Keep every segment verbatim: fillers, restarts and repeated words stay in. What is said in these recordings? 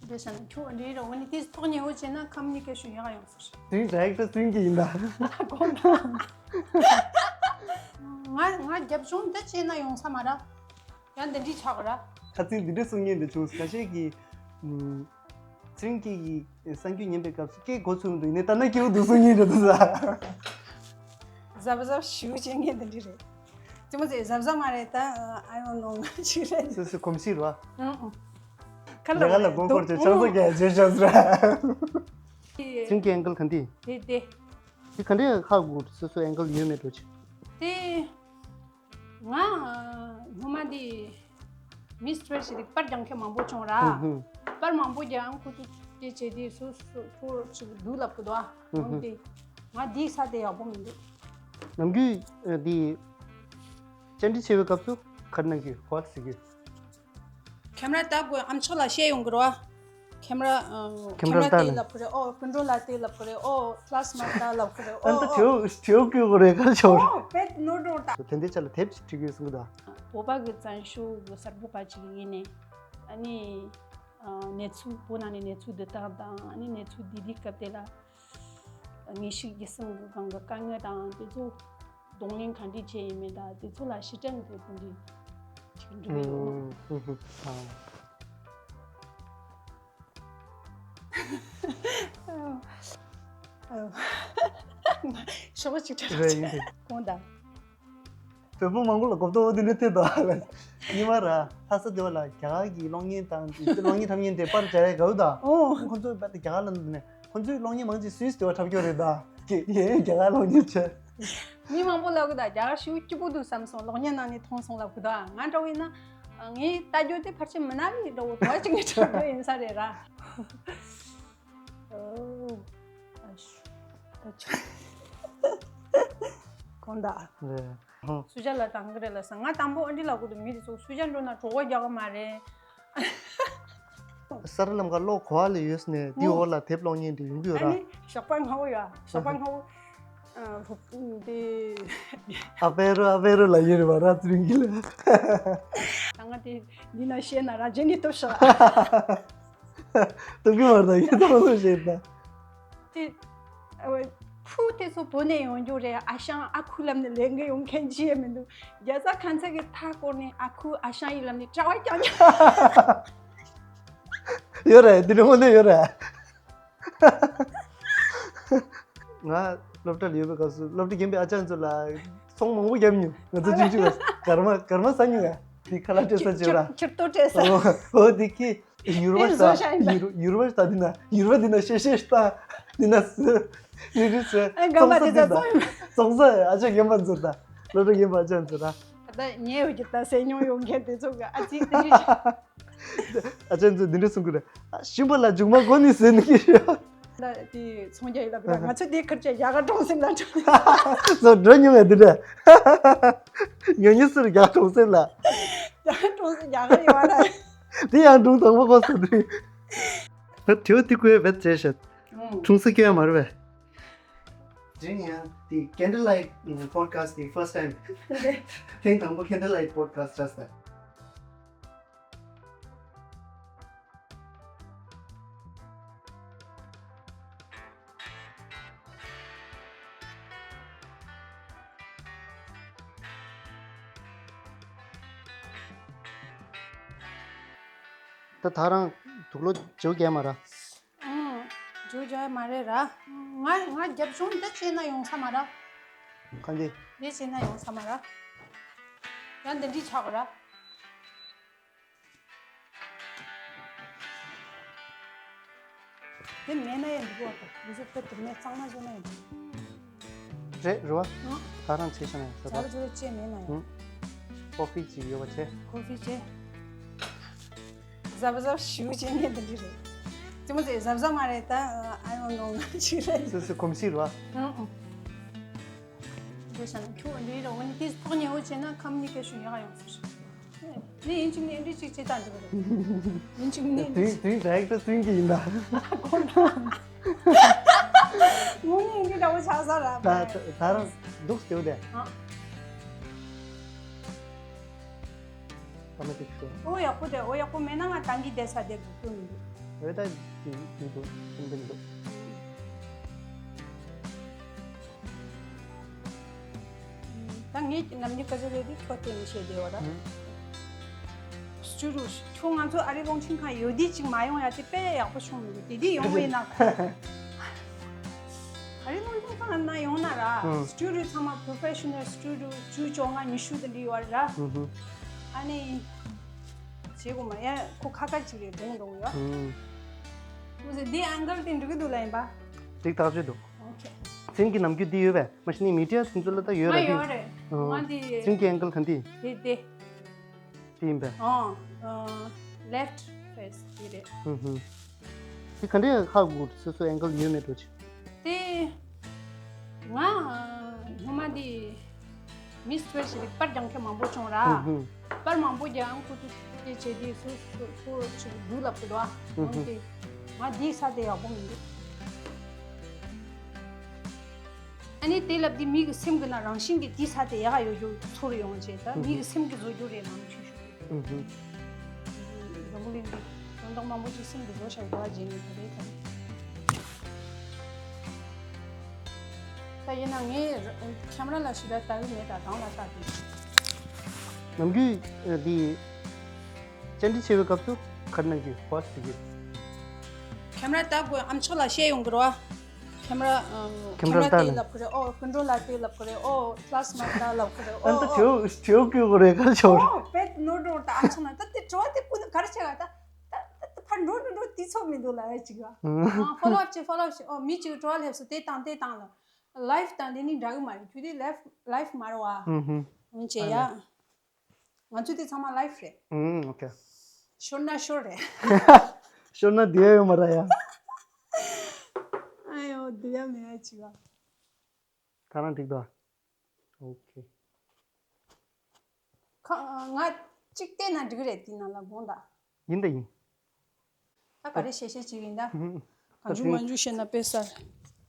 དེ་བྱས་ན་ཁྱོད་འདྲི་རོགས་ནི་དེ་ཐོག་ཉེ་བོ་བྱས་ན་ཁམས་ནི་སྐད་ཤུ་ཡག་ཡོང་ཟེར། དེ་ཌི་རེག་ཊར་ཚུན་གྱི་ཡིན་ད། ང་ང་རྒྱབ་ལྗོངས་འདི་བྱས་ན་ཡོང་ས་མ་ར། ཡང་འདི་འདྲི་ཆགས་ར། ཁ་ཚིག་འདི་འདྲ་གསུང་མཁན་འདི་བྱུང་ཁ་ཤས་ཀྱིས། ཚུན་གྱི་གསར་འགྱུར་ཉན་པའི་སྐབས་སུ་སྐད་གོ་ཚུལ་མི་འདུག་ཡིན་ནའི་ལྟ་ན་སྐྱིད་པོ་འདུག་གསུང་མཁན་རེད་འདུག་ས། གཟབ་གཟབ་ཞུ་བྱེད་མཁན་འདི་འདྲ་རེད། དེ་མོ་ཟེར་གཟབ་གཟབ་མ་རེད་ད། ཨ་ཡོང་ནོ་ང་ཅི་རེད། སོ་སོ་གོམས་གཤིས་རེད་བ། ཁ་ལ་ལ་མགོ་སྐོར་བྱས་ཆང་ས་རྒྱག་བྱས་ཤག་ཟེར། ཚུན་གྱི་ཨེང་གལ་ག་འདི། དེ་དེ། དེ་ག་འདྲས་ཧ་གོ། སོ་སོ་ཨེང་གལ་ཡོད་མེད་འགྲོ་ཆེ། དེ། ང་སྔོན་མ་དེ་མི་སི་ཊེ་རེ་ཊི་ཞིག་དེ་པར་རྒྱག་མཁན་མང་པོ་བྱུང་ར། ཧུམ་ཧུམ། པར་མང་པོ་རྒྱག་ཁོ་ཚོ་དེ་བྱས་དེ་སོ་སོ་ཁོ་ཅིག་སྡུག་ལབ་གི་འདུག་ཨ། ཧུམ་ཧུམ། འོན་ཏེ་ང་དེའི་ས་དེ་ཡག་པོ་མི་འདུག་ནམ་རྒྱུན་དེ་བཅར་འདྲི་བྱེད་པའི་སྐབས་སུ་ག་རེ་གནང་གི་གོ་ཟེར་གི། ཁེམ་ར་ལྟ་དགོས། ཨམ་ཅོག་ལ་བཤད་ཡོང་གི་རེད་བ། ཁེམ་ར། ཁེམ་ར་ལྟ་ལ། ཁེམ་ར་ལྟ་ལབ་གི་རེད། ཨོ་སྐུ་མགྲོན་ལ་དེ་ལབ་གི་རེད། ཨོ་ཕ་ལ་སི་མ་ལྟ་ལབ་གི་རེད། ཨ་ད་ཨོ་དེའུ་དེའུ་བསྐུལ་གི་རེད་ག་ཆོག་ཨོ་པེད་ནོར་འགྲོ་ད། དེ་འདྲའི་ཆ་ལ་དེབ་ཅིག་བྲིས་དགོས་གསུང་གི་འདུག་བོད་པ་གི་བཙན་བྱོལ་གི་གསར་འགོད་པ་ཅིག་ཡིན་ནས། ཨ་ནི་གནས་ཚུལ་བོད་ནང་ནས་གནས་ཚུལ་འདི་དག་དང་ཨ་ནི་གནས་ཚུལ་འདི་འདི་སྐབས་དེ་ལ་ངེས་ཤིག་གི་སེམས་གི་སྒང་གི་དཀའ་ངལ་དང་དེ་ཚོ། གདོང་ལེན་ག་འདྲས་བྱས་ཡིན་མིན་དང་དེ་ཚོ་ལ་ཕྱིར་དྲན་དེ་དེ་འདྲས་ཅིག་འགྲོ་གི་ཡོད། ཨུམ། ཧུ་ཧུ། ཨ། ཨ། ཤོག་ཅིག་རེད་ཡིན་ཏེ། གོང་དང་། བོད་པ་མང་པོ་ལ་གོ་རྟོགས་འདི་འདྲ་ཐེབས་དང་། ཉི་མ་ར་ལྷ་ས་དེ་བ་ལ་རྒྱ་གར་གྱི་གློག་བརྙན་དང་གློག་བརྙན་འཁྲབ་མཁན་དེ་པར་བྱ་ཡ་གའུ་དང་། ཨོ། ཁོང་ཚོས་པར་དེ་རྒྱ་གར་ལ་འདུག་ནས། ཁོ་ཚོའི་གློག་བརྙན་མང་ཆེ་སུད་སི་དེ་བ་འཁྲབ་སྐྱོར་རེད་ད། ཀྱེ་ཡེ་རྒྱ་གར་གློག་བརྙན་བྱས། མི་མང་པོ་ལབ་གི་ད། རྒྱ་གར་ཤུགས་སྐྱིད་པོ་འདུག་བསམ་སོང་། གློག་བརྙན་ནང་ནས་མཐོང་སོང་ལབ་གི་ད། ང་འདྲ་བོ་ཡིན་ན་ངའི་ལྟ་རྒྱུ་དེ་ཕལ་ཆེར་མི་ན་ལི་འདྲ་བོ་དོ་ཅིག་ནས་འཁྲབ་རྒྱུ་ཡིན་ས་རེད་ར། ཨོ། ཨ་ཤུ། ད་ཆ། གོང་ད། རེད། ཧོ། སུ་ཇ་ལ་དང་གི་རེད་ལ་ས། ང་དང་པོ་ཨ་འདྲི་ལབ་གི་འདུག་མི་དེ་ཚོ་སུ་ཇ་འགྲོ་ན་གྲོད་ཁོག་རྒྱག་གི་མ་རེད། ས་ར་ལམ་ཁ་གློག་གོ་བ་ལ་ཡོད་ནས་དེའི་འོག་ལ་དེབ་གློག་བརྙན་དེ་ཡོང་གི་ཡོད་ར། ཨ་ནི་ཞོགས་པ་སྔ་བོ་ཡ། ཞོགས་པ་སྔ་བོ། ཨ་ཧོ་དེ། ཨ་པེ་རོ་ཨ་པེ་རོ་ལ་ཡོད་རེད་བ་ར་ཚུ་རིང་གི་ལ། ད་ང་དེ་འདི་ན་བཤད་ན་ར་རྗེས་ནས་ལྟོས་ཤག་ལྟོས་གི་མ་རེད་ད་ཡིན་ད་ལོ་བཤད་ད། དེ། ཨ་བ། ཕུ་དེ་ཚོ་བོད་ནས་ཡོང་རྒྱུ་རེད། ཨ་ཞང་ཨ་ཁུ་ལབ་ནས་ལས་འགན་ཡོང་མཁན་ཅི་ཡང་མི་འདུག་རྒྱ་ཚ་ཁ་ཚ་གི་མཐའ་བསྐོར་ནས་ཨ་ཁུ་ཨ་ཞང་ཡིན་ལབ་ནས་གྲྭ་བ་རྐྱང་རྐྱང་། ཡོད་རེད། དེ་འདྲ་དངོས་གནས་ཡོད་རེད། ང་སློབ་གྲྭ་ལ་ཡོད་པའི་སྐབས་སུ་སློབ་གྲྭ་རྒན་པའི་ཨ་ཅག་ཚོ་ལ་ཚོང་མང་པོ་བརྒྱབ་མྱོང་། ང་ཚོ་ཆུང་ཆུང་སྐབས་སུ་སྒར་མ་སྒར་མ་ཟ་མྱོང་ཡ། དེ་ཁ་ལག་སྤྲད་ས་ཅིག་ཡོད་ར། ཕྱིར་ལྟོ་སྤྲད་ས། ཨོ་ཨོ་དེ་ཁྱི། ཡུར་བ་དེ་བཟོ་ཤ་ཡིན་པ། ད་ཡུར་ཡུར་བ་ད་འདི་ན་ཡུར་བ་འདི་ན་ཤེ་ཤེ་ད་འདི་ན་སུ་འདི་རི་སུ། ཨ་རྒན་པ་དེ་ཚོ་ཙོང་ས་ཡིན་པ། ཙོང་ས་ཨ་ཅག་རྒན་པ་ཚོ་ད། སློབ་གྲྭ་རྒན་པ་ཨ་ཅག་ཚོ་ད། ད་ཉེ་བའི་ད་སེ་ཉོ་ཡོང་མཁན་དེ་ཚོ་གི་ཨ་ཅིག་དེ་རི། ཨ་ཅག་ཚོ་འདི་འདྲ་གསུང་གི་རེད། ཨ་ཞིམ་པ་ལ་མཇུག་མ་གོ་ནི་ཟེར་ནི་གི་རེད། ད་དེ་ཚོང་རྒྱག་ཡིན་ལབ་གི་ར། ང་ཚོ་དེ་ཁར་ཅག་རྒྱ་གར་གྲོང་གསེབ་ལ་འགྲོ་ནི། ཚོ་འགྲོ་མྱོང་ཡ་འདི་འདྲ། ཉོ་ཉོ་ཟེར་རྒྱ་གར་གྲོང་གསེབ་ལ། རྒྱ་གར་གྲོང་གསེབ་རྒྱ་གར་ཡོད་ར། དེ་ཡང་སྒྲུང་དང་པོ་གོ་སོང་དུས། ང་དྲི་བ་དེ་ཁོས་བེད་བྱས་ཤག་ཨང་། ཆུང་ས་སྐྱོན་མ་རེད་པས། དེ་རིང་ཡང་དེ་Candlelight Podcast དེ་first time། ཐེངས་དང་པོ་Candlelight Podcast ཆགས་སོང་། ད་ད་རང་དུག་ལོག་བྱེད་ཀྱི་མ་རེད། ཨང་། བྱེད་ཀྱི་མ་རེད་ར། ང་ང་རྒྱབ་ལྗོངས་འདི་བྱས་ན་ཡོང་ས་མ་རེད། གང་འདི། འདི་བྱས་ན་ཡོང་ས་མ་རེད། ཡང་འདི་འདྲའི་ཆགས་ར། དེ་མེད་ན་ཡང་འགྲིག་གོ། དེ་ཚོ་དཔེ་དེ་མེད་གཙང་མ་བཟོ་ན་ཡང་འགྲིག་རེད་རེད་བ། ཨང་། ད་རང་བྱས་ཤེས་ན་ཡང་ཟ་ཟ། ལ་ཚོ་ལ་ཅེས་མེད་ན་ཡང་། ཨང་། ཀོ་ཧྥི་ཅིག་ཡོད་པ་བྱས། ཀོ་ཧྥི་བྱས། གཟབ་གཟབ་ཞུ་བྱས་ངས་འདི་འདྲ་རེད། དེ་མོ་ཟེར་གཟབ་གཟབ་མ་རེད་ད། ཨ་ཡོང་ནོ་ང་ཅི་རེད། སོ་སོ་གོམས་གཤིས་རེད་བ། ཨང་ཨང་། འདི་བྱས་ན་ཁྱོད་འདི་རེད། འོ་ནི་དེ་ཐོག་ཉེ་བོ་བྱས་ན་ཁམས་ནི་སྐད་ཤུ་ཡག་ཡོང་ཟེར། ནི་ཡིན་གཅིག་ནི་འདི་གཅིག་བྱེད་སྟངས་འདི་རེད། ཡིན་གཅིག་ནི་འདི་དུས་དུས་ཌི་རེག་ཊར་ཚུན་གྱི་ཡིན་ད། ཁོང་ད། ངོ་ནི་འདི་འདྲ་བོ་ཆགས་ས་ར། ད་ད་ད་རང་འདུག་སྟེ་བ་དེ། ཨ། ཨ་མ་དེ་ཁྱོད། ཨོ་ཡག་པོ་དེ། ཨོ་ཡག་པོ་མེད་ན་ང་ཏང་གི་བསྡད་ས་དེ་དགོས་ཀྱི་མི་འདུག་འོ་ད་ཅི་ཅི་འདུག་སེམས་ཁྲལ་འདུག་ད་ངས་ནམ་རྒྱུན་ཀ་ཟེ་རེ་དེ་ཁྱོད་བལྟས་ནས་བཤད་བསྡད་པ་ར། ཨུ། སུ་རུ་ཁྱོད་ང་ཚོ་ཨ་རི་རླུང་འཕྲིན་ཁང་ཡོད་དུས་ཅིག་མ་ཡོང་ཡ་དེ་དཔེ་ཡག་པོ་བྱུང་མི་འདུག་དེ་དུས་ཡོང་བས་ན། ཨ་རི་རླུང་འཕྲིན་ཁང་ན་ཡོང་ན་ར། ཨུ། སུ་རུ་ཚང་མ་པོ་རོ་ཕེ་ཤི་ནལ་སུ་རུ་བཅུ་བཅོ་ལྔ་ཉི་ཤུ་དེ་འདྲ་ཡོད་ར། ཨུ་ཧུ། ཨ་ནི། བྱེད་དགོས་མ་ཡ་ཁོ་ཁ་ཁ་ཅིག་རེད་དྲན་འགྲོ་གི་ཡོད། ཨུ། ཁོ་ཚོས་འདི་ཨང་ཀལ་དེ་འགྲིག་གི་འདུག་ལ་ཡིན་པ། འགྲིག་ཐག་ཆོད་འདུག་ཨོ་ཁེ། ཚིང་གི་ནམ་རྒྱུན་འདི་ཡོད་པས་མ་གཞི་ནས་མི་ཌི་ཡ་ཚིང་ཚོ་ལ་ད་ཡོད་ང་ར་ཡོད་དེ། རེད། ཨོ། ང་འདི། ཚིང་གི་ཨང་ཀལ་ག་འདི། དེ་དེ། དེ་ཡིན་པས། ཨོ། ལེཕ་ཊི་ཕེ་སི་དེ་རེད། ཧུམ་ཧུམ། དེ་ག་འདྲས་ཧ་གོ་སོ་སོ་ཨང་ཀལ་ཡོད་མེད་འགྲོ་ཆེ། དེ། ང་སྔོན་མ་དེ་མི་སི་ཊི་ཝེ་སི་ཞིག་རེད། པར་རྒྱག་མཁན་མང་པོ་བྱུང་ར། ཧུམ་ཧུམ། པར་མང་པོ་རྒྱག་ཁོ་ཚོ་དེ་བྱས་དེ་སུ་སུ་སུ་ཞིག་འདུག་ལབ་གི་འདུག་ཨ། ཧུམ་ཧུམ། འོན་ཏེ་ང་དེའི་ས་དེ་ཡག་པོ་མི་འདུག་ཨ་ནི་དེ་ལབ་དེ་མི་གི་སེམས་གི་ནང་རང་བཞིན་གྱི་དེའི་ས་དེ་ཡག་ཡོད་རྒྱུ་ཚོར་ཡོང་བྱས་ད་ཧུམ་མི་ཧུམ། གི་སེམས་གི་བཟོ་རྒྱུ་རེད་ནང་ཆུ་ཤོག་ཨུ་ཧུ། འཛམ་བུ་གླིང་འདི་དོན་དག་མང་པོ་ཅིག་སེམས་ཀྱི་བཟོ་བྱ་དགོས་པ་བརྗེད་ནས་དེ་རེད་དམ། ད་ཡིན་ན་ངས་ཁེམ་ར་ལ་ཞིག་ལ་ལྟ་གི་མེད་ད་དང་ལ་ལྟ་དགོས། ནམ་རྒྱུན་འདི་བཅར་འདྲི་བྱེད་པའི་སྐབས་སུ་ག་རེ་གནང་གི་ཧོ་སི་གི། ཁེམ་ར་ལྟ་དགོས་ཨམ་ཆོག་ལ་བཤད་ཡོང་གི་རེད་བ། ཁེམ་ར། ཁེམ་ར་ལྟ་ལ། ལབ་ཁོ་རེ། ཨོ་ཀུན་འགྲོ་ལ་ལྟོས་ལབ་ཁོ་རེ། ཨོ་པླ་སི་མ་ལྟ་ལབ་ཁོ་རེ། ཨོ་ཨ་ད་ཨོ་ཇོ་ཇོ་ཀུ་ཁོ་རེ་ག་ཆོར། ཨོ་པེད་ནོ་འགྲོ་ད་ཨ་ཆོ་ན་ད་དེ་ཇོ་དེ་ཀུན་ག་རེ་བྱེད་ག་ད་ད་ད་ཕར་འགྲོ་འགྲོ་འགྲོ་དེ་ཚོ་མི་འདུག་ལ་ཨེ་ཅིག་ག་ཨ་ཕོ་ལོ་ཨབ་བྱེད་ཕོ་ལོ་ཨབ་བྱེད། ཨོ་མི་ཅིག་ཇོ་སླེབས་སོ་དེ་དང་དེ་དང་ལ་ལའིཕ་དང་དེ་ནི་འདྲ་གི་མ་རེད། ཁྱོད་དེ་ལའིཕ་ལའིཕ་མ་རེད་བ། ཨུ་ཧུ། ཡིན་ཅེ་ཡ། ང་ཚོ་དེ་ཚང་མ་ལའིཕ་རེད། ཨུམ་ཨོ་ཁེ། ཤོར་ན་ཤོར་རེད། ཤོར་ན་བསྡད་ཡ་ཡོད་མ་རེད་ཡ། ཨ་ཡོ་བསྡད་ཡ་མེད་ཡ་ཅིག་ཨ། ད་རང་འགྲིག་འདུག་ཨོ་ཁེ། ཁ་ང་གཅིག་བལྟས་ན་འགྲིག་རེད་དེ་ནང་ལ་དགོངས་དག་ཡིན་ད་ཡིན། ད་ག་རེ་བཤད་བཤད་ཅིག་ཡིན་ད། ཨུམ། གང་བྱུང་མང་བྱུང་བཤད་ན་དཔེ་གསར།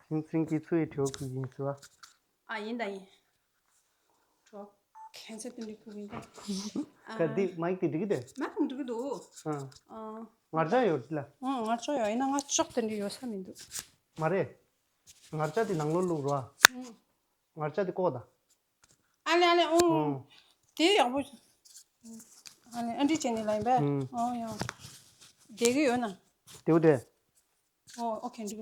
ཚིང་ཚིང་གི་ཚུ་ཡི་དྲེའུ་གི་ཡིན་ཟེར་བ། ཨ་ཡིན་ད་ཡིན། གྲོ། ཁན་སར་དེ་འདྲ་ཕུག་ཡིན་ད། ག་དེ་མའིག་དེ་འགྲིག་གི་དེ། མ་འགྲིག་གི་འདུག་ཨ། ཨ། ངར་ལྕགས་ཡོད་ལ། ཨ་ངར་ལྕགས་ཡོད་ཡིན་ན་ང་ལྕགས་དེ་འདྲ་ཡོད་ས་མི་འདུག་མ་རེད། ངར་ལྕགས་དེ་ནང་ལོགས་བླུགས་རོགས་ཨ། ངར་ལྕགས་དེ་བཀོག་ད། ཨ་ལེ་ཨ་ལེ་ཨོ། ཨོ། དེ་ཡག་པོ། ཨ་ལེ་ཨ་འདྲི་བྱས་ནས་ལ་ཡིན་པས། ཨོ་ཡང་། བསྡད་ཀྱི་ཡོད་ན། དེའུ་དེ། ཨོ་ཨོ་ཁེ་འགྲིག་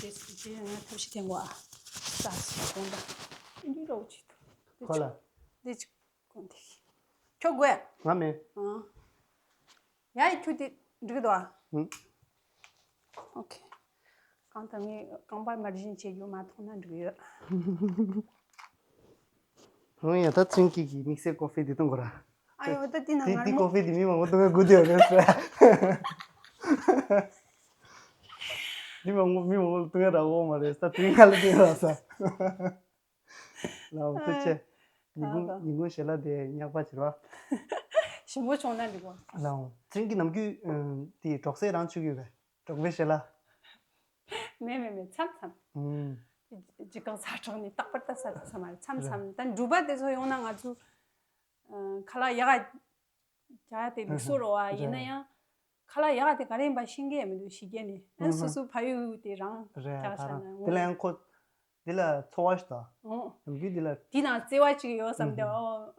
དེ་དེ་ང་ཐབས་ཤེས་འཐེན་གོ་ཨ། ས་སི་གོང་ད། ཨ་འདྲི་རོགས་བྱེད་དོ། ཁོ་ལ། འདི་ཅིག་གོང་དེ། ཁྱོད་དགོས། ང་མེད། ཨང་། ཡ་ཡི་ཁྱོད་དེ་འགྲིག་གི་འདུག་ཨ། ཧུམ། ཨོ་ཁེ། གང་ལྟར་ངས་རྐང་པ་མར་བཞིན་བྱེད་རྒྱུ་མ་མཐོང་ན་འགྲིག་ཡོད། ཧུམ་ཡ་ད་ཚིང་ཀི་གི་དམིགས་བསལ་ཀོ་ཧྥི་འདི་གཏོང་དགོས་ར། ཨ་ཡོ་ད་དེ་ན་དེ་ངར་དེ་མོ། ཀོ་ཧྥི་འདི་མི་མང་པོ་གཏོང་ཡ་དགོས་དེ་ཡོད་རེད་ཟེར། འདི་མང་པོ་མི་མང་པོ་གཏོང་ཡ་རག་གོ་མ་རེད་ས་དེ་ང་ལ་གཏོང་ཡ་རག་ས། ལའོ་ཐུགས་རྗེ་ཆེ། ཉིན་གུང་ད་ད་ཉིན་གུང་ཞལ་ལག་དེ་ཉག་པ་བྱེད་རོགས། ཞིམ་པོ་བྱུང་ན་འགྲིག་གོ། ལའོ་ཚིང་གི་ནམ་རྒྱུན་དེ་གྲོགས་སེ་རང་བཅུག་ཡོད་པས་གྲོགས་པའི་ཞལ་ལག་མེད་མེད་མེད་མཚམས་མཚམས། ཨུམ། ཅི་གང་ས་གྲོགས་ནི་རྟག་པར་ལྟ་ས་ལྟ་ས་མ་རེད་མཚམས་རེད། མཚམས་ད་འབྲུག་པ་དེ་ཚོ་ཡོང་ན་ང་ཚོ་ཁ་ལག་ཡག་ག་རྒྱག་དེ་ལུགས་སྲོལ་རོ་བ་ཡིན་ན་ཡང་། ཁ་ལག་ཡག་དེ་ག་རེ་ཡིན་པ་ཤེས་མཁན་མི་འདུག་ཕྱི་རྒྱལ་ནས་ཨ་སོ་སོ་ཕ་ཡུལ་དེ་རང་རྒྱག་ས་ན་དེ་ལ་ཡང་ཁོ་འདི་ལ་ཚོར་བ་ཞིག་དང་། ཨོ། ནམ་རྒྱུན་འདི་ལ། དེ་ནང་བརྩེ་བ་ཅིག་ཡོད་བསམ་སྟེ་ཨོ།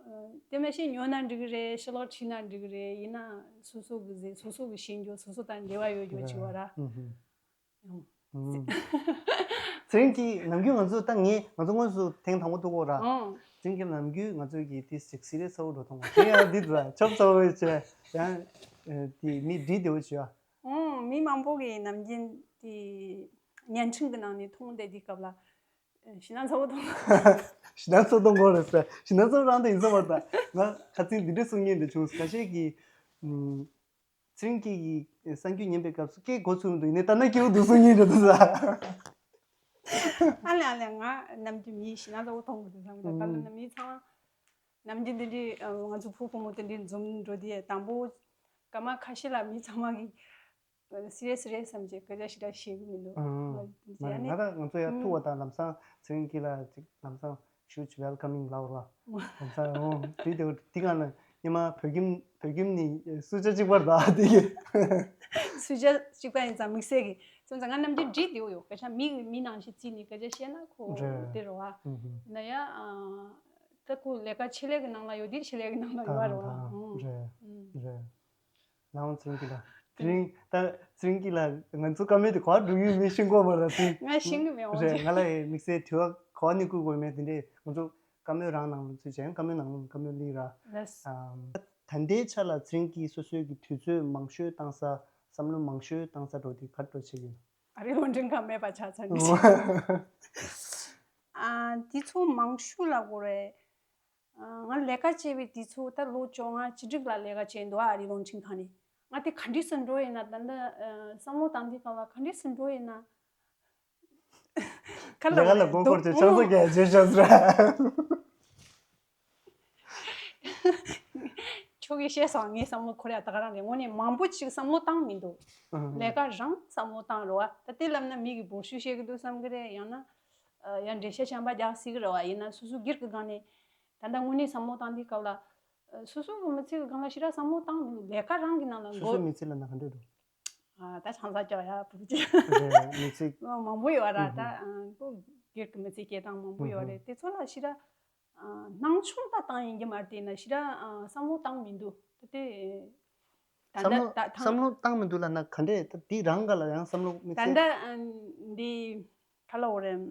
དེ་མ་ཤེས་ཉོ་ན་འགྲིག་གི་རེད་ཕྱི་ལོགས་ཁྲིད་ན་འགྲིག་གི་རེད་ཡིན་ན་སོ་སོ་གི་ཟས་སོ་སོ་གི་ཤེས་རྒྱུ་སོ་སོ་དང་འབྲེལ་བ་ཡོད་རྒྱུ་ཅིག་བ་ར། ཚེ་རིང་གིས་ནམ་རྒྱུན་ང་ཚོ་ད་ངས་ང་ཚོ་དངོས་སུ་ཐེངས་དང་པོ་ཐུག་གོ་ར། ཨོ། ཚེ་རིང་གིས་ནམ་རྒྱུན་ང་ཚོ་གི་དེ་ཅིག་སི་རི་ཡས་ཚ་བོ་འགྲོ་ཐོང་བ་དེ་ཡང་འདི་ཚ་ཆོབ་ཚ་བོ་བྱས་ཡང་དེ་མི་འདྲི་བདེ་བོ་བྱས་ཨ། ཨོ་མི་མང་པོ་གིས་ནམ་རྒྱུན་དེ་བརྙན་འཕྲིན་གི་ནང་ནས་མཐོང་བསྡད་དུས་སྐབས་ལ་ཞེད་སྣང་ཚ་བོ་མཐོང་། ཞེད་སྣང་ཚ་བོ་མཐོང་གོ་རེད་ཟེར་ཞེད་སྣང་ཚ་བོ་རང་དེ་ཡིན་ས་མ་རེད་ད་ང་ཁ་ཚིག་འདི་འདྲས་གསུང་མཁན་འདྲ་བྱུང་ཁ་ཤས་ཀྱིས། ཚེ་རིང་སྐྱིད་ཀྱི་གསར་འགྱུར་ཉན་པའི་སྐབས་སུ་སྐད་གོ་ཚུགས་མི་འདུག་ཡིན་ནའི་ལྟ་ན་སྐྱིད་པོ་འདུག་གསུང་མཁན་འདྲ་འདུག་ས། ཨ་ལེ་ཨ་ལེ་ང་ནམ་རྒྱུན་མིའི་ཞེད་སྣང་ཚ་བོ་མཐོང་གི་འདུག་བསམ་གི་འདུག་ད་ལྟ་ནི་མི་ཚང་མ་ནམ་རྒྱུན་འདི་འདྲའི་ང་ཚོ་བུ་བུ་མོ་དེ་འདྲའི་འཛོམས་འགྲོ་དུས་དང་པོ་སྐར་མ་ཁ་ཤས་ལ་མི་ཚང་མ་གི་སི་རི་ཡས་སི་རི་ཡས་བསམ་བྱས་སྐད་ཆ་ཞེ་དྲག་བཤད་གི་མི་འདུག་ཨང་། མ་རེད་ང་རང་ང་ཚོ་ཡར་ཐུག་པ་དང་ལམ་སང་ཚེ་རིང་སྐྱིད་ལ་ཅིག་ལམ་སང་ཞུ་ཅིག་ཝེལ་ཀམ་མིང་ལབ་རོགས། ལམ་སང་ཨོ་དེ་དེ་དེ་ག་ན་ ཉི་མ་བོད་ཁྱིམ་བོད་ཁྱིམ་ནི་སུ་ཆ་གཅིག་པར་དག་དེ་གི། སུ་ཆ་གཅིག་པ་ཡིན་ཙང་དམིགས་བསལ་གྱི་སོང་ཙང་ང་རྣམ་འགྱུར་འདྲིས་དེའོ་ཡོད་སྐད་ཆ་མི་མི་ནང་བཞིན་བརྩིས་ནས་སྐད་ཆ་བཤད་ན་ཁོ་དེ་རེད་བ། ན་ཡ་ད་ཁོ་ལས་ཀ་ཆེད་ལས་ཀྱི་ནང་ལ་ཡོད་དེ་ཆེད་ལས་ཀྱི་ནང་ལ་ཡོད་རེད་བ། རེད་རེད། ལའང་ཚེ་རིང་སྐྱིད་ལགས། དེ་རིང་ད་ཚེ་རིང་སྐྱིད་ལགས་ང་ཚོ་བཀའ་མོལ་དེ་ག་པར་འགྲོ་གི་ཡོད་མེད་ཤེས་གོ་མ་ར་དེ། ང་ཤེས་གི་མེད་འོང་རེད་ཅིག་ང་ལ་ཡི་དམིགས་བསལ་དྲི་བ་ག་པར་ནས་བསྐུར་དགོས་མེད་དེ་འདྲས་ང་ཚོ་བཀའ་མོལ་རང་ནང་ལ་ཚུད་བྱས་བཀའ་མོལ་ནང་ལ་བཀའ་མོལ་གླེང་ར། ལགས། ད་ལྟའི་ཆ་ལ་ཚེ་རིང་སྐྱིད་སོ་སོའི་གི་དུས་ཚོད་མང་ཤོས་བཏང་ས་བསམ་བློ་མང་ཤོས་བཏང་ས་འགྲོ་དེ་ག་འགྲོ་བྱེད་ཀྱི་ཡོད། ཨ་རི་ལོན་ཊིན་ཁ་མེད་པ་ཆགས་ཚར་ནས། ཨ་དེ་ཚོ་མང་ཤོས་ལ་གོ་རེད། ང་ལས་ཀ་བྱས་པའི་དུས་ཚོད་ད་ལོ་བཅོ་ལྔ་བཅུ་དྲུག་ལ་ལས་ཀ་བྱས་འདུག་ཨ་རི་ལོན་ཊིན་ཁང་ནས། ང་དེ་ག་འདྲས་སུ་འགྲོ་ཡིན་ན་ད་ལྟ་བསམ་བློ་བཏང་དུས་སྐབས་ལ་ག་འདྲས་སུ་འགྲོ་ཡིན་ན། ཁ་ལ་ལས་ཀ་ལ་མགོ་འཁོར་ཏེ་ཆང་ས་རྒྱག་བྱས་ཤག་ཟེར། ཁྱོད་ཀྱིས་བཤད་སོང་ངའི་བསམ་བློ་འཁོར་ཡ་ད་ག་རང་རེད་དངོས་གནས་མང་པོ་ཅིག་བསམ་བློ་བཏང་མི་འདུག་ལས་ཀ་རང་བསམ་བློ་བཏང་རོགས་ཨ་ད་དེ་ལབ་ན་མི་གི་འབོར་ཤུགས་བཤད་གི་འདུག་བསམ་གི་རེད་ཡང་ན་ཡང་འགྲེལ་བཤད་གཞན་པ་རྒྱག་སྲིད་གི་རེད་བ་ཡིན་ན་སོ་སོ་སྒེར་གི་སྒང་ནས་ད་ལྟ་དངོས་གནས་བསམ་བློ་བཏང་དུས་སྐབས་ལ། སོ་སོ་གི་མི་ཚེ་གི་སྒང་ལ་ཞེ་དྲག་བསམ་བློ་བཏང་མི་འདུག་ལས་ཀ་རང་གི་ནང་ལ་སོ་མགོ་སོའི་མི་ཚེ་ལ་ན་ག་འདྲ་འདུག་ཨ་ད་ཆང་ས་རྒྱག་ཡ་བུ་ཅི་རེད་མི་ཚེ། མང་པོ་ཡོད་ར་ད་ཨ་ཁོ་སྒེར་གི་མི་ཚེ་སྐྱེལ་སྟངས་མང་པོ་ཡོད་རེད་དེ་ཚོ་ལ་ཞེ་དྲག་ཨ་སྣང་ཆུང་ད་བཏང་ཡིན་གྱི་མ་རེད་དེ་ན་ཞེ་དྲག་ཨ་བསམ་བློ་བཏང་མི་འདུག་ད་དེ་ད་བསམ་ལྟ་བློ་ད་བསམ་ཐང་བློ་བཏང་མི་འདུག་ལབ་ན་ག་འདྲས་ད་འདི་རང་ག་ལ་ཡང་བསམ་བློ་དམིགས་ད་བསལ། ལྟ་ཨ་འདི་ག་ལ་འོ་རེད་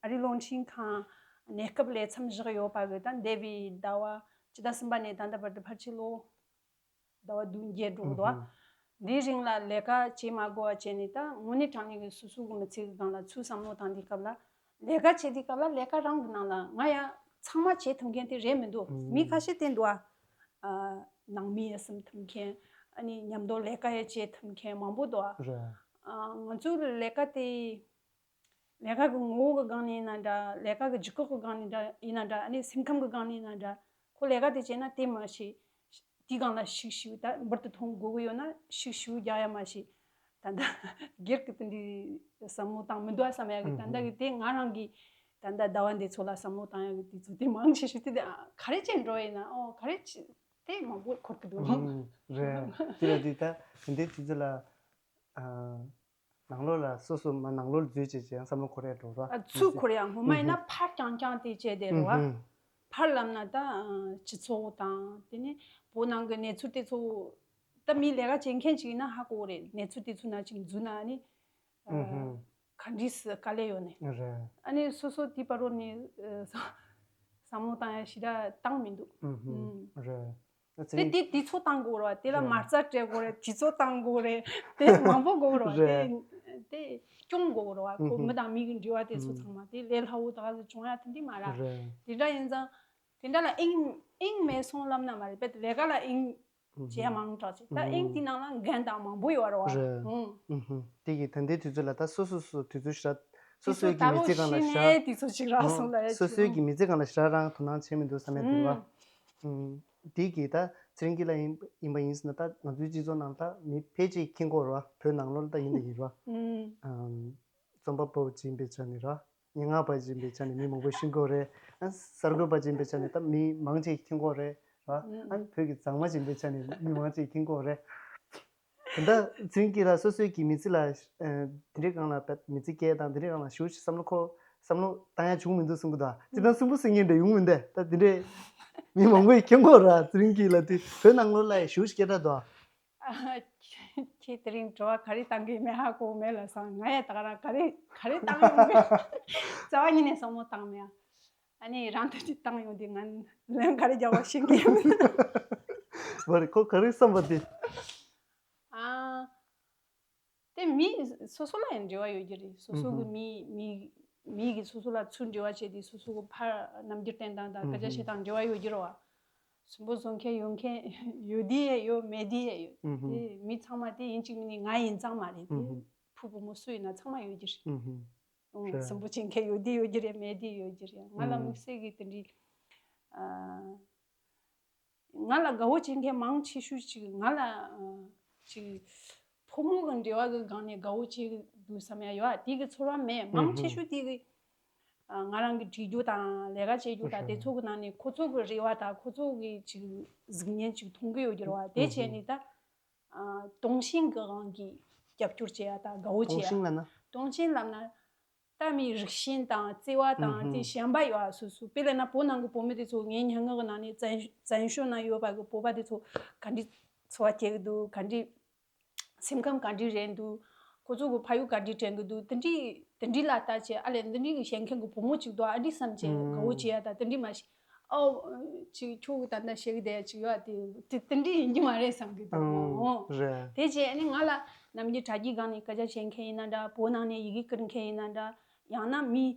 ཨ་རི་ལོན་ཊིན་ཁང་གནས་སྐབས་ལས་མཚམས་བཞག་ཡོད་པ་གི་ད་འདས་པའི་ཟླ་བ་ཕྱི་ཟླ་གསུམ་པ་ནས་ད་ལྟ་བར་དུ་ཕལ་ཆེར་ལོ་ཟླ་བ་བདུན་བརྒྱད་འགྲོ་གི་འདུག་བ། འདིའི་རིང་ལ་ལས་ཀ་བྱེད་མ་དགོས་པ་བྱས་ནས་ད་དངོས་གནས་དྲང་གནས་ཀྱི་སོ་སོ་གི་མི་ཚེ་གི་སྒང་ལ་ཚུར་བསམ་བློ་བཏང་དུས་སྐབས་ལ་ལས་ཀ་བྱེད་དུས་སྐབས་ལ་ལས་ཀ་རང་གི་ནང་ལ་ང་ཡང་ཚང་མ་བྱེད་ཐུབ་མཁན་དེ་རེད་མི་འདུག་མི་ཁ་ཤས་བསྟན་འདུག་ཨ། ནང་མི་ཡང་སེམས་ཐུབ་མཁན་ཨ་ནི་མཉམ་དུ་ལས་ཀ་ཡང་བྱེད་ཐུབ་མཁན་མང་པོ་འདུག་ཨ། ང་ཚོའི་ལས་ཀ་དེ། ལས་ཀ་གི་ངོ་བོ་གི་སྒང་ནས་ཡིན་ན་འདྲ་ལས་ཀ་གི་ལྗིད་ཁོག་གི་སྒང་ནས་འདྲ་ཡིན་ན་འདྲ་ཨ་ནི་སེམས་ཁམས་གི་སྒང་ནས་ཡིན་ན་འདྲ་ཁོ་ལས་ཀ་དེ་བྱས་ན་དེ་མ་ཤེས་དེའི་སྒང་ལ་ཤུགས་ཞུ་ད་འབུར་དུ་ཐོན་དགོས་གི་ཡོད་ན་ཤུགས་ཞུ་རྒྱག་ཡ་མ་ཤེས་ད་ལྟ་སྒེར་གི་དེ་འདྲའི་བསམ་བློ་བཏང་མི་འདུག་ཨ་བསམ་ཡ་གི་ད་ལྟ་གི་དེ་ང་རང་གི་ད་ལྟ་ཟླ་བ་འདི་ཚོ་ལ་བསམ་བློ་བཏང་ཡ་གི་དུས་ཚོད་དེ་མང་ཆེ་ཤོས་དེ་ག་རེ་བྱས་འགྲོ་ཡིན་ན་ཨོ་ག་རེ་བྱས་དེ་མང་པོ་འཁོར་གི་འདུག་རེད་དེ་ལ་དེ་ད་དེ་འདྲའི་དུས་ཚོད་ལ། ནང་ལོགས་ལ་སོ་སོ་མ་ནང་ལོགས་ལ་འཛུལ་བྱས་ཀྱང་བསམ་བློ་འཁོར་ཡ་འགྲོ་ར། ཨ་ཚུར་འཁོར་ཡ་ངོ་མ་ཡིན་ན་ཕར་རྐྱང་རྐྱང་དེ་བྱས་བསྡད་རེད་བ། ཕར་ལབ་ན་ད་སྤྱི་ཚོགས་དང་དེ་ནས་བོད་ནང་གི་གནས་ཚུལ་དེ་ཚོ་ད་མི་ལས་ཀ་བྱེད་མཁན་ཅིག་ཡིན་ན་ཧ་གོ་རེད་གནས་ཚུལ་དེ་ཚོ་ན་ཅིག་འཛུལ་ན་ནི་ག་འདྲིས་སུ་དཀའ་ལས་ཡོད་ནས་ཨ་ནི་སོ་སོ་དེ་བར་རོ་ནས་བསམ་བློ་བཏང་ཡ་ཞེ་དྲག་བཏང་མི་འདུག་རེད། དེ་དེ་དེ་ཚོ་བཏང་དགོས་རེད་དེ་ལ་མ་རྩ་སྤྲད་དགོས་རེད་དེ་ཚོ་བཏང་དགོས་རེད་དེ་མང་པོ་དགོས་རེད་དེ་དེ་སྐྱོང་དགོས་རེད་ཁོ་མི་དང་མི་གི་འབྲེལ་བ་དེ་ཚོ་ཚང་མ་དེ་ལས་སླ་བོ་ད་ག་ཚོད་བྱུང་ཡ་དེ་འདྲ་མ་རེད་དེ་འདྲ་ཡིན་ཙང་དེ་འདྲ་ལ་དབྱིངས་དབྱིངས་མེད་སོང་ལབ་ན་མ་རེད་པས་ལས་ཀ་ལ་དབྱིངས་བྱས་མང་དྲགས་ཅིག་ད་དབྱིངས་དེ་ནང་ལ་འགན་དང་མང་པོ་ཡོད་རེད་བ། དེ་གི་ད་ལྟའི་དུས་ཚོད་ལ་ད་སོ་སོ་སོ་དུས་ཚོད་ཞེ་དྲག་སོ་སོའི་གི་མི་ཚེ་སྒང་ལ་ཞེ་དྲག་དེ་ཚོ་ཞིག་རག་སོང་ལ་སོ་སོའི་གི་མི་ཚེ་སྒང་ལ་ཞེ་དྲག་རང་དོ་སྣང་བྱེད་མི་འདུག་བསམ་ཡ་དེ་རེད་བ། དེ་གི་ད་ཚེ་རིང་སྐྱིད་ལགས་ཡིན་ཡིན་པ་ཡིན་ཟེར་ན་ད་ང་ཚོའི་སྤྱི་ཚོགས་ནང་ད་མི་ཕལ་ཆེར་མཁྱེན་གོ་རེད་བ་བོད་ནང་ལོགས་ལ་ད་ཡིན་ད་ཡིན་རེད་བ། རྩོམ་པ་པོ་ཅིག་ཡིན་པའི་ཆ་ནས་རེད་བ། སྙན་ངག་པ་ཅིག་ཡིན་པའི་ཆ་ནས་མི་མང་པོ་ཤེས་གོ་རེད། ཨ་གསར་འགོད་པ་ཅིག་ཡིན་པའི་ཆ་ནས་ད་མི་མང་ཆེ་མཁྱེན་གོ་རེད་རེད་བ། ཨ་བོད་ཀྱི་མཛངས་མ་ཅིག་ཡིན་པའི་ཆ་ནས་མི་མང་ཆེ་མཁྱེན་གོ་རེད། ད་ལྟ་ཚེ་རིང་སྐྱིད་ལགས་སོ་སོའི་གི་མི་ཚེ་ལ་དེ་འདྲའི་སྒང་ལ་མི་ཚེ་སྐྱེལ་དང་དེ་འདྲའི་སྒང་ལ་ཞེ་པོ་ཅིག་བསམ་བློ་འཁོར་བསམ་བློ་བཏང་ཡ་བྱུང་མི་འདུག་གསུང་གི་འདུག་ཨ་ཅི་ད་གསུང་པོ་སེང་གེ་འདྲ་ཡོང་མི་འདུག་ད་དེ་འདྲའི་མི་མང་པོས་མཁྱེན་གོ་ར་ཚེ་རིང་སྐྱིད་ལགས་དེ་བོད་ནང་ལོགས་ལ་ཡ་ཞེ་པོ་ཅིག་སྐད་གྲགས་འདུག་ཨ། ཁྱེད་དེ་རིང་དྲི་བ་ག་རེ་བཏང་གི་མེད་ཧ་གོ་མེད་ལ་སང་ང་ཡ་ད་ག་རང་ག་རེ་ག་རེ་བཏང་ཡོང་གི་རྩ་བ་ཉིད་ནས་བསམ་བློ་བཏང་མེད་ཨ། ཨ་ནི་རང་ཐོས་ཀྱི་བཏང་ཡོང་དུས་ང་ལན་ག་རེ་རྒྱག་པ་ཤེས་ཀྱི་ཡོད་མེད། བ་རེད་ཁོ་ག་རེ་བསམ་པ་དེ། ཨ། དེ་མི་སོ་སོ་ལ་ཡང་འབྲེལ་བ་ཡོད་ཀྱི་རེད། སོ་སོ་གི་མི་མི་མི་གི་སོ་སོ་ལ་ཚུར་འབྲེལ་བ་བྱས་ཏེ་སོ་སོ་གི་ཕར་རྣམ་འགྱུར་བསྟན་སྟངས་དང་སྐད་ཆ་བཤད་སྟངས་འབྲེལ་བ་ཡོད་ཀྱི་རེད་བ། སུན་པོ་བཟོ་མཁན་ཡོད་མཁན་ཡོད་དེ་ཡོད་མེད་དེ་ཡོད། དེ་མི་ཚང་མ་དེ་ཡིན་གཅིག་མིན་གཉིས་ང་ཡིན་ཙང་མ་རེད་དེ། ཕུ་བུ་མོ་སུ་ཡིན་ན་ཚང་མ་ཡོད་ཀྱི་རེད། ཨོ་རེད། སུན་པོ་བྱེད་མཁན་ཡོད་དེ་ཡོད་ཀྱི་རེད་མེད་དེ་ཡོད་ཀྱི་རེད། ང་ལ་དམིགས་བསལ་གྱི་དེ་འདྲའི་ཨ། ང་ལ་དགའ་བོ་བྱེད་མཁན་མང་ཆེ་ཤོས་ཅིག་ང་ལ་ཨ་ཅིག་ཕོ་མོ་གི་འབྲེལ་བ་གི་སྒང་ནས་དགའ་བོ་བྱེད་ཀྱི་འདུག་བསམ་ཡ་ཡོད་ཨ། དེ་གི་ཚོར་བ་མེད། མང་ཆེ་ཤོས་དེ་གི་ ང་རང་གི་བྲིས་རྒྱུ་དང་ལས་ཀ་བྱེད་རྒྱུ་དང་དེ་ཚོ་གི་ནང་ནས་ཁོ་ཚོ་གི་རེ་བ་དང་ཁོ་ཚོ་གི་ཅིག་གཟུགས་བརྙན་ཅིག་མཐོང་གི་ཡོད་རྒྱུ་རེད་བ། དེ་བྱས་ནས་ད་དུང་ཞེན་གི་དབང་གིས་རྒྱབ་སྐྱོར་བྱེད་ཡ་དང་དགའ་བོ་བྱེད་ཡ། དུང་ཞེན་ལབ་ན། ད་མིའི་རིགས་ཞེན་དང་བརྩེ་བ་དང་དེ་ཞེན་པ་ཡོད་ཨ་སོ་སོ། དཔེ་ལབ་ན་བོད་ནང་གི་བུད་མེད་དེ་ཚོ་ངའི་སྙན་ངག་གི་ནང་ནས་བཙན་བཙན་བྱོལ་ནང་ཡོད་པ་གི་བོད་པ་དེ་ཚོ་ག་འདྲའི་འཚོ་བ་སྐྱེལ་གི་འདུག་ག་འདྲའི་སེམས་ཁམས་ག་འདྲའི་རེད་འདུག་ཁོ་ཚོ་གི་ཕ་ཡུལ་ག་འདྲའི་དྲན་གི་འདུག་དེ་འདྲའི་དེ་འདྲའི་ལ་ལྟ་བྱས་ཨ་ལས་འདི་འདྲའི་གི་ཞེན་མཁན་གི་བུ་མོ་གཅིག་འདུག་ཨ་འདྲའི་བསམ་བྱས་དགའ་བོ་བྱེད་ཡ་ད་དེ་འདྲའི་མ་ཤེས། ཨོ། ཅིག་ཁྱོད་ཀྱི་ད་ལྟ་བཤད་ཀྱི་བསྡད་ཅིག་ཡོད་དེ་དེ་དེ་འདྲའི་ཡིན་གྱི་མ་རེད་བསམ་གྱི་འདུག་ཨང་། རེད། དེ་རྗེས་ནི་ང་ལ་ནམ་རྒྱུན་དྲ་རྒྱའི་སྒང་ནས་སྐད་ཆ་བཤད་མཁན་ཡིན་ན་འདྲ། བོད་ནང་ནས་ཡི་གེ་བསྐུར་མཁན་ཡིན་ན་འདྲ། ཡང་ན་མིའི་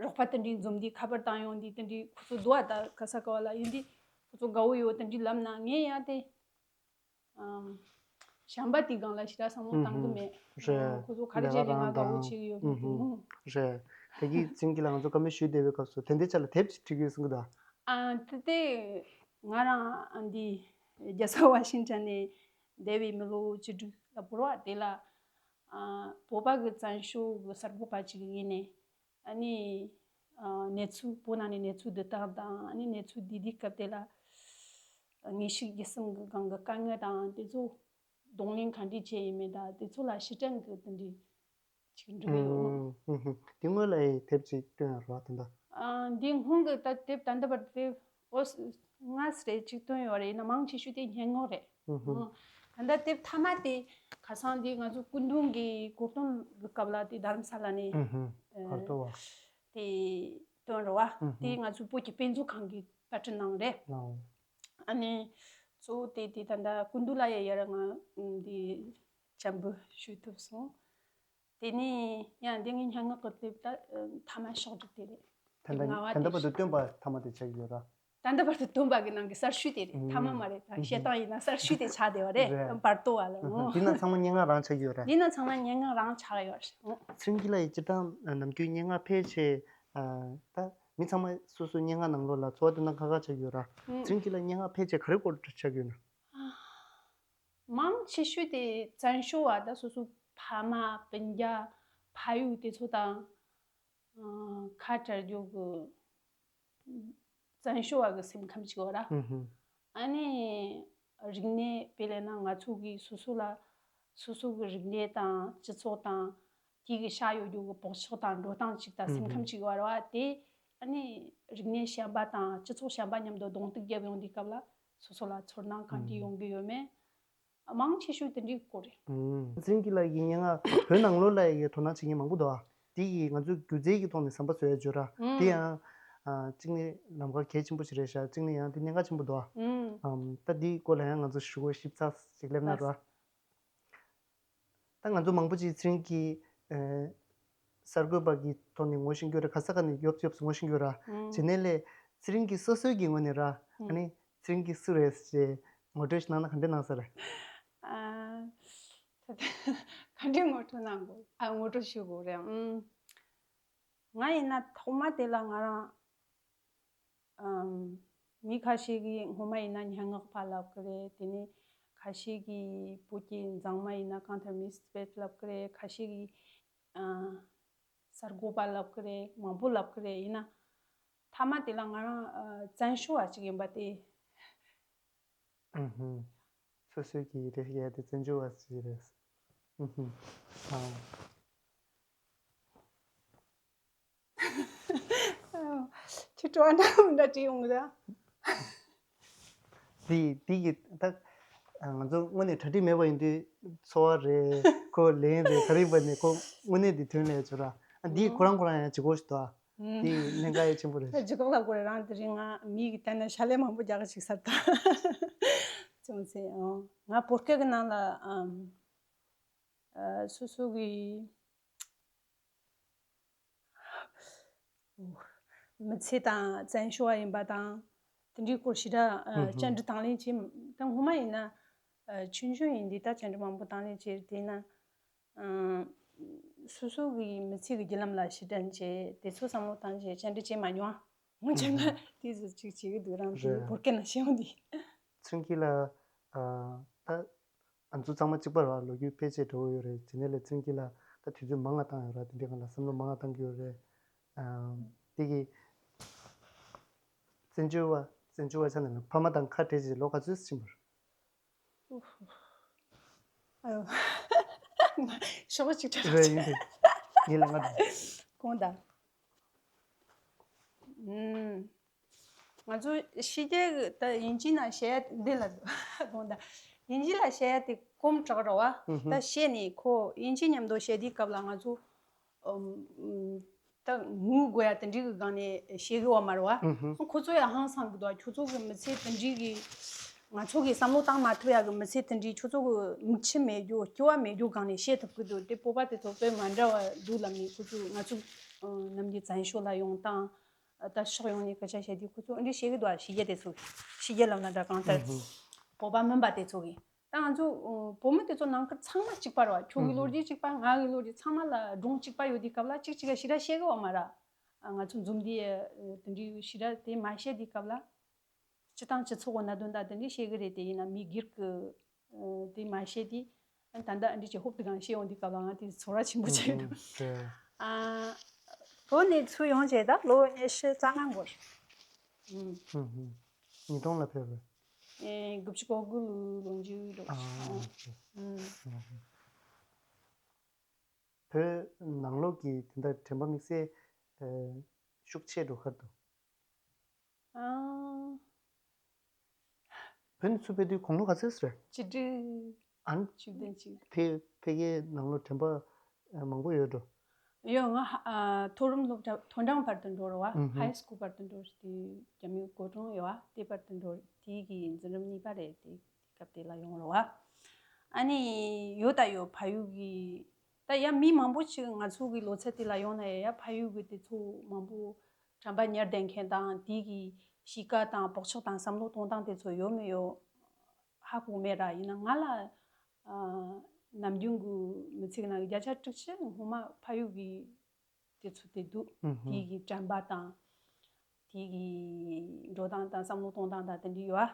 རོགས་པ་དེ་འདྲའི་འཛོམས་དུས་ཁ་པར་བཏང་ཡོང་དུས་དེ་འདྲའི་ཁོ་ཚོ་འདུག་བ། ད་ག་ས་ག་བ་ལ་ཡིན་དུས་ཁོ་ཚོ་དགའ་བོ་ཡོད་དེ་འདྲའི་ལབ་ན་ངས་ཡང་དེ། ཨམ། གཞན་པ་དེའི་སྒང་ལ་ཞེ་དྲག་བསམ་བློ་བཏང་གི་མེད། རེད། ཁོ་ཚོ་ག་རེ་བྱས་ནས་ང་དགའ་བོ་བྱེད་ཀྱི་ཡོད་མེད་དེ། རེད། དེ་གི་ཚིང་གི་ལ་ང་ཚོ་བཀའ་མོལ་ཞུས་བསྡད་པའི་སྐབས་སུ་དེ་འདྲའི་ཆ་ལ་དེབ་ཅིག་བྲིས་ཀྱི་ཡོད་གསུང་གི་འདུག་ཨ། དེ་དེ་ང་རང་ཨ་འདི་རྒྱལ་ས་ཝ་ཤིང་ཊོན་ནས་འདས་པའི་མི་ལོ་བཅུ་དྲུག་ལ་བོར་བ་དེ་ལ་ཨ་བོད་པ་གི་བཙན་བྱོལ་གི་གསར་འགོད་པ་ཅིག་ཡིན་ནས། ཨ་ནི། ཨ། གནས་ཚུལ་བོད་ནང་ནས་གནས་ཚུལ་བསྡུ་སྟངས་དང་ཨ་ནི་གནས་ཚུལ་འདི་འདི་སྐབས་དེ་ལ་དངོས་ཤུགས་བརྒྱུད་གསུམ་གྱི་སྒང་གི་དཀའ་ངལ་དང་དེ་ཚོ་གདོང་ལེན་ག་འདྲས་བྱས་ཡིན་མིན་དང་དེ་ཚོ་ལ་ཕྱིར་དྲན་གྱི་དེ་འདྲས་ཅིག་འབྲི་གི་ཡོད། ཨུམ། ཨུམ། དེ་སྔོན་ལ་ཡི་དེབ་ཅིག་བཏོན་ཡོད་རེད་བ་དེ་འདྲ། ཨ། འདི་སྔོན་གྱི་ད་དེབ་ད་ལྟ་བར་དེབ་ཨོ་ལྔ་ཙམ་རེ་ཅིག་བཏོན་ཡོད་རེད། ཡིན་ན་མང་ཆེ་ཤོས་དེ་སྙན་ངག་རེད། ཨུ་ཧུ། ཨ། ད་ལྟ་དེབ་མཐའ་མ་དེ་ཁ་སང་དེ་ང་ཚོ་སྐུ་མདུན་གྱི་གོ་སྟོན་གྱི་སྐབས་ལ་དེ་རྡ་རམ་ས་ལ་ནས། ཨུ་ཧུ། ཨ། བར་དོ་བ། དེ་བཏོན་རེད་བ། ཨུ་ཧུ། དེ་ང་ཚོ་བོད་ཀྱི་དཔེ་མཛོད་ཁང་གིས་པར་སྐྲུན་གནང་རེད། ལའོ། ཨ་ནི་གཙོ་བོ་དེ་དེ་ད་ལྟ་སྐུ་མདུན་ལ་ཡ་ཡར་ང་དེ་སྤྱན་འབུལ་ཞུ་ཐུབ་སོང་། དེ་ནས་ཡང་འདི་ངའི་སྙན་ངག་གི་དེབ་ད་མཐའ་མ་ཤོག་སྒྲིག་དེ་རེད། ད་ལྟ་ང་བ་ད་ལྟ་བར་དུ་བཏོན་པ་མཐའ་མ་དེ་ཆགས་ཡོད་ར། ད་ལྟ་བར་དུ་བཏོན་པ་གི་ནང་གི་གསར་ཤོས་དེ་རེད། ཨུམ། མཐའ་མ་མ་རེད། ད་བཤད་སྟངས་ཡིན་ན་གསར་ཤོས་དེ་ཆགས་བསྡད་པ་རེད། རེད། བར་དོ་བ་ལ། ཨུམ། འདི་ན་ཚང་མ་སྙན་ངག་རང་ཆགས་ཡོད་ར། འདི་ན་ཚང་མ་སྙན་ངག་རང་ཆགས་ཡོད་རེད། ཨུམ། ཚེ་རིང་སྐྱིད་ལགས་ཡིས་སྤྱིར་བཏང་ནམ་རྒྱུན་སྙན་ངག་ཕལ་ཆེར། ཨ། ད་མི་ཚང་མ་སོ་སོའི་སྙན་ངག་ནང་ལོགས་ལ་འཚོ་བ་དེ་ན་ཁག་ཁག་ཆགས་ཡོད་ར། ཨུམ། ཚེ་རིང་སྐྱིད་ལགས་སྙན་ངག་ཕལ་ཆེར་ག་རེ་སྐོར་ཆགས་ཡོད་ན། མང་ཆེ་ཤོས་དེ་བཙན་བྱོལ་བ་དང་སོ་སོའི་ཕ་མ་སྤུན་ཀྱག་ཕ་ཡུལ་དེ་ཚོ་དང་། ཨ། ཁ་བྲལ་རྒྱུ་གི་བཙན་བྱོལ་བ་གི་སེམས་ཁམས་ཅིག་ཡོད་ར། ཨུ་ཧུ། ཨ་ནི་རིག་གནས་དཔེ་ལེན་ན་ང་ཚོ་གི་སོ་སོ་ལ་སོ་སོ་གི་རིག་གནས་དང་སྤྱི་ཚོགས་དང་དེ་གི་ཤ་ཡོད་རྒྱུ་གི་བག་ཆགས་དང་འགྲོ་སྟངས་ཅིག་དང་སེམས་ཁམས་ཅིག་ཡོད་ར་བ། དེ་ཨ་ནི་རིག་གནས་གཞན་པ་དང་སྤྱི་ཚོགས་གཞན་པ་མཉམ་དུ་གདོང་གཏུག་བརྒྱབ་ཡོང་དུས་སྐབས་ལ་སོ་སོ་ལ་ཚོར་སྣང་གང་འདྲ་ཡོང་གི་ཡོད་མེད། མང་ཆེ་ཤོས་དེ་འདྲའི་སྐོར་རེད། ཨུམ། ཚེ་རིང་སྐྱིད་ལགས་ཀྱི་སྙན་ངག་བོད་ནང་ལོགས་ལ་ཡི་དོ་སྣང་བྱེད་མཁན་མང་པོ་འདུག་ཨ། དེ་ཡིས་ང་ཚོས་སྒྱུ་རྩལ་གྱི་ཐོག་ནས་ཟམ་པ་བཟོ་ཡ་བརྗོད་ར། ཨུམ། དེ་ཡང་། ཨ། གཅིག་ནི་ལམ་ཁ་གལ་ཆེན་པོ་ཞིག་རེད་ཤག་གཅིག་ནི་ཡང་དེ་གནད་འགག་ཆེན་པོ་འདུག་ཨ། ཨུམ། ཨམ། ད་དེའི་སྐོར་ལ་ཡང་ང་ཚོ་ཞུ་སྒོ་ཞིབ་ཚགས་ཤིག་སླེབས་ན་ར། ད་ང་ཚོ་མང་པོ་ཅིག་ཚེ་རིང་གི། ཨེ། གསར་འགོད་པ་གི་ཐོག་ནས་ངོ་ཤེས་ཀྱི་ཡོད་རེད། ག་ས་ག་ནས་ཡོབ་ཡོབ་སུ་ངོ་ཤེས་ཀྱི་ཡོད་ར། ཨུམ། བྱས་ནས་ལས་ཚེ་རིང་གི་སོ་སོའི་གི་ངོས་ནས་ར། ཨུམ། ཨ་ནི་ཚེ་རིང་གི་སུ་རེད་ཅེས་ངོ་སྤྲོད་ཞིག་གནང་ན་ག་འདྲ་གནང་ས་རེད། ཨ། ད་ལྟ་ག་འདྲ་ངོ་སྤྲོད་གནང་དགོས། ཨ། ངོ་སྤྲོད་ཞུ་དགོས་རེད། ཨུམ། ང་ཡིན་ན་ཐོག་མ་དེ་ལ་ང་རང་། ཨམ། མི་ཁ་ཤས་ཀྱིས་སྔོན་མ་ཡིན་ན་སྙན་ངག་པ་ལབ་ཀྱི་རེད། དེ་ནས་ཁ་ཤས་ཀྱིས་བོད་ཀྱི་མཛངས་མ་ཡིན་ན་གང་ལྟར་མིས་པེད་ལབ་ཀྱི་རེད། ཁ་ཤས་ཀྱིས། ཨ། གསར་འགོད་པ་ལབ་ཀྱི་རེད། མང་པོ་ལབ་ཀྱི་རེད། ཡིན་ན་མཐའ་མ་དེ་ལ་ང་རང་། ཨ། བཙན་བྱོལ་བ་ཅིག་ཡིན་པ་དེ། ཨུ་ཧུམ། སོ་སོའི་གི་རེད་ཡ་དེ་བཙན་བྱོལ་བ་ཞིག་རེད། ཨུ་ཧུམ། ཨ། ཁྱོད་སྤྲོ་བ་འདྲ་མི་འདྲ་བྲིས་ཡོང་གི་ད། དེ་དེ་གི་ད་ང་ཚོ་དངོས་གནས་གྲ་སྒྲིག་མེད་པ་ཡིན་དུས་འཚོ་བ་རེད། ཁོ་ལན་རེད། ག་རེ་ཡིན་པ་ནས་ཁོ་དངོས་གནས་དེ་དོན་ལས་བྱོས་ར། ཨ། འདི་ཁོ་རང་ཁོ་རང་ཡང་བྱེད་དགོས་ཞིག་འདུག་ཨ། དེ་གནད་འགག་ཡང་ཆེན་པོ་རེད། ད་ཇི་ཀོབ་ལ་གོ་རེ་རང་དེ་རིང་ང་མིག་གི་བལྟས་ན་ཞྭ་ལས་མང་པོ་རྒྱག་གི་ཅིག་ས་ད། ཅུང་ཟད་ཨང་། ང་བོད་སྐད་གི་ནང་ལ་ཨམ། ཨ། སོ་སོ་གི་མི་ཚེ་དང་བཙན་བྱོལ་བ་ཡིན་པ་དང་དེ་འདྲའི་སྐོར་ཞེ་དྲག་ཨ། ཧུམ་ཧུམ། བཅར་འདྲི་དང་ལེན་བྱེད། ད་སྔོན་མ་ཡིན་ན་ཨ། ཆུང་ཆུང་ཡིན་དུས་ད་བཅར་འདྲི་མང་པོ་དང་ལེན་བྱས། དེས་ན། ཨ། སོ་སོ་གི་མི་ཚེ་གི་བརྒྱུད་ལམ་ལ་ཕྱིར་དྲན་བྱས། དེ་ཚོ་བསམ་བློ་བཏང་བྱས་བཅར་འདྲི་བྱས་མ་མྱོང་། འོན་ཀྱང་ང་དེ་ཚོ་ཅིག་བྱེད་ཀྱི་འདུག་རང་གི་རེད། བོད་སྐད་ནང་བཤད་ཡོང་དུས། ཚུན་གྱི་ལ། ཨ། ད་ང་ཚོ་ཚང་མ་གཅིག་པ་རེད་བ། ལོ་རྒྱུས་ཕལ་ཆེར་འདྲ་བོ་ཡོད་རེད། དེ་ནས་ལས་ཚུན་གྱི་ལ་ད་དུས་ཚོད་མང་ང་བཏང་ཡོད་ར། དེ་འདྲའི་སྒང་ལ་བསམ་བློ་མང་ང་བཏང་གི་ཡོད་རེད། ཨ། དེ་གི་བཙན་བྱོལ་བ་བཙན་བྱོལ་བ་ཆ་ནས་ཕ་མ་དང་ཁ་བྲལ་རྗེས་ལོ་ག་ཚོད་ཕྱིན་པ་རེད། ཨ་ཡོ། ཤོག་གཅིག་ཁྲ་རེད། ཡིན་ཏེ། ཉིན་ལ་ལྔ་དང་། གོང་དང་། ཨུམ། ང་ཚོ་ཕྱི་རྒྱལ་གི་ད་དབྱིན་ཇིའི་ནང་བཤད་ཡ་འདི་ལ་གོང་དང་། དབྱིན་ཇི་ལ་བཤད་ཡ་དེ་གོམ་དྲག་ར་བ། ཨུ་ཧུ། ད་བཤད་ནས་ཁོ་དབྱིན་ཇི་མཉམ་དུ་བཤད་དུས་སྐབས་ལ་ང་ཚོ་ཨུམ། ད་ངུ་དགོས་ཡ་དེ་འདྲའི་གི་སྒང་ནས་བཤད་གི་ཡོད་མ་རེད་བ། ཨུ་ཧུ། ཁོ་ཚོ་ཡང་ཧང་སང་གི་འདུག་ཁྱོད་ཚོ་གི་མི་ཚེ་དེ་འདྲའི་གི། ང་ཚོ་གི་བསམ་བློ་བཏང་མ་ཐུབ་ཡ་གི་མི་ཚེ་དེ་འདྲའི་ཁྱོད་ཚོ་གི་མིག་ཆུ་མེད་རྒྱུ་སྐྱོ་བ་མེད་རྒྱུ་སྒང་ནས་བཤད་ཐུབ་གི་འདུག་དེ་བོད་པ་དེ་ཚོ་དཔེ་མ་འདྲ་བ་འདུག་ལབ་ནས་ཁོ་ཚོ་ང་ཚོ་ནམ་རྒྱུན་བཙན་བྱོལ་ལ་ཡོང་སྟངས་ད་ཕྱོགས་ཡོངས་ནས་སྐད་ཆ་བཤད་དུས་ཁོ་ཚོ་འདི་བཤད་གི་འདུག་ཕྱི་རྒྱལ་དེ་ཚོ་ཕྱི་རྒྱལ་ལབ་ན་འདྲ་གང་ལྟར་ཨུ་ཧུ། བོད་པ་མིན་པ་དེ་ཚོ་གི། ད་ང་ཚོ་ཨ་བོད་མི་དེ་ཚོ་ནང་ཁུལ་ཚང་མ་གཅིག་པ་རེད་བ། ཁྱོད་ཀྱི་ལོ་རྒྱུས་གཅིག་པ། ང་གི་ལོ་རྒྱུས་ཚང་མ་ལ་སྒྲུང་གཅིག་པ་ཡོད་དུས་སྐབས་ལ་གཅིག་གཅིག་ག་ཞེ་དྲག་བཤད་གི་ཡོད་མ་རེད། ང་ཚོ་འཛོམས་དུས་དེ་འདྲའི་ཞེ་དྲག་དེ་མ་བཤད་དུས་སྐབས་ལ། སྤྱི་བཏང་སྤྱི་ཚོགས་གི་གནད་དོན་དང་དེ་འདྲའི་བཤད་གི་རེད། དེ་ཡིན་ན་མི་སྒེར་གི་དེ་མ་བཤད་དུས། ད་ལྟ་འདི་ཅིག་ཧོབ་ཏེ་གང་བཤད་ཡོང་དུས་སྐབས་ལ་ང་དེ་ཚོར་བ་ཆེན་པོ་བྱས་འདུག་ཨ། བོད་ནས་ཚུར་ཡོང་བྱས་ད་ལོ་ཉི་ཤུ་རྩ་ལྔ་འགོར། ཨུམ། ཉིས་སྟོང་ལ་ཕེབས་པས། ཨེ། དགུ་བཅུ་གོ་དགུ་ལོ་ལོ་མཇུག་ལོ། ཨ། ཨུམ། བོད་ནང་ལོགས་ཀྱི་དེ་འདྲ་དྲན་པ་དམིགས་བསལ་ཤུགས་ཆེ་འགྲོ་ཁར་འདུག་ཨ། བོད་ནས་ཚུར་ཕེབས་དུས་དགུང་ལོ་ག་ཚོད་རེད། བཅུ་དྲུག་ཨ་ནི། བཅུ་བདུན་ཅིག་ཕེ་ཕ་གིའི་ནང་ལོ་དྲན་པ་མང་པོ་ཡོད་འགྲོ། ཡོད། ང་ཧ་ཨ་མཐོ་རིམ་སློབ་གྲྭ་མཐོ་འབྲིང་བར་དུ་འགྲོ་རེད་བ། ཨུ་ཧུ། ཧའི་སྐུལ་བར་དུ་འགྲོ་རེད། དེ་རྒྱ་མིའི་གོ་གྲོང་ཡོད་བ། དེ་བར་དུ་འགྲོ་རེད། དེ་གི་འཛིན་རིམ་གཉིས་པ་རེད། དེ་དེ་སྐབས་དེ་ལ་ཡོང་རེད་བ། ཨ་ནི་ཡོད་ད་ཡོད། ཕ་ཡུལ་གི་ད་ཡ་མི་མང་པོ་ཞིག་ང་ཚོ་གི་ལོ་ཚད་དེ་ལ་ཡོང་ན་ཡ་ཡ་ཕ་ཡུལ་གི་དེ་ཚོ་མང་པོ་དྲན་པ་ཉར་བསྡད་མཁན་དང་། དེ་གི་གཤིས་ཀ་དང་བག་ཆགས་དང་བསམ་བློ་གཏོང་སྟངས་དེ་ཚོ་ཡོད་མི་ཡོད་ཧ་གོ་མེད་ར། ཡིན་ན་ང་ལ་ཨ་ནམ་རྒྱུན་གི་མི་ཚེ་གི་ནང་གི་བརྒྱ་ཆ་དྲུག་ཅུ་སྔོན་མ་ཕ་ཡུལ་གི་དེ་ཚོ་དེ་འདུག་ཨུ་ཧུ། དེ་གི་དྲན་པ་དང་། དེ་གི་འགྲོ་སྟངས་དང་བསམ་བློ་གཏོང་སྟངས་དང་དེ་འདྲ་ཡོད་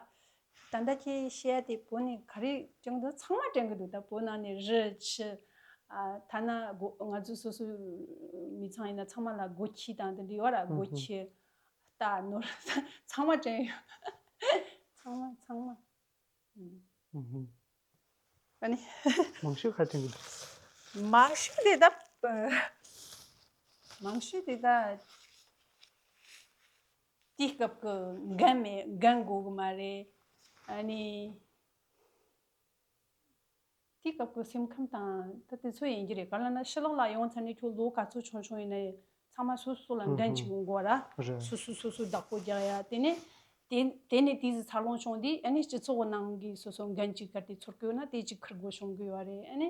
ཨ། ད་ལྟ་ཁྱེད་བཤད་ཡ་དེ་བོད་ནས་ག་རེ་དྲན་གི་འདུག་ཚང་མ་དྲན་གི་འདུག་ད་བོད་ནང་ནས་རི་ཆུ། ཨ། ཐ་ན་སྒོ་ང་ཚོ་སོ་སོའི་མི་ཚང་ཡིན་ན་ཚང་མ་ལ་སྒོ་ཁྱི་དང་དེ་འདྲ་ཡོད་ར། སྒོ་ཨུ་ཧུ། ཁྱི། རྟ་ནོར་ཚང་མ་དྲན་ཡོད། ཚང་མ་ཚང་མ། ཨུ་ཧུ། ཨ་ནི། མང་ཤོས་ག་དྲན་གི་འདུག་མང་ཤོས་དེ་ད། མང་ཤོས་དེ་ད། དེའི་སྐབས་ཀྱི་འགན་མེད། འགན་དགོས་གི་མ་རེད། ཨ་ནི། དེའི་སྐབས་ཀྱི་སེམས་ཁམས་དང་ད་དེ་ཚོ་ཡིན་གྱི་རེད། ག་ལ་ན་ཕྱི་ལོགས་ལ་ཡོང་ཚར་ནས་ཁྱོད་ལོ་ག་ཚོད་ཆུང་ཆུང་ཡིན་ན་ཡང་ཚང་མ་སོ་སོ་ལ་འགན་ཅིག་ཡོང་དགོས་ར། རེད། སོ་སོ་སོ་སོ་བདག་པོ་རྒྱག་ཡ། དེ་ནས་དེ་དེ་ནས་དེ་ཟིག་འཚར་ལོངས་བྱུང་དུས་ཨ་ནི་སྤྱི་ཚོགས་ནང་གི་སོ་སོ་འགན་ཅིག་གལ་ཏེ་ཚོར་གི་ཡོད་ན་དེ་ཅིག་འཁུར་དགོས་བྱུང་གི་ཡོད་རེད། ཨ་ནི།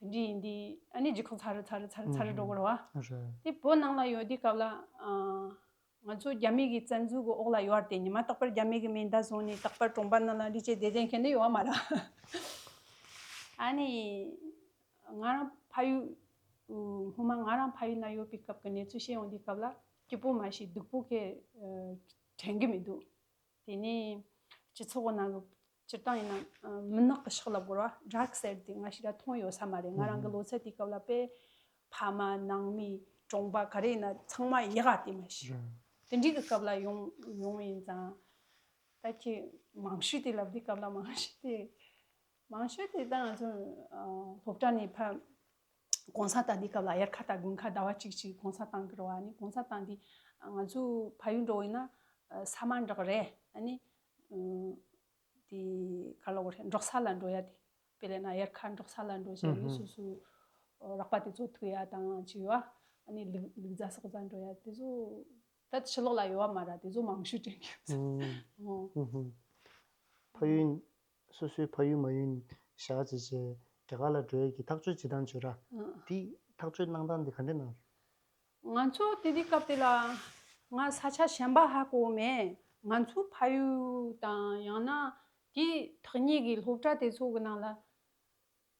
དེ་འདྲ་ཡིན་དུས་ཨ་ནི་ལྗིད་ཁོག་ཚ་རུ་ཚ་རུ་ཚ་རུ་ཚ་རུ་འགྲོ་གི་རེད་བ། རེད། དེ་བོད་ནང་ལ་ཡོད་དུས་སྐབས་ལ་ཨ། ང་ཚོ་རྒྱ་མི་གི་བཙན་འཛུལ་གི་འོག་ལ་ཡོད་དེ་ཉི་མ་རྟག་པར་རྒྱ་མི་གི་མེ་མདའ་བཟུང་ནས་རྟག་པར་གྲོང་པ་ནང་ལ་འདི་བྱས་བསྡད་བསྡད་མཁན་ནི་ཡོད་མ་རེད། ཨ་ནི་ང་རང་ཕ་ཡུལ་སྔོན་མ་ང་རང་ཕ་ཡུལ་ན་ཡོད་པའི་སྐབས་ཀྱི་གནས་ཚུལ་བཤད་ཡོང་དུས་སྐབས་ལ་སྐྱིད་པོ་མ་གཏོགས་སྡུག་པོ་གི་དྲན་གི་མི་འདུག་དེ་ནས་སྤྱི་ཚོགས་ནང་གི་སྤྱིར་བཏང་ཡིན་ན་ཨ་མུན་ནག་གི་ཕྱོགས་ལ་བོར་བ་ཌར་ཀ་སའི་ཌི་དེ་ང་ཞིག་ལ་མཐོང་ཡོད་ས་མ་རེད། ང་རང་གི་ལོ་ཚད་དེའི་སྐབས་ལ་དཔེ་ཕ་མ་ནང་མི་གྲོང་པ་ག་རེ་ཡིན་ན་ཚང་མ་ཡག་ག་དེ་མ་ཤི། རེད། དེ་འདྲའི་གི་སྐབས་ལ་ཡོང་ཡོང་ཡིན་ཙང་། ད་ཁྱེད་མང་ཤོས་དེ་ལབ་དུས་སྐབས་ལ་མང་ཤོས་དེ་མང་ཤོས་དེ་ད་ང་ཚོ་ཨ་སློབ་གྲྭ་ནས་ཕར་གུང་སེང་བཏང་དུས་སྐབས་ལ་དབྱར་ཁ་དང་དགུན་ཁ་ཟླ་བ་གཅིག་གཅིག་གུང་སེང་བཏང་གི་རེད་བ། ནི་གུང་སེང་བཏང་དུས་ང་ཚོ་ཕ་ཡུལ་འགྲོ་ཡིན་ན་ཨ་ས་མ་འབྲག་རེད། ཨ་ནི་ཨ་དེ་ག་ལ་འོ་རེད། འབྲོག་ས་ལ་འགྲོ་ཡ་དེ། དཔེ་ལབ་ན་དབྱར་ཁ་འབྲོག་ས་ལ་འགྲོ་བྱས་ཨུ་ནི་ཧུ། སོ་སོ་རགས་པ་དེ་ཚོ་ཐུག་ཡ་དང་ཅིག་ཡོད་ཨ། ཨ་ནི་ལུག་ལུག་རྫ་སོག་རྫ་འགྲོ་ཡ་དེ་ཚོ་ད་ཕྱི་ལོགས་ལ་ཡོད་བ་མ་ར། དེ་ཚོ་མང་ཤོས་དྲན་གྱི་ཡོད། ཨུ་ཨོ། ཨུ་ཧུ། ཕ་ཡུལ་སོ་སོའི་ཕ་ཡུལ་མ་ཡུལ་བཞག་བྱས་བྱས་རྒྱ་གར་ལ་འགྲོ་ཡ་གི་ཐག་གཅོད་བྱེད་སྟངས་བྱོས་ར། ཨ་དེ་ཐག་གཅོད་གནང་སྟངས་དེ་ག་འདྲས་གནང་། ང་ཚོ་དེ་དུས་སྐབས་དེ་ལ་ང་ས་ཆ་གཞན་པ་ཧ་གོ་མེད། ང་ཚོའི་ཕ་ཡུལ་དང་ཡང་ན་དེའི་ཐག་ཉེ་གི་སློབ་གྲྭ་དེ་ཚོ་གི་ནང་ལ་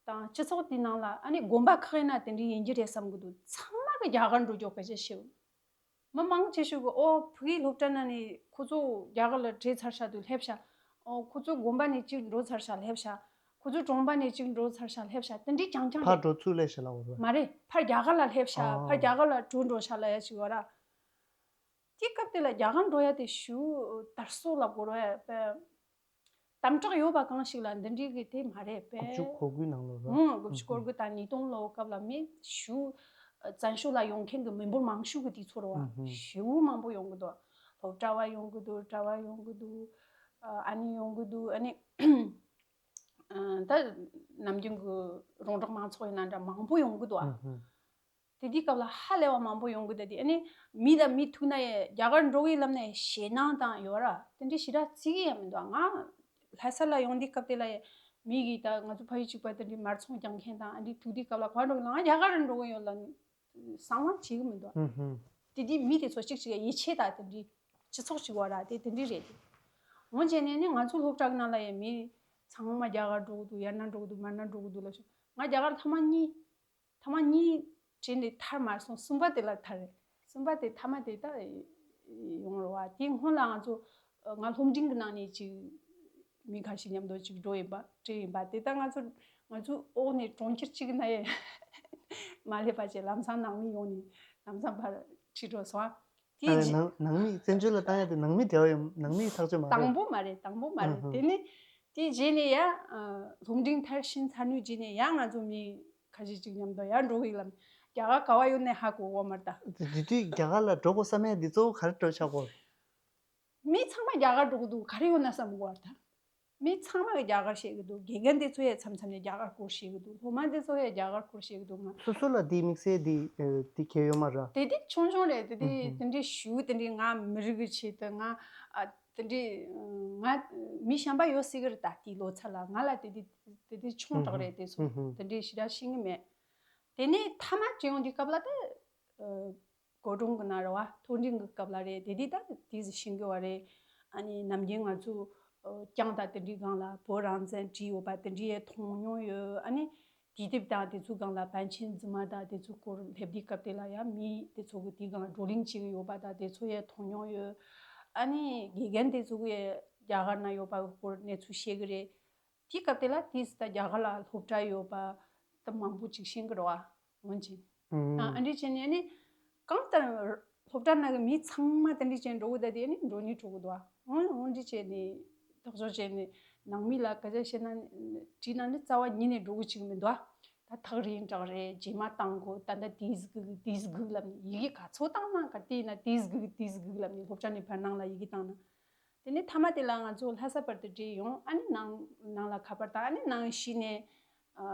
དང་སྤྱི་ཚོགས་དེའི་ནང་ལ་ཨ་ནི་དགོན་པ་ཁག་ཡིན་ན་དེ་འདྲའི་ཡིན་གྱི་རེད་བསམ་གི་འདུག་ཚང་མ་གི་རྒྱ་གར་འགྲོ་རྒྱུ་སྐད་ཆ་བཤད། མི་མང་ཆེ་ཤོས་ཀྱིས་ཨོ་ཕ་གིའི་སློབ་གྲྭ་ནང་ནས་ཁོ་ཚོ་རྒྱ་གར་ལ་བྲོས་ཚར་ཤག་འདུག་སླེབས་ཤག་ཨོ་ཁོ་ཚོ་དགོན་པ་ནས་གཅིག་འགྲོ་ཚར་ཤག་སླེབས་ཤག་ཁོ་ཚོ་གྲོང་པ་ནས་གཅིག་འགྲོ་ཚར་ཤག་སླེབས་ཤག་དེ་འདྲའི་རྐྱང་རྐྱང་ཕར་རེད། འགྲོ་ཚུར་སླེབས་ཤག་ལབ་དགོས་རེད། མ་རེད། ཕར་རྒྱ་གར་ལ་སླེབས་ཤག་ཨ་ཕར་རྒྱ་གར་ལ་བྲོས་འགྲོ་ཤག་ལབ་ཡ་ཞིག་ཡོད་ར། དེའི་སྐབས་དེ་ལ་རྒྱ་གར་འགྲོ་ཡ་དེ་ཞུ་དར་སྲོལ་ལ་གོ་རོ་ཡ་པས། དམ་དྲག་ཡོད་པ་གང་ཞིག་ལ་འདི་འདྲའི་གི་དེ་མ་རེད་པས། དགུ་བཅུ་གོ་དགུའི་ནང་ལོ་ར། ཨང་། དགུ་བཅུ་གོ་དགུ་དང་ཉིས་སྟོང་ལོ་སྐབས་ལ་མི་ཞུ་བཙན་བྱོལ་ལ་ཡོང་མཁན་གི་མི་འབོར་མང་ཤོས་གི་དུས་ཚོད་རེད་བ། ཞེ་པོ་མང་པོ་ཡོང་གི་འདུག་སློབ་གྲྭ་བ་ཡོང་གི་འདུག་གྲྭ་བ་ཡོང་གི་འདུག་ཨ་ནི་ཡོང་གི་འདུག་ཨ་ནི་ད་ནམ་རྒྱུན་གི་རོང་འབྲོག་མང་ཚོགས་ཡིན་ན་འདྲ་མང་པོ་ཡོང་གི་འདུག་ཨ། དེ་དུས་སྐབས་ལ་ཧ་ལས་པ་མང་པོ་ཡོང་གི་འདུག་དེ་ཨ་ནི་མི་ལ་མི་ཐུག་ན་ཡང་རྒྱ་གར་འགྲོ་གི་ལམ་ནས་ཞེད་སྣང་དང་ཡོད་ར། དེ་འདྲའི་ཞེ་དྲག་བརྩི་གི་ཡང་མི་འདུག་ང་ལྷ་ས་ལ་ཡོང་དུས་སྐབས་དེ་ལ་ཡང་མི་གིས་ད་ང་ཚོ་ཕ་ཡུལ་གཅིག་པ་དེ་འདྲའི་མར་ཚོང་རྒྱག་མཁན་དང་ཨ་འདྲའི་ཐུག་དུས་སྐབས་ལ་ག་པར་འགྲོ་གི་ལ་ང་རྒྱ་གར་འགྲོ་གི་ཡོད་ལ་བསམ་བློ་བྱེད་གི་མི་འདུག་དེ་དུས་མི་དེ་ཚོ་གཅིག་གཅིག་ཡིད་ཆེས་དང་དེ་འདྲའི་སྤྱི་ཚོགས་གཅིག་པ་ར་དེ་དེ་འདྲའི་རེད་དེ། འོན་ཀྱང་ནས་ནི་ང་ཚོ་སློབ་གྲྭ་གི་ནང་ལ་ཡང་མི་ཚང་མ་རྒྱ་གར་འགྲོ་གི་འདུག་ཡར་ན་འགྲོ་གི་འདུག་མར་ན་འགྲོ་གི་འདུག་ལབ་ཤོག་ང་རྒྱ་གར་ཐེངས་མ་གཉིས། ཐེངས་མ་གཉིས་བྱས་ནས་ཐར་མ་སོང་། གསུམ་པ་དེ་ལ་ཐར་རེད། གསུམ་པ་དེ་ཐེངས་མ་དེ་ད་ཡོང་རེད་བ། དེའི་སྔོན་ལ་ང་ཚོ་ང་སློབ་འབྲིང་གི་ནང་ནས་ཅིག་མི་ཁ་ཤས་མཉམ་དུ་ཅིག་འགྲོ་ཡིན་པ་བྲིས་ཡིན་པ་དེ་ད་ང་ཚོ་ང་ཚོའི་འོག་ནས་གྲོང་ཁྱེར་གཅིག་ན་ཡང་མ་སླེབས་པ་བྱས་ལམ་སང་ནང་མི་ཡོང་ནས་ལམ་སང་ཕར་ཁྲིད་འགྲོ་སོང་ཨ། དེ་ཨ་རེད། རྗེས་ནང་ནང་མི་བཙན་བྱོལ་ལ་བཏང་ཡ་དེ་ནང་མི་དེ་བ་ཡང་ནང་མིའི་ཐག་གཅོད་མ་རེད། དང་པོ་མ་རེད། དང་པོ་མ་རེད། ཨ་ཧ། དེ་ནས་དེའི་རྗེས་ནས་ཡ་ཨ་སློབ་འབྲིང་མཐར་ཕྱིན་ཚར་ནུས་རྗེས་ནས་ཡ་ང་ཚོ་མི་ཁ་ཤས་ཅིག་མཉམ་དུ་ཡར་འགྲོ་གི་ཡིན་ལབ། རྒྱ་གར་ག་བ་ཡོད་ནས་ཧ་གོ་གོ་མ་རེད་ད། དེ་དུས་རྒྱ་གར་ལ་འགྲོ་དགོས་བསམ་ཡ་འདི་གཙོ་བོ་ག་རེ་འགྲོ་ཆགས་གོ། མི་ཚང་མ་རྒྱ་གར་འགྲོ་གི་འདུག་ག་རེ་ཡོད་ན་བསམ་གོ་བ་རེད་ད། མི་ཚང་མ་གི་རྒྱ་གར་བཤད་གི་འདུག་དགེ་རྒན་དེ་ཚོ་ཡང་མཚམས་མཚམས་ནས་རྒྱ་གར་སྐོར་བཤད་གི་འདུག་སློབ་མ་དེ་ཚོ་ཡང་རྒྱ་གར་སྐོར་བཤད་གི་འདུག་ང་། སོ་སོ་ལ་དེའི་དམིགས་བསལ་དེ་ཨ་དེ་གལ་ཡོད་མ་རེད། དེ་དེ་ཆུང་ཆུང་རེད། དེ་དེ་ཨུ་ཧུ། དེ་འདྲའི་ཞུ་དེ་འདྲའི་ང་མི་རིགས་ཀྱི་ཆེད་དུ་ང་ཨ་དེ་འདྲའི་ང་མི་གཞན་པ་ཡོད་སྲིད་གི་རེད་ད། དེའི་ལོ་ཚད་ལ་ང་ལ་དེ་དེ་དེ་དེ་ཆུང་དྲགས་རེད། དེ་ཚོ་ཨུ་ཧུ། དེ་འདྲའི་ཞེ་དྲག་ཤེས་གི་མེད། དེ་ནས་མཐའ་མ་བྱེད་ཡོང་དུས་སྐབས་ལ་ད་ཨ། གོ་སྒྲུང་གི་ནང་རེད་བ། མཐོ་འབྲིང་གི་སྐབས་ལ་རེད། དེ་དུས་ད་དེ་ཟིག་ཤེས་གི་བ་རེད། ཨ་ནི་ནམ་རྒྱུན་ང་ཚོ་ཨ་རྐྱང་དང་དེ་འདྲའི་སྒང་ལ་བོད་རང་བཙན་བྲིས་ཡོད་པ་དེ་འདྲའི་ཡང་མཐོང་མྱོང་ཡོད། ཨ་ནི་དུས་དེབ་དང་དེ་ཚོའི་སྒང་ལ་པཎ་ཆེན་རྫུན་མ་དང་དེ་ཚོའི་སྐོར་སླེབས་དུས་སྐབས་དེ་ལ་ཡང་མི་དེ་ཚོ་གི་དེའི་སྒང་ལ་བགྲོ་གླེང་བྱེད་གི་ཡོད་པ་དང་དེ་ཚོ་ཡང་མཐོང་མྱོང་ཡོད། ཨ་ནི་དགེ་རྒན་དེ་ཚོ་གི་རྒྱ་གར་ན་ཡོད་པ་གི་སྐོར་གནས་ཚུལ་བཤད་གི་རེད། དེའི་སྐབས་དེ་ལ་དེས་ད་རྒྱ་གར་ལ་སློབ་གྲྭ་ཡོད་པ་ད་མང་པོ་ཅིག་ཤེས་ཀྱི་རེད་བ། འོན་ཀྱང་། ཨ་ཨ་འདྲས་བྱས་ནས་ནི་གང་ལྟར་སློབ་གྲྭ་ནང་གི་མི་ཚང་མ་དེ་འདྲས་བྱས་འགྲོ་གི་ད་དེ་ནི་འགྲོ་ནི་འགྲོ་གི་འདུག་བ། འོན་འོན་འདྲས་བྱས་ནས་ཐག་གཅོད་བྱས་ནས་ནང་མི་ལ་སྐད་ཆ་བཤད་ན་དྲིས་ན་ནི་རྩ་བ་ཉིད་ནས་འགྲོ་གི་ཅིག་མི་འདུག་བ། ད་ཐག་རིང་དྲགས་རེད། རྗེས་མ་བཏང་དགོས། ད་ལྟ་དེས་སྒུག་དེས་སྒུག་ལབ་ནས་ཡི་གེ་ག་ཚོད་བཏང་ན་ག་དེ་ཡིན་ན་དེས་སྒུག་དེས་སྒུག་ལབ་ནས་སློབ་གྲྭ་ནས་ཕར་ནང་ལ་ཡི་གེ་བཏང་ན། དེ་ནས་མཐའ་མ་དེ་ལ་ང་ཚོ་ལྷ་ས་བར་དུ་བྲོས་ཡོང་། ཨ་ནི་ནང་ནང་ལ་ཁ་པར་དང་ཨ་ནི་ནང་གཞི་ནས་ཨ་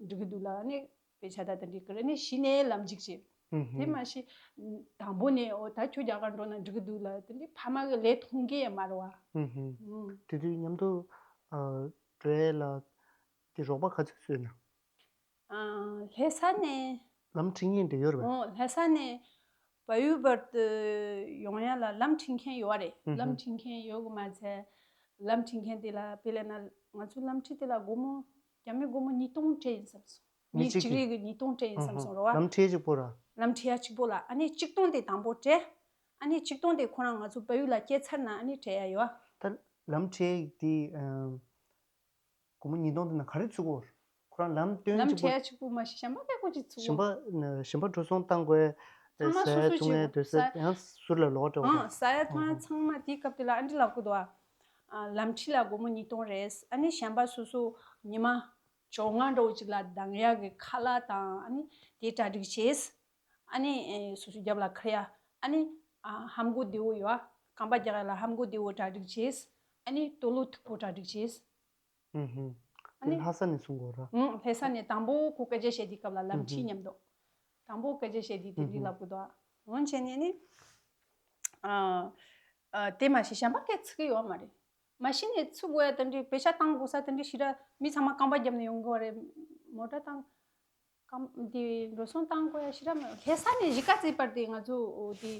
འགྲིག་གི་འདུག་ལ་ཨ་ནི་དཔེ་ཆ་ད་དེ་འགྲིག་གི་རེད། ཨ་ནི་གཞི་ནས་ལམ་འཇིག་བྱེད། ཨུ་ཧུ། དེ་མ་གཞི་དང་པོ་ནས་འོ་ད་ཁྱོད་རྒྱ་གར་འགྲོ་ན་འགྲིག་གི་འདུག་ལ་དེ་འདྲའི་ཕ་མ་གི་ལས་མཐོང་གི་ཡང་མ་རེད་བ། ཨུ་ཧུ། ཨུ། དེ་དུས་མཉམ་དུ་ཨ་བྲོས་ལ་དེ་རོགས་པ་ག་ཚོད་བཟོས་ན། ཨ་ལྷ་ས་ནས། ལམ་ཁྲིད་མཁན་དེ་ཡོད་རེད་པས། ཨོ་ལྷ་ས་ནས་བལ་ཡུལ་བར་དུ་ཡོང་ཡ་ལ་ལམ་ཁྲིད་མཁན་ཡོད་རེད། ཨུ་ཧུ། ལམ་ཁྲིད་མཁན་ཡོད་གི་མ་ཚད། ལམ་ཁྲིད་མཁན་དེ་ལ་དཔེ་ལབ་ན་ང་ཚོའི་ལམ་ཁྲིད་དེ་ལ་སྒོར་མོ་རྒྱ་མི་སྒོར་མོ་ཉིས་སྟོང་སྤྲད་ཡིན་བསམ་སོང་། མི་མི་གཅིག་གཅིག་གིས། རེ་གིས་ཉིས་སྟོང་སྤྲད་ཡིན་བསམ་སོང་རེད་བ། ལམ་ཁྲིད་གཅིག་པོ་ར། ལམ་ཁྲིད་ཡ་གཅིག་པོ་ལ་ཨ་ནི་གཅིག་སྟོང་དེ་དང་པོ་སྤྲད། ཨ་ནི་གཅིག་སྟོང་དེ་ཁོ་རང་ང་ཚོ་བལ་ཡུལ་ལ་སྐྱེལ་ཚར་ན་ཨ་ནི་སྤྲད་ཡ་ཡོད་བ། ད་ལམ་ཁྲིད་དེ་ཨ། སྒོར་མོ་ཉིས་སྟོང་དེ་ན་ག་རེ་ཚུགས་གོ། ཁོ་རང་ལམ་སྟོན་ལམ་གཅིག་པོ། ཁྲིད་ཡ་གཅིག་པོ་མ་ཤེས་གཞན་པ་ག་གོ་ཅིག་ཚུགས་གཞན་གོ། པ་ན་གཞན་པ་འགྲོ་སོང་བཏང་དགོས། ཚང་མ་ཟ་སོ་ཡ་སོ་བཅུག་ཡ་བཅུག་སྡོད་ས་ས། ཡང་ཟུར་ལ་ལོག་འགྲོ་ཨང་། བ། ཟ་ཡ་འཐུང་ཡ་ཨང་། ཚང་མ་དེའི་སྐབས་དེ་ལ་ཨ་འདྲི་ལབ་གི་འདུག་ཨ། ལམ་ཁྲིད་ལ་སྒོར་མོ་ཉིས་སྟོང་རེད། ཨ་ནི་གཞན་པ་སོ་སོ་ཉི་མ་བཅོ་ལྔ་འདྲ་བོ་ཅིག་ལ་ལྡང་ཡ་གི་ཁ་ལག་དང་ཨ་ནི་དེ་གྲ་སྒྲིག་བྱས། ཨ་ནི་ཨེ་སོ་སོའི་རྒྱབ་ལ་ཁུར་ཡ། ཨ་ནི་ཨ་ཧམ་གོ་བདེ་བོ་ཡོད་ཨ། རྐང་པ་རྒྱག་ཡ་ལ་ཧམ་གོ་བདེ་བོ་གྲ་སྒྲིག་བྱས། ཨ་ནི་སྟོད་ལྭ་མཐུག་པོ་གྲ་སྒྲིག་བྱས། ཨུ་ཧུ། ཨ་དེ་ནི་ལྷ་ས་ནས་གསུང་གོ་ར། ཨུ་ལྷ་ས་ནས་དང་པོ་ཁོ་སྐད་ཆ་བཤད་དུས་སྐབས་ལ་ལམ་ཁྲིད་ཨུ་ཧུ། མཉམ་དུ། དང་པོ་སྐད་ཆ་བཤད་དུས་དེ་འདྲའི་ཨུ་ཧུ། ལབ་གི་འདུག་ཨ། འོན་བྱས་ནས་ནི། ཨ་ཨ་དེ་མ་གཞི་གཞན་པ་སྐད་ཚིག་གི་ཡོད་མ་རེད། མ་གཞི་ནས་ཚུགས་དགོས་ཡ་དེ་འདྲའི་པེ་ཤ་བཏང་དགོས་ས་དེ་འདྲའི་ཞེ་དྲག་མི་ཚང་མ་རྐང་པ་བརྒྱབ་ནས་ཡོང་གི་ཡོད་རེད། མོ་ཊ་བཏང་། རྐང་དེ་འགྲོ་སོང་བཏང་དགོས་ཡ་ཞེ་དྲག་མེད། ལྷ་ས་ནས་གཞིས་ཀ་རྩེ་བར་དེ་ང་ཚོ་དེ་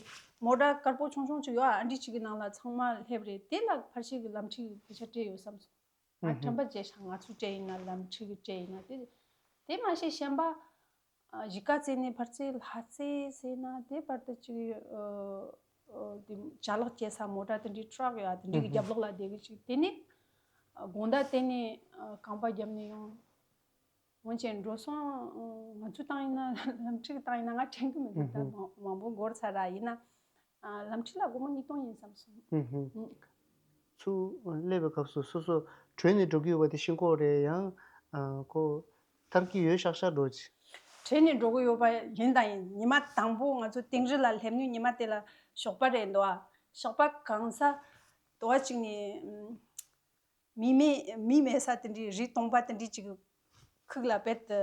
མོ་ཊ་དཀར་པོ་ཆུང་ཆུང་ཅིག་ཡོད་ཨ། འདི་གཅིག་གི་ནང་ལ་ཚང་མ་སླེབས་རེད། དེ་ལ་ཕལ་ཆེར་གི་ལམ་ཁྲིད་ཀྱི་པེ་ཤ་སྤྲད་ཡོད་བསམ་སོང་། ང་ཨུ་ཧུ། དྲན་པ་བརྗེད་ཤག་ང་ཚོས་སྤྲད་ཡིན་ན་ལམ་ཁྲིད་ཀྱི་སྤྲད་ཡིན་ན་དེ། དེ་མ་ཟད་གཞན་པ་ཨ་གཞིས་ཀ་རྩེ་ནས་ཕར་ཚུར་ལྷ་རྩེ་ཟེར་ན་དེ་བར་དུ་ཅིག་ཨ་ཨ་དེ་ཅ་ལག་སྐྱེལ་ས་མོ་ཊ་དེ་འདྲའི་ཊྲག་ཡོད་ཨ། དེ་འདྲའི་གི་ཨུ་ཧུ། རྒྱབ་ལོགས་ལ་བསྡད་གི་ཅིག་དེ་ནས་ཨ་དགོང་དག་དེ་ནས་ཨ་རྐང་པ་བརྒྱབ་ནས་ཡོང་། འོན་ཀྱང་འགྲོ་སོང་ང་ཚོས་བཏང་ཡིན་ན་ལམ་ཁྲིད་བཏང་ཡིན་ན་ང་དྲན་གི་མི་འདུག་ད་ཨུ་ཧུ། མང་མང་པོ་འགོར་ཚར་ར། ཡིན་ན་ ཨ། ལམ་ཁྲིད་ལ་སྒོར་མོ་ཉིས་སྟོང་ཡིན་བསམ་སོང་། ཧུམ་ཧུམ། ཨུ། ཚུར་སླེབས་པའི་སྐབས་སུ་སོ་སོ་བྲོས་ནས་འགྲོ་གི་ཡོད་པ་དེ་ཤེས་ཀྱི་ཡོད་རེད། ཡང་ཨ་ཁོ་ཐར་གྱི་ཡོད་ཤག་ཤག་འགྲོ་ཅི། བྲོས་ནས་འགྲོ་གི་ཡོད་པ་ཡིན་དང་ཡིན། ཉི་མ་དང་པོ་ང་ཚོ་དིང་རི་ལ་སླེབས་ནས་ཉི་མ་དེ་ལ་ཞོགས་པ་རེད་འདུག་ཨ། ཞོགས་པ་གང་ས་དོ་བ་གཅིག་ནས་ཨམ། མི་མེད་མི་མེད་ས་དེ་འདྲའི་རི་སྟོང་པ་དེ་འདྲའི་ཅིག་ཁུག་ལ་བེད་དུ་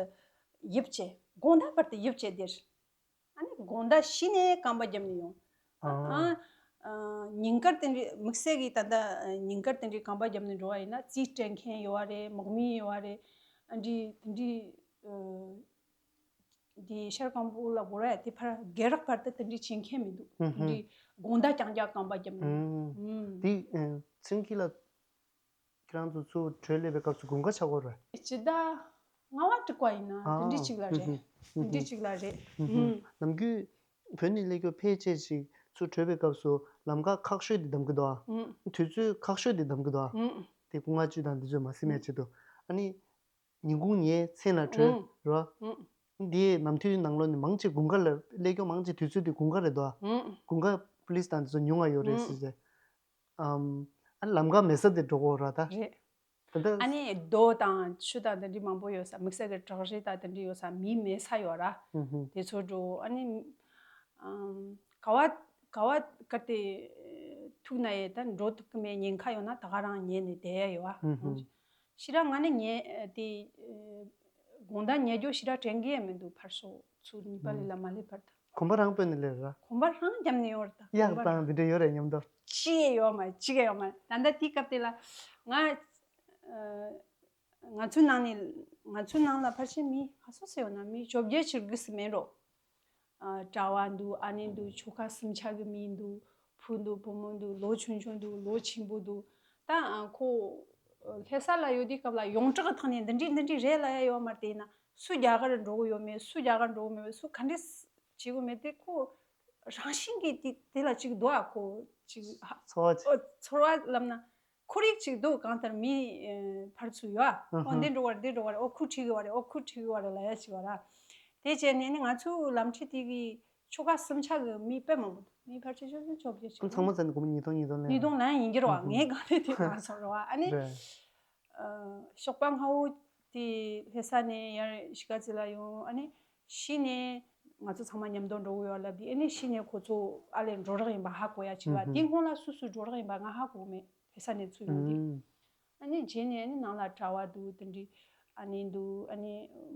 ཡིབ་བྱས། དགོང་དག་བར་དུ་ཡིབ་བྱས་དེར། ཨ་ནི་དགོང་དག་ཕྱི་ནས་རྐང་པ་བརྒྱབ་ནས་ཡོང་། ཨ། ཨ། ཨ། ཉིན་དཀར་དེ་འདྲའི་དམིགས་བསལ་གྱི་ད་ལྟ་ཉིན་དཀར་དེ་འདྲའི་རྐང་པ་བརྒྱབ་ནས་འགྲོ་བ་ཡིན་ན་རྩིས་སྤྲད་མཁན་ཡོད་བ་རེད། དམག་མི་ཡོད་བ་རེད། ཨ་འདྲའི་དེ་འདྲའི་ཨ། འདི་ཤར་སྒང་པོ་ལ་སྒོར་བ་དེ་ཕར་སྒེར་རག་བར་དུ་དེ་འདྲའི་བྱེད་མཁན་མི་འདུག་ཧུམ་ཧུམ། འདི་དགོང་དག་རྐྱང་རྐྱང་རྐང་པ་བརྒྱབ་ནས། ཧུམ། ཨུམ། འདི་ཨ། ཚིང་ཁི་ལ་ཁྱེད་རང་ཚོ་ཚུར་བྲོས་སླེབས་པའི་སྐབས་སུ་དགུན་ཁ་ཆགས་ཀྱི་ཡོད་རེད། སྤྱི་ཟླ་ལྔ་པ་དྲུག་པ་ཡིན་ན་ཨ། དེ་འདྲའི་ཅིག་ལ་རེད། ཧུམ་ཧུམ། དེ་འདྲའི་ཅིག་ལ་རེད། ཧུམ་ཧུམ། ཨུམ། ནམ་རྒྱུན་བོད་ནས་སླེབས་མཁན་ཕལ་ཆེར་ཅིག་ཚུར་བྲོས་པའི་སྐབས་སུ་ལམ་ཁ་ཁག་ཤོས་དེ་བདམས་ཀྱི་འདུག་ཨ། ཨུམ། དུས་ཚོད་ཁག་ཤོས་དེ་བདམས་ཀྱི་འདུག་ཨ། ཨུམ། དེ་སྐུ་ངལ་ཅི་དང་དེ་ཚོ་མ་སེམས་ཡ་ཅི་འདུག་ཨ་ནི། ཉིན་གུང་ཉལ་མཚན་ལ་བྲོས། ཨུམ། རོ། ཨུམ། འདིའི་ནམ་དུས་ནང་ལོགས་ནས་མང་ཆེ་དགུན་ཁ་ལ་སླེབས་མཁན་མང་ཆེ་དུས་ཚོད་དེ་དགུན་ཁ་རེད་དོ། ཨུམ། དགུན་ཁ་པུ་ལིས་དང་དེ་ཚོ་ཉུང་ང་ཡོད་རེད་ཨུམ། ཟེར་ཏེ། ཨམ། ཨ་ནི་ལམ་ཁ་མེད་ས་དེ་འགྲོ་གི་ཡོད་ར་ད། རེད། ད་ལྟ། ཨ་ནི་རྡོ་དང་ཆུ་དང་དེ་འདྲའི་མང་པོ་ཡོད་ས། དམིགས་བསལ་གྱི་བྲག་རི་དང་དེ་འདྲའི་ཡོད་ས། མི་མེད་ས་ཡོད་ར། ཨུམ་ཧུམ། དེ་ཚོ་འགྲོ། ཨ་ནི། ཨམ། ག་བ་ག་བ་ག་དེ་ཐུག་ན་ཡང་ད་འགྲོ་ཐུབ་ཀྱི་མེད། ཉེན་ཁ་ཡོད་ན་ད་ག་རང་ཉལ་ནས་བསྡད་ཡ་ཡོད་ཨ། ཨུམ་ཧུམ། ཞེ་དྲག་ང་ནི་ཉལ་དེ་དགོང་དག་ཉལ་རྒྱུ་ཞེ་དྲག་དྲན་གྱི་ཡང་མི་འདུག་ཕར་ཕྱོགས་ཚུར་ནེ་པ་ལི་ལ་མ་སླེབས་བར་དུ། གོམ་པ་རང་སྤོས་ནས་སླེབས་ར། གོམ་པ་རང་བརྒྱབ་ནས་ཡོང་བར་དུ། གཡག་དང་འདི་འདྲ་ཡོད་རེད་མཉམ་དུ། ཅི་ཡང་ཡོད་མ་རེད། ཅི་ཡང་ཡོད་མ་རེད། ད་ལྟ་དེའི་སྐབས་དེ་ལ་ང་ཨ། ང་ཚོའི་ནང་ནས་ང་ཚོའི་ནང་ལ་ཕལ་ཆེར་མི་ག་ཚོད་ཙམ་ཡོད་ན་མི་བཅོ་བརྒྱད་ཅིག་དགུ་ཙམ་མེད་འགྲོ། ཨ། གྲྭ་བ་འདུག་ཨ་ནེ་འདུག་ཆོལ་ཁ་གསུམ་ཆ་གི་མི་འདུག་བུ་འདུག་བུ་མོ་འདུག་ལོ་ཆུང་ཆུང་འདུག་ལོ་ཆེན་པོ་འདུག་ད་ཨ་ཁོ་ལྷ་ས་ལ་ཡོད་དུས་སྐབས་ལ་ཡོངས་གྲགས་ཀྱི་ཐོག་ནས་འདི་འདྲས་འདི་འདྲས་རེད་ལབ་ཡ་ཡོད་མ་རེད། དེ་ཡིན་ན་སུ་རྒྱ་གར་འགྲོ་གི་ཡོད་མེད། སུ་རྒྱ་གར་འགྲོ་གི་མེད། སུ་ག་འདྲས་བྱེད་གི་མེད། དེ་ཁོ་རང་བཞིན་གྱིས་དེ་དེ་ལ་ཅིག་འདུག་ཨ་ཁོ་ཅིག་ཧ་ཚོར་བ་ཅིག་ཨོ་ཚོར་བ་ལབ་ན། ཁོར་ཡུག་ཅིག་འདུག་གང་ལྟར་མི་ཨེ་ཕར་ཚུར་ཡོད་ཨ། ཨ་ཨོ་ཧ། འདི་འགྲོ་བར་འདི་འགྲོ་བར་ཨོ་ཁུ་ཁྲིད་གི་བ་རེད། ཨོ་ཁུ་ཁྲིད་གི་བ་རེད་ལབ་ཡ་ཞིག་བ་ར། དེ་བྱས་ནས་ནི་ང་ཚོའི་ལམ་ཁྲིད་དེ་གི་ཆོལ་ཁ་གསུམ་ཆ་གི་མི་དཔེ་མང་པོ་འདུག་མི་ཕལ་ཆེར་ཆོལ་ཆོལ་ཆོལ་ཁ་ཅིག་ཨ་ཚང་མ་ཚང་ནི་སྒོར་མོ་ཉིས་སྟོང་ཉིས་སྟོང་ལེན། ཉིས་སྟོང་ལེན་ཡིན་གྱི་རེད་བ། ཨ་ཧ། ངས་གང་ལྟར་དེ་ག་སོང་རེད་བ། ཨ་ནི། རེད། ཨ་ཞོགས་པ་སྔ་བོ་དེ་ལྷ་ས་ནས་ཡར་གཞིས་ཀ་རྩེ་ལ་ཡོང་། ཨ་ནི་གཞི་ནས་ང་ཚོ་ཚང་མ་མཉམ་དུ་འགྲོ་གི་ཡོད་ལབ་དེ། ཨ་ནི་གཞི་ནས་ཁོ་ཚོ་ཨ་ལས་འགྲོ་རག་ཡིན་པ་ཧ་གོ་ཡ་ཅིག་ལ། ཨ་ཧ། དེ་སྔོན་ལ་སུ་སུ་འགྲོ་རག་ཡིན་པ་ང་ཧ་གོ་མེད། ལྷ་ས་ནས་ཚུར་ཡོང་དུས། ཨུམ། ཨ་ནི་རྗེས་ནས་ཨ་ནི་ནང་ལ་གྲྭ་བ་འདུག་དེ་འདྲའི་ཨ་ནེ་འདུག་ཨ་ནི་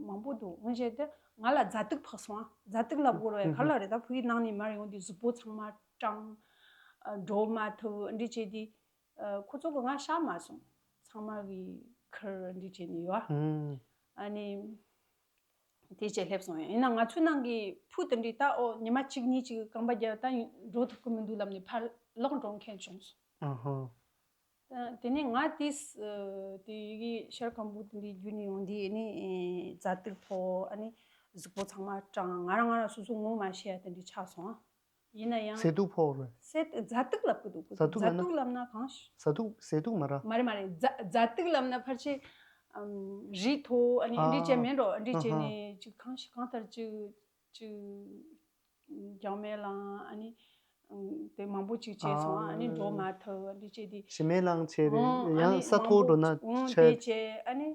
མང་པོ་འདུག་འོན་ཀྱང་དེ་ང་ལ་རྫ་དུག་ཕོག་སོང་ཨ། རྫ་དུག་ལབ་དགོས་རེད། ཨུམ། ག་ལ་རེད། ད་ཕ་གིའི་ནང་ནས་མར་ཡོང་དུས་གཟུགས་པོ་ཚང་མ་སྐྲངས། ཨ་འགྲོ་མ་ཐུབ་འདི་བྱས་དུས། ཨ་ཁོ་ཚོ་གི་ང་ཤ་མ་སོང་། ཚང་མ་གི་ཁུར་འདི་བྱས་ནས་ཡོད་ཨ། ཨུམ། ཨ་ནི། དེ་བྱས་སླེབས་སོང་། ཡིན་ན་ང་ཚོའི་ནང་གི་བུ་དེ་འདྲའི་ད་ཨོ་ཉི་མ་གཅིག་གཉིས་ཅིག་རྐང་པ་བརྒྱབ་ད་འགྲོ་ཐུབ་ཀྱི་མི་འདུག་ལབ་ནས་ཕར་ལོག་འགྲོ་མཁན་བྱུང་སོང་། ཨ་ཧ། ཨ་དེ་ནས་ང་དེས་ཨ་དེ་གི་ཤར་སྒང་པོ་དེ་འདྲའི་བརྒྱུད་ནས་ཡོང་དུས་ཨ་ནི་ཨེ་རྫ་དུག་ཕོག་ཨ་ནི་གཟུགས་པོ་ཚང་མ་སྐྲངས། ང་རང་ང་རང་སོ་སོ་ངོ་མ་ཤེས་ཡ་དེ་འདྲའི་ཆགས་སོང་། ཡིན་ན་ཡང་ཟས་དུག་ཕོག་རེད། ཟས་རྫ་དུག་ལབ་ཀྱི་འདུག་ཟ་དུག་ཟ་ལབ་ན། དུག་ལབ་ན་གང་ཞིག་ཟ་དུག་ཟས་དུག་མ་ར། མ་རེད་མ་རེད། རྫ་རྫ་དུག་ལབ་ན་ཕལ་ཆེར་ཨམ་རི་མཐོ་ཨ་ནི་ཨ་འདི་བྱས་མེད་འགྲོ། འདི་བྱས་ཨ་ཧ། ནས་ཅིག་གང་ཞིག་གང་ལྟར་ཅིག་ཅིག་རྒྱང་མེ་ལངས་ཨ་ནི་ཨམ་དེ་མང་པོ་ཅིག་བྱས་སོང་། ཨ་ཨ་ནི་འགྲོ་མ་ཐུབ་འདི་བྱས་དེ། ཞི་མེ་ལངས་བྱས་རེད། ཨང་ཨ་ཡང་ནི་ས་མཐོ་འགྲོ་ན་ཨང་ཆ་དེ་བྱས་ཨ་ནི།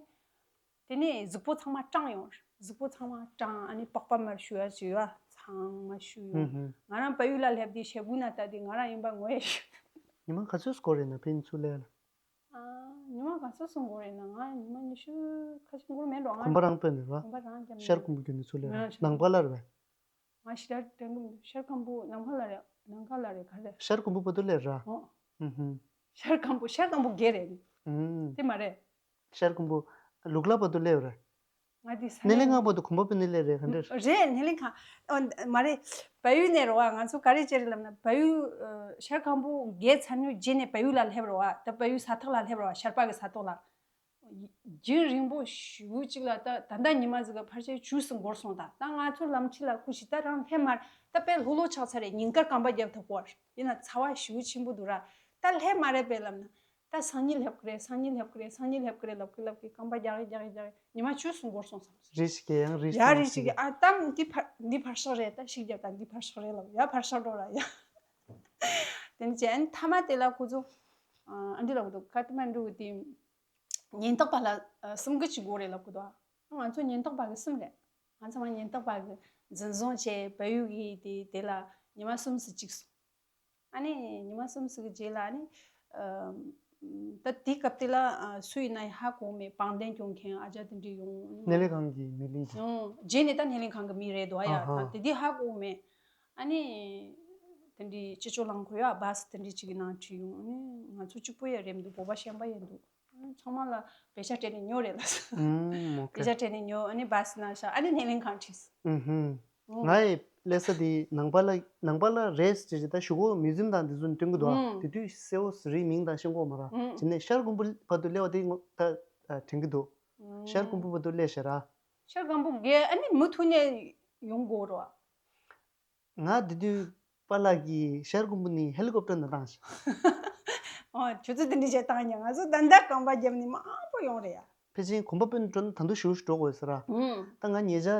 དེ་ནས་གཟུགས་པོ་ཚང་མ་སྐྲངས་ཡོང་། གཟུགས་པོ་ཚང་མ་སྐྲངས། ཨ་ནི་པགས་པ་མར་བཤུ་ཡ་བྱས་ཡ་ཚང་མ་བཤུ་ཡོང་། ཧུམ་ཧུམ། ང་རང་བལ་ཡུལ་ལ་སླེབས་དུས་ཞེ་དགུ་ན་ལྟ་དུས་ང་རང་ཡིན་པ་ངོ་ཡ་ཤོད། ཉི་མ་ག་ཚོད་འགོར་རེད་ན་ཕན་ཚུན་ལས་ལ། ཨ་ཉི་མ་ག་ཚོད་སོང་འགོར་རེད་ན། ང་ཉི་མ་ཉི་ཤུ་ཁ་ཤས་འགོར་མེད་འགྲོ། ང་གོམ་པ་རང་སྤོས་ནས་ར། གོམ་པ་རང་བརྒྱབ་ནས། ཤར་ཁུམ་བུ་བརྒྱུད་ནས་ཚུར་སླེབས་ང་ལ། ཤར་ནང་པ་ལ་རེད་པས། ང་ཞེ་དྲག་དྲན་གི་མི་འདུག་ཤར་ཁམ་བུ་ནམ་མཁའ་ལ་རེད། ནམ་མཁའ་ལ་རེད་ག་རེ། ཤར་ཁམ་བུ་བར་དུ་སླེབས་ར། ཨོ། ཧུམ་ཧུམ། ཤར་ཁམ་བུ་ཤར་ཁམ་བུ་བརྒལ་རེད། ཨུམ། དེ་མ་རེད། ཤར་ཁམ་བུ་ལུག་ལ་བར་དུ་སླེབས་ར། ང་དེ་ས་སྣེ་ལེན་ཁང་བར་དུ་གོམ་པ་སྤོས་ནས་སླེབས་རེད་ག་འདྲ། རེད་སྣེ་ལེན་ཁང་། ཨོ་མ་རེད། བལ་ཡུལ་ནས་རོ་ཨ། ང་ཚོ་ག་རེ་བྱས་རེད་ལབ་ན་བལ་ཡུལ་ཨ་ཤར་ཁམ་བུ་བརྒལ་ཚར་ནས་རྗེས་ནས་བལ་ཡུལ་ལ་སླེབས་རོ་ཨ། ད་བལ་ཡུལ་ས་ཐོག་ལ་སླེབས་རོ་ཨ། ཤར་པ་གི་ས་ཐོག་ལ། རྒྱུན་རིང་པོ་ཞེ་པོ་ཅིག་ལ་ད་ད་ལྟ་ཉི་མ་ཟིག་ག་ཕལ་ཆེར་བཅུ་ཙམ་འགོར་སོང་། ད་ད་ང་ཚོ་ལམ་ཁྲིད་ལ་ཁུ་ཞིག་ད་རང་སླེབས་མ་རེད། ད་དཔེ་ལྷོད་ལྷོད་ཆགས་ཚར་རེད། ཉིན་དཀར་རྐང་པ་རྒྱབ་ཐུབ་གོ་ཡིན་ན་ཚ་བ་ཞེ་པོ་ཆེན་པོ་འདུག་ར། ད་སླེབས་མ་རེད་པས་ལབ་ན། ད་སང་ཉིན་སླེབས་ཀྱི་རེད། སང་ཉིན་སླེབས་ཀྱི་རེད། སང་ཉིན་སླེབས་ཀྱི་རེད་ལབ་ཀྱི་ལབ་ཀྱི་རྐང་པ་རྒྱག་གི་རྒྱག་གི་རྒྱག་གི་ཉི་མ་བཅུ་ཙམ་འགོར་སོང་བསམ་སོང་། རེ་ཞིག་གི་ཡང་རེ་ཞིག་ཡ་རེ་ཞིག་གི་ཨ་ད་འདི་ཕར་འདི་ཕར་ཤག་རེད། ད་ཞིག་རྒྱབ་ད་འདི་ཕར་ཤག་རེད་ལབ་ཡ་ཕར་ཤག་འགྲོ་ར་ཡ། དེ་ནས་ཅན་ཐ་མ་དེ་ལ་ཁོ་ཚོ་ཨ་འདི་ལབ་གི་འདུག་ཁ་ཏི་མན་གྲུ་དེ་ཉེན་རྟོག་པ་ལ་ཨ་གསུམ་གི་གཅིག་དགོས་རེད་ལབ་གི་འདུག་ང་ཚོ་ཉེན་རྟོག་པ་གི་གསུམ་རེད། ང་ཚོ་མ་ཉེན་རྟོག་པ་གི་འཛིན་བཟུང་བྱས་བལ་ཡུལ་གི་དེ་དེ་ལ་ཉི་མ་གསུམ་སུ་གཅིག་སོང་། ཨ་ནི་ཉི་མ་གསུམ་ཟིག་གི་རྗེས་ལ་ཨ་ནི་ཨ་ད་དེའི་སྐབས་དེ་ལ་ཨ་སུ་ཡིན་ན་ཧ་གོ་མེད། བང་བསྟན་སྐྱོང་མཁན་ཨ་ཅག་དེ་འདྲས་ཡོང་། སྣེ་ལེན་ཁང་གི་མི་ལི་ཅིག་ཡོང་རྗེས་ནས་ད་སྣེ་ལེན་ཁང་གི་མི་རེད་འདུག་ཨ་ཡ། ཨ་ཧ། ད་དེ་དུས་ཧ་གོ་མེད། ཨ་ནི་དེ་འདྲས་སྤྱི་ཚོགས་རླངས་འཁོར་ཡ་བ་སི་དེ་འདྲས་ཅིག་གི་ནང་ཁྲིད་ཡོང་། ཨ་ནི་ང་ཚོ་གཅིག་པོ་ཡ་རེད་མི་འདུག་བོད་པ་གཞན་པ་ཡིན་འདུག་ཚང་མ་ལ་བེ་ཤ་སྤྲད་ནས་ཉོ་རེད་ལ། ཨུམ། ཨོ་ཁེ། བེ་ཤ་སྤྲད་ནས་ཉོ། ཨ་ནི་བ་སི་ནང་བཞག་ཨ་ནི་སྣེ་ལེན་ཁང་ཁྲིད། ཨུམ་ཧུམ། ཨུམ། ང་ཡི་སླེབས་ས་དེ་ནང་པ་ལ་ནང་པ་ལ་རེད་ཟེར་ཅིག་ད་གཞུག་གུ་མིའུ་ཛིམ་དང་དེ་ཚོ་ནས་སྟོན་གི་འདུག་ཨ། ཨུམ། དེ་དུས་སེའུ་ཟེར་རིའི་མིང་དང་ཤེས་གོ་མ་ར། ཨུམ། དེ་ནས་ཤར་ཀོང་པོ་བར་དུ་སླེབས་པ་དེ་ངོ་ད་དྲན་གི་འདུག་ཨུམ། ཤར་ཀོང་པོ་བར་དུ་སླེབས་ཤག་ར། ཤར་ཀོང་པོ་གས་ཨ་ནི་མུ་མཐུད་ནས་ཡོང་དགོས་རོ། ང་དེ་དུས་པཱ་ལགས་ཀྱིས་ཤར་ཀོང་པོ་ནས་ཧེ་ལི་ཀོབ་ཊར་ནང་བཏང་ཞིང་། ཨོ་ཁྱོད་ཚོ་དེ་འདྲ་བྱས་བཏང་ཉག་ང་ཚོ་ད་ལྟ་རྐང་པ་བརྒྱབ་ནས་མང་པོ་ཡོང་རེད་ཡ། ཕལ་ཆེར་གོམ་པ་སྤོས་ནས་འགྲོ་ན་ད་དུང་ཞེ་པོ་ཞིག་འགྲོ་དགོས་ཟེར་ར། ཨུམ། ད་ང་ཉེ་ཆར་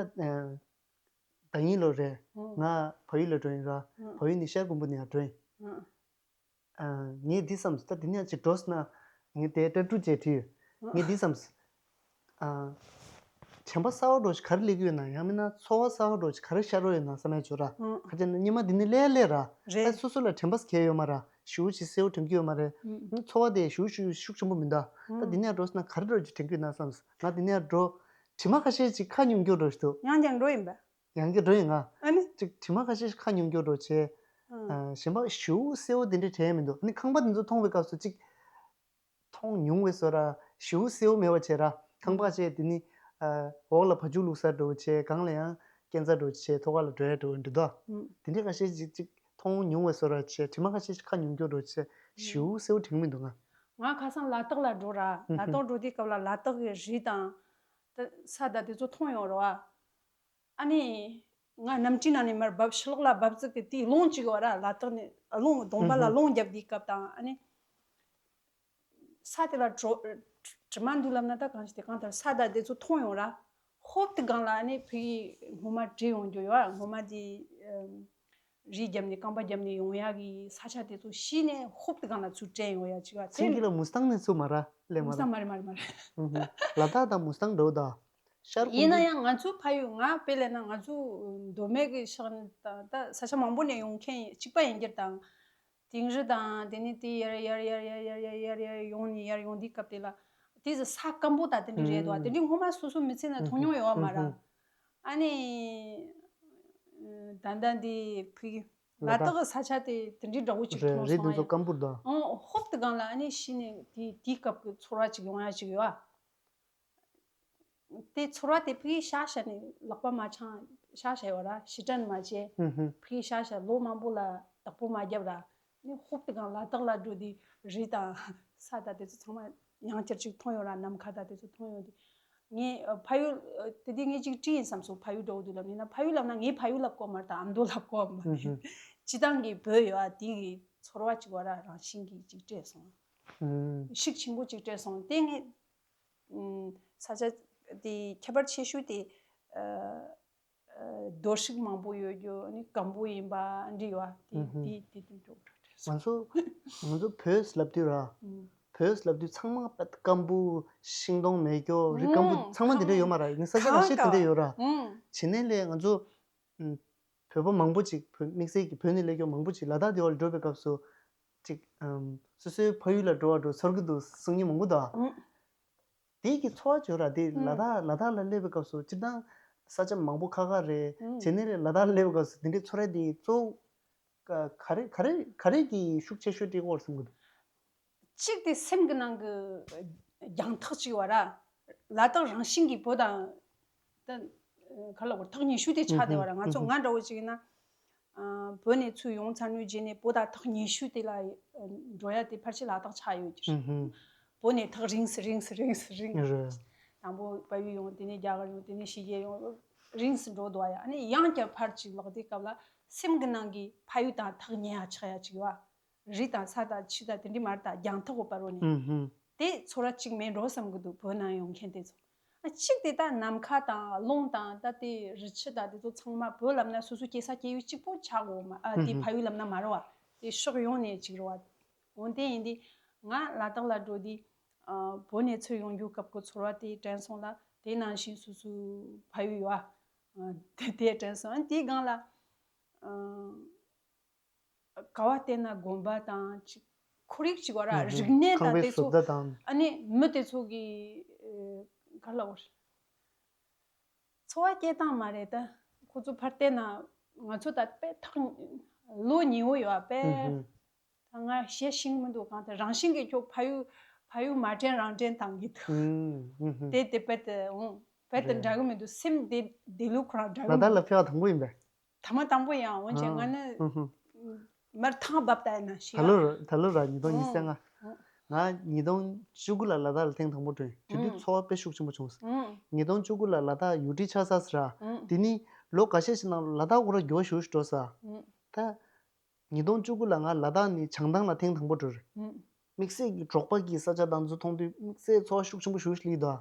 ཨ་ཟླ་ཉིན་ལོ་རེད། ཨུམ། ང་བལ་ཡུལ་ལ་འགྲོ་ཡིན་ར། ཨུམ། བལ་ཡུལ་ནས་ཤར་ཀོང་པོ་ནས་ཡར་འགྲོ་ཡིན། ཨུམ། ཨ་ངས་འདི་བསམས་སོང་། ད་འདི་ནས་ཅིག་འགྲོ་སོང་ན་ངས་དེ་ཏྲ་ཀྲུ་ཅེ་བྲིས་ཡོད། ངས་འདི་བསམས་སོང་། ཨ་དྲན་པ་གསར་པ་འདྲ་ཞིག་ག་རེ་སླེབས་ཀྱི་ཡོད་ན། ཡང་མིན་ན་ཚོར་བ་གསར་པ་འདྲ་ཞིག་ག་རེ་ཤར་ཡོད་ན་བསམ་ཡ་བྱོས་ར། ཨང་། ཁ་ཅིག་ན་སྙེ་མ་འདི་ནས་སླེབས་སླེབས་ར། རེད། ད་སོ་སོ་ལ་དྲན་པ་སྐྱེས་ཡོད་མ་ར། ཞེ་པོ་ཅིག་གསལ་པོ་དྲན་གྱི་ཡོད་མ་རེད། ཨང་། ཚོར་བ་དེ་ཞེ་པོ་ཅིག་ཤུགས་ཆེན་པོ་མི་འདུག་ད་ཨང་། འདི་ནས་འགྲོ་སོང་ན་ག་རེ་འདྲ་ཞིག་དྲན་གྱི་ཡོད་ན་བསམས་སོང་། ང་འདི་ནས་འགྲོ། དྲི་མ་ཁ་ཤས་ཅིག་ཁ་ཉུང་སྐྱོ་འདྲ་ཞིག་འདུག་ཡང་ཀྱང་འགྲོ་ཡིན་པ། ཡང་བསྐྱར་འགྲོ་ཡིན་ང་། ཨ་ནི། ཅིག་དྲི་མ་ཁ་ཤས་ཤིག་ཁ་ཉུང་སྐྱོ་འདྲ་བྱས། ཨ། ཨ་གཞན་པ་ཞེ་པོ་གསལ་པོ་དེ་འདྲ་དྲན་ཡ་མི་འདུག་ཨ་ནི་ཁང་པ་དེ་ཚོ་མཐོང་བའི་སྐབས་སུ་ཅིག་མཐོང་མྱོང་བས་བཟོ་ར་ཞེ་པོ་གསལ་པོ་མེད་པ་བྱས་ར། ཁང་པ་བྱས་དེ་ནི་ཨ་འོག་ལ་བ་ཕྱུགས་བླུགས་ས་འདྲ་བོ་བྱས། སྒང་ལ་ཡང་སྐས་འཛེག་འདྲ་བོ་བྱས་ཐོག་ཁ་ལ་འགྲོ་ཡ་འདྲ་བོ་འདྲ་འདུག་ཨ། ཨུམ། དེ་འདྲ་ཁ་ཤས་ཅིག་ཅིག་མཐོང་མྱོང་བས་བཟོ་ར་བྱས། དྲི་མ་ཁ་ཤས་ཤིག་ཁ་ཉུང་སྐྱོ་འདྲ་བོ་བྱས་ཞེ་པོ་གསལ་པོ་དྲན་གྱི་མི་འདུག་ང་། ང་ཁ་སང་ལ་དྭགས་ལ་འགྲོ་ར། ཨུམ། ལ་དྭགས་འགྲོ་དུས་སྐབས་ལ་ལ་དྭགས་ཀྱི་རི་དང་། ད་ས་དང་དེ་ཚོ་མཐོང་ཡོང་ར་བ། ཨ་ནི། ང་གནམ་གྲུའི་ནང་ནས་མར་བབས། ཕྱི་ལོགས་ལ་བབས་ཙིག་གི་དེའི་རླུང་གཅིག་ཡོད་ར། ལ་དྭགས་ནས་རླུང་གདོང་པ་ལ་ཨུ་ཧུ། རླུང་རྒྱབ་དུས་སྐབས་དང་། ཨ་ནི། ས་དེ་ལ་དྲོ། དྲི་མ་འདུག་ལབ་ན་ད་གང་ཞིག་དེ་གང་ལྟར་ས་དང་དེ་ཚོ་མཐོང་ཡོང་ར། ཧོབ་ཏེ་སྒང་ལ་ཨ་ནི་ཕ་གི་སྔོན་མ་བྲོས་ཡོང་རྒྱུ་ཡོད་ར། སྔོན་མ་དེ་རི་རྒྱབ་ནས་རྐང་པ་རྒྱབ་ནས་ཡོང་ཡག་གི་ས་ཆ་དེ་ཚོ་ཤེས་ནས་ཧོབ་ཏེ་སྒང་ལ་ཚུར་དྲན་ཡོང་ཡག་ཅིག་ཡོད་ར། དེ། སེང་གེ་ལ་མུ་སི་ཏང་ནས་ཚུར་མ་ར་སླེབས་མ་མུ་སི་ཏང་ར། མ་རེད་མ་རེད་མ་རེད། ཨུ་ཧུ། ལ་དྭགས་དང་མུ་སི་ཏང་འདྲ་བོ་ད། ཤར་ཡིན་ན་ཡང་ང་ཚོའི་ཕ་ཡུལ། ང་དཔེ་ལབ་ན་ང་ཚོ་མདོ་སྨད་ཀྱི་ཕྱོགས་ནས་ད་ད་ས་ཆ་མང་པོ་ནས་ཡོང་མཁན་གཅིག་པ་ཡིན་རྒྱུ་དང་། དིང་རི་དང་དེ་ནས་དེ་ཡར་ཡར་ཡོང་ནས་ཡར་ཡོང་དུས་སྐབས་དེ་ལ་དེ་ཚོ་ས་སྐམ་པོ་དང་དེ་འདྲ་རེད་འདུག་ཨ། དེ་འདྲའི་སྔོན་མ་སོ་སོ་མི་ཚེ་ན་མཐོང་མྱོང་ཡོད་མ་ར། ཨ་ནི་ད་ལྟ་འདི་ཕ་གི་ལ་དྭགས་ཀྱི་ས་ཆ་དེ་དེ་འདྲའི་འདྲ་བོ་ཅིག་མཐོང་སོང་ཨ། རི་དེ་ཚོ་སྐམ་པོ་འདུག་ཨ། ཧོབ་ཏེ་སྒང་ལ་ཨ་ནི་ཤི་ནས་དེ་དེའི་སྐབས་ཀྱི་ཚོར་བ་ཅིག་ཡོང་ཡ་ཅིག་ཡོད་ཨ། དེ་ཚོར་བ་དེ་ཕ་གིའི་ཤ་ཤ་ནས་ལག་པ་མ་འཆང་། ཤ་ཤ་ཡོད་ར། ཕྱི་དྲན་མ་བྱས། ཧུམ་ཧུམ། ཕ་གིའི་ཤ་ཤ་ལོ་མང་པོ་ལ་བདག་པོ་མ་བརྒྱབ་ར། ནི་ཧོབ་ཏེ་སྒང་ལ་དྭགས་ལ་འགྲོ་དུས་རི་དང་ས་དང་དེ་ཚོ་ཚང་མ་ཡང་བསྐྱར་ཅིག་མཐོང་ཡོང་ར། ནམ་མཁའ་དང་དེ་ཚོ་མཐོང་ཡོང་དུས། ངས་ཨ་ཕ་ཡུལ་ཨ་དེ་དུས་ངས་ཅིག་བྲིས་ཡིན་བསམ་སོང་། ཕ་ཡུལ་འདྲ་བོ་འདུག་ལབ་ཡིན་ན། ཕ་ཡུལ་ལབ་ན་ངའི་ཕ་ཡུལ་ལབ་གོ་མ་རེད་ད། ཨ་མདོ་ལབ་གོ་མ་རེད། ཧུམ་ཧུམ། སྤྱི་བཏང་གི་བོད་ཡོད་ཨ། དེ་གི་ཚོར་བ་ཅིག་ཡོད་ར། རང་བཞིན་གྱིས་ཅིག་སྤྲད་སོང་། ཧུམ། ཤུགས་ཆེན་པོ་ཅིག་སྤྲད་སོང་། དེ་ངས། ཨུམ། ས་ཆ་དེ་ཁྱད་པར་ཆེ་ཤོས་དེ་ཨ་ཨ་རྡོ་ཧྲུག་མང་པོ་ཡོད་རྒྱུ། ཨ་ནི་སྐམ་པོ་ཡིན་པ་འདྲ་ཡོད་ཨ། དེ་ཨུ་ཧུམ། དེ་དེ་དེ་འགྲོ་འགྲོ་འགྲོ་སོང་། ང་ཚོ་ང་ཚོ་བོད་ལབ་དུས་ར། ཨུམ། བོད་ལབ་དུས་ཚང་མ་པད་སྐམ་པོ། ཤིང་སྡོང་མེད་རྒྱུ། རི་སྐམ་པོ། ཨུམ། ཚང་མ་དེ་འདྲ་ཡོད་མ་ར། ཡིན་ས་ཆ་ཁ་ཤས་དེ་འདྲ་ཡོད་ར། ཨུམ། བྱས་ནས་ལས་ང་ཚོ་ཨུམ། བོད་པ་མང་པོ་ཅིག་བོད་དམིགས་བསལ་གྱི་བོད་ནས་སླེབས་མཁན་མང་པོ་ཅིག་ལ་དྭགས་དེ་བ་ལ་འགྲོ་བའི་སྐབས་སུ་ཅིག་ཨམ། སོ་སོའི་ཕ་ཡུལ་ལ་འགྲོ་བ་འདྲ་ཚོར་གི་འདུག་གསུང་མཁན་མང་པོ་འདུག་ཨ། ཨུམ། དེ་གི་ཚོར་བ་བྱོས་ར། དེ་ཨུམ། ལ་དྭགས་ལ་དྭགས་ལ་སླེབས་པའི་སྐབས་སུ་སྤྱིར་བཏང་ས་ཆ་མང་པོ་ཁག་ཁག་རེད། ཨུམ། བྱས་ནས་ལ་དྭགས་ལ་སླེབས་པའི་སྐབས་སུ་དེ་འདྲའི་ཚོར་བ་དེ་གཙོ་བོ་ག་ག་རེ་ག་རེ་ག་རེ་གི་ཤུགས་ཆེ་ཤོས་དེ་སྐོར་གསུང་གི་འདུག་གཅིག་དེ་སེམས་ཀྱི་ནང་གི་རྒྱང་ཐག་ཅིག་ཡོད་ར། ལ་དྭགས་རང་བཞིན་གྱིས་བོད་དང་ད་ག་ལ་བར་ཐག་ཉེ་ཤོས་དེ་ཆགས་བསྡད་པ་ར། ང་ཚོ་ང་འདྲ་བོ་ཅིག་ཡིན་ན། ཨ་བོད་ནས་ཚུར་ཡོང་ཚར་ནས་རྗེས་ནས་བོད་དང་ཐག་ཉེ་ཤོས་དེ་ལ་འགྲོ་ཡ་དེ་ཕལ་ཆེར་ལ་དྭགས་ཆགས་ཡོད་ཀྱི་རེད། བོད་ནས་ཐག་རིང་སུ་རིང་སུ་རིང་སུ་རིང་། རེད། དང་པོ་བལ་ཡུལ་ཡོང་། དེ་ནས་རྒྱ་གར་ཡོང་། དེ་ནས་ཕྱི་རྒྱལ་ཡོང་། རིང་སུ་འགྲོ་འདུག་ཨ། ཡ་ཨ་ནི་ཡང་བསྐྱར་ཕར་ཅིག་ལོག་དུས་སྐབས་ལ་སེམས་ཀྱི་ནང་གི་ཕ་ཡུལ་དང་ཐག་ཉེ་ཡ་ཆགས་ཡ་ཅིག་ཡོད་ཨ། རི་དང་ས་དང་ཆུ་དང་དེ་འདྲ་མ་རེད་ད། རྒྱང་ཐག་གི་བར་རོ་ནས། ཨུ་ཧུམ། དེ་ཚོར་བ་གཅིག་མེད་འགྲོ་བསམ་གི་འདུག་བོད་ནང་ཡོང་མཁན་དེ་ཚོ། ཨ་གཅིག་དེ་ད་ནམ་མཁའ་དང་རླུང་དང་ད་དེ་རི་ཆུ་དང་དེ་ཚོ་ཚང་མ་བོད་ལབ་ན་སོ་སོ་སྐྱེ་ས་སྐྱེ་ཡུལ་གཅིག་པོ་ཆགས་འོ་མ། ཨ་དེ་ཨུ་ཧུམ། ཕ་ཡུལ་ལབ་ན་མ་རེད་བ། དེ་ཕྱོགས་ཡོངས་ནས་ཅིག་རེད་བ། འོན་ཏེ་ཡིན་དུས་ང་ལ་དྭགས་ལ་འགྲོ་དུས་ཨ་བོད་ནས་ཚུར་ཡོང་རྒྱུ་སྐབས་ཀྱི་ཚོར་བ་དེ་དྲན་སོང་ལ། དེ་ནང་བཞིན་སོ་སོའི་ཕ་ཡུལ་ཡོད་ཨ། དེ་དེ་དྲན་སོང་། ཨ་དེའི་སྒང་ལ་ཨ་ག་བ་བལྟས་ན་དགོན་པ་དང་ཅིག་ཁོར་ཡུག་ཅིག་བ་ར། ཨུ་ཧུ། རིག་གནས་ཁང་དང་པའི་དེ་བཟོ་ཚོ་ལྟ་དང་། ཨ་ནི་མི་དེ་ཚོ་གི་ཨ་ག་ལ་བར་འཚོ་བ་སྐྱེལ་སྟངས་མ་རེད་ད། ཁོ་ཚོ་ཕར་བལྟས་ན་ང་ཚོ་ད་དཔེ་ཐག་ལོ་ཉེ་བོ་ཡོད་ཨ་དཔེ། ཨུ་ཧུ། ད་ང་བཤད་ཤེས་མི་འདུག་གང་ལྟར་རང་བཞིན་གྱིས་ཁྱོད་ཕ་ཡུལ་ཕ་ཡུལ་མ་དྲན་རང་དྲན་བཏང་གི་འདུག་ཨུ་ཧུ། དེ་དེ་དཔེ་དེ་འོང་དཔེ་དེ་རེད། འདྲ་གི་མི་འདུག་སེམས་དེ་དེ་ལུགས་ཁོ་རང་འདྲ་གི་ལ་མི་དྭགས་ལ་འདུག་ཕེབས་པ་དང་པོ་ཡིན་པས། ཐ་མ་དང་པོ་ཡང་འོན་ཀྱང་ང་ནི་ཨུ་ཧུ། མར་ཐང་བབས་ད་ཡིན་ན་ཤི་ད་ལོ་ར་ད་ལོ་ར་ཉིས་སྟོང་ཉི་ཤུ་རྩ་ལྔ། ཨུ་ཧུ། ང་ཉིས་སྟོང་བཅུ་དགུ་ལ་ལ་དྭགས་ལ་ཐེངས་དང་པོ་འགྲོ་ཡིན། དེ་དུས་ཨུ་ཚོར་བ་དཔེ་ཤུགས་ཆེན་པོ་བྱུང་སོང་། ཨུ་ཉིས་སྟོང་བཅུ་དགུ་ལ་ལ་དྭགས་ཡུལ་ཁྲིད་ཆགས་ཚར་ཟེར་ར། ཨུ་དེ་ནི་ལོ་འགའ་ཤས་ཤིག་ནང་ལ་ལ་དྭགས་ཁོ་ར་འགྱུར་བ་ཞེ་པོ་ཞིག་འགྲོ་ས། ཨུ་ད། ཉིས་སྟོང་བཅུ་དགུ་ལ་ང་ལ་དྭགས་ནས་བྱང་ཐང་ལ་ཐེངས་དང་པོ་འགྲོ་རེད། ཨུ། དམིགས་བསལ་གྱི་འབྲོག་པ་གི་ས་ཆ་དང་ཚོ་མཐོང་དུས་དམིགས་བསལ་ཚོར་བ་ཤུགས་ཆེན་པོ་ཞེ་པོ་ཞིག་སླེབས་འདུག་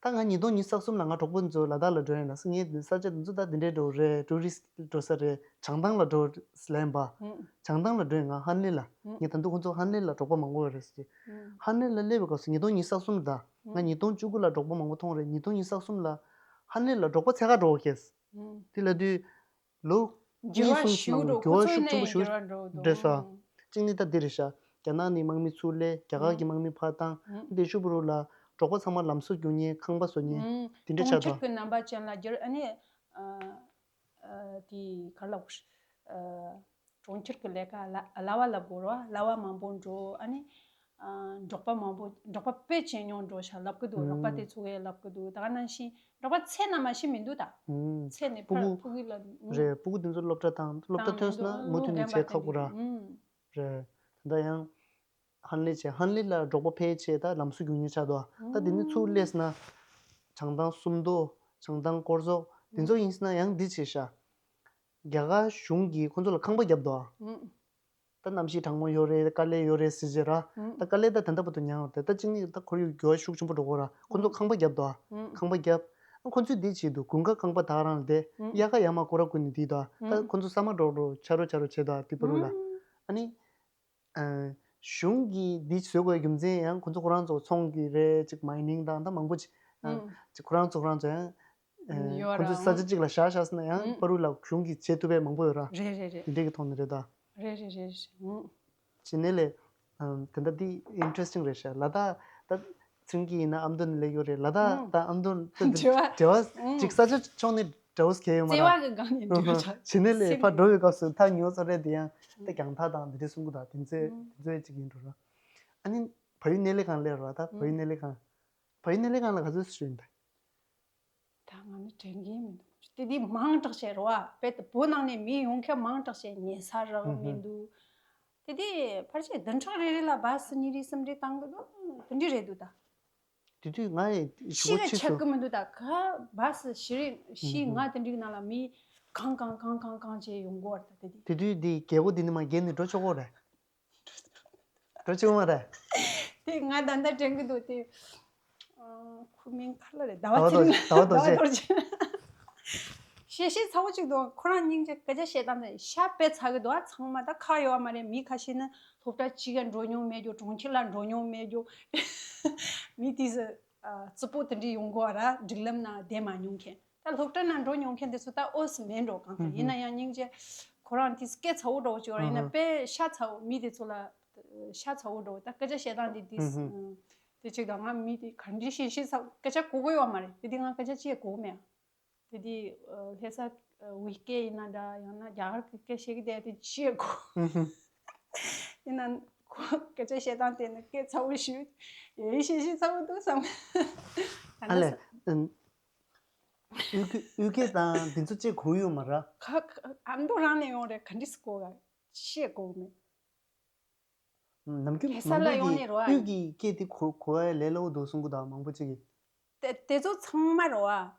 ཨ། ཨུ། ད་ང་ཉིས་སྟོང་ཉི་ཤུ་རྩ་གསུམ་ལ་ང་གྲོགས་པོ་ཚོ་ལ་དྭགས་ལ་འགྲོ་ཡིན་ལ་སོ། ངས་ས་ཆ་དེ་ཚོ་ད་དེ་འདྲའི་འགྲོ་རེད། ཊུ་རི་སི་ཊི་འགྲོ་ས་རེད། བྱང་ཐང་ལ་འགྲོ་ལན་པ། ཨུ། བྱང་ཐང་ལ་འགྲོ་ཡིན་ང་ཧན་ལེ་ལ། ཨུ། ངས་ད་དུང་ཁོང་ཚོ་ཧན་ལེ་ལ་འབྲོག་པ་མང་པོ་ཡོད་རེད་ཟེར་གྱི། ཨུ། ཧན་ལེ་ལ་སླེབས་པའི་སྐབས་སུ་ཉིས་སྟོང་ཉི་ཤུ་རྩ་གསུམ་ད། ང་ཨུ། ཉིས་སྟོང་བཅུ་དགུ་ལ་འབྲོག་པ་མང་པོ་མཐོང་རེད། ཉིས་སྟོང་ཉི་ཤུ་རྩ་གསུམ་ལ་ཧན་ལེ་ལ་འབྲོག་པ་ཚད་ཁ་འགྲོ་གི། ཨུ། དེ་ལ་དུས། ལོ་འགྱུར་བ་གཉིས་གསུམ་ཞིག་ནང་འགྲོ་འགྱུར་བ་ཁོ་ཚོའི་ཤུགས་ཆེན་པོ་ནས་ཞུ་འགྱུར་བ་འགྲོ་འདུག་འདྲེས་སོ། ཨང་། གཅིག་ནི་ད་འདི་རེད་ཤག་རྒྱ་ནག་ནས་དམག་མི་ཚུར་སླེབས། རྒྱ་གར་གྱི་ཨང་དམག་མི་ཕར་བཏང་། ཨང་། དེ་ཤུ་བུ་རུ་ལ་འབྲོག་པ་ཚང་མ་ལམ་བཟོ་རྒྱུག་མཁན་ཁང་པ་བཟོ་མཁན་ཨང་། དེ་འདྲ་ཆགས་གྲོང་ཁྱེར་འདུག་གྱི་རྣམ་པ་ཅན་ལ་བསྒྱུར། ཨ་ནི་ཨ་ཨ་དེ་ག་ལབ་དགོས། ཨ་གྲོང་ཁྱེར་གྱི་ལས་ཀ་གླ་གླ་བ་ལབ་དགོས་རེད་བ། གླ་བ་མང་པོ་འགྲོ། ཨ་ནི་ཨ་འབྲོག་པ་མང་པོ། འབྲོག་པ་དཔེ་ཇེ་ཉུང་འགྲོ་ཤག་ལབ་ཀྱི་འདུག་རོགས་པ་དེ་ཚོ་གིས་ལབ་ཀྱི་འདུག་ད་ག་ནང་བཞིན་རོགས་པ་ཚད་ནང་མ་ཤི་མི་འདུག་ད། ཨུམ། ཚད་ནས་ཕར་ཕྲུ་གུ་ཕྲུ་གུ་ལ། ཨུམ། རེད། ཕྲུ་གུ་དེ་ཚོ་སློབ་གྲྭ་དང་སློབ་གྲྭ་ཐོན་སོང་ན་མུ་མཐུད་ནས་བྱེད་ཁག་པོ་ར། ཨུམ། རེད། ད་ལྟ་ཡང་ཧན་ལེ་བྱས། ཧན་ལེ་ལ་འབྲོག་པ་ཕལ་ཆེར་ད་ལམ་བཟོ་རྒྱུག་མཁན་ཆགས་འདུག་ད་དེ་ནི་ཚུར་སླེབས་ན་བྱང་ཐང་སུམ་མདོ། བྱང་ཐང་སྐོར་ཚོགས་དེ་ཚོ་ཡིན་ན་ཡང་འདི་བྱས་ཤག་རྒྱ་གར་གཞུང་གིས་ཁོ་ཚོ་ལ་ཁང་པ་བརྒྱབ་འདུག་ཨུམ། ད་གནམ་གཤིས་གྲང་མོ་ཡོད་རེད། དཀའ་ལས་ཡོད་རེད་ཟེར་བྱས་ར། ཨུམ། ད་དཀའ་ལས་ད་དེ་འདྲ་བར་དུ་མྱངས་ཡོད་རེད། ད་གཅིག་ནི་ད་ཁོར་ཡུག་འགྱུར་བ་ཤུགས་ཆེན་པོ་འགྲོ་གི་ར། ཁོ་ཚོ་ཨུམ། ཁང་པ་བརྒྱབ་འདུག་ཨུམ། ཁང་པ་བརྒྱབ། ཁོ་ཚོས་འདི་བྱས་འདུག་དགུན་ཁ་ཁང་པ་ད་ག་རང་ལ་བསྡད། ཨུམ། དབྱར་ཁ་ཡར་མར་སྐོར་ར་སྐོར་ནས་བསྡད་འདུག་ད་ཨུམ། ཁོ་ཚོ་ས་མ་འབྲོག་འགྲོ་ཆ་རོ་ཆ་རོ་བྱས་འདུག་དེ་བར་དུ་ལ། ཨུམ། ཨ་ནི་ཨ་གཞུང་གིས་འདི་བཟོ་དགོས་རྒྱུ་མཚན་ཡང་ཁོ་ཚོ་ཁོ་རང་ཚོ་ཚོང་གི་རེད། ཅིག་མའི་ནིང་དང་ད་མང་པོ་ཅིག་ཨ་ཨུམ། ཅིག་ཁོ་རང་ཚོ་ཁོ་རང་ཚོ་ཡང་ཨ་ཡོད་ཁོ་ཚོ་ར། ས་ཆ་གཅིག་ལ་བཞག་བཞག་ཟེར་ན་ཡང་ཨུམ། བར་དུ་ལ་གཞུང་གིས་བྱེད་ཐུབ་པའི་མང་པོ་ཡོད་ར། རེད་རེད་རེད། དེ་འདྲས་ཀྱི་ཐོག་ནས་རེད་ད། རེད་རེད་རེད་རེད། ཨུམ། བྱས་ནས་ལས་ཨ་དེ་འདྲ་འདི་ཨིན་ཊི་རེ་སི་ཊིང་རེད་ཤག་ལ་ད་ད་ཚིང་གི་ཡིན་ན་ཨ་མདོ་ནས་སླེབས་ཡོད་རེད། ལ་ད་ཨུམ། ད་ཨ་མདོ་ད་འབྲེལ་བ་འབྲེལ་བ་ཨུམ། ཅིག་ས་ཆ་ཕྱོགས་ནས་འདྲ་བོ་གལ་ཡོད་མ་རེད། བརྩེ་བ་གི་སྒང་ནས་འབྲེལ་བ་ཆགས། བྱས་ནས་ལས་ཕར་འགྲོ་བའི་སྐབས་སུ་ཐག་ཉེ་བོ་ཚོ་རེད། དེ་ཡང་ད་རྒྱང་ཐག་དང་འདི་འདྲ་གསུང་གི་ད་དེ་ཚོའི་དེ་ཚོའི་ཅིག་ཡིན་འགྲོ་ར། ཨ་ནི་བལ་ཡུལ་གནས་ལས་ཁང་སླེབས་ར། ད་བལ་ཡུལ་གནས་ལས་ཁང་། བལ་ཡུལ་གནས་ལས་ཁང་ལ་ག་ཚོད་ཞུ་ཡིན་པས། ད་ང་ནི་དྲན་གྱི་མི་འདུག་དེ་དུས་མང་དྲགས་བྱས་རོ་ཨ། དཔེ་ད་བོད་ནང་ནས་མི་ཡོང་མཁན་མང་དྲགས་བྱས་ཉལ་ས་རག་མི་འདུག་དེ་དུས་ཕལ་ཆེར་བདུན་ཕྲག་རེ་རེ་ལ་བཱ་སི་གཉིས་རེ་གསུམ་རེ་བཏང་གི་འདུག་དེ་འདྲ་རེད་འདུག་ད། དེ་དུས་ང་ཡི་ཤི་ཞུ་བ་ལ་ཆགས་ཀྱི་མི་འདུག་ད་ག་བཱ་སི་བཞི་རེ་བཞི་ལྔ་དེ་འདྲའི་ནང་ལ་མི་གང་གང་གང་གང་གང་བྱས་ཡོང་གི་ཡོད་རེད་ད་དེ་དུས། དེ་དུས་དེ་རྒྱལ་སྒོ་དེ་ནས་མར་བརྒལ་ནས་འགྲོ་ཆོག་གི་རེད། འགྲོ་ཆོག་མ་རེད། དེ་ང་ད་ལྟ་དྲན་གྱི་འདུག་དེ་ཨ་ཁོ་མིང་ག་རེ་རེད། ཟླ་བ་ཟླ་བ་ཚེ་རིང་། ཟླ་བ་རྡོ་ཟླ་བ་རྗེ། རྡོ་རྗེ། བཤད་ཤེས་ཚ་བོ་གཅིག་འདུག་ཁོ་རང་སྙིང་རྗེ་སྐད་ཆ་བཤད་སྟངས་དེ་ཤ་དཔེ་ཚ་གི་འདུག་ཨ། ཚང་མ་ད་ཁག་ཡོད་མ་རེད། མི་ཁ་ཤས་ནི་སློབ་གྲྭ་གཅིག་ག་འགྲོ་མྱོང་མེད་རྒྱུ། གྲོང་ཁྱེར་ལ་འགྲོ་མྱོང་མེད་རྒྱུ། མི་དེ་ཚོ་ཨ་རྩུབ་པོ་དེ་འདྲ་ཡོང་གི་ཡོད་ར། སྒྲིག་ལམ་ནང་བསྡད་མ་མྱོང་མཁན། ད་སློབ་གྲྭ་ནང་འགྲོ་མྱོང་མཁན་དེ་ཚོ་ད་འོ་སི་མེད་འགྲོ། གང་ལྟར་ཡིན་ན་ཡང་སྙིང་རྗེ། ཁོ་རང་དེ་སྐད་ཚ་བོ་འདྲ་བོ་ཅིག་ཡོད་རེད། ཡིན་ན་དཔེ་ཤ་ཚ་བོ། མི་དེ་ཚོ་ལ་ཤ་ཚ་བོ་འདྲ་བོ། ད་སྐད་ཆ་བཤད་སྟངས་དེ་དེ་དེ་གཅིག་དང་། ང་མི་དེ་ག་འདྲ་བཤད་ཤེས་ཚ་བོ། སྐད་ཆ་གོ་གི་ཡོད་མ་རེད། དེ་དེ་ང་སྐད་ཆ་ཅི་ཡང་གོ་གི་མེད། དེ་དེ་ལྷ་ས་བོད་སྐད་ཡིན་ན་འདྲ། ཡང་ན་རྒྱ་གར་གྱི་སྐད་བཤད་གི་བསྡད་དེ་ཅི་ཡང་གོ། ཡིན་ན་ཁོ་སྐད་ཆ་བཤད་སྟངས་དེ་ནི་སྐད་ཚ་བོ་ཞིག་ཡོད། ཡིན་ཤེས་ཤེས་ཚ་བོ་འདུག་བསམ། ཨ་ལས། ཨུ་གུ་ཨུ་གུ་དང་འདི་ཚོ་ཅིག་གོ་ཡོད་མ་རེད། ཁ་ཁ་ཨ་མདོ་རང་ནས་ཡོང་རེད། ག་འདྲ་སེ་གོ་ག་ཤེས་གོ་མེད། ནམ་རྒྱུན་ལྷ་ས་ལ་ཡོང་ནས་རོ་ཨ། ཨུ་གི་སྐད་དེ་གོ་གོ་བ་ལས་སླ་བོ་འདུག་གསུང་གི་འདུག་མང་པོ་ཅིག་གིས། དེ་དེ་ཚོ་ཚང་མ་རོ་ཨ།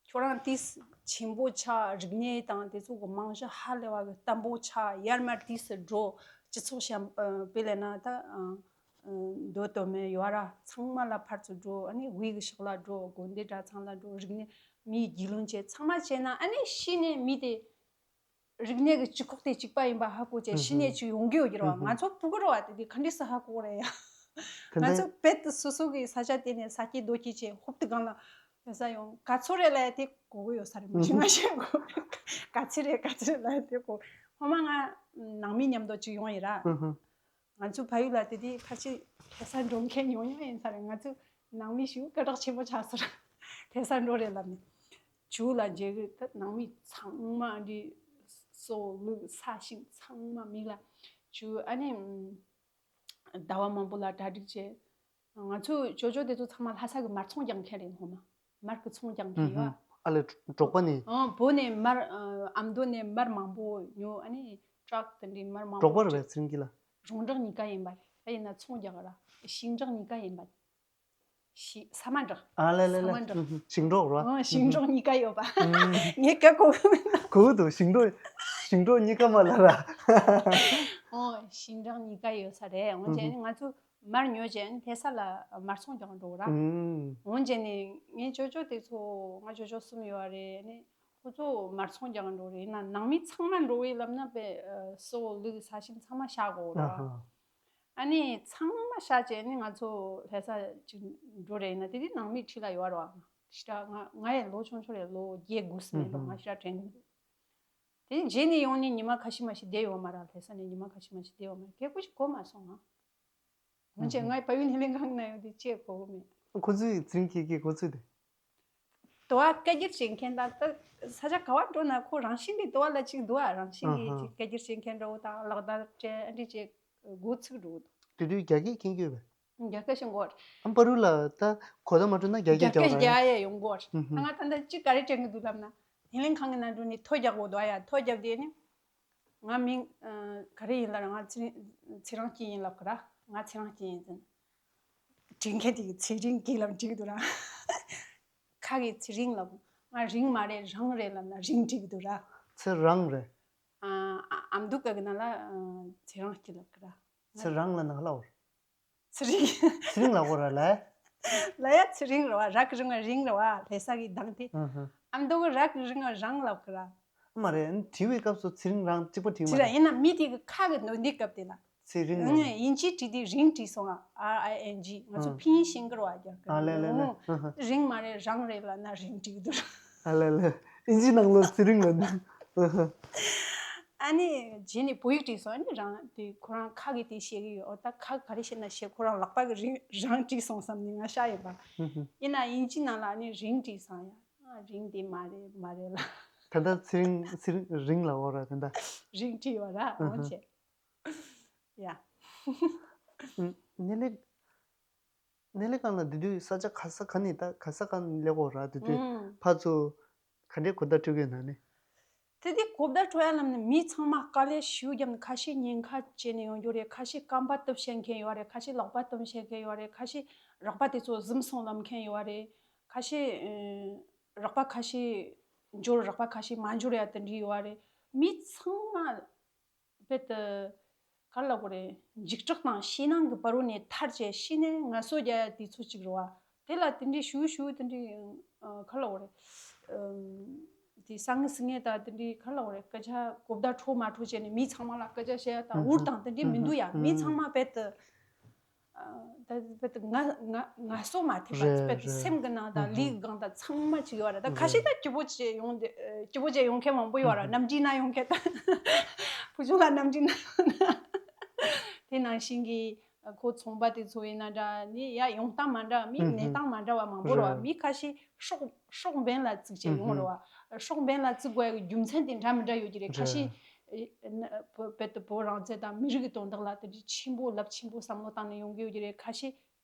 ཁྱོད་རང་དུས་ཆེན་པོ་ཆགས། རིག་གནས་དང་དེ་ཚོ་གི་རྨང་གཞི་ཧ་ལས་པ་གི་བརྟན་པོ་ཆགས། ཡར་མར་དུས་སུ་འགྲོ། སྤྱི་ཚོགས་བཤམས་ཨ་དཔེ་ལེན་ན་ད་ཨ་མདོ་སྟོད་སྨད་ཡོད་ར། ཚང་མ་ལ་ཕར་ཚུར་འགྲོ། ཨ་ནི་དབུས་གི་ཕྱོགས་ལ་འགྲོ། དགོན་སྡེ་གྲྭ་ཚང་ལ་འགྲོ། རིག་གནས་མིའི་རྒྱུས་ལོན་བྱེད། ཚང་མ་བྱས་ན་ཨ་ནི་ཤི་ནས་མི་དེ་ རིག་གནས་ཀྱི་སྤྱི་ཁོག་དེ་གཅིག་པ་ཡིན་པ་ཧ་གོ་བྱས། ཕྱི་ནས་ཅིག་ཡོང་གི་ཡོད་ཀྱི་རེད་བ། ང་ཚོ་ཕྲུ་གུ་རེད་བ། དེ་དེ་ག་འདྲས་སུ་ཧ་གོ་རེད་ཡ། ང་ཚོ་རྦད་དེ་སོ་སོ་གི་ས་ཆ་དེ་ནས་ས་སྐྱིད་རྡོ་སྐྱིད་བྱས། ཧོབ་ཏེ་སྒང་ལ་ཡོད་ས་ཡོང་། ག་ཚོད་རེད་ལབ་ཡ་དེ་གོ་གི་ཡོད་ས་རེད། མ་གཞི་ང་ཤེས་གོ། ག་ཚོད་རེད་ག་ཚོད་རེད་ལབ་ཡ་དེ་གོ། ཧོ་མ་ང་ནང་མི་མཉམ་དུ་ཅིག་ཡོང་ཡིན་ར། ང་ཚོ་ཕ་ཡུལ་ལ་དེ་དུས་ཁ་ཆེ་ལྷ་ས་འགྲོ་མཁན་ཉུང་ཉུང་ཡིན་ས་རེད། ང་ཚོ་ནང་མི་ཞེ་པོ་སྐད་གྲགས་ཆེན་པོ་ཆགས་སོང་ར། ལྷ་ས་འགྲོ་རེད་ལབ་ནས། ཇོ་བོ་ལ་མཇལ་གི། ད་ནང་མི་ཚང་མ་འདི་སྲོག་ལུག་ས་ཞིང་ཚང་མ་མི་ལ་ཇོ་བོ། ཨ་ནི་ཟླ་བ་མང་པོ་ལ་གྲ་སྒྲིག་བྱས། ང་ཚོའི་ཇོ་ཇོ་དེ་ཚོ་ཚང་མ་ལྷ་ས་གི་མར་ཚོང་རྒྱག་མཁན་རེད། སྔོན་མ་མར་གི་ཚོང་རྒྱག་མཁན་ཡོད། ཨ་ལས་འབྲོག་པ་ནས། ཨང་། བོད་ནས་མར། ཨ་མདོ་ནས་མར་མང་པོ་ཉོ། ཨ་ནི་ཊག་དེ་འདྲའི་མར་མང་པོ། འབྲོག་པ་རེད་པས། ཚེ་རིང་སྐྱིད་ལགས། རོང་འབྲོག་གཉིས་ཀ་ཡིན་པ་རེད། ད་ཡིན་ན་ཚོང་རྒྱག་ར། ཞིང་འབྲོག་གཉིས་ཀ་ཡིན་པ་རེད། ཞི། ས་མ་འབྲོག། ཨ་ལས་ལས་ས་མ་ལས། འབྲོག། ཞིང་འབྲོག་ར། ཨང་། ཞིང་འབྲོག་གཉིས་ཀ་ཡོད་པ། ངས་སྐད་གོ་གི་མིན་ན། གོ་གི་འདུག། ཞིང་འབྲོག། ཞིང་འབྲོག་གཉིས་ཀ་མ་ལ་ར། ཨང་། ཞིང་འབྲོག་གཉིས་ཀ་ཡོད་ས་རེད། འོན་ཀྱང་ང་ཚོ་མར་ཉོ་བྱས་ལྷ་ས་ལ་མར་ཚོང་རྒྱག་འགྲོ་ར། འོན་ཀྱང་ནི་ངའི་ཇོ་ཇོ་དེ་ཚོ། ང་ཇོ་ཇོ་གསུམ་ཡོད་རེད། ནི་ཁོ་ཚོ་མར་ཚོང་རྒྱག་འགྲོ་རེད། ཡིན་ན་ནང་མི་ཚང་མ་འགྲོ་བའི་ལམ་ན་པའི་སྲོག་ལུག་ས་ཞིང་ཚང་མ་བཤའ་དགོས་ར། ཨ་ནི་ཚང་མ་བཤའ་བྱས་ནི་ང་ཚོ་ལྷ་ས་ཅིག་འགྲོ་རེད། ཡིན་ན་དེ་དུས་ནང་མི་ཁྲིད་ལ་ཡོད་ར་བ། ཞེ་དྲག་ང་ང་ཡི་ལོ་ཆུང་ཆུང་རེད། ལོ་བརྒྱད་དགུ་ཙམ་རེད་ལོ། ང་ཞེ་དྲག་དྲན་གི་མི་འདུག། དེ་རྗེས་ནས་ཡོང་ནས་ཉི་མ་ཁ་ཤས་མ་ཞིག་བསྡད་ཡོད་མ་ར། ལྷ་ས་ནས་ཉི་མ་ཁ་ཤས་མ་ཞིག་བསྡད་ཡོད་མ་ར། སྐད་ཆ་ཞིག་གོ་མ་སོང་ང་། འོན་ཀྱང་ང་ཕ་ཡུལ་སྣེ་ལེན་ཁང་ན་ཡོད་དུས་ཅི་གོ་གི་མེད། ཁོ་ཚོས་ཚེ་རིང་སྐྱིད་ཀྱིས་གོ་ཚོད་དེ། དུ་བ་སྐད་སྒྱུར་བྱེད་མཁན་དང་། ད་ས་ཆ་ག་བ་འགྲོ་ན་ཁོ་རང་བཞིན་གྱིས་དུ་བ་ལ་ཅིག་འདུག་ཨ། རང་བཞིན་གྱིས་ཅིག་སྐད་སྒྱུར་བྱེད་མཁན་འདྲ་བོ་དང་། ལག་བརྡ་སྤྲད་འདི་ཅིག་འགོ་ཚུགས་འགྲོ་གི་འདུག། དེ་དུས་རྒྱ་སྐད་མཁྱེན་གྱི་ཡོད་པས། རྒྱ་སྐད་ཤེས་གོ། ཨ་པ་རུ་ལ་ད་གོ་བརྡ་མ་སྤྲོད་ན་རྒྱ་སྐད་རྒྱ་སྐད་རྒྱག་ར། རྒྱག་ཡས་ཡོང་གོ། ཨ་ང་ད་ལྟ་ཅི་ག་རེ་དྲན་གི་འདུག་ལབ་ན། སྣེ་ལེན་ཁང་གི་ནང་འགྲོ་ནས་ཐོ་རྒྱག་དགོས་འདུག་ཡ། ཐོ་རྒྱབ་དེ་ནི། ང་མིང་ཨ་ག་རེ་ཡིན་ལབ་ན། ང་ཚེ་རིང་ཚེ་རིང་སྐྱིད་ཡིན་ལབ་གི་ར། ང་ཚེ་རིང་སྐྱིད་ཡིན་ཟེར། འབྲི་མཁན་དེ་གིས་ཚེ་རིང་སྐྱིད་ལབ་འབྲི་གི་འདུག་ར། ཁ་གིས་ཚེ་རིང་ལབ། ང་རིང་མ་རེད་རང་རེད་ལབ་ན་རིང་འབྲི་གི་འདུག་ར། ཚེ་རང་རེད། ཨ་ཨ་མདོ་སྐད་གི་ནང་ལ་ཨ་ཚེ་རིང་སྐྱིད་ལབ་གི་ར། ཚེ་རིང་ལབ་ན་ག་ལབ་དགོས་རེད། ཚེ་རིང་། ཚེ་རིང་ལབ་དགོས་རེད་ལ། ལ་ཡ་ཚེ་རིང་རེད་བ། ར་གི་རིང་བ་རིང་རེད་བ། ལྷ་ས་གི་གདངས་དེ། ཨ་མདོ་གི་ར་གི་རིང་བ་རང་ལབ་གི་ར། མ་རེད། བྲིས་པའི་སྐབས་སུ་ཚེ་རིང་རང་གཅིག་པ་བྲིས་མ་ཅི་ར། རེད། ཡིན་ན་མི་དེ་གི་ཁ་གི་འདོན་དུས་སྐབས་དེ་ལ། ཚེ་རིང་། ཨ་ཨིན་ཇི་བྲིས་དུས་རིང་བྲིས་སོང་ཨ། R I N G། ང་ཚོ་ཨ་ཕིན་ཡིན་ཤེས་ཀྱི་རེད་བ། རྒྱ་སྐད། ཨ་ལེ་ལེ་ལེ། ཨ་ཨ། རིང་མ་རེད་རང་རེད་ལབ་ན་རིང་བྲིས་འདུག། ཨ་ལེ་ལེ། ཨིན་ཇི་ནང་ལ་ཚེ་རིང་ལབ་འདུག། ཨ་ཨ། ཨ་ནི་རྗེས་ནས་བོད་ཡིག་བྲིས་སོང་། ཨ་ནི་རང་དེ་ཁོ་རང་ཁ་གིས་དེ་བཤད་གི་ཡོད། ཨོ་ད་ཁ་ག་རེ་བཤད་ན་བཤད། ཁོ་རང་ལག་པ་གི་རིང་རང་བྲིས་སོང་བསམ་ནས་ང་ཤ་ཡིན་པ། ཨ་ཨ། ཡིན་ན་ཨིན་ཇི་ནང་ལ་ཨ་ནི་རིང་བྲིས་སོང་ཡ། ཨ་རིང་དེ་མ་རེད་མ་རེད་ལ། ད་ལྟ་ཚེ་རིང་ཚེ་རིང་རིང་ལབ་ཡོད་ར་ད་ལྟ། རིང་བྲིས་ཡོད་ར། ཨ་ཨ། འོ་བྱས། ཡ། ཨ་ནི་ལེགས། སྣེ་ལེན་ཁང་ལ་དེ་དུས་ས་ཆ་ག་ས་ག་ནས། ད་ག་ས་ག་ནས་སླེབས་ཡོད་ར། དེ་དུས་ཨང་། ཕར་ཚུར་ག་འདྲའི་གོ་བརྡ་འཕྲོད་ཀྱི་ཡོད་ན་ནི། དེ་དུས་གོ་བརྡ་འཕྲོད་ཡ་ལབ་ན་མི་ཚང་མ་དཀའ་ལས་ཞེ་པོ་བརྒྱབ་ནས། ཁ་ཤས་ཉེན་ཁ་བྱས་ནས་ཡོང་རྒྱུ་རེད། ཁ་ཤས་རྐང་པ་གཏུབ་བཤད་མཁན་ཡོད་རེད། ཁ་ཤས་ལག་པ་གཏུབ་བཤད་མཁན་ཡོད་རེད། ཁ་ཤས་རགས་པ་དེ་ཚོ་ཟིམ་སོང་ལབ་མཁན་ཡོད་རེད། ཁ་ཤས་ཨ་རགས་པ་ཁ་ཤས་འབྱོར། རགས་པ་ཁ་ཤས་མ་འབྱོར་ཡ་དེ་འདྲ་ཡོད་རེད། མི་ཚང་མ་རྦད་དེ་ག་རེ་ལབ་དགོས་རེད། འཇིགས་སྐྲག་དང་ཞེད་སྣང་གི་བར་བོ་ནས་ཐར་བྱས། ཤི་ནས་ངལ་གསོ་རྒྱག་ཡ་དུས་ཚོད་ཅིག་རེད་བ། དེ་ལ་དེ་འདྲའི་ཞུ་ཞུ་དེ་འདྲའི་ཨ་ག་རེ་ལབ་དགོས་རེད། ཨམ། དེ་ས་ངན་སི་ངན་དང་དེ་འདྲའི་ག་རེ་ལབ་དགོས་རེད། སྐད་ཆ་གོ་བརྡ་འཕྲོད་མ་འཕྲོད་བྱས་ནས་མི་ཚང་མ་ལ་སྐད་ཆ་བཤད་ཡ་དང་འུར་དང་དེ་འདྲའི་མི་འདུག་ཡ། མི་ཚང་མ་རྦད་དེ། ཨ་ད་རྦད་དེ་ང་ང་ང་སོ་མ་ཐེབས་པ། རེད་རྦད་དེ་རེད། སེམས་ཀྱི་ནང་དང་ལུས་ཀྱི་སྒང་དང་ཚང་མ་ཅིག་ཡོད་ར། ད་ཁ་ཤས་ད་སྐྱིད་པོ་བྱས་ཡོང་དེ། ཨ་སྐྱིད་པོ་བྱས་ཡོང་མཁན་མང་པོ་ཡོད་ར། གནམ་གྲུའི་ནང་ཡོང་མཁན་ད། བུ་ཆུང་ལགས་གནམ་གྲུའི་ནང་ཡོང་ན། དེ་ནང་བཞིན་གྱི་ཁོ་ཚོང་པ་དེ་ཚོ་ཡིན་ན་འདྲ། ནི་ཡ་ཡོང་སྟངས་མ་འདྲ། མི་གནས་སྟངས་མ་འདྲ་བ་མང་པོ་ར་བ། རེད། མི་ཁ་ཤས་སྲོག་སྲོག་འབེན་ལ་བཙུགས་བྱས་ཡོང་ར་བ། སྲོག་འབེན་ལ་བཙུགས་དགོས་ཡ་གི་རྒྱུ་མཚན་དེ་འདྲ་མི་འདྲ་ཡོད་ཀྱི་རེད། ཁ་ཤས། རེད། ཨེ་ན་བོད་བོད་དུ་བོད་རང་བཙན་དང་མི་རིགས་ཀྱི་དོན་དག་ལ་དེ་འདྲའི་ཆེན་པོ་རླབས་ཆེན་པོ་བསམ་བློ་བཏང་ནས་ཡོང་གི་ཡོད་ཀྱི་རེད། ཁ་ཤས་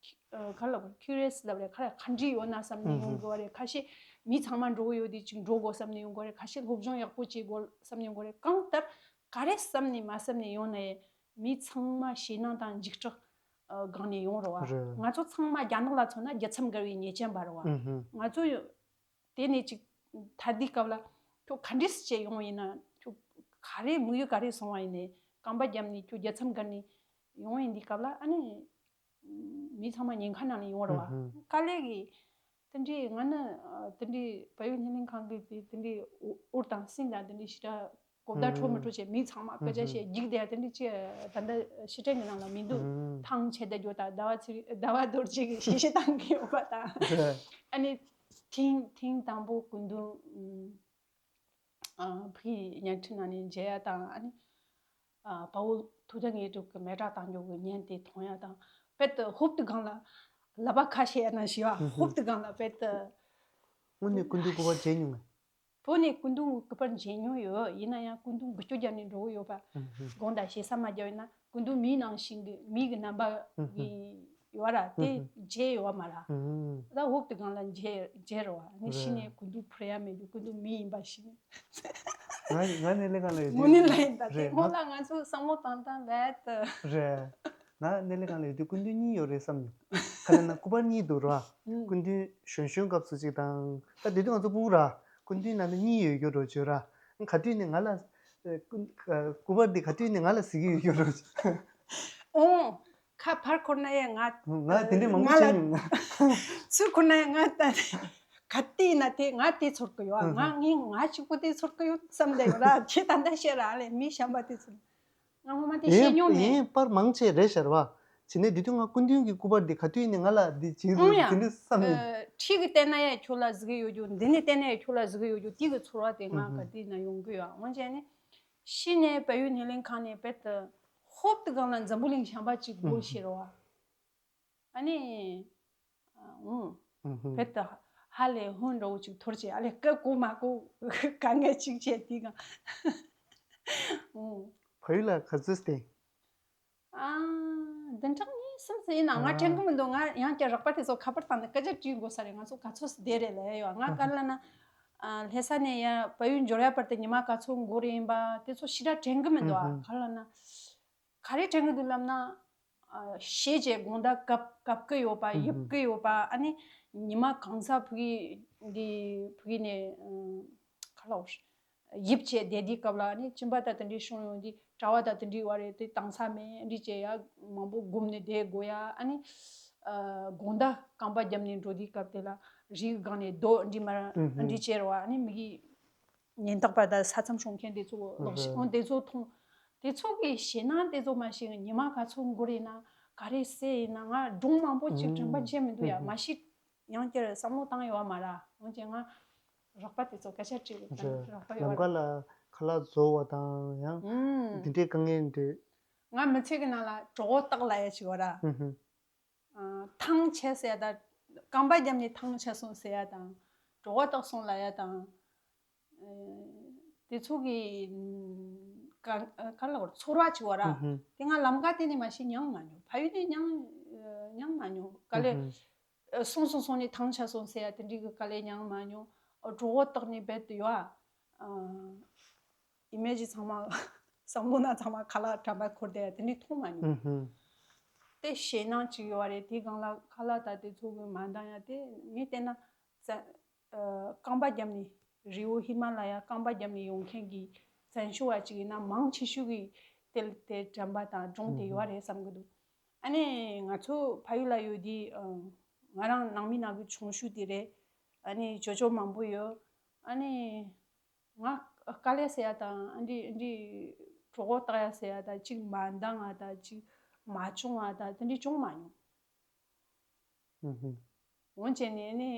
ཨ་ག་རེ་ལབ་དགོས། ཁུ་རི་ཡ་སི་ལབ་རེད། ག་རེ་ག་འདྲ་ཡོད་ན་བསམ་ནས་ཡོང་དགོས་པ་རེད། ཁ་ཤས་མི་ཚང་མ་འགྲོ་གི་ཡོད་དུས་ཅིག་འགྲོ་དགོས་བསམ་ནས་ཡོང་དགོས་རེད། ཁ་ཤས་སློབ་སྦྱོང་ཡག་པོ་བྱེད་དགོས་བསམ་ནས་ཡོང་དགོས་རེད། གང་ལྟར་ག་རེ་བསམ་ནས་མ་བསམ་ནས་ཡོང་ན་ཡང་མི་ཚང་མ་ཞེད་སྣང་དང་འཇིགས་སྐྲག་ཨ་སྒང་ནས་ཡོང་རེད་བ། རེད། ང་ཚོ་ཚང་མ་རྒྱ་ནག་ལ་མཚོན་ན་རྒྱལ་མཚམས་བརྒལ་བའི་ཉེས་ཅན་པ་རེད་བ། ང་ཚོ་དེ་ནས་ཅིག་ཐར་དུས་སྐབས་ལ་ཁྱོད་ག་འདྲས་སེ་བྱས་ཡོང་ཡིན་ན། ཁྱོད་ག་རེ་དམིགས་ཡུལ་ག་རེ་སོང་བ་ཡིན་ནའི་རྐང་པ་བརྒྱབ་ནས་ཁྱོད་རྒྱལ་མཚམས་བརྒལ་ནས་ཡོང་ཡིན་དུས་སྐབས་ལ། ཨ་ནི་མི་ཚང་མ་ཉེན་ཁ་ནང་ནས་ཡོང་རེད་བ། དཀའ་ལས་ཀྱི་དེ་འདྲའི་ང་ནི་དེ་འདྲའི་བལ་ཡུལ་སྣེ་ལེན་ཁང་གི་དེ་དེ་འདྲའི་འུར་དང་སིང་དང་དེ་འདྲའི་ཞེ་དྲག་གོ་བརྡ་འཕྲོད་མི་འཕྲོད་བྱས་མི་ཚང་མ་སྐད་ཆ་བཤད་རྒྱུགས་བསྡད་ཡ་དེ་འདྲ་ཅིག་ད་ལྟ་ཕྱི་དྲན་གྱི་ནང་ལ་མི་འདུག་ཐང་ཆད་བསྡད་རྒྱུ་དང་ཟླ་བ་ཚེ་རིང་ཟླ་བ་རྡོ་རྗེ་གིས་གཞས་བཤད་བཏང་གི་ཡོད་པ་དང་ཨ་ནི་ཐེངས་ཐེངས་དང་པོ་སྐུ་མདུན་ཨ་ཕ་གིའི་བརྙན་འཕྲིན་ནང་ནས་མཇལ་ཡ་དང་ཨ་ནི་ཨ་དཔའ་བོ་ཐུབ་བསྟན་དངོས་གྲུབ་ཀྱི་མེ་སྲེག་བཏང་རྒྱུ་གི་བརྙན་དེ་མཐོང་ཡ་དང་དཔེ་དེ་ཧོབ་ཏེ་སྒང་ལ་ལབ་པ་ཁ་བཤད་ཡ་ནང་བཞིན་པ་ཧོབ་ཏེ་སྒང་ལ་དཔེ་དེ། དངོས་གནས་སྐུ་མདུན་སྐུ་པར་མཇལ་མྱོང་ངས། བོད་ནས་སྐུ་མདུན་སྐུ་པར་མཇལ་མྱོང་ཡོད། ཡིན་ན་ཡང་སྐུ་མདུན་འགུལ་སྐྱོད་རྒྱག་ནས་འགྲོ་གི་ཡོད་པ། དགོངས་དག་ཞེ་ས་མ་རྒྱབ་ཡིན་ན་སྐུ་མདུན་མིའི་ནང་བཞིན་གྱི་མི་གི་རྣམ་པ་གི་ཡོད་ར་དེ་མཇལ་ཡོད་མ་ར། ད་འོབ་དེ་གང་ལ་མཇལ་མཇལ་རོ་བ་ནི་ཤི་ནས་སྐུ་མདུན་འཕུར་ཡ་མེད་རྒྱུ་སྐུ་མདུན་མི་ཡིན་པ་ཤི་ནས། ང་ང་གནས་ལས་ཁང་ལ་ཡོད་དུས་དངོས་གནས་ལ་ཡིན་ད་དེ་རེད་སྔོན་ལ་ང་ཚོ་བསམ་བློ་བཏང་སྟངས་རྦད་དེ། རེད། ང་གནས་ལས་ཁང་ལ་ཡོད་དུས་སྐུ་མདུན་གཉིས་ཡོད་རེད་བསམ་མྱོང་། ག་རེ་ན་སྐུ་པར་གཉིས་འདུག་ར། སྐུ་མདུན་གཞོན་གཞོན་སྐབས་སུ་གཅིག་དང་ད་དེ་དུས་ང་ཚོ་སྤུ་གུ་ར། སྐུ་མདུན་ནང་དུ་གཉིས་ཡོད་རྒྱུ་འགྲོ་བརྗོད་ར། ག་དུས་ནས་ང་ལ། སྐུ་སྐུ་པར་འདི་ག་དུས་ནས་ང་ལ་གཟིགས་ཀྱི་ཡོད་རྒྱུ་འགྲོ་བརྗོད། ཨོ། ཁ་ཕར་འཁོར་ན་ཡང་ང་། ང་དེ་འདྲའི་མང་པོ་ང་ལ་བྱས་མྱོང་། ཚུར་འཁོར་ན་ཡང་ང་ད་ག་དུས་ཡིན་ན་དེ་ང་དེ་ཚོར་གི་ཡོད་ང་ངས་ང་གཅིག་པུ་དེ་ཚོར་གི་ཡོད་བསམ་བསྡད་ཡོད་ར་ཁྱེད་ད་ལྟ་བཤད་ར་ལས་མི་གཞན་པ་དེ་ཚོར། ང་ངོ་མ་དེ་བཤད་ཡིན་མྱོང་མེད། ཡིན་པར་མང་ཆེ་རེད་ཤར་བ། བྱས་ནས་དེ་དུས་ང་སྐུ་མདུན་གྱི་སྐུ་པར་འདི་ག་དུས་ནས་ང་ལ་འདི་བྱེད་འོང་ཡ། འདི་འདི་བསམ་ཡིན། ཁྲིས་ཀྱི་བལྟས་ན་ཡ་ཁྱོད་ལ་གཟིགས་ཡོད་རྒྱུ་འདི་ནས་བལྟས་ན་ཡ་ཁྱོད་ལ་གཟིགས་ཡོད་རྒྱུ་དེ་གི་ཚོར་བ་དེ་ང་ག་དུས་ན་ཡོང་གི་ཡོད་འོང་བྱས་ནས། ཤི་ནས་བལ་ཡུལ་སྣེ་ལེན་ཁང་ནས་བལ་དུ་ཧོབ་ཏུ་གང་ལ་འཛམ་བུ་གླིང་བྱམས་པ་གཅིག་སྒོ་ཕྱེ་རོ་བ། ཨ་ནི། ཨུང་། བེད་དུ་ཧ་ལས་ཧོན་འདྲ་བོ་ཅིག་འཐོར་བྱས་ཨ་ལས་སྐད་གོ་མ་གོ་དཀའ་ངལ་ཅིག་བྱས་དེ་གང་། ཨུང་། བལ་ཡུལ་ལ་ག་ཚོད་བསྟན། ཨ། བདུན་ཕྲག་གཉིས་གསུམ་ཙམ་ཡིན་ན་ང་དྲན་གི་མི་འདུག་ང་ཡང་བསྐྱར་རགས་པ་དེ་ཚོ་ཁ་པར་བཏང་ནས་སྐད་ཆ་དྲིས་དགོས་ས་རེད། ང་ཚོ་ག་ཚོད་བསྡད་རེད་ལབ་ཡ་ཡོད་ང་ག་ལ་ན། ལྷ་ས་ནས་ཡ་བལ་ཡུལ་འབྱོར་ཡ་བར་དུ་ཉི་མ་ག་ཚོད་འགོར་ཡིན་པ་དེ་ཚོ་ཞེ་དྲག་དྲན་གི་མི་འདུག་ཨ་ག་ལ་ན། ག་རེ་དྲན་གི་འདུག་ལབ་ན། ཨ་ཤེས་བྱས་དགོང་དག་བཀབ་བཀབ་ཀི་ཡོད་པ་ཡིབ་ཀི་ཡོད་པ་ཨ་ནི་ཉི་མ་གང་ས་ཕ་གི་འདི་ཕ་གི་ནས་ཁ་ལག་ཡིབ་བྱས་བསྡད་དུས་སྐབས་ལ་ཨ་ནི་གཅིན་པ་དང་དེ་འདྲའི་བྱུང་ཡོང་དུས་གྲྭ་བ་དང་དེ་འདྲའི་བར་རེད་དེ་དྭངས་ས་མེད་འདྲི་བྱས་ཡ་མང་པོ་སྒུམ་ནས་བསྡད་དགོས་ཡ་ཨ་ནི་དགོང་དག་རྐང་པ་བརྒྱབ་ནས་འགྲོ་དུས་སྐབས་དེ་ལ་རིའི་སྒང་ནས་རྡོ་འདྲི་མར་འདྲི་བྱས་རོ་ཨ་ནི་མི་གི་ཉེན་རྟོག་པ་དང་ས་མཚམས་སྲུང་མཁན་དེ་ཚོ་ལོག་ཤི་འོང་དེ་ཚོ་མཐོང་། དེ་ཚོ་གི་ཞེད་སྣང་དེ་ཚོ་མ་ཤེས་ཉི་མ་ག་ཚོད་འགོར་ཡིན་ན་ག་རེ་ཟེར་ཡིན་ན་ང་སྒྲུང་མང་པོ་ཅིག་དྲན་པ་བརྗེད་མི་འདུག་ཡ་མ་ཤི་ཡང་བསྐྱར་བསམ་བློ་བཏང་ཡོད་མ་ར་འོན་ཀྱང་ང་རོགས་པ་དེ་ཚོ་སྐད་ཆ་དྲིས་ལ་རོགས་པ་ཡོད་ལམ་ཁ་ལ་ཁ་ལག་བཟོ་བ་དང་ཡང་འདི་འདྲའི་དཀའ་ངལ་འདྲ། ང་མི་ཚེ་གི་ནང་ལ་གྲོད་ཁོག་ལྟོགས་ལ་ཡ་ཅིག་ཡོད་ར། ཐང་ཆད་ཟེར་ཡ་དང་རྐང་པ་བརྒྱབ་ནས་ཐང་ཆད་སོང་ཟེར་ཡ་དང་གྲོད་ཁོག་ལྟོགས་སོང་ལབ་ཡ་དང་དེ་ཚོ་གི་ག་ག་ལ་བར་ཚོར་བ་ཅིག་བ་ར་དེ་ང་ལམ་ཀ་དེ་ནས་མ་ཤེས་མྱངས་མ་མྱོང་ཕ་ཡུལ་ནས་མྱངས་མྱངས་མ་མྱོང་ག་ལེ་སོང་སོང་སོང་ནས་ཐང་ཆད་སོང་ཟེར་ཡ་དེ་འདྲའི་གི་ག་ལེ་མྱངས་མ་མྱོང་གྲོད་ཁོག་ལྟོགས་ནས་རྦད་དེ་ཡོད་ཨ། ཨི་མེ་ཇི་ཚང་མ་བསམ་བློ་ན་ཚང་མ་ཁ་ལག་དྲན་པ་འཁོར་བསྡད་དེ་འདྲའི་མཐོང་མ་མྱོང་། དེ་ཞེད་སྣང་ཅིག་ཡོད་རེད་དེའི་སྒང་ལ་ཁ་ལག་ད་དེ་ཚོ་གི་མ་འདང་ཡ་དེ་ངས་བལྟས་ན་བཙན་རྐང་པ་བརྒྱབ་ནས་རི་བོ་ཧི་མ་ལ་ཡ་རྐང་པ་བརྒྱབ་ནས་ཡོང་མཁན་གྱི་བཙན་བྱོལ་བ་ཅིག་ཡིན་ན་མང་ཆེ་ཤོས་ཀྱི་དེ་དེ་དྲན་པ་དང་སྒྲུང་དེ་ཡོད་རེད་བསམ་གི་འདུག་ཨ་ནི་ང་ཚོ་ཕ་ཡུལ་ལ་ཡོད་དུས་ང་རང་ནང་མི་ནང་གི་ཆུང་ཤོས་དེ་རེད། ཨ་ནི་ཇོ་ཇོ་མང་པོ་ཡོད། ཨ་ནི། ང་དཀའ་ལས་ཟེར་ཡ་དང་ཨ་འདྲི་འདྲི་གྲོད་ཁོག་ལྟོགས་ཡ་ཟེར་ཡ་དང་གཅིག་མ་འདང་ང་དང་གཅིག་མ་བྱུང་ང་དང་དེ་འདྲི་བྱུང་མ་མྱོང་། འོན་ཀྱང་ནས་ནི་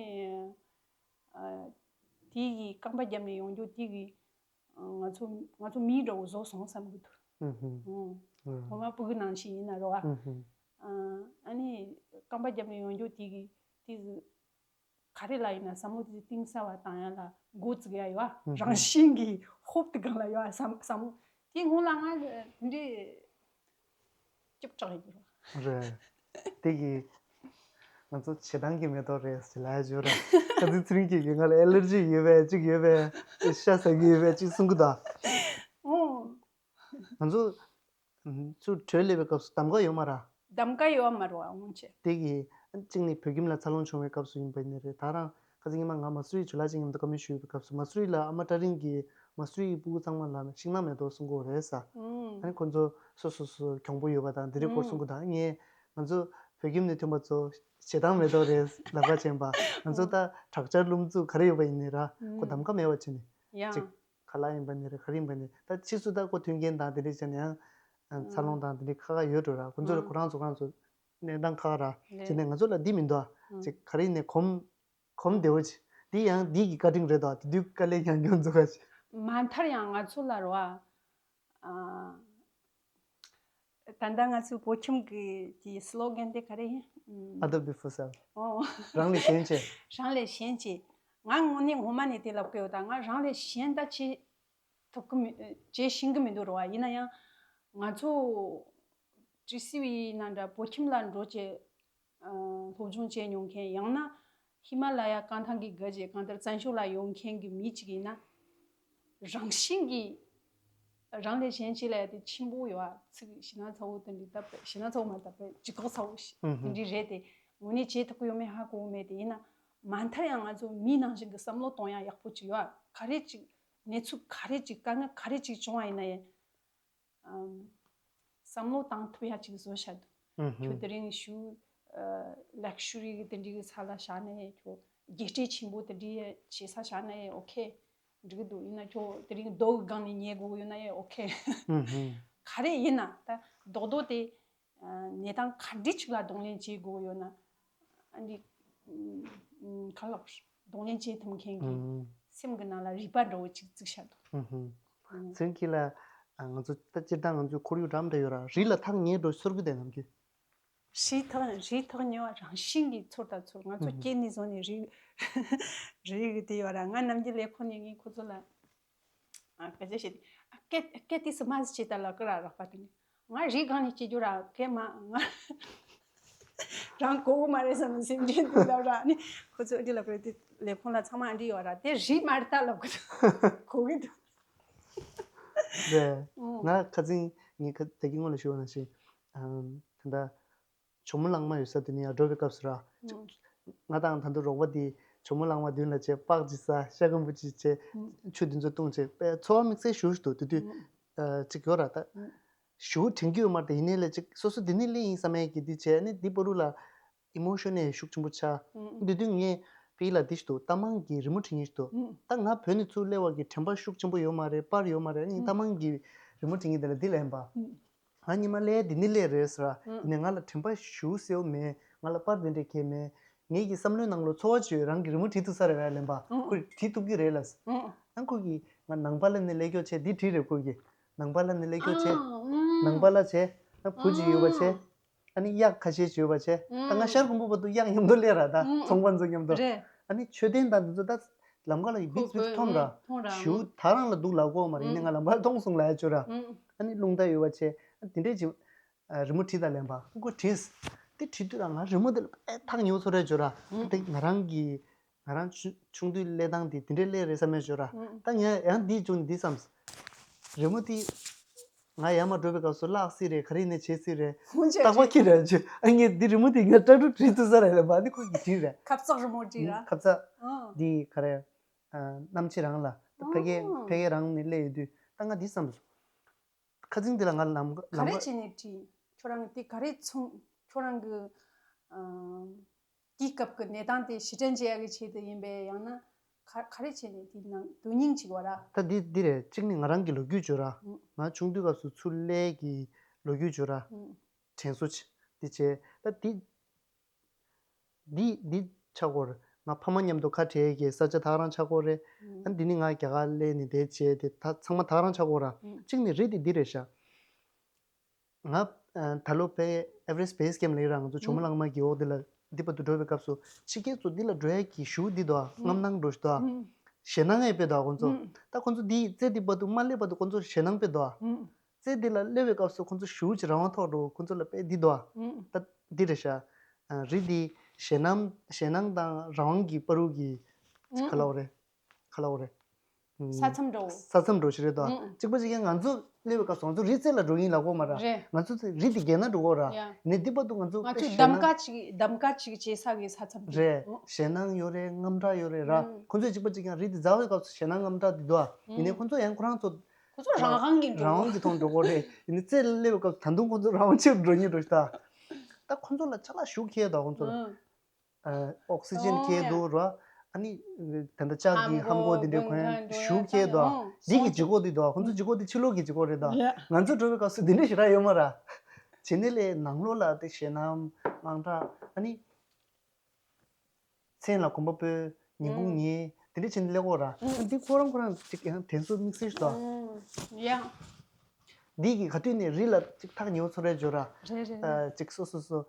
དེ་གི་རྐང་པ་བརྒྱབ་ནས་ཡོང་རྒྱུ་དེ་གི་ང་ཚོ་ང་ཚོ་མི་འདྲ་བོ་བཟོ་སོང་བསམ་གི་འདུག་ངོ་མ་སྤུ་གུ་ནང་བཞིན་ཡིན་ན་རོ་ཨ། ཨ་ནི་རྐང་པ་བརྒྱབ་ནས་ཡོང་རྒྱུ་དེ་གི་དེ་གི་ག་རེ་ལ་ཡིན་ན་བསམ་བློ་དེ་གཏིང་ཟབ་བ་བཏང་ཡ་ལ་འགོ་བཙུགས་ཡ་ཡོད་ཨ། རང་བཞིན་གྱིས་ཧོབ་ཏེ་སྒང་ལ་ཡོད་ཨ་བསམ་བསམ་བློ་དེ་སྔོན་ལ་ང་འདི་ཅིབ་དྲག་ཡིན་རོ། རེད། དེ་གི་ང་ཚོ་བྱེ་ཐང་གི་མེ་ཏོག་རེད་ཟེར་ལ་ཡ་ཅིག་ཡོད་ར། ཁ་ཚིག་ཚེ་རིང་སྐྱིད་ཀྱིས་ང་ལ་ཨེ་ལར་ཇི་ཡོད་པས་ཅིག་ཡོད་པས་ཤ་ཟ་གི་ཡོད་པས་ཅིག་གསུང་གི་འདུག་ཨོ། ང་ཚོ་ཚུར་བྲོས་སླེབས་པའི་སྐབས་སུ་གདམ་ག་ཡོད་མ་ར། གདམ་ག་ཡོད་མ་ར་བ་སྔོན་ཆད། དེ་གི་གཅིག་ནི་བོད་ཁྱིམ་ལ་འཚར་ལོངས་བྱུང་བའི་སྐབས་སུ་ཡིན་པ་ཡིན་ནི་རེད། ད་རང་ཁ་སང་ཉི་མ་ང་མ་སུ་རི་ཇུ་ལ་ཅིག་མཉམ་དུ་བཀའ་མོལ་ཞུས་པའི་སྐབས་སུ་མ་སུ་རི་ལ་ཨ་མ་ཀྲ་རིང་གིས་མ་སུ་རི་ཡི་སྤུ་གུ་ཚང་མ་ལ་ཤིང་ནགས་མེ་ཏོག་གསུང་གི་ཡོད་རེད་ས། ཨ་ནི་ཁོ་ཚོ་སོ་སོ་སོ་གྱོང་པོ་ཡོད་པ་དང་དེ་རིགས་སྐོར་གསུང་གི་དང་ངས་ང་ཚོ་བོད་ཁྱིམ་ནས་ཐོན་པ་ཚོ་བྱེ་ཐང་མེ་ཏོག་རེད་ལབ་པ་ཅན་པ་ང་ཚོ་ད་དྲག་ཆར་རླུང་འཚུབ་ག་རེ་ཡོད་པ་ཡིན་ནི་ར་ཁོ་གདམ་ག་མེད་པ་བྱས་ནས་ཡང་ཅིག་ལ་ཡིན་པ་ནི་རེད། ག་རེ་ཡིན་པ་ནི། ད་ཕྱིས་སུ་ད་ཁོ་མཐུན་རྐྱེན་དང་དེ་འདྲ་བྱས་ནས་ཡང་འཚར་ལོངས་དང་དེ་འདྲ་ཁག་ཁག་ཡོད་འགྲོ་ར། ཁོ་ཚོ་ལ་ཁོ་རང་ཚོ་ཁོ་རང་ཚོ་གནས་སྟངས་ཁག་ཁག་ར་བྱས་ནས། ང་ཚོ་ལ་འདི་མི་འདུག་ཨ། ཅིག་ག་རེ་ཡིན་ནས་གོམ་གོམ་བདེ་བོ་ཅིག་འདི་ཡང་འདི་གི་བཀའ་དྲིན་རེད་དོ། དེ་དུས་དཀའ་ལས་མྱངས་མྱོང་ཚོ་ག་ཅིག་མ་མཐར་ཡང་ང་ཚོ་ལ་རོ་ཨ། ཨ། ད་ལྟ་ང་ཚོའི་བོད་ཁྱིམ་གྱི་གི་སི་ལོ་གན་དེ་ག་རེ་ཡིན། ཨ། Other before self། ཨོ། རང་ལས་གཞན་གཅེས། རང་ལས་གཞན་གཅེས། ང་དངོས་གནས་ངོ་མ་ནས་དེ་ལབ་གི་ཡོད། ད་ང་རང་ལས་གཞན་ད་ཅི་ཐུབ་གི་མི་ཅི་ཤེས་གི་མི་འདུག་རོ་ཨ། ཡིན་ན་ཡང་ང་ཚོ་ཊི་སི་ཝི་ནང་འདྲ་བོད་ཁྱིམ་ལ་འགྲོ་བྱས་སློབ་སྦྱོང་བྱས་མྱོང་མཁན། ཡང་ན་ཧི་མ་ལ་ཡ་རྐང་ཐང་གི་བརྒལ་བྱས་གང་ལྟར་བཙན་བྱོལ་ལ་ཡོང་མཁན་གྱི་མི་གཅིག་ཡིན་ན། རང་བཞིན་གྱིས་རང་ལས་གཞན་གཅེས་ལབ་ཡ་དེ་ཆེན་པོ་ཡོད་ཨ། ཚིག་ཞེ་ན་ཚ་བོ་དེ་འདྲའི་ལྟ་བུ། ཞེ་ན་ཚ་བོ་མ་ལྟ་བུ་ལྗིད་ཁོག་ཚ་བོ་ཞིག་ཨུ་དེ་ཧུམ། འདྲའི་རེད་དེ། དངོས་གནས་བྱེད་ཐུབ་ཀྱི་ཡོད་མེད་ཧ་གོ་གི་མེད་དེ། ཡིན་ན་མ་མཐར་ཡང་ང་ཚོ་མི་ནང་བཞིན་གྱི་བསམ་བློ་གཏོང་ཡ་ཡག་པོ་ཅིག་ཡོད་ཨ། ག་རེ་ཅིག་གནས་ཚུལ་ག་རེ་ཅིག་དཀའ་ངལ་ག་རེ་ཅིག་བྱུང་བ་ཡིན་ན་ཡང་། ཨམ། བསམ་བློ་བཏང་ཐུབ་ཡ་ཅིག་བཟོ་བྱ་འདུག་ཨུ་ཧུམ། ཁྱོད་དེ་རིང་ཞུ། ཨ། ལག་ཤུ་རི་གི་དེ་འདྲའི་གི་ས་ལ་བཞག་ནས། ཁྱོད་རྒྱལ་སྤྲས་ཆེན་པོ་དེ་འདྲའི་བྱེད་ས་བཞག་ནས་ཨོ་ཁེ། འགྲིག་གི་འདུག་ཡིན་ན་ཁྱོད་དེ་རིང་རྡོ་གི་སྒང་ནས་ཉལ་དགོས་ཡོད་ན་ཡང་ཨོ་ཁེ། ཨུ་ཧུམ། ག་རེ་ཡིན་ན་ད་རྡོག་རྡོག་དེ། ཨ། གནས་སྟངས་ག་འདྲ་ཅིག་ལ་གདོང་ལེན་བྱེད་དགོས་ཡོད་ན། ཨ་ནི། ཨམ། ག་ལབ། གདོང་ལེན་བྱེད་ཐུབ་མཁན་གྱི་ཨུ་སེམས་ཀྱི་ནང་ལ་རིག་པ་འདྲ་བོ་ཅིག་བཙུགས་བྱ་འདུག་ཨུ་ཧུམ། ཚུན་གྱི་ལ། ཨ། ང་ཚོ་ད་སྤྱིར་བཏང་ང་ཚོའི་ཁོར་ཡུག་འདྲ་མི་འདྲ་ཡོད་ར། རི་ལ་ཐག་ཉེ་འགྲོ་ཚོར་གི་དེ་ནམ་རྒྱུན། རི་ཐག་རི་ཐག་ཉེ་བ་རང་བཞིན་གྱིས་ཚོར་དང་ཚོར། ང་ཚོ་ཨུ་ཧུམ། སྐྱེས་ནས་བཟུང་ནས་རི་རི་གི་དེ་ཡོད་ར། ང་ནམ་རྒྱུན་ལས་ཁུངས་ནས་ངས་ཁོ་ཚོ་ལ། ཨ། སྐད་ཆ་བཤད་དེ། ཨ། སྐད་སྐད་དེ་སུ་མ་ཟིག་བྱེད་ད་ལ་ཀི་ར་རག་པ་དེ་ནི། ང་རི་སྒང་ནས་སྐྱེ་རྒྱུ་ར་སྐད་མ་ང་རང་གོ་གི་མ་རེད་བསམ་ནས་སེམས་ཅན་དེ་ལབ་ར། ནི་ཁོ་ཚོ་འདི་ལབ་རེད། དེ་ལས་ཁུངས་ལ་ཚང་མ་འདི་ཡོད་ར། དེ་རི་མ་རེད་ད་ལབ་གི་འདུག་གོ་གི་འདུག་རེད། ཨོ། ང་ཁ་སང་ངས་ཁ་ད་གིན་སྔོན་ལ་ཞུས་པ་ནང་བཞིན། ཨམ། ད་ལྟ་ཇོ་མོ་གླང་མ་ཡོད་ས་དེ་ནས་ཡར་འགྲོ་བའི་སྐབས་སུ་ར། ཨང་། ང་དང་ད་དུང་རོགས་པ་དེ་ཇོ་མོ་གླང་མ་མདུན་ལ་བྱས་སྤགས་ཅིག་ཟ། ཤ་སྐམ་པོ་ཅིག་བྱས། ཨང་། ཆུ་དེ་ཚོ་བཏུང་བྱས་པས་ཚོར་བ་དམིགས་བསལ་ཞེ་པོ་ཞིག་འདུག་དེ་དུས། ཨང་། ཨ། ཅིག་ཡོད་ར་ད། ཨང་། ཞེ་པོ་དྲན་གྱི་ཡོད་མ་རེད། ཡིན་ནའི་ལས་ཅིག་སོ་སོ་དེ་ནས་སླེབས་ཡིན་བསམ་ཡས་ཀྱི་དེ་བྱས་ནས་འདི་བར་དུ་ལ་ཨི་མོ་ཤོ་ནལ་ཤུགས་ཆེན་པོ་ཆགས། ཨང་། དེ་དུས་ངས་ཕ་གི་ལ་དེ་ཞིག་འདུག་རྟ་མང་གི་རི་མོ་བྲིས་མཁན་ཞིག་འདུག་ཨང་། ད་ང་བོད་ནས་ཚུར་སླེབས་པ་གི་དྲན་པ་ཤུགས་ཆེན་པོ་ཡོད་མ་རེད། པར་ཡོད་མ་རེད། ཨང་། ངས་རྟ་མང་གི་རི་མོ་བྲིས་མཁན་དེ་ལ་འདི་ལན་པ། ཨང་། ང་ཉི་མ་ལས་འདི་ནི་ལས་རེད་ཟེར། ཨང་། ཡིན་ནའི་ང་ལ་དྲན་པ་ཞེ་པོ་གསལ་པོ་མེད། ང་ལ་པར་དེ་འདྲས་གང་ཡང་མེད། ངེད་ཀྱི་བསམ་བློའི་ནང་ལོ་ཚོར་བ་ཅིག་ཡོད། རང་གིས་རི་མོ་བྲིས་ཐུབ་ས་རེད་པས་ལན་པ། ཨང་། ཁོས་བྲིས་ཐུབ་ཀྱི་རེད་ལབ། ཨང་། ཨ་ཁོ་གིས་ང་ནང་པ་ལ་ནི་སླེབས་ཀྱོག་བྱས་འདི་བྲིས་རེད། ཁོ་གིས་ནང་པ་ལ་ནི་སླེབས་ཀྱོག་བྱས། ཨང་། ཨང་། ནང་པ་ལ་བྱས་ན་བུ་ཅིག་ཡོད་པ་བྱས། ཨང་། ཨ་ནི་གཡག་ཁ་ཤས་ཅིག་ཡོད་པ་བྱས། ད་ང་ཨང་། ཤར་ཁུམ་བུ་བར་དུ་གཡག་མཉམ་དུ་སླེབས་ར་ད། ཨང་། ཚོང་པ་ཚོ་མཉམ་དུ། རེད། ཨ་ནི་མཆོད་རྟེན་དང་འདི་ཚོ་ད་ལམ་ཁ་ལ་ཡི་བིག་བིག་མཐོང་ར། མཐོང་ར། ཞེ་པོ་ད་རང་ལ་འདུག་ལབ་དགོས་མ་རེད། ཡིན་ནའི་ང་ལམ་ཁ་ལ་མཐོང་སོང་ལབ་ཡ་བྱོས་ར། ཨང་། ཨ་ནི་རླུང་རྟ་ཡོད་པ་བྱས། ཨ་དེ་འདྲས་ཅིག་ཨ་རི་མོ་བྲིས་དང་ལན་པ། ཁོས་བྲིས། དེ་བྲིས་དུས་ར་ང་རི་མོ་དེ་ལ་དཔེ་ཐག་ཉེ་པོ་ཚོར་ཡ་བྱོས་ར། ཨང་། དེ་ང་རང་གི་ང་རང་ཆུ་ཆུང་དུས་སླེབས་སྟངས་དེ་དེ་འདྲས་སླེབས་རེད་བསམ་ཡ་བྱོས་ར། ཨང་། ད་ངས་ཡང་འདི་བྱུང་ནས་འདི་བསམས། རི་མོ་དེ་ང་ཡར་མར་འགྲོ་བའི་སྐབས་སུ་བརླག་སྲིད་རེད། ག་རེ་ཡིན་ནའི་བྱེད་སྲིད་རེད། ཧུན་ཆད་རྟག་པར་ཁྱེད་རང་ཆུ་ཨ་ངས་འདི་རི་མོ་དེ་ངས་སྐྲ་ཕྲུག་བྲིས་ཐུབ་ས་རེད་ལབ་པ། ཨ་ནི་ཁོ་གིས་བྲིས་རེད། ཁ་བཙག་རི་མོ་བྲིས་ར། ཁ་བཙག་ཨང་། འདི་ག་རེ། ཨ་གནམ་ཕྱི་རང་ལ་ད་ཕ་གི་ཨང་། ཕ་གི་རང་ནས་སླེབས་ཡོད་དུས་ད་ང་འདི་བསམས་སོང་། ཁ་སང་འདི་ལ་ང་ལམ་ག་ག་ལམ་རེ་ག་བྱས་ནས་བྲིས། ཁྱོད་རང་གི་དེ་ག་རེ་མཚུངས། ཁྱོད་རང་གི་ཨ་དེའི་སྐབས་ཀྱི་གནས་སྟངས་དེ་ཕྱིར་དྲན་བྱེད་ཡག་གི་ཆེད་དུ་ཡིན་པས། ཡང་ན་ག་ག་རེ་བྱས་ནས་དེའི་ནང་དོན་སྙིང་ཅིག་བ་ར། ད་འདི་འདི་རེད། གཅིག་ནི་ང་རང་གི་ལོ་རྒྱུས་བརྗོད་ར། ཨང་། ང་ཆུང་དུས་སྐབས་སུ་ཚུར་སླེབས་ཀྱི་ལོ་རྒྱུས་བརྗོད་ར། ཨང་། དྲན་གསོ་ཆེ་འདི་བྱས། ད་འདི་འདི་འདི་ཆགས་ཀྱི་ཡོད་རེད། ང་ཕ་མ་མཉམ་དུ་ཁ་བྲལ་གྱི་ས་ཆ་ད་ག་རང་ཆགས་ཀྱི་ཡོད་རེད། ཨང་། ཨ་འདི་ནི་ང་རྒྱ་གར་སླེབས་ནས་དེ་བྱས་དེ་ད་ཚང་མ་ད་ག་རང་ཆགས་ཀྱི་ཡོད་ར། ཨང་། གཅིག་ནི་རི་དེ་འདི་རེད་ཤག་ང་ཨ་ད་ལོ་ཕ་གི་Everest Base Camp ལ་ཡོད་ར། ང་ཚོ་ཇོ་མོ་ཨང་གླང་མ་གི་འོག་འདི་ལ་འདི་བར་དུ་འགྲོ་བའི་སྐབས་སུ་ཕྱི་རྒྱལ་ཚོ་འདི་ལ་འགྲོ་ཡ་གི་ཞེ་པོ་འདི་འདུག་ཨ། ཨང་། རྔམ་སྣང་འདྲ་ཞིག་འདུག་ཨ། ཨང་། ཞེད་སྣང་ཡོད་པས་འདུག་ཨ་ཁོང་ཚོ། ཨང་། ད་ཁོང་ཚོ་འདི་རྩེ་འདི་བར་དུ་མ་སླེབས་བར་དུ་ཁོང་ཚོ་ཞེད་སྣང་དཔེ་འདུག་ཨ། ཨང་། རྩེ་འདི་ལ་སླེབས་པའི་སྐབས་སུ་ཁོང་ཚོ་ཞེ་པོ་ཅིག་རང་དབང་ཐོབ་འགྲོ། ཁོང་ཚོ་ལ་དཔེ་འདི་འདུག་ཨ། ཨང་། ད་འདི་རེད་ཤག་ཨ་རི་འདི་ཞེད་སྣང་ཞེད་སྣང་དང་རང་དབང་གི་བར་དུ་གི་ཨང་། ག་ལབ་དགོས་རེད། ག་ལབ་དགོས་རེད། ས་མཚམས་འདྲ་བོ། ས་མཚམས་འདྲ་བོ་ཞིག་རེད་དོ། ཨང་། གཅིག་པ་གཅིག་རྐྱང་ང་ཚོ་སླེབས་པའི་སྐབས་སུ་ང་ཚོ་རི་རྩེ་ལ་འགྲོ་གི་ཡིན་ལབ་དགོས་མ་རེད། རེད། ང་ཚོ་རི་དེ་བརྒལ་ན་འགྲོ་གི་རེད། ཡ། ནས་འདི་བར་དུ་ང་ཚོ་ང་ཚོས་གདམ་ག་ཅིག་གདམ་ག་ཅིག་བྱེད་ས་གི་ས་མཚམས་རེད། རེད། ཨང་། ཞེད་སྣང་ཡོད་རེད། དངངས་སྐྲག་ཡོད་རེད་ར། ཨང་། ཁོང་ཚོས་གཅིག་པ་གཅིག་རྐྱང་རི་དེ་འཛེག་པའི་སྐབས་སུ་ཞེད་སྣང་དངངས་སྐྲག་དེ་འདུག་ཨ། ཡིན་ནའི་ཨང་། ཁོང་ཚོ་ཡང་ཁོ་རང་ཚོ་ཁོ་ཚོ་རང་དབང་གི་འགྲོ། རང་དབང་གི་ཐོག་འགྲོ་གི་རེད། ཡིན་ནའི་རྩེ་ལ་སླེབས་པའི་སྐབས་སུ་ད་དུང་ཁོང་ཚོ་རང་དབང་ཆེ་རུ་འགྲོ་མཁན་འདྲ་ཞིག་འདུག་ད་ཁོང་ཚོ་ལ་ཅ་ལག་ཞེ་པོ་ཁེལ་འདུག་ཁོང་ཚོ་ལ། ཨང་། ཨ་ཨོག་སི་ཇན་ཁེལ་འདུག་ར། ཨ་ནི་ད་ལྟ་ལྕགས་ཀྱི་ཧམ་གོ་དེ་འདྲ་གོན་ཤུགས་སྐྱེས་དོ། འདི་གི་ལྗིད་ཁོག་འདི་དོ། ཁོང་ཚོ་ལྗིད་ཁོག་འདི་ཕྱི་ལོགས་ཀྱི་ལྗིད་ཁོག་རེད་དོ། ང་ཚོ་འགྲོ་བའི་སྐབས་སུ་འདི་འདྲ་ཞེ་དྲག་ཡོད་མ་ར། བྱས་ནས་ལས་ནང་ལོགས་ལ་དེ་ཞེད་སྣང་དངངས་སྐྲག་ཨ་ནི། མཚན་ལ་གོམ་པ་སྤོས། ཉིན་གུང་ཉལ། དེ་འདྲ་བྱས་ནས་ལས་ཀོ་ར། འདི་ཁོ་རང་ཁོ་རང་ཅིག་ཡང་དྲན་གསོ་དམིགས་བསལ་ཞིག་དོ། ཡ། འདི་གི་ག་དུས་ནས་རི་ལ་ཅིག་ཐག་ཉེ་བོ་ཚོ་རེ་འཇོ་ར། རེད་རེད་རེད། ཅིག་སོ་སོ་སོ།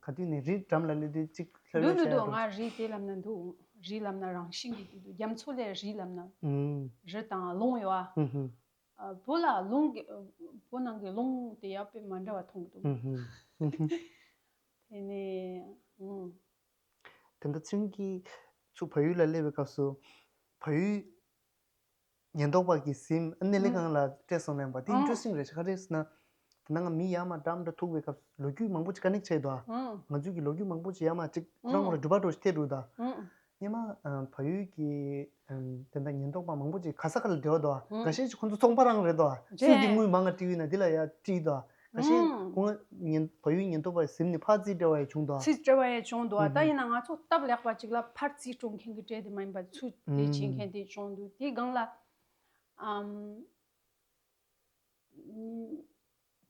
ག་དུས་ནས་རི་འགྲམ་ལ་སླེབས་དུས་ཅིག་ལྷོད་འདུག་ལྷོད་འདུག་བྱས་འདུག་ང་རི་དེ་ལབ་ན་འདུག་རི་ལབ་ན་རང་བཞིན་གྱིས་དེ་འདུག་རྒྱ་མཚོ་ལས་རི་ལབ་ན། རི་དང་ལུང་ཡོད་ཨ། བོད་ལ་ལུང་གི་བོད་ནང་གི་ལུང་དེ་ཡག་པོ་མ་འདྲ་བ་མཐོང་གི་འདུག་དེ་ནས་ཨང་། དེ་འདྲ་ཚུན་གྱིས་ཚུར་བལ་ཡུལ་ལ་སླེབས་པའི་སྐབས་སུ་བལ་ཡུལ་ཉེན་རྟོག་པ་གིས་ཟིན་ཨ་ནེ་ལེ་ཨང་གང་ལ་སྤྲད་སོང་ལན་པ་དེ་ཨང་ཨིན་ཊི་རེ་སི་ཊིང་རེད་ཤག་ག་རེ་ཟེར་ན། དེ་ནང་མི་ཡ་མ་འགྲམ་འདྲ་ཐུག་པའི་སྐབས་སུ་ལོ་རྒྱུས་མང་པོ་ཅིག་ཀ་ནེག་བྱས་འདུག་ཨ། ཨང་ང་ཚོས་ཀྱི་ལོ་རྒྱུས་མང་པོ་ཅིག་ཡ་མ་ཅིག་ཨང་རང་ངོ་ར་འགྲུལ་པ་འགྲོ་ཞིག་ཐེབས་འདུག་ད། ཨང་། སྔོན་མ་ཨ་བལ་ཡུལ་གྱི་ཨམ་དེ་འདྲ་ཉེན་རྟོག་པ་མང་པོ་ཅིག་ག་ས་ག་ལ་བསྡད་འདུག་ཨ། ཨང་འགའ་ཤས་ཅིག་ཁོ་ཚོ་ཚོང་པ་རང་རེད་འདུག་ཨ། སུས་ཀྱི་རེད། དངུལ་མང་ང་སྤྲད་ཡོད་ན་འདི་ལ་ཡ་སྤྲད་འདུག་ཨ། ཁ་ཤས་ཨང་ཁོང་ཉེན་བལ་ཡུལ་ཉེན་རྟོག་པ་ཟིན་ནས་ཕར་རྩིས་སྤྲད་པ་ཡང་བྱུང་འདུག་ཨ། རྩིས་སྤྲད་པ་ཡང་བྱུང་འདུག་ཨ། ཨུ་ད་ཧུམ། ཡིན་ན་ང་ཚོ་སྟབས་ལེགས་པ་ཅིག་ལ་ཕར་རྩིས་སྤྲོད་མཁན་གྱི་སྤྲད་དེ་མ་ཡིན་པ་ཚུར་དེ་བྱེད་མཁན་དེ་བྱུང་འདུག་དེའི་སྒང་ལ་ཨམ།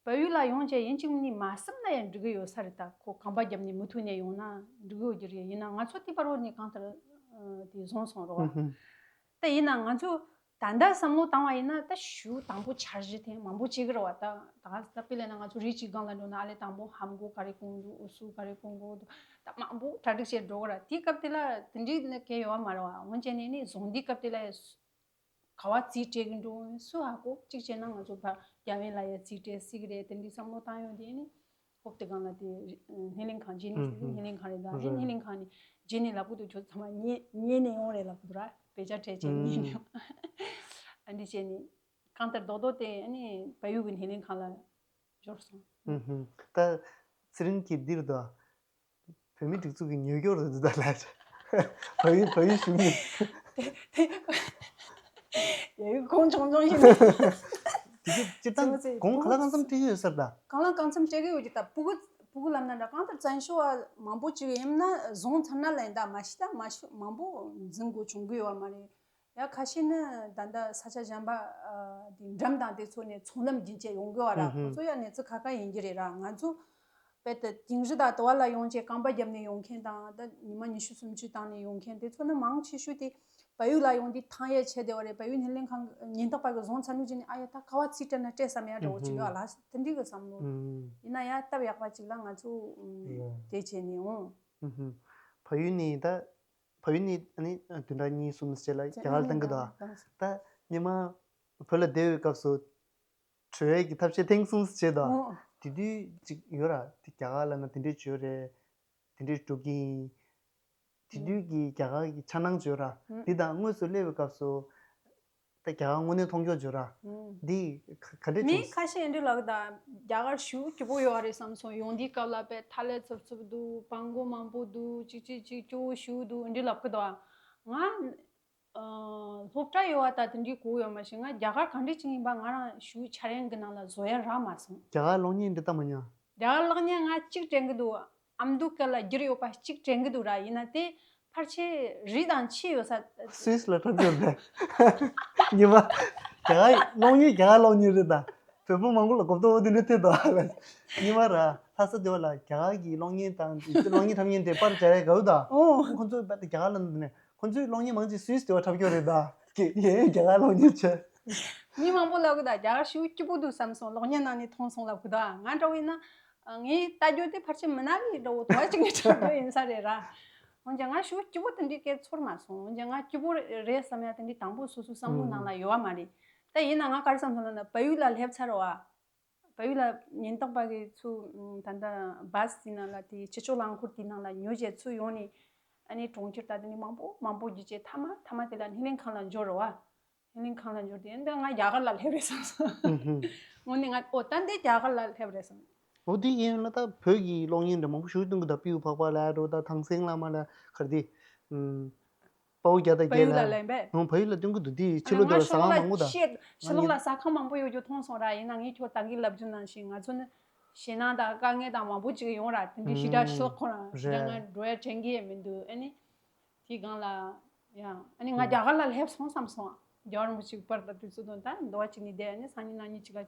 བལ་ཡུལ་ལ་ཡོང་བྱས་ཡིན་གཅིག་མིན་གཉིས་མ་བསམ་ན་ཡང་འགྲིག་གི་ཡོད་ས་རེད། ད་ཁོ་ཁང་པ་བརྒྱབ་ནས་མུ་མཐུད་ནས་ཡོང་ན་འགྲིག་གི་ཡོད་ཀྱི་རེད། ཡིན་ན་ང་ཚོ་དེ་བར་བོ་ནས་གང་ལྟར་དེ་བཟུང་སོང་རོགས། ཨུ་ཧུམ། ད་ཡིན་ན་ང་ཚོ་ད་ལྟ་བསམ་བློ་བཏང་བ་ཡིན་ན་ད་ཞུ་དང་པོ་འཆར་གཞི་དེ་མང་པོ་བྱེད་ཀྱི་རེད་བ། ད་ད་ད་དཔེ་ལབ་ན་ང་ཚོ་རི་གཅིག་སྒང་ལ་འགྲོ་ན་ཨ་ལས་དང་པོ་ཧམ་གོ་ག་རེ་གོན་འདུག་ཨུ་སུ་ག་རེ་གོན་དགོས་འདུག་ད་མང་པོ་གྲ་སྒྲིག་བྱས་འགྲོ་གི་ར། དེའི་སྐབས་དེ་ལ་དེ་འདྲའི་ལས་ཀའི་ཡོད་བ་མ་རེད་བ། འོན་ཀྱང་ནས་ནི་བཟུང་དུས་སྐབས་དེ་ལ་ག་བ་རྩིས་སྤྲད་གི་འགྲོ་སུ་ཧ་གོ་གཅིག་བྱས་ན་ང་ཚོ་ཕར་རྒྱ་བལ་ལ་ཡ་རྩིས་སྤྲད་སྲིད་གི་རེད། དེ་འདྲའི་བསམ་བློ་བཏང་ཡོང་དུས་ནི་ཧོབ་དེ་སྒང་ལ་དེ་སྣེ་ལེན་ཁང་རྗེས་ནས་ཨུ་ཧུམ། སྣེ་ལེན་ཁང་རེད་ད། ཨེ་རེད། སྣེ་ལེན་ཁང་ནས་རྗེས་ནས་ལབ་གི་འདུག་ཁྱོད་ཚང་མ་ཉེ་ཉེ་ནས་ཡོང་རེད་ལབ་གི་འདུག་ར། བེ་ཅ་སྤྲད་བྱས་ཉེ་ནས་ཡོང་། ཨ་འདི་བྱས་ནས་གང་ལྟར་རྡོག་རྡོག་དེ་ཨ་ནི་བལ་ཡུལ་གི་སྣེ་ལེན་ཁང་ལ་འབྱོར་སོང་། ཨུ་ཧུམ། ད་ཚེ་རིང་གིས་འདིར་དུ་བོད་མི་སྒྲིག་འཛུགས་ཀྱི་ཉོ་སྐྱོར་རེད་འདུག་ད་ལ་བལ་ཡུལ་བལ་ཡུལ་ཞུགས་ནས། ཡ་ཡུལ་ཁོང་ཆུང་ཆུང་ཞིག་ནས། དེ་གི་སྤྱིར་བཏང་གོང་ག་ལ་གང་འཚམ་སྤྲད་ཀྱི་ཡོད་ས་རེད་ད། གང་ལ་གང་འཚམ་སྤྲད་ཀྱི་ཡོད་ཀྱི་ད། ཕྲུ་གུ་ཕྲུ་གུ་ལབ་ན་འདྲ། གང་ལྟར་བཙན་བྱོལ་བ་མང་པོ་ཅིག་ཡིན་ན་བཟུང་ཚར་ན་ལན་ད་མ་ཤི་ད་མ་ཤི་མང་པོ་འཛིན་དགོས་བྱུང་གི་ཡོད་བ་མ་རེད། ཡ་ཁ་ཤས་ནི་ད་ལྟ་ས་ཆ་གཞན་པ་ཨ་དེ་འགྲམ་དང་དེ་ཚོ་ནས་ཚོང་ལམ་བརྒྱུད་བྱས་ཡོང་གི་བ་ར། ཨུ་ཧུམ། ཁོ་ཚོ་ཡ་གནས་ཚུལ་ཁ་ཁ་ཡིན་གྱི་རེད་ར། ང་ཚོ་དཔེ་དེ་དིང་རི་དང་དུ་བ་ལ་ཡོང་བྱས་རྐང་པ་བརྒྱབ་ནས་ཡོང་མཁན་དང་ད་ཉི་མ་ཉི་ཤུ་སུམ་ཅུ་བཏང་ནས་ཡོང་མཁན་དེ་ཚོ་ནི་མང་ཆེ་ཤོས་དེ་བལ་ཡུལ་ལ་ཡོང་དུས་ཐང་ཡ་ཆད་བསྡད་པ་རེད། བལ་ཡུལ་སྣེ་ལེན་ཁང་ཉེན་རྟོག་པ་གིས་བཟུང་ཚར་ནུས་ཀྱི་ནི་ཨ་ཡ་ད་ག་བ་རྩིས་སྤྲད་ན་སྤྲད་བསམ་ཡ་འདྲ་བོ་ཅིག་ཡོད་ཨ་ལ་དེ་འདྲའི་གི་བསམ་བློ། ཨུ་ཧུམ། ཡིན་ན་ཡ་སྟབས་ཡག་པ་ཅིག་ལ་ང་ཚོ་ཨུམ་ཡ་དེ་བྱས་ནས་འོང་། ཨུ་ཧུམ། བལ་ཡུལ་ནས་ད་བལ་ཡུལ་ནས་ཨ་ནི་བདུན་ཕྲག་གཉིས་གསུམ་ཙམ་ལ་རྒྱ་གར་བཏང་གི་འདུག་ཨ། ད་སྔོན་མ་བོད་ལ་བསྡད་པའི་སྐབས་སུ་གྲོལ་ཡས་ཀྱི་ཐབས་ཤེས་ཐེངས་གསུམ་བྱས་འདུག་ཨ། ཨོ། དེ་དུས་ཅིག་ཡོད་ར། དེ་རྒྱ་གར་ལ་ན་དེ་འདྲས་བྱོས་རེད། དེ་འདྲས་འགྲོ་གི་ཡིན། དེ་དུས་ཀྱི་རྒྱ་གར་གྱི་འཆར་སྣང་བྱོས་ར། ཨུ། དེ་དང་དངོས་སུ་སླེབས་པའི་སྐབས་སུ་ད་རྒྱ་གར་དངོས་གནས་མཐོང་ཆོག་བྱོས་ར། ཨུ། འདི་ག་ག་འདྲས་མི་བྱུང་། ཁ་ཤས་འདི་ལབ་གི་ད་རྒྱ་གར་ཞེ་པོ་སྐྱིད་པོ་ཡོད་རེད་བསམ་སོང་། ཡོང་དུས་སྐབས་ལ་དཔེ་ཐ་ལེ་ཚབ་ཚུབ་འདུག་པང་གོ་མང་པོ་འདུག་ཅིག་ཅིག་ཅིག་སྐྱིད་པོ་ཞེ་པོ་འདུག་འདི་ལབ་གི་འདུག་ང་ཨ་སློབ་གྲྭ་ཡོད་པ་ད་དེ་འདྲའི་གོ་ཡོད་མ་ཤེས། ང་རྒྱ་གར་ག་འདྲ་ཅིག་ཡིན་པ་ང་རང་ཞེ་པོ་འཆར་ཡན་གི་ནང་ལ་བཟོ་ཡ་རག་མ་སོང་། རྒྱ་གར་གློག་བརྙན་འདི་ལྟ་མ་མྱོང་། རྒྱ་གར་གློག་བརྙན་ང་གཅིག་དྲན་གི་འདུག་ཨ་མདོ་སྐད་ལ་བསྒྱུར་ཡོད་པ་གཅིག་དྲན་གི་འདུག་ར། ཡིན་ན་དེ་ཕལ་ཆེར་རི་དང་ཆུ་ཡོད་ས། སུད་སི་ལ་འཁྲབ་རྒྱུ་རེད། ཉི་མ། རྒྱ་གར་གློག་བརྙན་རྒྱ་གར་གློག་བརྙན་རེད་ད། བོད་པ་མང་པོ་ལ་གོ་བརྡ་འོ་དེ་འདྲ་ཐེབས་འདུག་ཨ་ལ། ཉི་མ་ར་ལྷ་ས་དེ་བ་ལ་རྒྱ་གར་གྱི་གློག་བརྙན་དང་དེ་གློག་བརྙན་འཁྲབ་མཁན་དེ་པར་སྦྱར་ཡ་དགའ་བོ་དང་། ཨོ། ཁོང་ཚོས་རྦད་དེ་རྒྱ་གར་ལ་འདི་ནས་ཁོང་ཚོས་གློག་བརྙན་མང་ཆེ་སུད་སི་དེ་བ་འཁྲབ་རྒྱུ་རེད་ད། ཀྱེ་ཡེ་རྒྱ་གར་གློག་བརྙན་བྱས། མི་མང་པོ་ལབ་གི་ད་རྒྱ་གར་ཞེ་པོ་སྐྱིད་པོ་འདུག་བསམ་སོང་། གློག་བརྙན་ནང་ནས་མཐོང་སོང་ལབ་གི་ད། ང་འདྲ་བོ་ཡིན་ན་ངས་ལྟ་རྒྱུ་དེ་ཕལ་ཆེར་མི་ནག་གི་འདྲ་བོ་དོ་བ་གཅིག་ནས་འཁྲབ་རྒྱུ་ཡིན་ས་རེད་ར། འོན་ཀྱང་ང་ཞེ་པོ་སྐྱིད་པོ་དེ་འདྲའི་སྐད་ཚོར་མ་སོང་། འོན་ཀྱང་ང་སྐྱིད་པོ་རེད་བསམ་ཡ་དེ་འདྲའི་དང་པོ་སོ་སོའི་བསམ་བློ་ནང་ལ་ཡོད་བ་མ་རེད། ད་ཡིན་ན་ང་ག་རེ་བསམ་སོང་ལབ་ན་བལ་ཡུལ་ལ་སླེབས་ཚར་བ། བལ་ཡུལ་ལ་ཉེན་རྟོག་པ་གིས་ཚུར་ད་ལྟ་བཱ་སི་དེའི་ནང་ལ་དེ་ཕྱི་ཕྱོགས་རླངས་འཁོར་དེའི་ནང་ལ་ཉོས་བྱས་ཚུར་ཡོང་ནས་ཨ་ནི་གྲོང་ཁྱེར་ད་དེ་ནས་མང་པོ་མང་པོ་བརྒྱུད་བྱས་མཐའ་མ་མཐའ་མ་དེ་ལ་སྣེ་ལེན་ཁང་ལ་འབྱོར་རོ་བ། སྣེ་ལེན་ཁང་ལ་འབྱོར་དུས་ཨ་ནི་ད་ང་རྒྱ་གར་ལ་སླེབས་རེད་བསམ་སོང་། ཨུ་ཧུམ། དངོས་གནས་ང་ཨོ་ད་འདི་རྒྱ་གར་ལ་སླེབས་རེད་བསམ། འོ་དེ་ཡིན་ན་ད་བོད་ཀྱི་གློག་བརྙན་འདྲ་མང་པོ་ཞིག་སྟོན་གི་འདུག་པིའུ་འཕགས་པ་ལ་རོ་ད་ཐང་སེང་ལ་མ་ལ་ག་རེ་དེ། ཨུམ། དཔའ་བོ་རྒྱ་དར་བལ་ཡུལ་ལ་རྒྱལ་ལ། ལན་པས། ཨང་བལ་ཡུལ་ལ་སྟོན་གི་འདུག་དེ་ཕྱི་ལོགས་དེ་ལ་ཟ་ཁང་མང་པོ་དང་། ཕྱི་ཕྱི་ལོགས་ལ་ཟ་ཁང་མང་པོ་ཡོད་རྒྱུ་མཐོང་སོང་ར། ཡིན་ན་ངས་ཁྱོད་ད་གིན་ལབ་རྒྱུ་ནང་བཞིན་ང་ཚོ་ནི་ཞེད་སྣང་དང་དཀའ་ངལ་དང་མང་པོ་ཅིག་ཡོང་ར། དེ་འདྲའི་ཞེ་དྲག་ཕྱི་ལོགས་ཁོ་རང་ཞེ་དྲག་ང་འགྲོ་ཡ་དྲན་གི་ཡ་མི་འདུག་ཨ་ནི། དེའི་སྒང་ལ་ཡང་ཨ་ནི་ང་རྒྱ་གར་ལ་སླེབས་སོང་བསམ་སོང་། རྒྱལ་བ་རིན་པོ་ཆེའི་པར་དང་དུས་ཚོད་དང་ད་འདུ་བ་གཅིག་ནས་བསྡད། ཨ་ནི་སང་ཉིན་གནངས་ཉིན་གཅིག་ལ་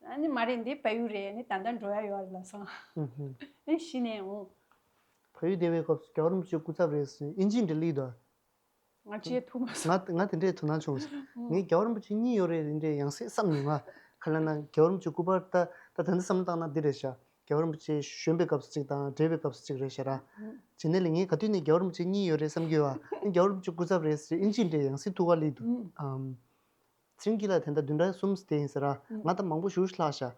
ཨ་ནི་མ་རེད། འདི་བལ་ཡུལ་རེད། ཨ་ནི་ད་ལྟ་འགྲོ་ཡ་ཡོད་རེད་ལབ་སོང་། ཨ་ནི་གཞི་ནས་འོང་། བལ་ཡུལ་བསྡད་པའི་སྐབས་སུ་རྒྱལ་བ་རིན་པོ་ཆེའི་སྐུ་ཚབ་རེད་ཟེར་ཨིན་ཇིའི་འབྲེལ་ཡོད་དོ། ང་ཅིའི་ཐུག་མ་སོང་། ང་ང་དེ་འདྲའི་དོ་སྣང་བྱུང་སོང་། ངས་རྒྱལ་བ་རིན་པོ་ཆེ་གཉིས་ཡོད་རེད། དེ་འདྲའི་ཡང་སེ་བསམ་མྱོང་ང་། ག་ལ་ན་རྒྱལ་བ་རིན་པོ་ཆེ་སྐུ་པར་ད་ད་ད་འདི་བསམ་བློ་བཏང་ན་འདི་རེད་ཤག་རྒྱལ་བ་རིན་པོ་ཆེ་བཞོན་པའི་སྐབས་སུ་གཅིག་དང་བགྲེས་པའི་སྐབས་སུ་གཅིག་རེད་ཤག་ར། དེ་ནས་ལས་ངས་ག་དུས་ནས་རྒྱལ་བ་རིན་པོ་ཆེ་གཉིས་ཡོད་རེད་བསམ་གྱི་ཡོད། ཨ་རྒྱལ་བ་རིན་པོ་ཆེ་སྐུ་ཚབ་རེད་ཟེར་ཨིན་ཇིའི་འདྲའི་ཡང་སེ་ཐུག་ག་སླེབས་འདུག་ཨམ། ཚེ་རིང་སྐྱིད་ལགས་དེ་འདྲ་བདུན་ཕྲག་གསུམ་བསྡད་ཡིན་ཟེར་ར། ང་ད་མང་པོ་ཞེ་པོ་ལྷག་ཤག་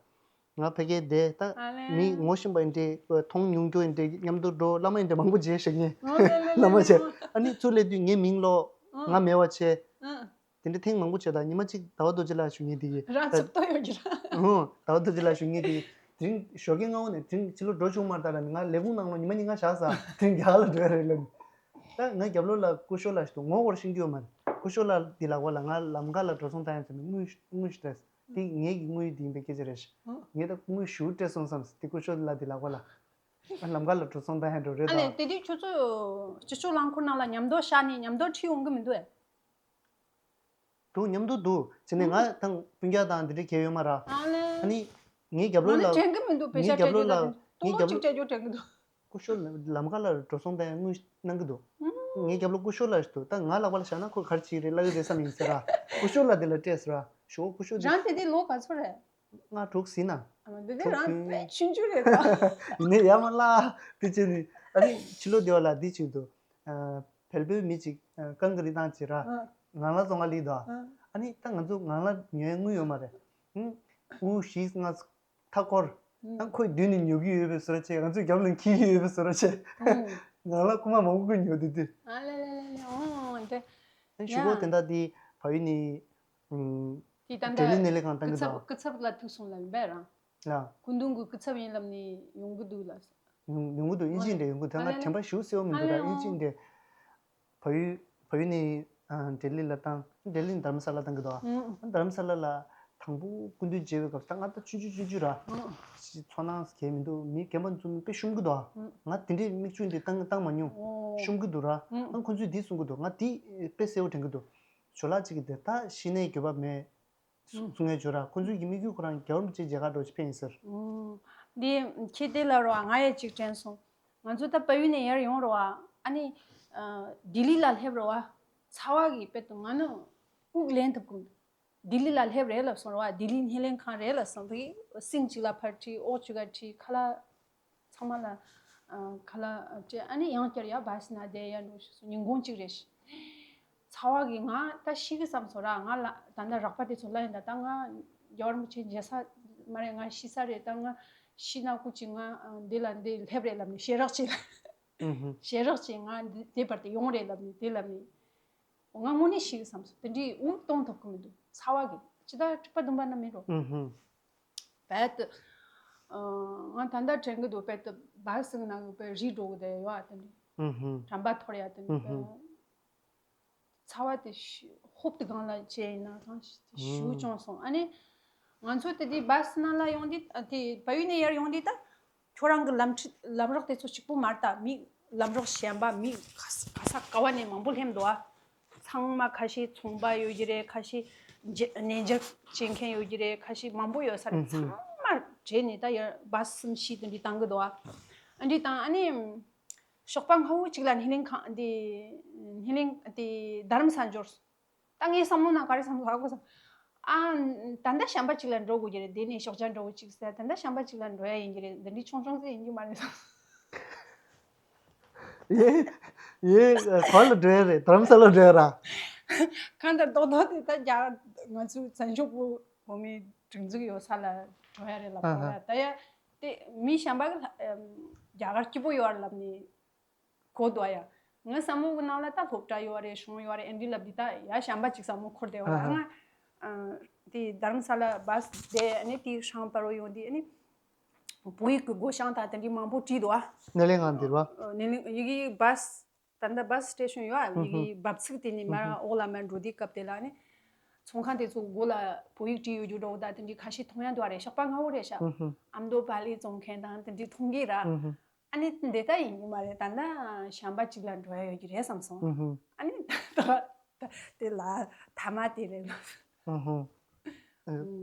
ང་ཕ་གིར་བསྡད་ད་ཨ་ལེ། མི་ངོ་ཤེས་པ་ཡིན་འདྲ་མཐོང་མྱོང་རྒྱུ་ཡིན་འདྲ་མཉམ་དུ་འགྲོ། བླ་མ་ཡིན་འདྲ་མང་པོ་མཇལ་ཤག་ངས། ཨོ་ལེ་ལེ་བླ་མ་ལེ་མཇལ། ལེ། ཨ་ནི་ཚུར་སླེབས་དུས་ངས་མིང་ལོག་ཨ་ང་མེད་པ་བྱས། ཨ་དེ་འདྲ་ཐེངས་མང་པོ་བྱས། ད་ཉི་མ་གཅིག་ཟླ་བ་རྡོ་རྗེ་ལགས་ཞུ་མཁན་དེ་གིས། རང་ད་ཚུགས་ཐོ་ཡོད་ཀྱི་ར། ཨོ་ཟླ་བ་རྡོ་རྗེ་ལགས་ཞུ་མཁན་དེ་གིས་དེ་རིང་ཞོགས་ཀས་སྔ་བོ་ནས་དེ་རིང་ཕྱི་ལོགས་འགྲོ་བཅུག་མ་རེད། ད་ལ་ང་ལས་ཁུངས་ནང་ལོགས་ཉི་མ་ཉིན་གང་བཞག་ས་དེ་རིང་རྒྱ་གར་ལ་འགྲོ་ཡ་རེད་ལབ། ད་ང་རྒྱབ་ལོགས་ལ་སྐུ་ཞབས་ལགས་ཞིག་འདུག་ངོ་ཧོར་ཤེས་ཀྱི་ཡོད་མ་རེད། སྐུ་ཞབས་ལགས་འདི་ལག་པ་ལ་ང་ལམ་ཁ་ལ་འགྲོ་སོང་བཏང་ཡ་ཚོ་ནས་དངུལ་དངུལ་ཞིག་སྤྲད། དེ་ངེད་ཀྱི་དངུལ་འདི་ཡིན་པའི་སྐད་ཆ་རེད་ཤག་ཨ། ངས་ད་དངུལ་ཞེ་པོ་སྤྲད་སོང་བསམ། དེ་སྐུ་ཞབས་ལགས་འདི་ལག་པ་ལ། ཨ་ལམ་ཁ་ལ་འགྲོ་སོང་བཏང་ཡ་འགྲོ་རེད་ཨ་ལེ། ད། དེ་དུས་ཁྱོད་ཚོ་སྤྱི་ཚོགས་རླངས་འཁོར་ནང་ལ་མཉམ་དུ་བཞག་ནས་མཉམ་དུ་ཁྲིད་ཡོང་གི་མི་འདུག་ཨེ། འདུག་མཉམ་དུ་འདུག་བྱས་ནས་ང་དང་སྤུན་ཀྱག་དང་འདི་འདྲ་གས་ཡོད་མ་ར། ཨ་ལེ། ཨ་ནི་ངའི་རྒྱབ་ང་ལོགས་ནི་ལ། དྲན་གི་མི་འདུག་པེ་ངའི་ཤ་རྒྱབ་སྤྲད་ལོགས་རྒྱུ་ལ། དང་། ངའི་རྡོག་རྡོག་རྒྱབ་ཅིག་ལོགས། སྤྲད་རྒྱུ་དྲན་གི་འདུག་སྐུ་ཞབས་ལམ་ཁ་ལ་འགྲོ་སོང་བཏང་ཡ་དངུལ་གནང་གི་འདུག་ངའི་རྒྱབ་ལོགས་སྐུ་ཞབས་ལགས་ཞིག་འདུག་ད་ང་ལག་པ་ལ་བཞག་ན་ཁོ་ག་རེ་བྱེད་ཀྱི་རེད་ལབ་ཀྱི་རེད་བསམ་ཡིན་ཟེར་ར། སྐུ་ཞབས་ལགས་དེ་ལ་སྤྲད་ཟེར་ར། ཞོགས་སྐུ་ཞབས་དེ། རང་དེ་དུས་ལོ་ག་ཚོད་རེད། ང་དྲུག་ཟིན་ན། ཨ་མ་འདི་དེ་རང་དཔེ་ཆུང་ཆུང་རེད་ད། ཡིན་ནའི་ཡ་མ་ལ་དེ་བྱས་ནས་ཨ་ནི་ཕྱི་ལོགས་སྡེ་བ་ལ་འདི་བྱས་འདུག་བལ་པོའི་མི་གཅིག་རྐང་གི་རི་ཐང་གཅིག་ར། ཨ། ངང་ལ་བཙོང་ག་ལི་དོ། ཨ། ཨ་ནི་ད་ང་ཚོ་ངང་ལ་ཉོས་དངུལ་ཡོད་མ་རེད། ཨུ་བཞི་ལྔ་མཐའ་སྐོར། ཨ་ཁོས་མདུན་ནས་ཉོ་གི་ཡོད་པའི་བཟོ་འདྲ་བྱས། ང་ཚོས་རྒྱབ་ལ་འཁྱེར་གི་ཡོད་པའི་བཟོ་འདྲ་བྱས། ངང་ལ་ཁོ་མ་མང་པོ་ཉོ་དུས་དུས། ཨ་ལེ་ལེ་ལེ་ལེ། ཨོ་དེ། ཨ་ཞུ་གོ་ཡ། དེ་འདྲ་དེ་བལ་ཡུལ་ནས། ཨུམ། དེ་ད་ལྟ་འབྲེལ་ཡོད་སྣེ་ལེན་ཁང་བཏང་གི་འདུག་སྐུ་ཚབ་སྐུ་ཚབ་ལ་ཐུག་སོང་ལབ་ཡིན་པས་རང་། ལ། སྐུ་མདུན་གྱི་སྐུ་ཚབ་ཡིན་ལབ་ནས་ཡོང་གི་འདུག་ལ། ཡོང་ཡོང་གི་འདུག་ཨིན་ཇི་འདྲ་ཡོང་གི་འདུག་ད་ང་དྲན་པ་ཞེ་པོ་གསལ་པོ་མི་འདུག་ར། ཨ་ལེ། ཨིན་ཇི་འདྲ། བལ་ཡུལ་བལ་ཡུལ་ནས་ཨ་ལྡི་ལི་ལ་བཏང་། ལྡི་ལི་ནས་དྷ་རམ་ས་ལ་བཏང་གི་འདུག་ཨ། ཨ་དྷ་རམ་ས་ལ་ལ་དང་པོ་སྐུ་མདུན་མཇལ་བའི་སྐབས་ད་ང་ད་ཆུང་ཆུང་ཆུང་ཆུང་ར། ཨ། ཅི་ཚོར་སྣང་གང་ཡང་མི་འདུག་མི་རྒན་པ་ཚོ་དཔེ་ཤོམ་གི་འདུག་ཨ། ང་དེ་འདྲའི་མིག་ཆུ་འདི་བཏང་བཏང་མ་མྱོང་། ཨོ། ཤོམ་གི་འདུག་ར། ཨ། ཨ་ཁོ་ཚོས་འདི་གསུང་གི་འདུག་ང་འདི་དཔེ་གསལ་པོ་དྲན་གི་འདུག་ཇོ་ལགས་གཅིག་གིས་དེ་ད་ཤི་ནའི་འགྱོད་པ་མེད། གསུང་གསུང་ཡས་ཇོ་ར། ཁོ་ཚོའི་གི་དམིགས་ཡུལ་ཁོ་རང་རྒྱལ་བ་རིན་པོ་ཆེ་མཇལ་ཁ་འགྲོ་ཆེད་ཕེབས་ཡིན་ཟེར། ཨོ། འདི་ཁྱེད་དེ་ལ་རོ་ང་ཡས་གཅིག་དྲན་སོང་། ང་ཚོ་ད་བལ་ཡུལ་ནས་ཡར་ཡོང་རོ་ཨ། ཨ་ནི་ཨ་ལྡི་ལི་ལ་སླེབས་རོ་ཨ། ཚ་བ་གི་དཔེ་དུ་ང་ནི་དབུགས་ལེན་ཐུབ་ཀྱི་མི་འདུག་ལྡི་ལི་ལ་སླེབས་རེད་ལབ་སོང་རོ་ཨ། ལྡི་ལི་སྣེ་ལེན་ཁང་རེད་ལབ་སོང་། དེ་སེང་གཅིག་ལ་ཕར་ཁྲིད། འོག་གཅིག་ག་ཁྲིད། ཁ་ལག་ཚང་མ་ལ་ཨ་ཁ་ལག་སྤྲད། ཨ་ནི་ཡང་བསྐྱར་ཡར་བཱ་སི་ནང་བསྡད་ཡར་འགྲོ་ཞུ་སོང་། ཉིན་གུང་གཅིག་རེད། ཚ་བ་གིས་ང་ད་ཤི་གི་བསམ་སོང་ར། ང་ལ་ད་ལྟ་རགས་པ་དེ་ཚོ་ལ་ཡིན་ད། ད་ང་རྒྱལ་བ་རིན་པོ་ཆེ་མཇལ་ས་མ་རེད། ང་ཤི་ས་རེད། ད་ང་ཤི་ན་སྐུ་མཁྱེན་ང་འདི་ལ་འདི་སླེབས་རེད་ལབ་ནས་ཞེ་དྲག་བྱས། ཨུ་ཧུ། ཞེ་དྲག་བྱས། ང་འདི་དེ་བར་དུ་ཡོང་རེད་ལབ་ནས་དེ་ལབ་ནས། ང་དངོས་གནས་ཤི་གི་བསམ་སོང་། དེ་འདྲའི་དབུགས་གཏོང་ཐུབ་ཀྱི་མི་འདུག་ཚ་བ་གིས་ཅི་ད་འཁྲིག་པ་འདུན་པ་ན་མེད་རོ། ཨུ་ཧུ། བལ་དུ། ཨ་ང་ད་ལྟ་དྲན་གི་འདུག་བལ་དུ་བཱ་སི་ནང་གི་བལ་རི་འགྲོ་གི་དེ་ཡོད་ཨ། དེ་འདྲའི་ཨུ་ཧུ། གྲམ་པ་འཐོར་ཡ་དེ་འདྲའི་ཨུ་ཧུ། བལ། ཚ་བ་དེ་ཤི་ཧོབ་ཏེ་སྒང་ལ་བྱས་ཡིན་ན་ཐང་ཞིག་ཞུ་ཨུ། བྱུང་སོང་། ཨ་ནི་ང་ཚོ་དེ་དུས་བཱ་སི་ནང་ལ་ཡོང་དུས་ཨ་དེ་བལ་ཡུལ་ནས་ཡར་ཡོང་དུས་ད་ཁྱོད་རང་གི་ལམ་ཁྲིད་ལམ་རོགས་དེ་ཚོ་གཅིག་པུ་མ་རེད་ད། མི་ལམ་རོགས་གཞན་པ་མི་ག་ས་ག་ས་ག་བ་ནས་མང་པོ་སླེབས་འདུག་ཨ། ཚང་མ་ཁ་ཤས་ཚོང་པ་ཡོད་ཀྱི་རེད། ཁ་ཤས་འཇ་ནས་འཇར་བྱེད་མཁན་ཡོད་ཀྱི་རེད། ཁ་ཤས་མང་པོ་ཡོད་ས་རེད། ཨུ་ཧུ། ཚང་མ་བྲེས་ནས་ད་ཡར་བཱ་སི་གསུམ་བཞི་དེ་འདྲའི་བཏང་གི་འདུག་ཨ། ཨ་འདྲའི་བཏང་། ཨ་ནི་ཞོགས་པ་སྔ་པོ་གཅིག་ལ་སྣེ་ལེན་ཁང་འདི་སྣེ་ལེན་དེ་རྡ་རམ་ས་འབྱོར་སོང་། ད་ངའི་བསམ་བློ་ནང་ག་རེ་བསམ་སོང་ཧ་གོ་སོང་། ཨ་ད་ལྟ་གཞན་པ་གཅིག་ལ་འགྲོ་དགོས་ཀྱི་རེད། དེ་ནས་ཞོགས་ཇ་འགྲོ་དགོས་གཅིག་ཟེར། ད་ལྟ་གཞན་པ་གཅིག་ལ་འགྲོ་ཡ་ཡིན་གྱི་རེད། འདི་འདྲའི་ཆུང་ཆུང་ཟིག་ཡིན་གྱི་མ་རེད་བསམ། ཡེ་ཡེ་ག་ལ་འགྲོ་ཡ་རེད། རྡ་རམ་ས་ལ་འགྲོ་ཡ་ར། གང་ལྟར་རྡོག་རྡོག་དེ་ད་རྒྱ་ང་ཚོའི་བཙན་བྱོལ་བོད་མིའི་སྒྲིག་འཛུགས་ཡོད་ས་ལ་འགྲོ་ཡ་རེད་ལབ་ཨ་གོ་ཧ། ཡ། ད་ཡ་དེ་མི་གཞན་པ་གི་ལྷ་ཨམ་རྒྱ་གར་སྐྱིད་པོ་ཡོད་རེད་ལབ་ནས་གོ་འདུག་ཡ། ངའི་བསམ་བློ་གི་ནང་ལ་ད་སློབ་གྲྭ་ཡོད་རེད། གཞུང་ཡོད་རེད། ཨེ་འདྲ་ལབ་དུས་ད་ཡ་གཞན་པ་ཅིག་བསམ་བློ་འཁོར་བསྡད་ཡོད་རེད། ཨ་ཧ། ང་ཨ་དེ་རྡ་རམ་ས་ལ་བཱ་སི་བསྡད། ཨ་ནི་དེའི་ཧྲང་པ་རོ་ཡོང་དུས་ཨ་ནི་བོད་ཡིག་གི་སྒོ་བྱང་དང་དེ་འདྲའི་མང་པོ་བྲིས་འདུག་ཨ། སྣེ་ལེན་ཁང་འདིར་བ། ཨ་སྣེ་ལེན་ཡི་གེ་བཱ་སི་ད་ལྟ་བཱ་སི་སི་ཊེ་ཤོན་ཡོད་ཨ། ཧུམ་ཡི་ཧུམ། གེ་འབབ་ཚིགས་དེ་ནས་ཧུམ་མར་ཧུམ། འོག་ལ་མར་འགྲོ་དུས་སྐབས་དེ་ལ་ཨ་ནི་ཚོང་ཁང་དེ་ཚོ་སྒོ་ལ་བོད་ཡིག་བྲིས་ཡོད་རྒྱུ་འདྲ་བོ་དང་དེ་འདྲའི་ཁ་ཤས་མཐོང་ཡ་འདུག་ཨ། རེད། ཞོགས་པ་སྔ་པོ་རེད་ཤག་ཧུམ་ཧུམ། ཨ་མདོ་བག་ལེབ་བཙོང་མཁན་དང་དེ་འདྲའི་མཐོང་གི་ར། ཧུམ་ཧུམ། ཨ་ནི་འདི་ལྟ་ཡིན་གྱི་མ་རེད། ད་ལྟ་གཞན་པ་གཅིག་ལ་འགྲོ་ཡ་ཡོད་ཀྱི་རེད་བསམ་སོང་། ཨུ་ཧུ། ཨ་ནི་ད་ད་དེ་ལ་ཐ་མ་དེ་རེད་ལ། ཨུ་ཧུ།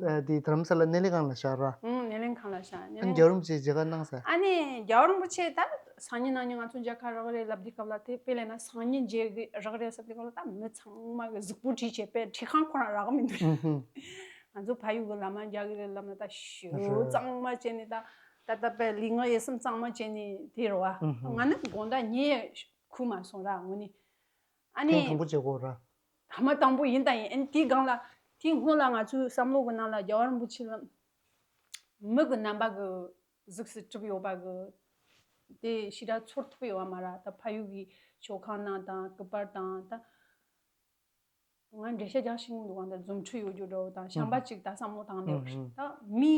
ཨ་དེ་དྷ་རམ་ས་ལ་སྣེ་ལེན་ཁང་ལ་བཞག་ར། ཨུ། སྣེ་ལེན་ཁང་ལ་བཞག་སྣེ་ཨ་ནི་ལེན། རྒྱལ་བ་རིན་པོ་ཆེ་མཇལ་ཁ་གནང་ས། ཨ་ནི་རྒྱལ་བ་རིན་པོ་ཆེ་ད་སང་ཉིན་གནངས་ཉིན་ང་ཚོ་མཇལ་ཁ་རག་རེད་ལབ་དུས་སྐབས་ལ། དེ་དཔེ་ལས་ན་སང་ཉིན་མཇལ་གི་རག་རེད་ཟེར་དུས་སྐབས་ལ། ད་མི་ཚང་མ་གི་གཟུགས་པོ་བྲིས་བྱས་པའི་ཁྲིད་ཁང་ཁོ་རང་རག་གི་མི་འདུག་ཨུ་ཧུ། ང་ཚོ་ཕ་ཡུལ་གི་བླ་མ་མཇལ་གི་རེད་ལབ་ན་ད་ཞེ་པོ་རེད། གཙང་མ་བྱས་ནས། ད་ད་ལྟ་དཔེ་ལུས་ངག་ཡིད་གསུམ་གཙང་མ་བྱས་ནས་དེ་རེད་བ། ཨུ་ཧུ། ང་ནི་དགོང་དག་ཉལ་ཡ་ཁུག་མ་སོང་ར་དངོས་གནས། ཨ་ནི་ཐེངས་དང་པོ་བྱེད་དགོས་ར། ཐ་མ་དང་པོ་ཡིན་ད་ཡིན། ཨ་ནི་དེའི་སྒང་ལ་དེའི་སྔོན་ལ་ང་ཚོའི་བསམ་བློ་གི་ནང་ལ་རྒྱལ་བ་རིན་པོ་ཆེ་ལ་མི་གི་རྣམ་པ་གི་གཟུགས་སུ་གྲུབ་ཡོད་པ་གི་དེ་ཞེ་དྲག་ཚོར་ཐུབ་ཡོད་པ་མ་རེད། ད་ཕ་ཡུལ་གི་མཆོད་ཁང་ནང་དང་སྐུ་པར་དང་། ད་ང་འགྲེལ་བཤད་རྒྱག་ཤེས་ཀྱི་མི་འདུག་ག་ད་རྫུ་འཕྲུལ་ཡོད་རྒྱུ་འདྲ་བོ་དང་། གཞན་པ་ཨུ་ཅིག་ད་བསམ་བློ་བཏང་བསྡད་པ་རེད། ཨུ་ད་མི་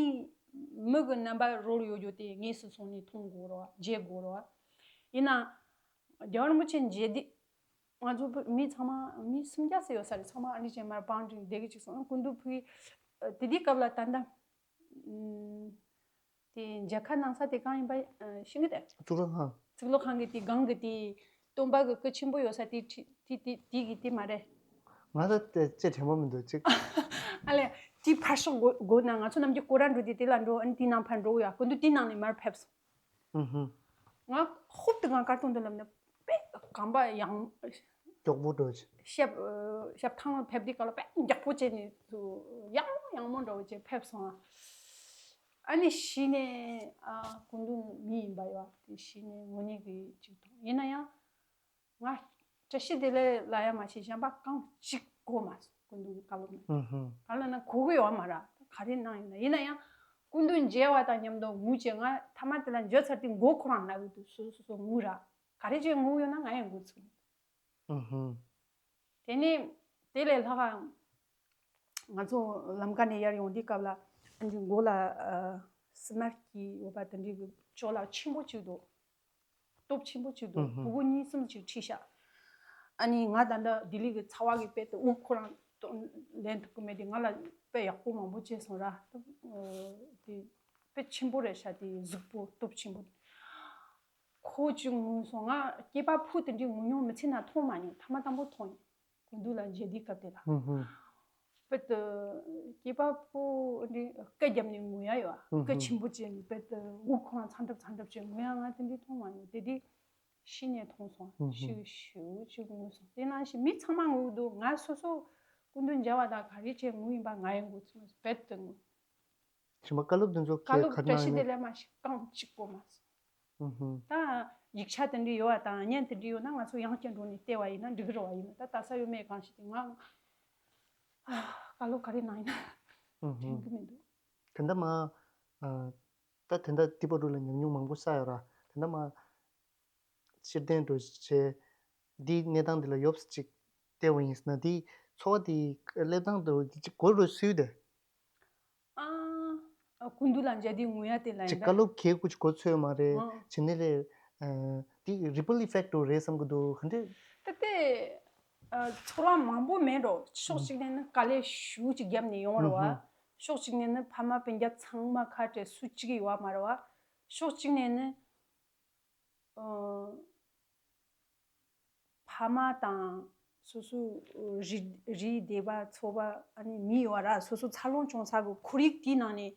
མི་གི་རྣམ་པ་རོལ་ཡོད་རྒྱུ་དེ་དངོས་སུ་སོང་ནས་མཐོང་དགོས་རེད་བ། མཇལ་དགོས་རེད་བ། ཡིན་ན་རྒྱལ་བ་རིན་པོ་ཆེ་མཇལ་དུས་ང་ཚོ་བོད་མི་ཚང་མ་མི་སུམ་བརྒྱ་ཙམ་ཡོད་ས་རེད། ཚང་མ་ཨ་འདྲ་བྱས་མར་པང་བསྒྲིགས་བསྡད་གི་ཅིག་སོང་། སྐུ་མདུན་ཕུལ་གི་དེ་དུས་སྐབས་ལ་ད་ལྟ་ཨུམ། དེ་མཇལ་ཁ་གནང་ས་དེ་གང་ཡིན་པ་ཤེས་ཀྱི་རེད། གཙུག་ལག་ཁང་། གཙུག་ལག་ཁང་གི་དེ་སྒང་གི་དེ་སྟོན་པ་གི་སྐུ་ཆེན་པོ་ཡོད་ས་དེ་དེ་དེ་དེ་གི་དེ་མ་རེད། ང་ད་དེ་ཅི་དྲན་པ་མི་འདུག་ཅིག་ཨ་ལས། དེ་ཕར་ཕྱོགས་སྒོ་སྒོ་ནས་ང་ཚོ་ནམ་རྒྱུན་སྐོར་ར་འགྲོ་དུས་དེ་ལ་འགྲོ། ཨ་ནི་དེ་ནང་ཕར་འགྲོ་གི་ཡོད། སྐུ་མདུན་དེ་ནང་ནས་མར་ཕེབས་སོང་། ཨུ་ཧུ། ང་ཧོབ་ཏེ་ང་ཀར་ཏོན་དུ་ལབ་ནས་དཔེ་གོམ་པ་ཡང་མགྱོགས་པོ་འགྲོ་ཅིག་ཞབས་ཨ་ཞབས་ཐང་ལ་ཕེབས་དུས་སྐབས་ལ་དཔེ་མགྱོགས་པོ་བྱས་ནས་ཡང་ཡང་མོ་འདྲ་བོ་བྱས་ཕེབས་སོང་ཨ། ཨ་ནི་གཞི་ནས་ཨ་སྐུ་མདུན་མི་ཡིན་པ་ཡོད་དེ་གཞི་ནས་དངོས་གནས་ཀྱི་ཅིག་མཐོང་། ཡིན་ན་ཡང་ང་བཀྲ་ཤིས་བདེ་ལེགས་ལ་ཡ་མ་ཞིག་གཞན་པ་གང་ཅིག་གོ་མ་སོང་། སྐུ་མདུན་གྱི་བཀའ་སློབ་ནང་། ཨུ་ཧུ། ག་ལ་ན་གོ་གི་ཡོད་མ་རེད། ག་རེ་གནང་ཡིན་ན། ཡིན་ན་ཡང་སྐུ་མདུན་མཇལ་བ་དང་མཉམ་དུ་ངུ་བྱས། ང་ཐ་མ་དེ་ལ་འབྱོར་ཚར་དུས་མགོ་ཁོ་རང་ན་གི་འདུག་སོ་སོ་སོ་ངུ་ར། ག་རེ་བྱས་ངུ་ཡོད་ན་ང་ཡང་ངུ་ཚུགས་མི་འདུག་ཨུ་ཧུ། དེ་ནས་དེ་ལས་ལྷག་ང་ཚོ་ལམ་ཀ་ནས་ཡར་ཡོང་དུས་སྐབས་ལ་ཨ་འདི་མགོ་ལ་ཨ་སི་མར་གྱི་ཡོད་པ་དེ་འདྲའི་གི་ཅོག་ལ་ཆེན་པོ་གཅིག་འདུག་སྟོབས་ཆེན་པོ་གཅིག་འདུག་ཨུ་ཧུ། ཕྲུ་གུ་གཉིས་གསུམ་ཅིག་ཁྲིད་ཤག་ཨ་ནི་ང་ད་ལྟ་ལྡི་ལི་གི་ཚ་བ་གི་དཔེ་དེ་དབུགས་ཁོ་རང་ལེན་ཐུབ་ཀྱི་མེད་དེ། ང་ལ་དཔེ་ཡག་པོ་མང་པོ་བྱས་སོང་ར། དེ་དཔེ་ཆེན་པོ་རེད་ཤག་དེ་གཟུགས་པོ་སྟོབས་ཆེན་པོ། ཁོ་ཅིག་ངུས་སོང་། ང་སྐྱེས་པ་ཕོ་དེ་འདྲའི་ངུ་མྱོང་མི་ཚེ་ན་མཐོང་མ་མྱོང་། ཐ་མ་དང་པོ་མཐོང་ཡིན། སྐུ་མདུན་ལ་མཇལ་དུས་སྐབས་དེ་ལ། ཧུམ་ཧུམ། དཔེ་དེ་སྐྱེས་པ་ཕོ་འདི་སྐད་བརྒྱབ་ནས་ངུ་ཡ་ཡོད། ཧུམ་ཧུམ། སྐད་ཆེན་པོ་བྱས་ནས་དཔེ་དེ་དབུགས་ཁོ་རང་ཚ་འདྲབ་ཚ་འདྲབ་བྱས་ངུ་ཡ་ང་དེ་འདྲའི་མཐོང་མ་མྱོང་། དེ་དུས་གཞི་ནས་མཐོང་སོང་། ཧུམ་ཧུམ། ཤིག་ཤིག་ཅིག་ངུས་སོང་། དེ་ནང་བཞིན་མི་ཚང་མ་ངུ་འདུག་ང་སོ་སོ་སྐུ་མདུན་མཇལ་བ་དང་ག་རེ་བྱས་ངུ་ཡིན་པ་ང་ཡང་ངུ་ཚུགས་མ་སོང་། དཔེ་དེ་ངུ། ཞིང་པ་བཀའ་སློབ་དེ་ཚོ་བཀའ་སློབ་ག་བཀྲ་ཤིས་བདེ་ལེགས་མ་ཞིག་རྐང་གཅིག་པོ་མ་སོང་། ཨུ་ཧུམ། ད་ཡིག་ཆ་དེ་འདྲ་ཡོད་པ་དང་བརྙན་དེ་འདྲ་ཡོད་ན་ང་ཚོ་ཡང་བསྐྱར་འགྲོ་ནས་བལྟས་པ་ཡིན་ན་འགྲིག་གི་རེད་བ། ཡིན་ན་ད་ལྟ་ས་ཡོད་མེད་གང་ཤེས་ཏེ་ང་ཨ་བཀའ་སློབ་ག་རེ་གནང་ཡིན་ན་ཨུ་ཧུམ། དྲན་གི་མི་འདུག་དེ་འདྲ་མ་ཨ་ད་དེ་འདྲ་ཏི་པ་རུ་ལ་ཉམས་མྱོང་མང་པོ་བསགས་ཡོད་ར། དེ་འདྲ་མ་ཕྱིར་འཐེན་འགྲོ་བྱས། འདིའི་གནས་སྟངས་འདི་ལ་ཡོབ་ཅིག་བལྟས་པ་ཡིན་ཟེར་ན། འདིའི་ཚོར་བ་འདི་སླེབས་སྟངས་འདི་ཅིག་གོ་རུ་སུས་དེ། ཨ། སྐུ་མདུན་ལ་མཇལ་དུས་ངུ་ཡ་དེ་ལ་ཅིག་ཡིན་པས། བཀའ་སློབ་གལ་དགོས་ཅིག་གོ་ཚོད་མ་རེད། ཨ། བྱས་ནས་རེད། ཨ། འདི་རི་པལ་ཨི་ཕེག་ཊི་རེད་བསམ་གི་འདུག་ག་འདྲས། ད་ལྟའི་ཨ་ཚོར་བ་མང་པོ་མེད་འགྲོ། ཕྱོགས་གཅིག་ནས་ནི་དཀའ་ལས་ཞེ་པོ་ཅིག་བརྒྱབ་ནས་ཡོང་རེད་བ། ཨུ་ཧུ། ཕྱོགས་གཅིག་ནས་ནི་ཕ་མ་སྤུན་ཀྱག་ཚང་མ་ཁ་བྲལ་སུ་གཅིག་ཡོད་བ་མ་རེད་བ། ཕྱོགས་གཅིག་ནས་ནི། ཨ། ཕ་མ་དང་སོ་སོའི་རིགས་རིགས་སྡེ་པ་ཚོ་པ་ཨ་ནི་མི་ཡོད་ར། སོ་སོ་འཚར་ལོངས་བྱུང་ས་གི་ཁོར་ཡུག་དེའི་ནང་ནས་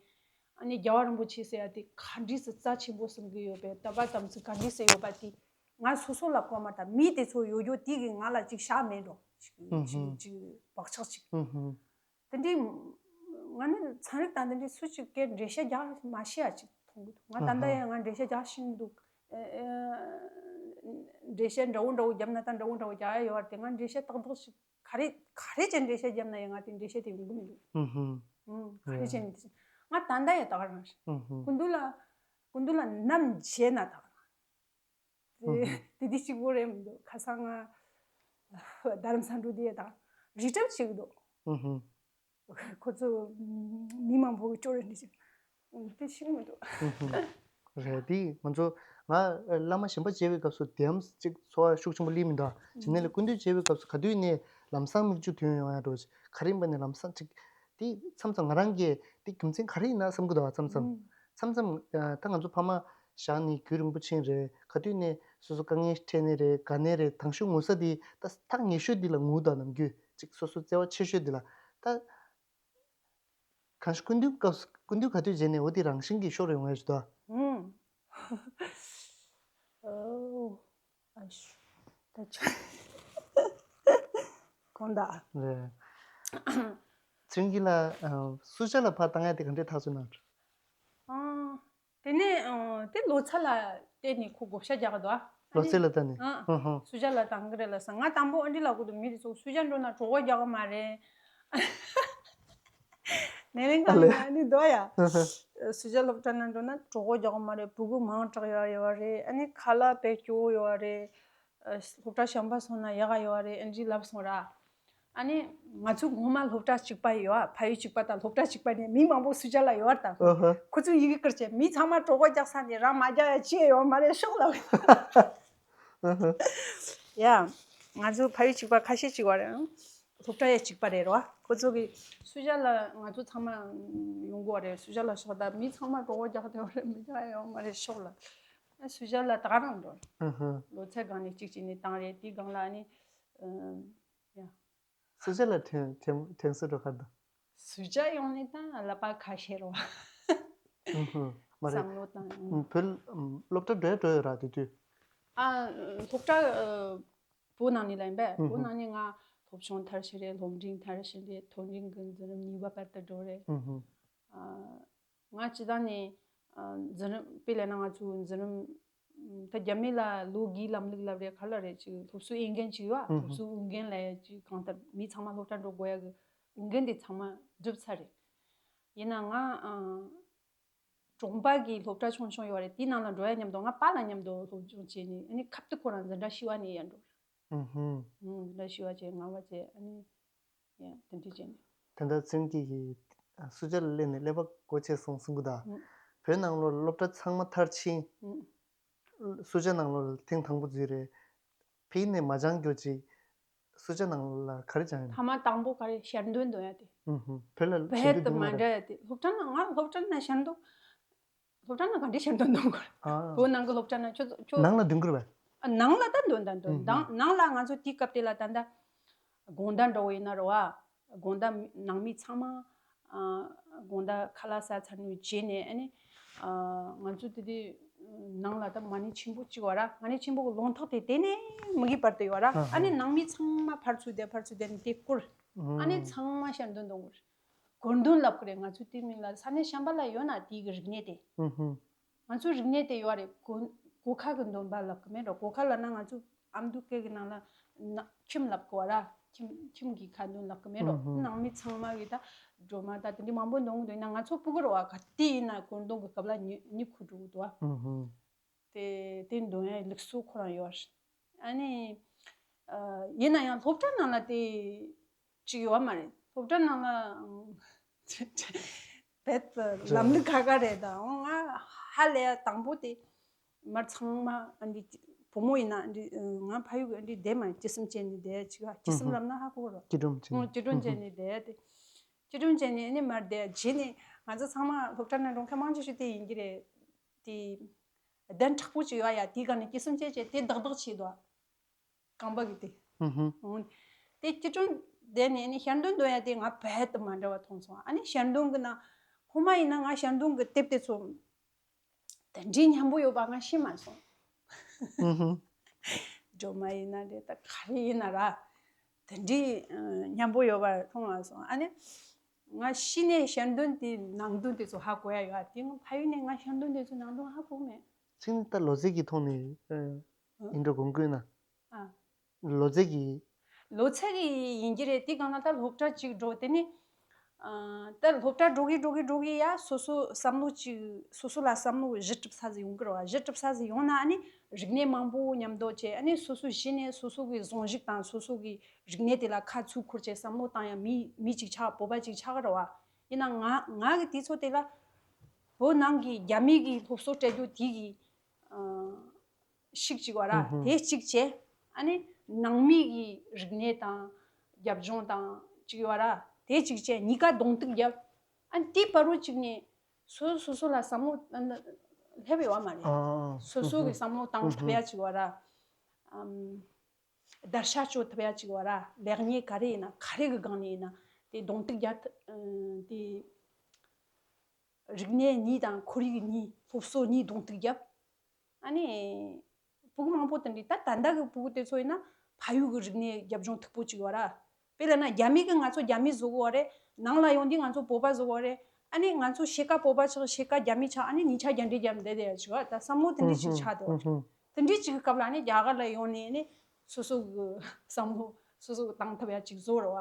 ཨ་ནི་རྒྱལ་བ་རིན་པོ་ཆེ་ཟེར་ཡ་དེ་ག་འདྲས་སེ་རྩ་ཆེན་པོ་བསམ་གི་ཡོད་པས། དད་པ་དམ་ཚིག་ག་འདྲས་སེ་ཡོད་པ་དེ་ང་སོ་སོ་ལ་གོ་མ་ཐག་མི་དེ་ཚོ་ཡོད་རྒྱུ་དེ་གིས་ང་ལ་ཅིག་ཤ་མེད་འགྲོ། ཅིག་ཨུ་ཧུམ། ཅིག་ཅིག་བག་ཆགས་ཅིག་ཨུ་ཧུམ། དེ་འདྲའི་ང་ནི་ཚན་རིག་དང་དེ་འདྲའི་སུ་གཅིག་གིས་འགྲེལ་བཤད་རྒྱག་མ་ཤེས་ཡ་ཅིག་མཐོང་གི་འདུག་ང་ད་ལྟ་ཡང་ང་འགྲེལ་བཤད་རྒྱག་ཤེས་མི་འདུག་ཨེ་ཨེ་འགྲེལ་བཤད་འདྲ་བོ་འདྲ་བོ་བརྒྱབ་ན་ད་འདྲ་བོ་འདྲ་བོ་རྒྱག་ཡ་ཡོད་པ་དེ་ང་འགྲེལ་བཤད་ཏག་ཏག་ཞིག་ག་རེ་ག་རེ་བྱས་འགྲེལ་བཤད་བརྒྱབ་ན་ཡང་ང་དེ་འགྲེལ་བཤད་དེ་ཡོང་གི་མི་འདུག་ཨུ་ཧུམ། ཨུ། ག་རེ་བྱས་ནས་དེ་ང་ད་ལྟ་ཡང་ད་ག་རང་རེད། ཨུ་ཧུམ། སྐུ་མདུན་ལ་སྐུ་མདུན་ལ་ནམ་མཇལ་ན་ད་ག་རང་། ཨུ་ཧུ། དེ་དེ་གཅིག་པོ་རེད་མི་འདུག་ཁ་སང་ང་རྡ་རམ་ས་འགྲོ་དུས་དང་རི་ཁྲོད་ཅིག་འདུག་ཨུ་ཧུ། ཁོ་ཚོ་མི་མང་པོ་གི་སྐྱོ་རེ་འདྲ་ཅིག་དེ་ཤེས་ཀྱི་མི་འདུག་ཨུ་ཧུ། རེད། དེ་ང་ཚོ་ང་བླ་མ་གཞན་པ་མཇལ་བའི་སྐབས་སུ་དེའམ་ཅིག་ཚོར་བ་ཤུགས་ཆེན་པོ་སླེབས་མི་འདུག་བྱས་ནས་ལ་སྐུ་མདུན་མཇལ་བའི་སྐབས་སུ་ག་དུས་ནས་ལམ་སང་མིག་ཆུ་ཐོན་ཡོང་ཡ་འགྲོ་ཅིག་ག་རེ་ཡིན་པ་ནས་ལམ་སང་ཅིག་དེ་མཚམས་མཚམས་ང་རང་གིས་དེ་རྒྱུ་མཚན་ག་རེ་ཡིན་ན་བསམ་གི་འདུག་མཚམས་མཚམས། ཨུ། མཚམས་མཚམས་ད་ང་ཚོ་ཕ་མ། བཞག་ནས་རྒྱུན་རིང་པོ་ཕྱིན་རེད། ག་དུས་ནས་སོ་སོ་དཀའ་ངལ་འཕྲད་ནས་རེད། ག་ནས་རེད། དང་ཤོས་ངོ་ཚ་དེ་ད་ཐག་ཉེ་ཤོས་འདི་ལ་ངུ་དང་། ནམ་རྒྱུན་ཅིག་སོ་སོ་བརྩེ་བ་ཆེ་ཤོས་འདི་ལ། ད་གང་ཞིག་སྐུ་མདུན་སྐབས་སྐུ་མདུན་ག་དུས་མཇལ་ནས་འོ་དེ་རང་བཞིན་གྱིས་ཤོར་ཡོང་ཡ་ཞིག་འདུག་ཨ། ཨུམ། ཨོ། ཨ་ཤུ། ད་ཆ། གོང་ད། རེད། ཚུན་གྱི་ལ་ཨ། སུ་ཇཱ་ལ་ཕར་བཏང་ཡ་དེ་ག་འདྲས་ཐག་ཆོད་ན། ཨ། དེ་ནས་ཨ། དེ་ལོ་ཚད་ལ་བལྟས་ནས་ཁོ་བགོ་བཤའ་རྒྱག་གི་འདུག་ཨ། ལོ་ཚད་ལ་བལྟས་ནས། ཨ། ཧུ་ཧུ། སུ་ཇཱ་ལ་བཏང་གི་རེད་ལབ་སོང་། ང་དང་པོ་ཨ་འདྲི་ལབ་གི་འདུག་མི་དེ་ཚོ་སུ་ཇཱ་འགྲོ་ན་གྲོད་ཁོག་རྒྱག་གི་མ་རེད། ནེ་ལེན་ག་ལེ་ཨ་ནི་འདུག་ཡ། ཧུ་ཧུ། སུ་ཇཱ་སློབ་གྲྭ་ན་འགྲོ་ན་གྲོད་ཁོག་རྒྱག་གི་མ་རེད། ཕྲུ་གུ་མང་དྲགས་ཡོད་ཡོད་རེད། ཨ་ནི་ཁ་ལག་དཔེ་སྐྱོ་ཡོད་རེད། ཨ། སློབ་གྲྭ་གཞན་པ་སོང་ན་ཡག་ག་ཡོད་རེད། ཨ་འདྲི་ལབ་སོང་ར། ཨ་ནི་ང་ཚོ་ངོ་མ་སློབ་གྲྭ་གཅིག་པ་ཡོད། ཕ་ཡུལ་གཅིག་པ་དང་སློབ་གྲྭ་གཅིག་པ་ནས་མི་མང་པོ་སུ་ཇཱ་ལ་ཡོད་རེད་ད། ཨ་ཧ། ཁོ་ཚོས་ཡི་གེ་བསྐུར་བྱས་མི་ཚང་མ་གྲོད་ཁོག་རྒྱག་ས་ནས་རང་མ་རྒྱག་ཡ་ཅི་ཡང་ཡོད་མ་རེད་ཤོག་ལབ། ཨ་ཧ། ཡ། ང་ཚོ་ཕ་ཡུལ་གཅིག་པ་ཁ་ཤས་གཅིག་པ་རེད། སློབ་གྲྭ་ཡང་གཅིག་པ་རེད་རོ། ཁོ་ཚོ་གིས་སུ་ཇཱ་ལ་ང་ཚོ་ཚང་མ་ཡོང་དགོས་རེད། སུ་ཇཱ་ལ་ཤོག་ད། མི་ཚང་མ་གྲོད་ཁོག་རྒྱག་བསྡད་པ་རེད། མི་རྒྱག་ཡ་ཡོད་མ་རེད་ཤོག་ལབ། ཨ། སུ་ཇཱ་ལ་ད་ག་རང་འགྲོ། ཨ་ཧ། ལོ་ཚད་སྒང་ནས་གཅིག་བྱས་ནས་བཏང་རེད། དེའི་སྒང་ལ་ཨ་ནི། ཨ། ཡ། སུ་ཇཱ་ལ་དྲན་དྲན་དྲན་གསོ་འགྲོ་ག་འདུག་སུ་ཇཱ་ཡོང་ནས་ད་ལབ་པ་ཁ་ཤས་རོ། ཨུ་ཧུ། མ་རེད། བསམ་བློ་བཏང་། ཨུ། བོད་སློབ་གྲྭ་འགྲོ་ཡ་འགྲོ་ཡོད་ར་དེ་དུས། ཨ། སློབ་གྲྭ་ཨ། བོད་ནང་ནས་ལ་ཡིན་པས། ཨུ་བོད་ཧུ། ནང་ནས་ང་སློབ་ཆུང་མཐར་ཕྱིན་རེད། སློབ་འབྲིང་མཐར་ཕྱིན་རེད། མཐོ་འབྲིང་གི་འཛིན་རིམ་གཉིས་པ་བར་དུ་འགྲོ་རེད། ཨུ་ཧུ། ཨ། ང་སྤྱི་བཏང་ནས་ཨ། འཛིན་རིམ་དཔེ་ལབ་ན་ང་ཚོའི་འཛིན་རིམ། ད་རྒྱ་མི་ལ་ལོ་དགུའི་ལམ་ལུགས་ལབ་རེད། ག་ལབ་རེད། ཅིག་སློབ་གསོའི་འོས་འགན་ཅིག་ཡོད་ཨ། ཨུ་ཧུ། སློབ་གསོའི་འོས་འགན་ལབ་ཡ་ཅིག་གང་ལྟར་མི་ཚང་མ་སློབ་གྲྭ་འགྲོ་དགོས་ཡ་གི་འོས་འགན་དེ་ཚང་མ་འགྲུབ་ཚར་རེད། ཡིན་ན་ང་ཨ། གྲོང་པ་གི་སློབ་གྲྭ་ཆུང་ཆུང་ཡོད་རེད། དེའི་ནང་ལ་འགྲོ་ཡ་མཉམ་དུ་ང་པཱ་ལགས་མཉམ་དུ་སློབ་སྦྱོང་བྱས་ནས། ཨ་ནི་ཁབ་ཏུ་ཁོ་རང་འཛིན་གྲྭ་བཞི་པ་ནས་ཡར་འགྲོ། ཨུ་ཧུ། ཨུ། འཛིན་གྲྭ་བཞི་པ་བྱས། ལྔ་པ་བྱས། ཨ་ནི། ཡ། དེ་འདྲ་བྱས་ནས། ད་ལྟ་ཚུན་གྱི་གི་སུ་ཇཱ་ལ་སླེབས་ནས་ཀླད་པ་སྒོ་ཕྱེ་སོང་གསུང་གི་ད། ཨུ། བོད་ནང་ལོགས་ལ་སློབ་གྲྭ་ཚང་མ་མཐར་ཕྱིན། ཨུ། སུ་ཇཱ་ནང་ལོགས་ལ་ཐེངས་དང་པོ་འཛུལ་རེད། ཕ་ཡུལ་ནས་མ་སྦྱངས་རྒྱུ་ཅིག་སུ་ཇཱ་ནང་ལ་ག་རེ་སྦྱངས་ཡོད་ན། ཐ་མ་དང་པོ་ག་རེ་ཞལ་འདོན་འདོན་ཡ་དེ། ཨུ་ཧུ། བོད་ལ་ཞལ་འདོན་འདོན་མ་རེད། དཔེ་དང་མ་འདྲ་ཡ་དེ། སློབ་གྲྭ་ནང་ང་སློབ་གྲྭ་ནང་ཞལ་འདོན། སློབ་གྲྭ་ནང་ག་འདྲའི་ཞལ་འདོན་འདོན་དགོས། ཨ། བོད་ནང་གི་སློབ་གྲྭ་ནང་ཁྱོད་ཁྱོད། ནང་ལ་འདོན་དགོས་རེད་པས། ཨ། ནང་ལ་ད་འདོན་ད་འདོན། ཨུ་ཧུ། ནང་ནང་ལ་ང་ཚོ་དེའི་སྐབས་དེ་ལ་ད་ལྟ་དགོང་དག་འདྲ་བོ་ཡིན་ན་རེད་པ། དགོང་དག་ནང་མི་ཚང་མ་ཨ། དགོང་དག་ཁ་ལག་ཟ་ཚར་ནས་བྱས་ནས། ཨ་ནི་ཨ། ང་ཚོ་དེ་དུས་ནང་ལ་ད་མ་ཎི་ཆེན་པོ་གཅིག་ཡོད་ར། མ་ཎི་ཆེན་པོ་གི་ལུང་ཐོག་དེ་དེ་ནས་མུ་གེ་བར་དུ་ཡོད་ར། ཨ་ཧ། ཨ་ནི་ནང་མི་ཚང་མ་ཕར་ཚུར་བསྡད། ཕར་ཚུར་བསྡད་ནས་དེ་བསྐོར། ཨ་ནི་ཨུ། ཚང་མ་ཞལ་འདོན་གཏོང་དགོས། གོ་འདོན་ལབ་ཀྱི་རེད། ང་ཚོ་དེ་མིན་ལ་ས་གནས་གཞན་པ་ལ་ཡོད་ན་དེའི་གི་རིག་གནས་དེ། ཨུ་ཧུ། ང་ཚོའི་རིག་གནས་དེ་ཡོད་རེད། གོ་གོ་ཁ་གི་འདོན་པ་ལབ་ཀྱི་མེད་རོ། གོ་ཁ་ལབ་ན་ང་ཚོ་ཨ་མདོ་སྐད་གི་ནང་ལ་ན་ཁྱིམ་ལབ་ཀྱི་ཡོད་ར། ཁྱིམ་ཁྱིམ་གི་ཁ་འདོན་ལབ་ཀྱི་མེད་རོ། ཨུ་ཧུ། ནང་མི་ཚང་མ་གི་ད་སྒྲོལ་མ་ད་དེ་འདྲའི་མང་པོ་འདོན་གི་འདུག་ཡིན་ན་ང་ཚོ་སྤུ་གུ་རེད་པ། ག་དུས་ཡིན་ན་གོ་འདོན་གི་སྐབས་ལ་གཉིད་གཉིད་ཁུག་འགྲོ་གི་འདུག་པ། ཨུ་ཧུ། དེ་དེ་འདོན་ཡ་ལུགས་སྲོལ་ཁོ་རང་ཡོད་རེད། ཨ་ནི་ཨ། ཡིན་ན་ཡང་སློབ་གྲྭ་ནང་ལ་དེ་ཅིག་ཡོད་མ་རེད། སློབ་གྲྭ་ནང་ལ་ཨང་། རྦད་དེ་ལམ་ལུགས་ཁག་ཁག་རེད་ད། འོ་ང་ཧ་ལས་ཡ་དང་པོ་དེ་མར་ཚང་མ་ཨ་འདི་བུ་མོ་ཡིན་ན་ཨ་འདི་ང་ཕ་ཡུལ་གི་ཨ་འདི་བསྡད་མ་ཡིན། སྤྱི་སེམས་ཅན་ནི་བསྡད་ཡ་ཅིག་ཡ། སྤྱི་སེམས་ལབ་ན་ཧ་གོ་རོ། སྐྱིད་སྒྲོམ་ཅན། ཨོ། སྐྱིད་སྒྲོམ་ཅན་ནི་བསྡད་ཡ་དེ། སྐྱིད་སྒྲོམ་ཅན་ནི་ཨ་ནི་མར་བསྡད་ཡ་བྱས་ནས་ང་ཚོ་ཚང་མ་སློབ་གྲྭ་ནང་འགྲོ་མཁན་མང་ཆེ་ཤོས་དེ་ཡིན་གྱི་རེད། དེ་གདན་དྲག་པོ་ཅིག་ཡོད་ཡ། དེའི་སྒང་ནས་སྐྱིད་སེམས་ཅན་བྱས་དེ་བདག་བདག་བྱས་འདུག་རྐང་པ་གི་དེ། ཧུམ་ཧུམ། འོང་། དེ་སྐྱིད་སྒྲོམ་བསྡད་ནས་ཨ་ནི་ཞལ་འདོན་འདོན་ཡ་དེ་ང་རྦད་དེ་མ་འདྲ་བ་མཐོང་སོང་། ཨ་ནི་ཞལ་འདོན་གི་ནང་སྔོན་མ་ཡིན་ན་ང་ཞལ་འདོན་གི་དེབ་དེ་ཚོ་དེ་འདྲའི་སྙན་པོ་ཡོད་པ་ང་ཤེས་མ་སོང་། ཧུམ་ཧུམ། སྒྲོལ་མ་ཡིན་ན་རེད། ད་ག་རེ་ཡིན་ན་ར། དེ་འདྲའི་ཨ་སྙན་པོ་ཡོད་པ་མཐོང་མ་སོང་། ཨ་ནི་ང་གཞི་ནས་ཞལ་འདོན་དེ་ནང་དོན་དེ་ཚོ་ཧ་གོ་ཡ་ཡོད། དེ་ང་ཕ་ཡུལ་ནས་ང་ཞལ་འདོན་དེ་ཚོ་ནང་དོན་ཧ་གོ་མེད། ཚིག་ནི་ད་ལོ་ཚད་ཀྱི་ཐོག་ནས་ཨ་ཡིན་འགྲོ་དགོངས་ཀྱི་ན། ཨ། ལོ་ཚད་ཀྱི། ལོ་ཚད་ཀྱི་ཡིན་གྱི་རེད། དེ་གང་ལ་ད་སློབ་གྲྭ་གཅིག་འགྲོ། དེ་ནི་ཨ་ད་སློབ་གྲྭ་འགྲོ་གི་འགྲོ་གི་འགྲོ་གི་ཡ་སོ་སོ་བསམ་བློ་གཅིག་སོ་སོ་ལ་བསམ་བློ་གཞི་གྲུབ་ས་ཟིག་ཡོང་གི་རེད་པ། གཞི་གྲུབ་ས་ཟིག་ཡོང་ན་ཨ་ནི་རིག་གནས་མང་པོ་མཉམ་དུ་བྱས། ཨ་ནི་སོ་སོ་གཞི་ནས་སོ་སོ་གི་གཟུང་གཞི་དང་སོ་སོ་གི་རིག་གནས་དེ་ལ་ཁ་ཚུར་འཁུར་བྱས་བསམ་བློ་བཏང་ཡ་མི་མི་གཅིག་ཆགས། བོད་པ་གཅིག་ཆགས་ཀྱི་རེད་པ། ཡིན་ན་ང་ང་གི་དུས་ཚོད་དེ་ལ་བོད་ནང་གི་རྒྱ་མི་གི་སློབ་གསོ་སྤྲད་རྒྱུ་དེ་གི་ཨ། ཤིག་ཅིག་བ་ར། ཧུམ་ཧུམ། དེ་གཅིག་བྱས། ཨ་ནི་ནང་མི་གི་རིག་གནས་དང་རྒྱབ་ལྗོངས་དང་གཅིག་བ་ར། དེ་གཅིག་བྱས། གཉིས་ཀ་གདོང་གཏུག་རྒྱབ། ཨ་ནི་དེའི་བར་དུ་གཅིག་ནས་སོ་སོ་སོ་ལ་བསམ་བློ་ཨ་ནི་ སླེབས་ཡོད་མ་རེད། ཨ། སོ་སོ་གི་བསམ་བློ་བཏང་ཐུབ་ཡ་ཅིག་བ་ར། ཨམ། བརྡར་ཤ་གཅོད་ཐུབ་ཡ་ཅིག་བ་ར། ལེགས་ཉེས་ག་རེ་ཡིན་ན་ག་རེ་གི་སྒང་ནས་ཡིན་ན་དེ་གདོང་གཏུག་རྒྱག་ཐུབ། ཨ། དེ་རིག་གནས་གཉིས་དང་ཁོར་ཡུག་གཉིས་སློབ་གསོ་གཉིས་གདོང་གཏུག་རྒྱབ། ཨ་ནི། ཕྲུ་གུ་མང་པོ་དེ་འདྲའི་ད་ད་ལྟ་གི་ཕྲུ་གུ་དེ་ཚོ་ཡིན་ན་ཕ་ཡུལ་གི་རིག་གནས་རྒྱབ་ལྗོངས་མཐུག་པོ་ཅིག་ཡོད་ར། དཔེ་ལབ་ན་རྒྱ་མི་གི་ང་ཚོ་རྒྱ་མི་བཟོ་གི་ཡོད་རེད། ནང་ལ་ཡོང་དུས་ང་ཚོ་བོད་པ་བཟོ་གི་ཡོད་རེད། ཨ་ནི་ང་ཚོ་ཕྱེད་ཀ་བོད་པ་ཆགས། ཕྱེད་ཀ་རྒྱ་མི་ཆགས། ཨ་ནི་ཉིས་ཆ་རྒྱ་འདྲེ་རྒྱབ་བསྡད་བསྡད་ཡ་ཅིག་ཡོད། ད་བསམ་བློ་དེ་འདྲ་ཅིག་ཆགས་འདུག་དེ་འདྲའི་ཅིག་གི་སྐབས་ལ་ཨ་ནི་རྒྱ་གར་ལ་ཡོང་ནས་ཨ་ནི་སོ་སོ་གི་བསམ་བློ་སོ་སོ་གི་བཏང་ཐུབ་ཡ་ཅིག་བཟོ་ར་བ།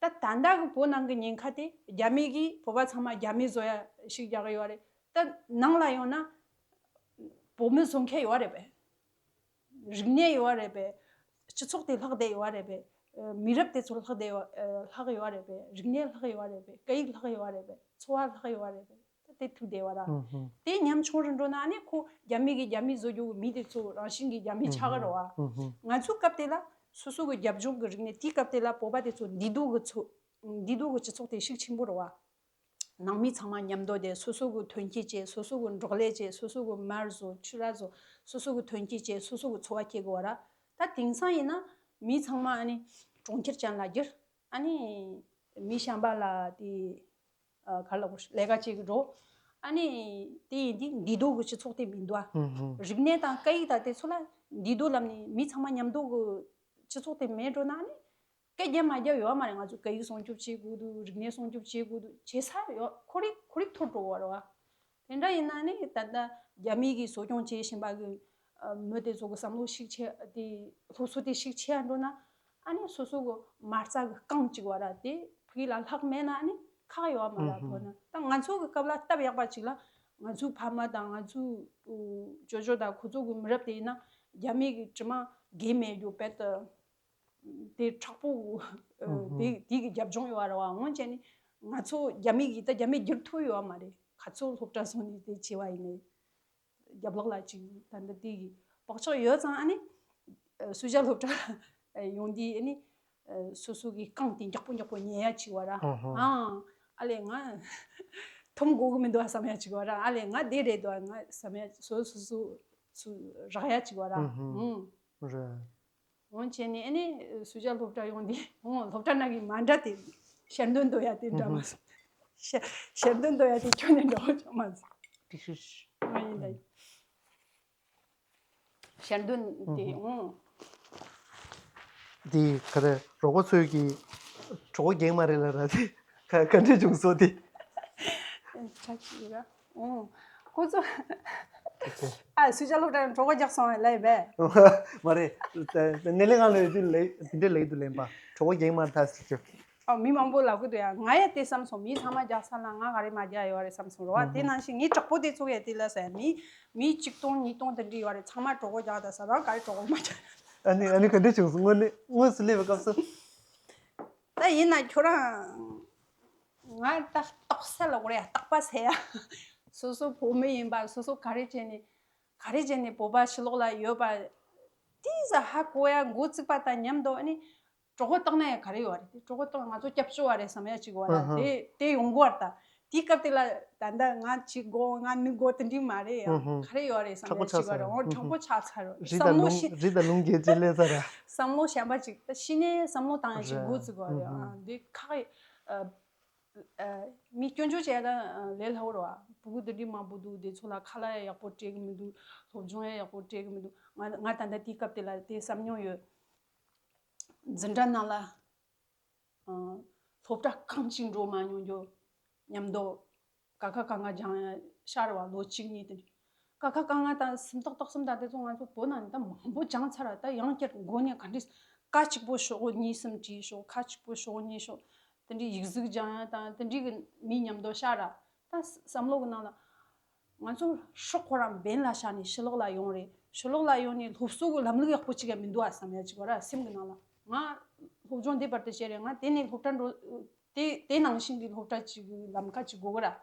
ད་ད་ལྟ་གི་བོད་ནང་གི་ཉེན་ཁ་དེ་རྒྱ་མི་གིས་བོད་པ་ཚང་མ་རྒྱ་མི་བཟོ་ཡ་ཞིག་རྒྱག་གི་ཡོད་རེད། ད་ནང་ལ་ཡོང་ན་བོད་མི་བཟོ་མཁན་ཡོད་རེད་པས། རིག་གནས་ཡོད་རེད་པས། སྤྱི་ཚོགས་དེ་ལྷག་བསྡད་ཡོད་རེད་པས། མི་རབས་དེ་ཚོ་ལྷག་བསྡད་ཡོད། ལྷག་ཡོད་རེད་པས། རིག་གནས་ལྷག་ཡོད་རེད་པས། སྐད་ཡིག་ལྷག་ཡོད་རེད་པས། འཚོ་བ་ལྷག་ཡོད་རེད་པས། ད་དེ་ཐུག་བསྡད་པ་ར། ཨུ་ཧུ། དེ་ཉམ་ཆུང་རུ་འགྲོ་ན་ཨ་ནི་ཁོ་རྒྱ་མི་གིས་རྒྱ་མི་བཟོ་རྒྱུ་གི་མི་དེ་ཚོ་རང་བཞིན་གྱིས་རྒྱ་མི་ཆགས་ཀྱི་རེད་བ། ཨུ་ཧུ། ང་ཚོའི་སྐབས་དེ་ལ་སོ་སོ་གི་རྒྱབ་ལྗོངས་ཀྱི་རིག་གནས། དེའི་སྐབས་དེ་ལ་བོད་པ་དེ་ཚོ་འདུས་སྡོད་ཀྱི་ཚོ། འདུས་སྡོད་ཀྱི་སྤྱི་ཚོགས་དེ་ཤུགས་ཆེན་པོ་རེད་བ། ནང་མི་ཚང་མ་མཉམ་དུ་བསྡད། སོ་སོ་གི་ཐོན་སྐྱེད་བྱས། སོ་སོ་གི་འབྲོག་ལས་བྱས། སོ་སོ་གི་མར་བཟོ། ཕྱུར་ར་བཟོ། སོ་སོ་གི་ཐོན་སྐྱེད་བྱས། སོ་སོ་གི་འཚོ་བ་སྐྱེལ་དགོས་བ་ར། ད་དེང་སང་ཡིན་ན་མི་ཚང་མ་ཨ་ནི་གྲོང་ཁྱེར་ཅན་ལ་གྱུར། ཨ་ནི་མི་གཞན་པ་ལ་དེ། ཨ། ག་རེ་ལབ་དགོས། ལས་ཀ་བྱེད་གི་འགྲོ། ཨ་ནི་དེ་ཡིན་དུས་འདུས་སྡོད་གི་སྤྱི་ཚོགས་དེ་མི་འདུག་ཨ། ཧུམ་ཧུམ། རིག་གནས་དང་སྐད་ཡིག་དང་དེ་ཚོ་ལ་འདུས་སྡོད་ལབ་ནས་མི་ཚང་མ་མཉམ་དུ་གི་སྤྱི་ཚོགས་དེ་མེད་འགྲོ་ན། ཨ་ནི་སྐད་རྒྱབ་མ་རྒྱབ་ཡོད་མ་རེད། ང་ཚོ་སྐད་ཡིག་སྲུང་སྐྱོབ་བྱེད་དགོས་འདུག་རིག་གནས་སྲུང་སྐྱོབ་བྱེད་དགོས་འདུག་བྱེད་ས་ཡོད། ཁོར་ཡུག་ཁོར་ཡུག་འཐོར་འགྲོ་བ་རེད་བ། དེ་འདྲ་ཡིན་ན་ནི་ད་ལྟ་རྒྱ་མི་གིས་གསོ་སྐྱོང་བྱེད་བཞིན་པ་གི་ཨ། མི་དེ་ཚོ་གི་བསམ་བློ་ཤུགས་ཆེ། དེ་སློབ་གསོ་དེ་ཤུགས་ཆེ་ཡ་འགྲོ་ན། ཨ་ནི་སོ་སོ་གི་མ་རྩ་གི་རྐང་གཅིག་བ་ར་དེ་ཕ་གི་ལ་ལྷག་མེད་ན་ཨ་ནི་ཁག་ཡོད་མ་ར། ཨུ་ཧུ། བོད་ན་ད་ང་ཚོ་གི་སྐབས་ལ་སྟབས་ཡག་པ་ཅིག་ལ་ང་ཚོའི་ཕ་མ་དང་ང་ཚོའི་ཨུ། ཅོ་ཅོ་དང་ཁོ་ཚོ་གི་མི་རབས་དེ་ཡིན་ན་རྒྱ་མི་གི་དྲི་མ་གས་མེད་རྒྱུ་དཔེ་དེ་དྲག་པོ། ཨུ་ཧུ། དེ་དེ་གི་རྒྱབ་ལྗོངས་ཡོད་ར་བ། འོན་ཀྱང་ནི་ང་ཚོ་རྒྱ་མི་གི་ད་རྒྱ་མི་བསྒྱུར་ཐུབ་ཡོད་མ་རེད། ག་ཚོད་སློབ་གྲྭ་སོང་ནས་དེ་བྱས་པ་ཡིན་ནའི། རྒྱབ་ལོགས་ལ་ཅིག་ད་འདི་དེ་གི་བག་ཆགས་ཡོད་ཙང་ཨ་ནི། ཨ། སུ་ཇཱ་སློབ་གྲྭ་ཡོང་དུས་ཨ་ནི། ཨ། སོ་སོ་གི་རྐང་དེ་མགྱོགས་པོ་མགྱོགས་པོ་ཉལ་ཡ་ཅིག་བ་ར། ཨ་ཧ། ཨང་། ཨ་ལས་ང་འཐོམ་དགོས་གི་མི་འདུག་ཨ་བསམ་ཡ་ཅིག་བ་ར། ཨ་ལས་ང་དེ་རེད་འདུག་ཨ་ང་བསམ་ཡ། སོ་སོ་སོ་སོ་རག་ཡ་ཅིག་བ་ར། ཨ་ཧ། ཨང་། རེད། འོན་ཀྱང་ནི་ཨ་ནི་སུ་ཇཱ་སློབ་གྲྭ་ཡོང་དུས་འོང་སློབ་གྲྭ་ནང་གི་མ་འདྲ་དེ་ཞལ་འདོན་འདོན་ཡ་དེ་འདྲ་མ་སོང་། ཞལ་ཞལ་འདོན་འདོན་ཡ་དེ་ཁྱོན་ནས་འདྲ་བོ་ཅང་མ་སོང་། ཏི་ཤིས། ཨ་ཡིན་ད་ཡིན། ཞལ་འདོན་དེ་འོང་། དེ་ག་རེ་རོགས་པ་ཚོས་ཀྱི་གྲོད་ཁོག་རྒྱགས་མ་རེད་ལབ་ར། དེ་ག་ག་འདྲས་བྱུང་སོང་དེ། ཆ་ཅི་ར། ཨོ། ཁོ་ཚོ། ཨ། སུ་ཇཱ་སློབ་གྲྭ་ནས་གྲོད་ཁོག་རྒྱགས་སོང་ལབ་པས། མ་རེད། དེ་འདྲས་ལབ་ཡོད་དུས་ལབ་དེ་འདྲས་ལབ་ཡོད་དུས་ལན་པ། གྲོད་ཁོག་རྒྱགས་མ་ཐག་ཟེར་གྱི། ཨ། མི་མང་པོ་ལབ་གི་འདུག་ཡ། ང་ཡང་དེ་བསམ་སོང་། མི་ཚང་མ་རྒྱགས་ས་ལ་ང་ག་རེ་མ་རྒྱགས་ཡོད་རེད་བསམ་སོང་རོ། ཨ། དེ་ནང་བཞིན་ངའི་གྲོགས་པོ་དེ་ཚོ་ཡང་དེ་ལ་ཟེར། མི་མི་གཅིག་སྟོང་ཉིས་སྟོང་དེ་འདྲས་ཡོད་རེད། ཚང་མ་གྲོད་ཁོག་རྒྱགས་ད་ས་རང་ག་རེ་གྲོད་ཁོག་མ་རྒྱགས། ཨ་ནི་ཨ་ནི་ག་འདྲས་བྱུང་སོང་། དངོས་གནས་དངོས་སུ་སླེབས་པའི་སྐབས་སུ། ད་ཡིན་ན་ཁྱོད་རང་། ང་ད་རྟོགས་ས་ལ་གོ་རེ་རྟག་པ་ཟེར་ཡ། སོ་སོ་བོད་མི་ཡིན་པ། སོ་སོ་ག་རེ་བྱས་ནས་ག་རེ་བྱས་ནས་བོད་པ་ཕྱི་ལོགས་ལ་ཡོད་པ། དེ་ཟ་ཧ་གོ་ཡ་འགོ་བཙུགས་པ་དང་མཉམ་དུ་ཨ་ནི་གྲོད་ཁོག་བཏང་ན་ཡང་ག་རེ་ཡོད་རེད། དེ་གྲོད་ཁོག་བཏང་ང་ཚོ་སྐྱབས་བཅོལ་བ་རེད་བསམ་ཡ་ཅིག་བ་ར། ཨ་ཧ། དེ་དེ་ཡོང་གོ་བ་རེད། ད་དེའི་སྐབས་དེ་ལ་ད་ལྟ་ང་བྱེད་དགོས་ང་མི་དགོས་དེ་འདྲ་མ་རེད་ཡ། ཨ་ཧ། ག་རེ་ཡོད་རེད་བསམ་ཡ་ཅིག་བ་ར། འོ་དྲང་པོ་ཆགས་ཚར་རེད། རི་དང་བསམ་བློ་ལུང་ཤེས། རི་དང་ལུང་གྱེས་བྱས་སླེབས་ཚར་ར། བསམ་བློ་གཞན་པ་ཅིག་ད་གཞི་ནས་བསམ་བློ་བཏང་ཡ་ཅིག་འགོ་བཙུགས་པ་རེད། རེད། ཨ། འདི་ཁག་ཨ། ཨ། མི་སྐྱོན་བརྗོད་བྱས་ན་ལས་སླ་བོ་རེད་བ། ཕྲུ་གུ་འདི་འདྲའི་མང་པོ་འདུག་དེ་ཚོ་ལ་ཁ་ལག་ཡང་ཡག་པོ་སྤྲད་གི་མི་འདུག་སློབ་སྦྱོང་ཡང་ཡག་པོ་སྤྲད་གི་མི་འདུག་ང་ང་ད་ལྟ་དེའི་སྐབས་དེ་ལ་དེ་བསམ་མྱོང་ཡོད། འཛིན་གྲྭ་ནང་ལ། ཨ། སློབ་གྲྭ་གང་ཅིག་འགྲོ་མ་མྱོང་རྒྱུ། མཉམ་དུ་ཀ་ཁ་ག་ང་སྦྱང་ཡ་ཤར་བ་ལོ་གཅིག་གཉིས་དེ་འདྲ། ཀ་ཁ་ག་ང་དང་སུམ་རྟགས་རྟགས་གསུམ་དང་དེ་ཚོ་ང་ཚོ་བོད་ནང་ནས་ད་མང་པོ་སྦྱངས་ཚར་ར། ད་ཡང་བསྐྱར་མགོ་ནས་ག་འདྲས་ཀ་གཅིག་པོ་ཤོག་གཉིས་གསུམ་བྲིས་ཤོག་ཁ་གཅིག་པོ་ཤོག་གཉིས་ཤོག་དེ་འདྲའི་ཡིག་གཟུགས་སྦྱང་ཡ་དང་དེ་འདྲའི་གི་མི་མཉམ་དུ་ཤར་ར། ད་བསམ་བློ་གི་ནང་ལ་ང་ཚོ་སྲོག་ཁོ་རང་འབེན་ལ་བཞག་ནས་ཕྱི་ལོགས་ལ་ཡོང་རེད། ཕྱི་ལོགས་ལ་ཡོང་ནས་སློབ་གསོ་གི་ལམ་ལུགས་ཡག་པོ་ཅིག་ཡང་མི་འདུག་ཨ་བསམ་ཡ་ཅིག་བ་ར་སེམས་གི་ནང་ལ། ང་སློབ་སྦྱོང་འདི་བར་དུ་བྱས་རེད། ང་དེ་ནས་སློབ་གྲྭ་འགྲོ་དེ་དེ་ནང་བཞིན་གྱི་སློབ་གྲྭ་ཅིག་གི་ལམ་ཁ་ཅིག་དགོས་གི་ར།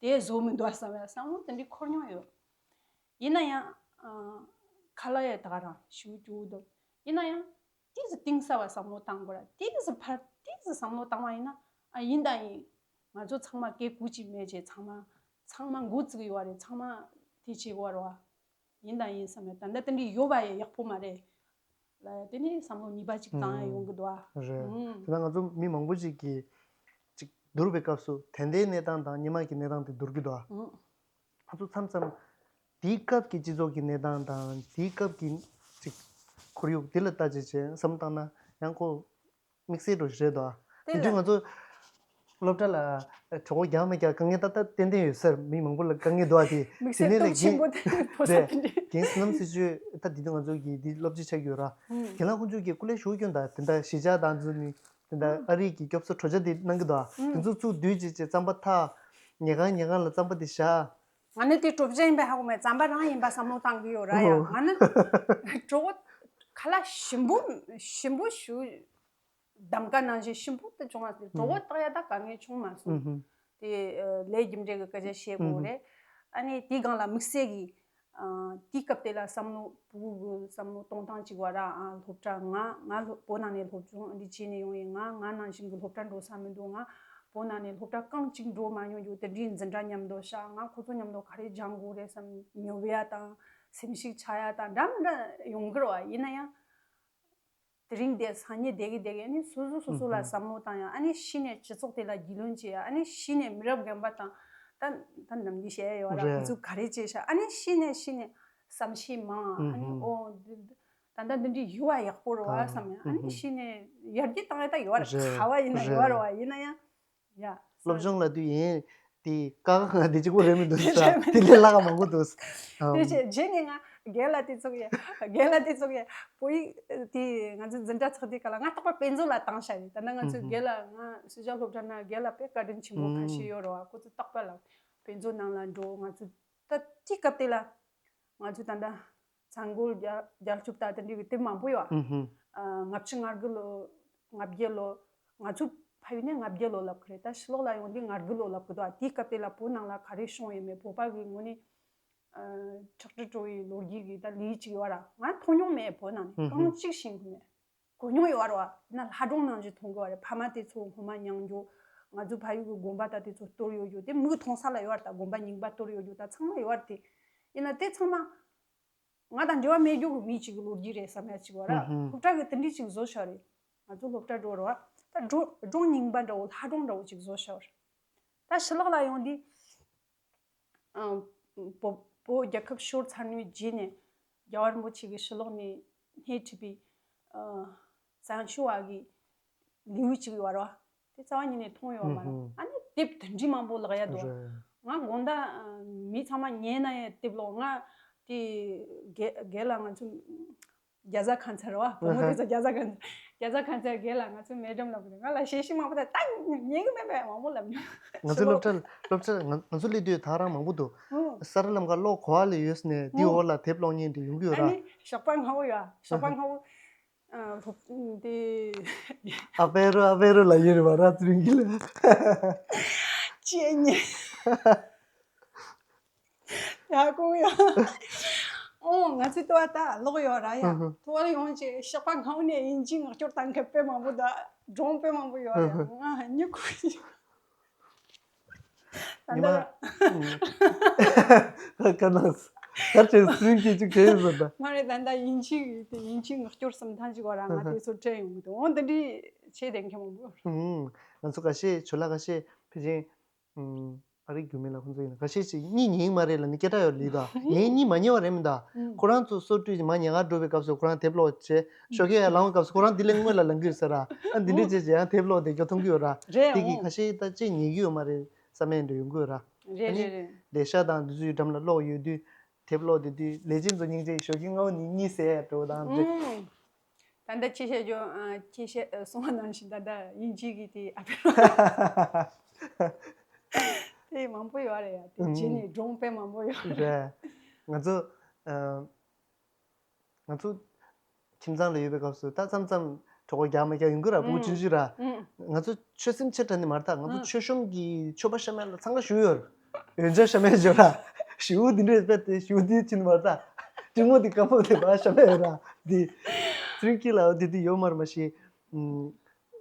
དེ་བཟོ་མི་འདུག་བསམ་ཡ་བསམ་བློ་དེ་འདྲའི་འཁོར་མྱོང་ཡོད། ཡིན་ན་ཡང་། ཨ། ཁ་ལག་ཡ་ད་ག་རང་ཞུ་རྒྱུ་འདུག་ཡིན་ན་ཡང་ཏིས་གཏིང་ཟབ་པ་བསམ་བློ་བཏང་དགོས་ར། ཏིས་ཕར་ཏིས་བསམ་བློ་བཏང་བ་ཡིན་ན། ཨ། ཡིན་དང་ཡིན། ང་ཚོ་ཚང་མ་སྐད་གུ་གཅིག་མེད་བྱས་ཚང་མ་ ཚང་མ་འགོ་བཙུགས་ཡོད་རེད། ཚང་མ་དེ་བྱེད་དགོས་རེད་བ། ཡིན་དང་ཡིན་བསམ་ཡ། ད་ལྟ་དེ་འདྲའི་ཡོད་པ་ཡ་ཡག་པོ་མ་རེད་ལ་ཡ། དེ་ནས་བསམ་བློ་ཉེས་པ་ཅིག་བཏང་ཡ་ཡོང་གི་འདུག་ཨ། རེད། ཨང་། དེ་ན་ང་ཚོ་མི་མང་པོ་ཅིག་གིས་ཅིག་བསྡུར་བའི་སྐབས་སུ་ད་ལྟའི་གནས་སྟངས་དང་སྔོན་མ་གི་གནས་སྟངས་དེ་བསྡུར་གི་འདུག་ཨ། ཨང་། ང་ཚོ་མཚམས་མཚམས་དེའི་སྐབས་ཀྱི་སྤྱི་ཚོགས་ཀྱི་གནས་སྟངས་དང་དེའི་སྐབས་ཀྱི་ཅིག་ཁོར་ཡུག་དེ་ལ་ལྟ་ཅིག་བྱས་བསམ་བློ་བཏང་ན་ཡང་ཁོ་དམིགས་བསལ་འགྲོ་ཞིག་རེད་དོ། དེ་དེ་དུས་ལ་ང་ཚོ་སློབ་གྲྭ་ལ་གྲོད་ཁོག་རྒྱག་མི་རྒྱག་དཀའ་ངལ་ཏག་ཏག་ཏན་ཏན་ཡོད་ཟེར། མི་མང་པོ་ལ་དཀའ་ངལ་འདུག་ཨ། དེ་དམིགས་དེ་བསལ་ནས་ལས་སྟོབས་ཆེན་པོ་དེ་ཕོ་གསར་རེད། དེ་འདྲའི། རྒན་བསོད་ནམས་ཟེར་ཅུས་ད་དེ་དུས་ང་ཚོ་གི་དེ་སློབ་སྤྱི་ཆགས་ཡོད་ར། ཨང་། རྒན་ལགས་ཁོང་ཚོ་གི་སྐུ་ལས་ཞུ་སྐྱོན་དང་དེ་འདྲ་གཞིས་ཆགས་དང་ཚོ་ནི་དེ་འདྲ་ཨ་རིའི་གི་སྐྱོབ་གསོ་གྲོས་འཆར་དེ་གནང་གི་འདུག་ཨ། དེ་ཚོ་ཚུར་བསྡུས་བྱས་བྱས་རྩམ་པ་འཐག་ཉལ་ཁང་ཉལ་ཁང་ལ་རྩམ་པ་དེ་བཞག་ང་ནི་དེ་གྲུབ་ཆ་ཡིན་པའི་ཧ་གོ་མེད། རྩམ་པ་རང་ཡིན་པ་བསམ་བློ་བཏང་གི་ཡོད་ར་ཡ། ཨོ། ང་ནི་གྲོད་ཁོག་ཁ་ལག་ཞིམ་པོ་ཞིམ་པོ་ཞུ། གདམ་ག་ནང་བཞིན་ཞིམ་པོ་དེ་བྱུང་བ་ཟེར། གྲོད་ཁོག་བཏགས་ཡ་ད་དཀའ་ངལ་བྱུང་མ་སོང་། ཨུ་ཧུམ། དེ་ཨ་ལས་རྒྱུ་འབྲས་ཀྱི་སྐད་ཆ་བཤད་དགོས་རེད། ཨ་ནི་དེའི་སྒང་ལ་དམིགས་བསལ་གྱི་ཨ་དེའི་སྐབས་དེ་ལ་བསམ་བློ་ཕྲུ་གུ་གི་བསམ་བློ་གཏོང་སྟངས་གཅིག་བ་ར། ཨ་སློབ་གྲྭ་ང་ང་སློབ་བོད་ནང་ནས་སློབ་སྦྱོང་འདི་བྱས་ནས་ཡོང་ཡིན། ང་ང་ནང་བཞིན་གྱི་སློབ་གྲྭ་འགྲོ་ས་མི་འདུག་ང་བོད་ནང་ནས་སློབ་གྲྭ་གང་གཅིག་འགྲོ་མ་མྱོང་རྒྱུ་དེ་འདྲའི་འཛིན་གྲྭ་མཉམ་དུ་བཞག་ང་ཁོ་ཚོ་མཉམ་དུ་ག་རེ་སྦྱང་དགོས་རེད་བསམ། ཉོབ་ཡ་དང་སེམས་ཤུགས་ཆག་ཡ་དང་འདྲ་མི་འདྲ་ཡོང་གི་རེད་བ། ཡིན་ན་ཡང་། དེ་རིང་དེ་སང་ཉིན་བསྡད་གི་བསྡད་གི་ཨ་ནི་སོ་སོ་སོ་སོ་ལ་ཨུ་ཧུམ། བསམ་བློ་བཏང་ཡ། ཨ་ནི་གཞི་ནས་སྤྱི་ཚོགས་དེ་ལ་རྒྱུས་ལོན་བྱེད་ཡ། ཨ་ནི་གཞི་ནས་མི་རབས་རྒན་པ་དང་ད་ད་ནམ་རྒྱུན་བཤད་ཡ་ཡོད་ར། རེད། ཁོ་ཚོས་ག་རེ་བྱས་ཤག་ཨ་ནི་གཞི་ནས་གཞི་ནས་བསམ་ཤེས་མང་། ཨ་ནི་ཨུ་ཧུམ། ཨོ་འདི་ད་ལྟ་འདི་འདྲའི་ཡོད་པ་ཡག་པོ་རེད་བ་ཨ་བསམ་ཡ། ཨ་ནི་ཨུ་ཧུམ། གཞི་ནས་ཡར་རྒྱས་བཏང་ཡ་ད་ཡོད་ར། རེད། ག་བ་ཡིན་ན་ཡོད་ར་བ། ཡིན་ན་ཡང་། ཡ། སློབ་སྦྱོང་ལབ་དུས་ཡིན། དེ་ཀ་ཁ་ང་དེ་གཅིག་པོ་རེད་མི་འདུག་ས། དེ་ལས་ལྷག་མང་པོ་འདུག་ཨམ། དེ་རྗེས་རྗེས་ནས་ང་རྒན་ལགས་དེ་ཚོ་གི་རྒན་ལགས་དེ་ཚོ་གི་བོད་ཡིག་དེ་ང་ཚོའི་འཛིན་གྲྭ་ཚོགས་དུས་སྐབས་ལ་ང་རྟག་པར་དཔེ་མཛོད་ལ་བཏང་བཞག་ཡིན། ད་ནི་ང་ཚོའི་ཨུ་ཧུམ། རྒན་ལགས་ང་སུ་ཇཱ་སློབ་གྲྭ་ན་རྒན་ལགས་དཔེ་བཀའ་དྲིན་ཆེན་པོ་ཁ་ཤས་ཡོད་རེད་བ། ཁོ་ཚོ་རྟག་པར་ལ་དཔེ་མཛོད་ནང་ལ་འགྲོ། ང་ཚོ་ད་དེའི་སྐབས་དེ་ལ་ང་ཚོ་ད་ལྟ། བཙན་རྒོལ་རྒྱལ་རྒྱལ་སྐྱོབ་དང་དེ་འདྲའི་གི་དེབ་མང་པོ་ཡོད། ཨུ་ཧུམ། ཨ་ལྔ་བཅུ་ང་དགུ་ལོ། ལྔ་བརྒྱད་ལོ། ང་ཚོ་ཕ་ཡུལ་ནས་ལྔ་བརྒྱད་ལོ་ལབ་གི་རེད། ད་ཕྱི་ལོགས་ལ་ཡོང་དུས་ང་དགུ་ལོ་ལབ་གི་འདུག་ཨ་དེའི་སྐབས་དེ་ལ་བོད་ནང་ལ་ག་རེ་བྱུང་ཡོད་མེད། བོད་པ་གི་ངོས་ནས་ཨ་ཁྲག་དྲི་བྲོ་བའི་ལོ་རྒྱུས་ཀྱི་ད་ལི་ཅིག་ཡོད་ར། ང་མཐོང་མྱོང་མེད། བོད་ནང་ནས་ཨུ་ཧུམ། རྐང་གཅིག་ཤེས་གི་མེད། གོ་མྱོང་ཡོད་ར་བ། ན་ལྷ་སྒྲུང་ནང་བཞིན་མཐོང་གི་བ་རེད། ཕ་མ་དེ་ཚོ་སྔོན་མ་མྱང་རྒྱུ། ང་ཚོ་ཕ་ཡུལ་གི་དགོན་པ་ད་དེ་ཚོ་གཏོར་ཡོད་རྒྱུ་དེ་མིག་མཐོང་ས་ལ་ཡོད་ར། ད་དགོན་པ་རྙིང་པ་གཏོར་ཡོད་རྒྱུ་ད་ཚང་མ་ཡོད་ར། དེ་ཡིན་ན་དེ་ཚང་མ་ང་དང་འབྲེལ་བ་མེད་རྒྱུ་གི་མི་གཅིག་གི་ལོ་རྒྱུས་རེད་བསམ་ཡ་གཅིག་བ་ར། ཨུ་ཧུམ། སློབ་གྲྭ་གི་དེ་འདྲི་གཅིག་བཟོ་ཤ་རེད། ང་ཚོ་སློབ་གྲྭ་འགྲོ་ར་བ། ད་སྒྲུང་སྒྲུང་རྙིང་པ་འདྲ་བོ་ལྷ་སྒྲུང་འདྲ་བོ་གཅིག་བཟོ་ཤ་བ་ར། ད་ཕྱི་ལོགས་ལ་ཡོང་དུས། ཨ་བོད་བོད་རྒྱལ་ཁབ་ཤོར་ཚར་ནས་རྗེས་ནས་རྒྱལ་བ་རིན་པོ་ཆེ་གིས་ཕྱི་ལོགས་ནས་སྣེ་ཁྲིད་པའི་ཨ་བཙན་བྱོལ་བ་གི་ལེའུ་གཅིག་ཡོད་ར་བ། དེ་རྩ་བ་ཉིད་ནས་མཐོང་ཡོད་མ་རེད། ཨུ་ཧུམ། ཨ་ནི་དེབ་དེ་འདྲི་མང་པོ་ལག་ཡ་འདུག་རེད། ང་དགོང་དག་ཨ་མི་ཚང་མ་ཉལ་ན་ཡང་དེབ་ཀློག་ང་དེ་རྒན་རྒན་ལགས་ང་ཚོ་རྒྱ་བཟའ་ཁང་ཚན་རེད་བ། བུ་མོ་དེ་ཚོ་རྒྱ་བཟའ་ཁང་ཚན། རྒྱ་བཟའ་ཁང་ཚན་རྒན་ལགས་ང་ཚོའི་མེ་ཌམ་ལབ་གི་འདུག་ང་ལ་གཞས་ཤིག་མང་པོ་དང་ད་ཉན་གི་མེད་པས་མང་པོ་ལབ་མྱོང་། ང་ཚོའི་སློབ་གྲྭ་སློབ་གྲྭ་ང་ང་ཚོ་སླེབས་དུས་ད་རང་མང་པོ་འདུག་ཨུ། ས་ར་ལམ་ཁ་གློག་གོ་བ་ལ་ཡོད་ནས་འདི་ཨུ། འོག་ལ་དེབ་ཀློག་མཁན་དེ་ཡོང་གི་ཡོད་ཨ་ར། ནི་ཞོགས་པ་སྔ་བོ་ཡོད་ཨ། ཞོགས་པ་སྔ་བོ། ཨ་སློབ་དེ། ཨ་པེ་རོ་ཨ་པེ་རོ་ལ་ཡོད་རེད་བ་ར། ཚུལ་གྱི་ལ། ཅེ་ཉེ། ཡ་ཀོ་ཡ། ཨོ་ང་ཚོའི་ལྟོ་བ་ད་ལོག་ཡོད་ར་ཡ། ལྟོ་བ་ཡོང་ཅེ་ཞག་པ་ངའོ་ནས་དབྱིན་ཇིའི་ངག་སྐྱོར་བཏང་མཁན་དཔེ་མང་པོ་ད་སྒྲུང་དཔེ་མང་པོ་ཡོད་ར་ཡ། ང་ཉི་ཁུ་ཉི་མ། ད་ཀ་ནང་གར་ཆེན་སུན་གྱི་ཅིག་དེ་ཡིན་ཟེར་ད། མ་རེད་ད་ད་དབྱིན་ཇི་གི་དེ་དབྱིན་ཇིའི་ངག་སྐྱོར་གསུམ་ཐང་ཅིག་ཡོད་ར། ང་དེ་ཚོ་དྲན་ཡོང་གི་འདུག་ཨོ་འདི་འདྲི་བྱེད་དེ་མཁན་མང་པོ་ཡོད་ར། ང་ཚོ་ཁ་ཤས་ཇོ་ལགས་ཁ་ཤས་ཕལ་ཆེར། ཨ་རིག་རྒྱུ་མེད་ལ་ཁོང་ཚོ་ཡིན་ན་ཁ་ཤས་ཤིག་གཉིད་ཉལ་མ་རེད་ལ་ནི་སྐད་གྲགས་ཡོད་ལི་ད། ངས་གཉིད་མ་ཉལ་བ་རེད་མི་ད། ཁོ་རང་ཚོ་སོ་བཀྲུས་ཀྱི་མ་ཉལ་ཁ་འགྲོ་བའི་སྐབས་སུ་ཁོ་རང་དེབ་ཀློག་བྱས་ཞོགས་ཀས་ཡར་ལངས་པའི་སྐབས་སུ་ཁོ་རང་འདི་ལས་སྔོན་ལ་ལངས་ཀྱི་ཡོད་ས་ར། ཨ་འདི་འདྲས་བྱས་བྱས་ཡང་དེབ་ཀློག་བསྡད་རྒྱུ་མཐོང་གི་ཡོད་ར། རེད་དེ་གི་ཨོ། ཁ་ཤས་ད་ཅིག་ཉལ་གི་ཡོད་མ་རེད་བསམ་ཡས་འདྲ་ཡོང་གི་ཡོད་ར། རེད་ཨ་ནི་རེད་རེད། ལས་ཤག་དང་འདི་ཚོའི་འགྲམ་ལ་ཀློག་ཡོད་དུས་དེབ་ཀློག་བསྡད་དུས་ལས་བྱེད་ཚོ་སྙིང་རྗེ་ཞོགས་ཀས་སྔ་བོ་ནས་གཉིད་སད་ཡ་འགྲོ་དང་འདྲ། ད་ལྟ་ཁྱེད་བཤད་རྒྱུ་ཨ་ཁྱེད་བཤད་ཨ་གསུང་བ་ནང་བཞིན་ད་ལྟ་དབྱིན་ཇི་གི་དེ་ཨ་ཕི་དེ་མང་པོ་ཡོད་རེད་ཡ། དེ་ཨུམ་རྗེས་ནས་སྒྲུང་དཔེ་མང་པོ་ཡོད་རེད། རེད། ང་ཚོ་ཨ་ང་ཚོ་ཁྱིམ་ཚང་ལ་ཡོད་པའི་སྐབས་སུ་ད་མཚམས་མཚམས་གྲོད་ཁོག་རྒྱག་མ་རྒྱག་ཡོང་གི་ར། ཕྲུ་གུ་ཆུང་ཆུང་ར། ཨུམ་ང་ཚོ་ཆོས་སེམས་ཆེ་དྲགས་ནི་མ་རེད་ད། ང་ཚོ་ཨུམ་ཆོས་གཤོམ་གྱི་ཆོས་པ་ཤ་མེད་ལ་འཚང་ཁ་ཞུ་ཡོད་ར། འོན་ཀྱང་ཤ་མེད་བརྗོད་ར། ཞུ་འདི་འདྲས་དཔེ་དེ་ཞུ་འདི་ཕྱིན་མ་རེད་ད། གཅུང་མོ་འདི་དཀར་པོ་དེ་མ་ཤ་མེད་ཡོད་ར། འདི་ཚུན་ཁྱི་ལ་འོ་འདི་འདི་ཡོད་མ་རེད་མ་ཤེས།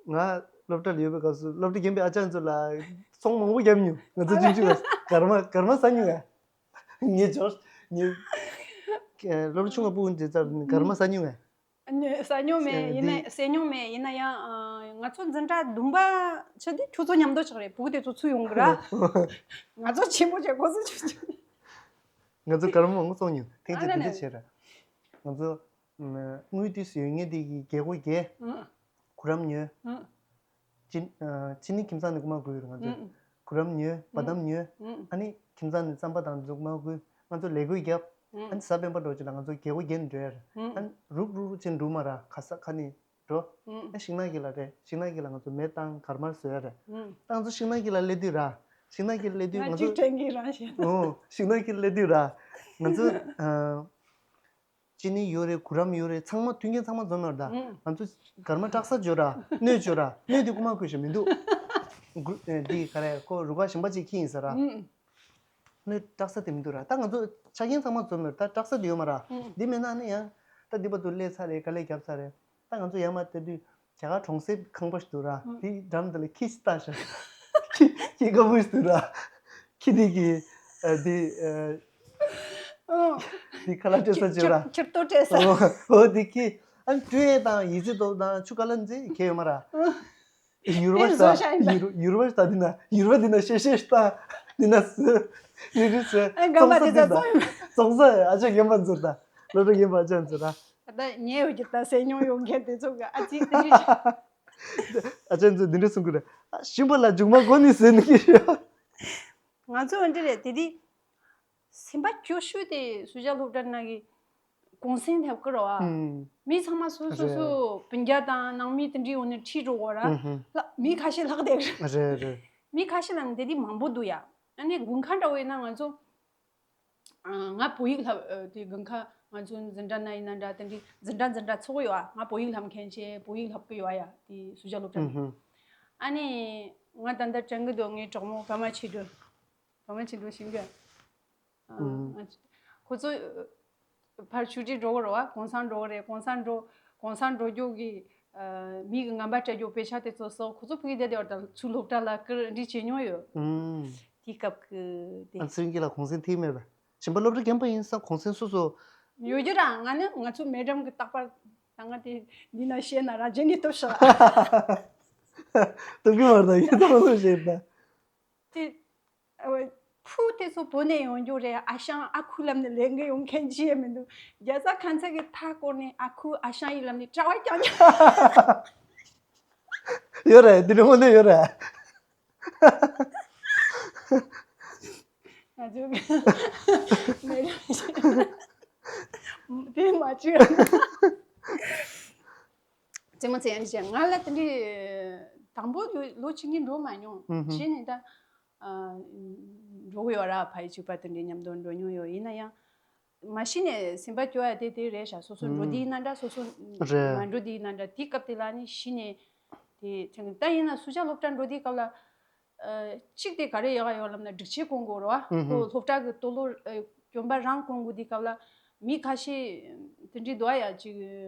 ང་ སློབ་གྲྭ་ལ་ཡོད་པའི་སྐབས་སུ་སློབ་གྲྭ་རྒན་པའི་ཨ་ཅག་ཚོ་ལ་ཚོང་མང་པོ་བརྒྱབ་མྱོང་། ང་ཚོ་ཆུང་ཆུང་སྐབས་སུ་སྒར་མ་སྒར་མ་ཟ་མྱོང་ང་། ངས་ཇོར་ངས་སློབ་གྲྭ་ཆུང་བ་སྤུ་གུ་འདི་ཚོ་སྒར་མ་ཟ་མྱོང་ང་། ཟ་མྱོང་མེད། ཡིན་ན་ཟས་མྱོང་མེད། ཡིན་ན་ཡང་ང་ཚོ་འཛིན་གྲྭ་བདུན་པ་ཆ་དེ་ཁྱོད་ཚོ་མཉམ་དུ་ཆགས་རེད། སྤུ་གུ་དེ་ཚོ་ཚུར་ཡོང་གི་ར། ང་ཚོ་ཆེན་པོ་བྱས་ཁོ་ཚོ་ཆུང་ཆུང་། ང་ཚོ་སྒར་མ་མང་པོ་བཙོང་མྱོང་། ཐེངས་གཅིག་དེ་འདྲ་བྱས་ར། ང་ཚོ་དངུལ་དུས་སུ་ཡོད་ངེས་དེ་གི་རྒྱལ་སྒོ་རྒྱལ། གུ་རམ་ཉོས། ཅི་ཅི་ནི་ཁྱིམ་ཚང་ནས་རྐུ་མ་རྐུ་ཡོད་རེད་ང་ཚོས། གུ་རམ་ཉོས། བ་དམ་ཉོས། ཨ་ནི་ཁྱིམ་ཚང་ནས་རྩམ་པ་དང་འཛུགས་མ་རྐུ། ང་ཚོ་ལས་བགོས་བརྒྱབ། ཨ་ནི་གཟའ་སྤེན་པ་འགྲོ་ཅིག་ལ་ང་ཚོ་རྒྱལ་སྒོ་རྒྱལ་ནས་འགྲོ་ཡ་རེད། ཨ་ནི་རུག་རུག་རུག་ཅིག་འགྲོ་མ་ར་ཁ་ས་ཁ་ནས་འགྲོ། ཨ་ཤིང་ནགས་དཀྱིལ་ལ་རེད། ཤིང་ནགས་དཀྱིལ་ལ་ང་ཚོ་མེ་བཏང་སྒར་མར་བཟོ་ཡ་རེད། ད་ང་ཚོ་ཤིང་ནགས་དཀྱིལ་ལ་སླེབས་དུས་ར། ཤིང་ནགས་དཀྱིལ་སླེབས་དུས་ང་ང་ཚོ་གཅིག་དྲན་གྱི་རང་བཞིན། ཨོ་ཤིང་ནགས་དཀྱིལ་སླེབས་དུས་ར། ང་ཚོ་ཨ། ཅི་ནི་ཡོད་རེད། གུ་རམ་ཡོད་རེད། ཚང་མ་མཐུན་རྐྱེན་ཚང་མ་འཛོམས་ཡོད་རེད་ད། ང་ཚོ་སྒར་མ་སྐྲག་ས་འཇོ་ར། སྣོད་འཇོ་ར། སྣོད་དེ་རྐུ་མ་རྐུས་ཤིག་མི་འདུག་འདི་ག་རེ་ཁོ་རུ་ཁག་གཞན་པ་ཅིག་ཁྱེར་ཡིན་ས་ར། སྣོད་སྐྲག་ས་དེ་མི་འདུག་ར། ད་ང་ཚོ་ཆ་རྐྱེན་ཚང་མ་འཛོམས་ཡོད་རེད། ད་སྐྲག་ས་དེ་ཡོད་མ་ར། འདི་མེད་ན་ནི་ཡང་ད་འདི་བར་དུ་སླེབས་ཚར་རེད། དཀའ་ལས་བརྒྱབ་ཚར་རེད། ད་ང་ཚོ་ཡར་མར་བལྟ་དུས་རྒྱ་གར་གྲོང་གསེབ་ཁང་པ་ཞིག་འདུག་ར། དེའི་འགྲམ་དེ་ལ་ཁྱི་ཞིག་བཏགས་ཤག་ཁྱི་ཁྱི་དཀར་པོ་ཞིག་འདུག་ར། ཁྱི་དེ་གིས་ཨ་དེ་ཨ་དེ་ཁ་ལག་སྤྲད་ས་བྱེད་ར། ཁྱི་ལྟོ་སྤྲད་ས། ཨོ་ཨོ་དེ་ཁྱི་ཨ་ནི་སྤྲོད་ཡས་དང་ཡི་ཙི་ཏོ་དང་ཆུ་ཀ་ལ་མཛེས་གས་ཡོད་མ་ར། ཡུར་བ་ཞིག་ད་ཡུར་ཡུར་བ་ཞིག་ད་འདི་ན་ཡུར་བ་འདི་ན་ཤེ་ཤེ་ཞིག་ད་འདི་ན་སུ་རི་རི་སུ་ཨ་ག་མ་ཙོག་ས་དེ་འདི་ད་ཙོག་ས་ཨ་ཅག་རྒན་པ་འཛུར་ད་སློབ་གྲྭ་རྒན་པ་ཨ་ཅག་འཛུར་ད། ད་ཉལ་ཡོད་ཀྱི་ད་ཟས་ཉོ་ཡོང་མཁན་དེ་ཚོ་གི་ཨ་ཙི་དེ་རིགས། ཨ་ཅག་ཚོས་འདི་འདྲ་གསུང་གི་རེད། ཨ་ཞིམ་པ་ལ་མཇུག་མ་གོ་ནི་ཟེར་ནི་གི་རེད། ང་ཚོ་འོན་ཏེ་རེད་དེ་དེ། སེམས་པ་སྐྱོ་ཤོས་དེ་སུ་ཇཱ་སློབ་གྲྭ་ནང་གི་གུང་སེང་ཐེབས་ཀི་རེད་བ། ཨུམ། མི་ཚང་མ་སོ་སོ་སོ་རེད། སྤུན་ཀྱག་དང་ནང་མི་དེ་འདྲའི་འོག་ནས་ཁྲིད་འགྲོ་གོ་ར། ཨུམ་ཧུམ། ལ་མི་ཁ་ཤས་ལྷག་བསྡད་ཀི་རེད། རེད་རེད། མི་ཁ་ཤས་ལ་དེ་དེ་མང་པོ་འདུག་ཡ། ཨ་ནི་དགུན་ཁ་འདྲ་བོ་ཡིན་ན་ང་ཚོ། ང་བོད་ཡིག་བསླབ་དེ་དགུན་ཁ་ང་ཚོ་འཛིན་གྲྭ་ན་ཡིན་ན་འདྲ་དེ་འདྲའི་འཛིན་གྲྭ་འཛིན་གྲྭ་ཚོགས་ཡོད་ཨ། ང་བོད་ཡིག་བསླབ་མཁན་བྱས་བོད་ཡིག་བསླབ་གི་ཡོད་ཨ་ཡ་དེ་སུ་ཇཱ་སློབ་གྲྭ་ནས། ཨ་ནི་ང་ད་ལྟ་དྲན་གི་འདུག་ངའི་གྲོགས་མོ་པད་མ་ཆོས་སྒྲོན། པད་མ་ཆོས་སྒྲོན་ཤེས་གི། ཁོ་ཚོ་ཕར་ཆོས་སྒྲིག་འགྲོ་གི་རེད་བ། གུང་སེང་འགྲོ་གི་རེད། གུང་སེང་འགྲོ་གུང་སེང་འགྲོ་རྒྱུ་གི་མི་གི་ངན་པ་སྤྲད་རྒྱུ་དཔེ་ཆ་དེ་ཚོ་སོགས་ཁོ་ཚོ་ཕ་གི་བསྡད་དེ་བར་དང་ཚུར་སློབ་གྲྭ་ལ་བསྐུར་འདི་བྱེད་མྱོང་ཡོད། དེའི་སྐབས་ཀྱི་དེ། ཨ་ཚེ་རིང་སྐྱིད་ལ་གུང་སེང་ཐེབས་མེད་པས། གཞན་པ་སློབ་གྲྭ་རྒན་པ་ཡིན་ཙང་གུང་སེང་སོ་སོ། ཡོད་རྒྱུ་ར་ང་ནི་ང་ཚོ་མེ་འགྲམ་གྱི་རྟག་པར་ད་ང་དེ་འདི་ན་བཤད་ན་ར་རྗེས་ནས་ལྟོས་ཤག་སྟོན་གི་མ་རེད་ད་ཡིན་ཙང་སོ་བཤད་ད། དེ་ཨ་ཕུ་དེ་ཚོ་བོད་ནས་ཡོང་རྒྱུ་རེད། ཨ་ཞང་ཨ་ཁུ་ལབ་ནས་ལས་འགན་ཡོང་མཁན་ཅི་ཡང་མི་འདུག་རྒྱ་བཟའ་ཁ་མཚར་གྱི་མཐའ་བསྐོར་ནས་ཨ་ཁུ་ཨ་ཞང་ཡིན་ལབ་ནས་གྲྭ་བ་རྐྱང་རྐྱང་ཡོད་རེད། འདི་འདྲ་དངོས་གནས་ཡོད་རེད། ང་ཚོ་མེད་རེད། དེ་མ་བྱོས། རྩེད་མོ་རྩེ་ཡང་བྱས་ང་ལ་དེ་འདྲའི་དང་པོ་ལོ་གཅིག་གཉིས་འགྲོ་མ་མྱོང་། ཨུ་ཧུ། གཞི་ནས་ད་ཨ་འགྲོ་གི་ཡོད་ར། ཕ་ཡུལ་གཅིག་པ་དེ་འདྲའི་མཉམ་དུ་འགྲོ་མྱོང་ཡོད། ཡིན་ན་ཡང་མ་གཞི་ནས་སེམས་པ་སྐྱོ་ཡ་དེ་དེ་རེད་ཤག་སོ་སོ་འགྲོ་དུས་ཡིན་ན་འདྲ་སོ་སོ་རེད། མ་འགྲོ་དུས་ཡིན་ན་འདྲ་དེའི་སྐབས་དེ་ལ་ནི་གཞི་ནས་དེ་དྲན་གི་ད་ཡིན་ན་སུ་ཇཱ་སློབ་གྲྭ་འགྲོ་དུས་སྐབས་ལ། གཅིག་དེ་ག་རེ་ཡག་ཡོད་ལབ་ན་སྒྲིག་ཆས་གོན་དགོས་རེད་བ། ཨུ་ཧུ། ཁོ་སློབ་གྲྭ་གི་ལྟོ་ལོ་གྱོན་པ་རང་གོན་དགོས་དུས་སྐབས་ལ་མི་ཁ་ཤས་དེ་འདྲའི་འདུག་ཡ། ཅིག་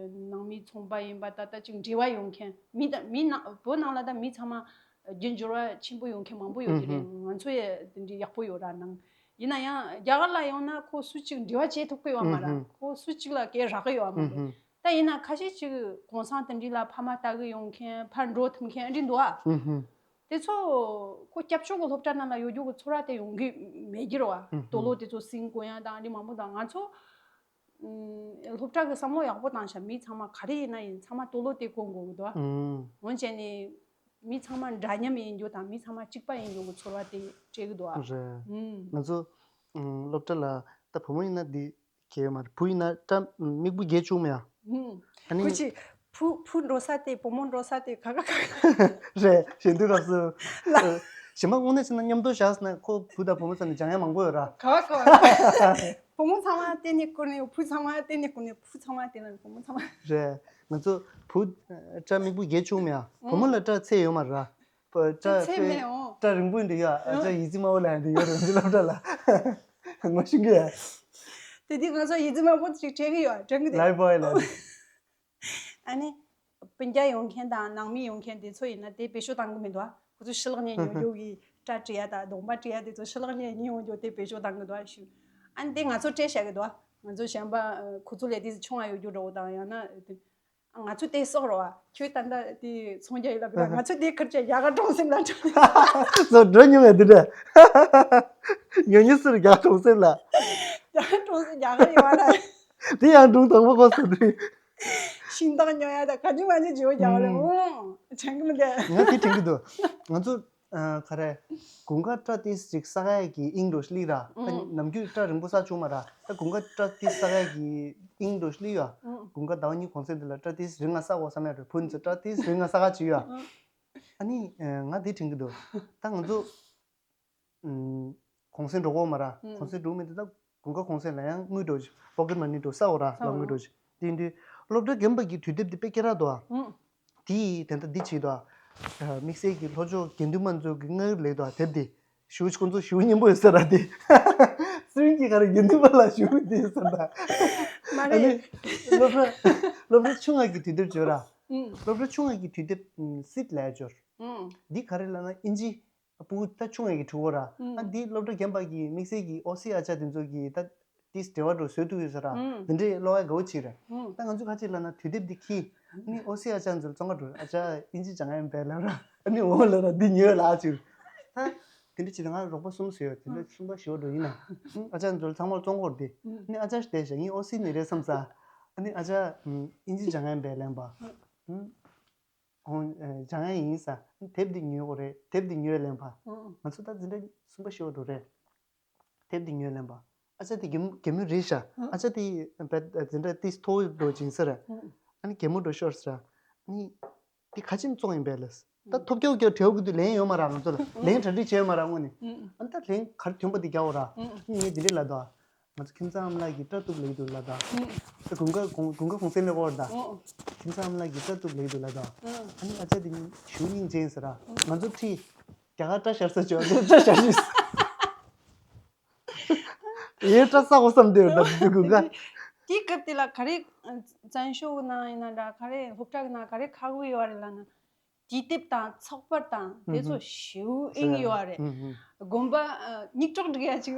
ནང་མི་ཚོང་པ་ཡིན་པ་ད་ལྟ་ཅིག་འབྲེལ་བ་ཡོད་མཁན་མི་དང་མི་ནང་བོད་ནང་ལ་ད་མི་ཚང་མ་རྒྱུ་འབྱོར་བ་ཆེན་པོ་ཡོད་མཁན་མང་པོ་ཡོད་ཀྱི་རེད། ཨུ་ཧུ། ང་ཚོ་ཡ་དེ་འདྲའི་ཡག་པོ་ཡོད་ར་ནང་། ཡིན་ན་ཡང་རྒྱ་གར་ལ་ཡོང་ན་ཁོ་སུ་གཅིག་འབྲེལ་བ་བྱེད་ཐུབ་ཀྱི་ཡོད་མ་ར། ཨུ་ཧུ། ཁོ་སུ་གཅིག་ལ་སྐད་རག་གི་ཡོད་མ་རེད། ཨུ་ཧུ། ད་ཡིན་ན་ཁ་ཤས་ཅིག་གུང་སེང་དེ་འདྲའི་ལ་ཕ་མ་ལྟ་གི་ཡོང་མཁན་ཕར་འགྲོ་ཐུབ་མཁན་ཨ་འདྲ་འདུག་ཨ། ཨུ་ཧུ། དེ་ཚོ་ཁོ་སྐྱབས་བཅོལ་གྱི་སློབ་གྲྭ་ནང་ལ་ཡོད་རྒྱུ་གི་ཚོར་བ་དེ་ཡོང་གི་མེད་ཀྱི་རེད་བ། ཨུ་ཧུ། ལྟོ་ལོ་དེ་ཚོ་སིང་གོ་ཡ་དང་ཨ་འདྲ་མང་པོ་དང་ང་ཚོ་ཨུམ་སློབ་གྲྭ་གི་བསམ་བློ་ཡག་པོ་བཏང་ཤག་མི་ཚང་མ་ག་རེ་ཡིན་ན་ཡིན་ཚང་མ་ལྟོ་ལོ་དེ་གོན་དགོས་ཀྱི་འདུག་ཨ། ཨུམ། འོན་ཀྱང་ནི་མི་ཚང་མ་འདྲ་མཉམ་ཡིན་རྒྱུ་དང་མི་ཚང་མ་གཅིག་པ་ཡིན་རྒྱུ་གི་ཚོར་བ་དེ་སྤྲད་ཀྱི་འདུག་ཨ། རེད། ཨུམ། ང་ཚོ་ཨུམ་སློབ་གྲྭ་ལ་ད་བུ་མོ་ཡིན་ན་འདི། གལ་ཡོད་མ་རེད། བུ་ཡིན་ན་སྐྲ་མིག་དཔེ་རྒྱས་བཅུག་མེད་ཨ། ཨ་ནི་ཁུ་ཅི་བུ་བུ་འགྲོ་ས་དེ་བུ་མོ་འགྲོ་ས་དེ་ག་ག་ག་རེད། གཞན་དུས་སྐབས་སུ་གཞན་མ་དངོས་གནས་བྱས་ན་མཉམ་དུ་བཞག་ཟེར་ན་ཁོ་བུ་དང་བུ་མོ་ཟེར་ནས་སྦྱང་ཡ་མང་པོ་ཡོད་ར། ག་བ་ག་བ་བུ་མོ་ཚང་མ་བསྟན་ནས་བསྐུར་ནས་བུ་ཚང་མ་བསྟན་ནས་བསྐུར་ནས་བུ་ཚང་མ་བསྟན་ནས་བུ་མོ་ཚང་མ། རེད། ང་ཚོ་བུ་སྐྲ་མིག་དཔེ་རྒྱས་བཅུག་མེད་ཨ། བུ་མོ་ལ་སྐྲ་ཚད་ཡོད་མ་རེད་ར། ཚེ་ཚེ་མེད་འོང་། སྐྲ་རིང་པོ་འདི་ཡོད་ཨ། ཨ་ཅག་ཡི་ཙི་མ་བོ་ལ་འདི་ཡོད་རེད་འདི་སློབ་གྲྭ་ལ། ངོ་ཤེས་གི་ཡ། དེ་དུས་ང་ཚོ་ཡི་ཙི་མ་བོ་ཅིག་སྤྲད་གི་ཡོད་དྲན་གི་འདུག་ལའི་བྷོའི་ལ། ཨ་ནི། སྤུན་ཀྱག་ཡོང་མཁན་དང་ནང་མི་ཡོང་མཁན་དེ་ཚོ་ཡིན་ན་དེ་བེད་སྤྱོད་བཏང་གི་མི་འདུག་ཁོ་ཚོ་ཕྱི་ལོགས་ནས་ཉོ་རྒྱུ་གི་སྐྲ་བྲི་ཡ་དང་གདོང་པ་བྲི་ཡ་དེ་ཚོ་ཕྱི་ལོགས་ནས་ཉོ་རྒྱུ་དེ་བེད་སྤྱོད་བཏང་གི་འདུག་ཞུ། ཨ་ནི་དེ་ང་ཚོ་སྤྲད་བཞག་གི་འདུག་ང་ཚོ་གཞན་པ་ཁོ་ཚོ་ལས་དེ་ཆུང་བ་ཡོད་རྒྱུ་འདྲ་བོ་དང་ཡང་ན་དེ། ང་ཚོ་དེ་སོག་རོ་བ། ཁྱོད་ད་ལྟ་དེ་ཚོང་རྒྱག་ཡིན་ལབ་པ་ང་ཚོ་དེ་ཁུར་ཆ་རྒྱ་གར་གྲོང་གསེབ་ལ་གྲོང་། ཚོ་འགྲོ་མྱོང་ཡ་དེ་འདྲ། ཉོ་ཉོ་ཟེར་རྒྱ་གར་གྲོང་གསེབ་ལ། རྒྱ་གར་གྲོང་གསེབ་རྒྱ་གར་ཡོད་བ་ལ། དེ་ཡང་སྒྲུང་དང་པོ་གོ་སོང་དུས། ཤིང་ཏོག་ཉོ་ཡ་ད་ག་ཅི་མ་ཅི་བྱེད་འོ་རྒྱ་གར་ལ་ཨུང་དྲན་གི་མི་འདུག་ང་དེ་དྲན་གི་འདུག་ང་ཚོ་ཨ་ག་རེ། དགུན་ཁ་སྐྲ་ཏིས་ཅིག་ས་ག་ཡ་གི་དབྱིངས་འགྲོ་ཤི་ལིག་ར། ད་ནམ་རྒྱུན་སྐྲ་རིང་པོ་ས་བྱུང་མ་ར། ད་དགུན་ཁ་སྐྲ་ཏིས་ས་ག་ཡ་གི་དབྱིངས་འགྲོ་ཤི་ལིག་ཡ། དགུན་ཁ་ཟླ་བ་གཉིས་གུང་སེང་དེ་ལ་སྐྲ་ཏིས་རིང་ང་ས་གོ་བསམ་ཡ་རེད། བུ་ཚོ་སྐྲ་ཏིས་རིང་ང་ས་ག་བྱེད་ཡ། ཨ་ནི་ང་དེ་དྲན་གི་འདུག་ད་ང་ཚོ་གུང་སེང་འགྲོ་གོ་མ་ར། གུང་སེང་འགྲོ་མི་དེ་ད་དགུན་ཁ་གུང་སེང་ལ་ཡང་དངུལ་འགྲོ་པོ་ཀེ་མ་ནི་འགྲོ་ས་འོ་ར་ལ་དངུལ་འགྲོ་དེ་དུས་སློབ་གྲྭ་རྒན་པ་གི་དུས་དེབ་དེ་དཔེ་སྐད་གྲགས་འདུག་ཨ། དེ་དེ་འདྲ་འདི་བྱེད་དོ། དམིགས་བསལ་གྱི་ལྷོ་ཕྱོགས་དགེ་འདུན་པ་ཚོ་གི་སྔགས་ལས་དོ་དེབ་དེ་ཞུ་ཁོང་ཚོ་ཞུ་སྙིང་པོ་ཡོད་ས་ར་དེ། སུན་གྱི་ག་རེ་དགེ་འདུན་པ་ལ་ཞུ་དེ་ས་ད། མ་ཨ་ནི་རེད། སློབ་གྲྭ་སློབ་གྲྭ་ཆུང་ང་གི་དུས་དེབ་འབྱོར་ར། ཨུམ། སློབ་གྲྭ་ཆུང་ང་གི་དུས་དེབ་སིད་ལས་འབྱོར། ཨུམ། འདི་ག་རེ་ལབ་ན་ཨིན་ཇི། སྤུ་གུ་ད་ཆུང་ངེ་གི་ཕྲུ་གུ་ར། ཨ་འདི་སློབ་གྲྭ་རྒན་པ་གི་དམིགས་བསལ་གྱི་ཨོ་སི་ཨ་ཅག་དེ་ཚོ་གི་ད་ཏིས་འབྲེལ་བ་འགྲོ་བཟོས་ཐུབ་ཡོད་ས་ར། འདི་འདྲའི་ཀློག་ཡ་དགའ་བོ་ཅིག་རེད། ད་ང་ཚོ་ཁ་ཅིག་ལབ་ན་དུས་དེབ་འདི་ཁྱི་ནི་ཨོ་སི་ཨ་ཅག་ཚོ་ལ་བཙོང་ག་འགྲོ། ཨ་ཅག་ཨིན་ཇི་སྦྱང་ཡ་ཡིན་པས་ལབ་ར། ཨ་ནི་འོ་ལབ་ར་འདི་ཉོས་ལ་ཅིག་ད་དེ་འདྲ་ཅིག་ད་ང་རོགས་པ་གསུམ་བཟོས་ཡོད། དེ་འདྲ་གསུམ་པ་ཞི་བ་འགྲོ་ཡིན་ན། ཨ་ཅག་ཚོ་ལ་ཚང་མར་བཙོང་གོ་ར་དེ། ནི་ཨ་ཅག་བལྟས་ཤག་ཡིན་ཨོ་སི་ནི་རེད་བསམ་ས། ཨ་ནི་ཨ་ཅག་ཨིན་ཇི་སྦྱང་ཡ་ཡིན་པས་ལབ་པ། ཁོང་སྦྱང་ཡ་ཡིན་ས། དེབ་འདི་ཉོས་དགོས་རེད། དེབ་འདི་ཉོས་ལེན་པ། ང་ཚོ་ད་འཛིན་གྲྭ་གསུམ་པ་ཤོར་འགྲོ་རེད། དེབ་འདི་ཉོས་ལེན་པ། ཨ་ཅག་དེ་གད་མོ་གད་མོ་རེད་ཤག་ཨ་ཅག་དེ་འཛིན་གྲྭ་ཏིས་མཐོ་བོ་འགྲོ་ཅིང་ས་རེད། ཨ་ནི་གད་མོ་འགྲོ་ཤོར་ས་རེད། ཨ་ནི་དེ་ཁ་ཆེམས་བཙོང་ཡིན་པས་ལས། ད་ཐོབ་སྐྱོ་སྐྱོ་བྲེལ་གི་དུས་ལན་ཡོད་མ་ར་ང་ཚོ་ལ་ལན་གྲ་སྒྲིག་བྱས་ཡོད་མ་ར་དངོས་ནས། ཨ་ནི་ད་ལན་ག་རེ་ཐོན་པ་དེ་རྒྱག་འོ་ར། ངས་འདི་འདྲས་ལབ་དོ། ང་ཚོ་ཁྱིམ་ཚང་ཨ་མ་ལགས་ཀྱིས་སྐྲ་གཏུབ་ལེགས་འདུག་ལབ་དང་། ཨུ། དགུན་ཁ་དགུན་དགུན་ཁ་གུང་སེང་ལས་འགོར་དང་། ཨུ། ཁྱིམ་ཚང་ཨ་མ་ལགས་ཀྱིས་སྐྲ་གཏུབ་ལེགས་འདུག་ལབ་དང་། ཨུ། ཨ་ནི་ཨ་ཅག་དེ་ཞུ་སྙིང་རྗེ་ཟེར་ར། ང་ཚོ་ཁྲིད། རྒྱ་གར་སྐྲ་བཞར་ས་བྱོས་ཨ་ཅག་སྐྲ་བཞར་ཤིས། ཡའི་སྐྲ་བསག་གོ་བསམ་དེ་རེད་ད་དེ་དགུན་ཁ། དེའི་སྐབས་དེ་ལ་ག་རེ་བཙན་བྱོལ་གི་ནང་ཡིན་ན་འདྲ་ག་རེ་སློབ་གྲྭ་གི་ནང་ག་རེ་ཁག་པོ་ཡོད་རེད་ལབ་ན། དུས་དེབ་དང་ཚགས་པར་དང་དེ་ཚོ་ཞེ་པོ་ཨིན་ཡོད་རེད། དགོན་པ་སྙིགས་གྲོགས་སྒྲིག་ཡ་ཅིག་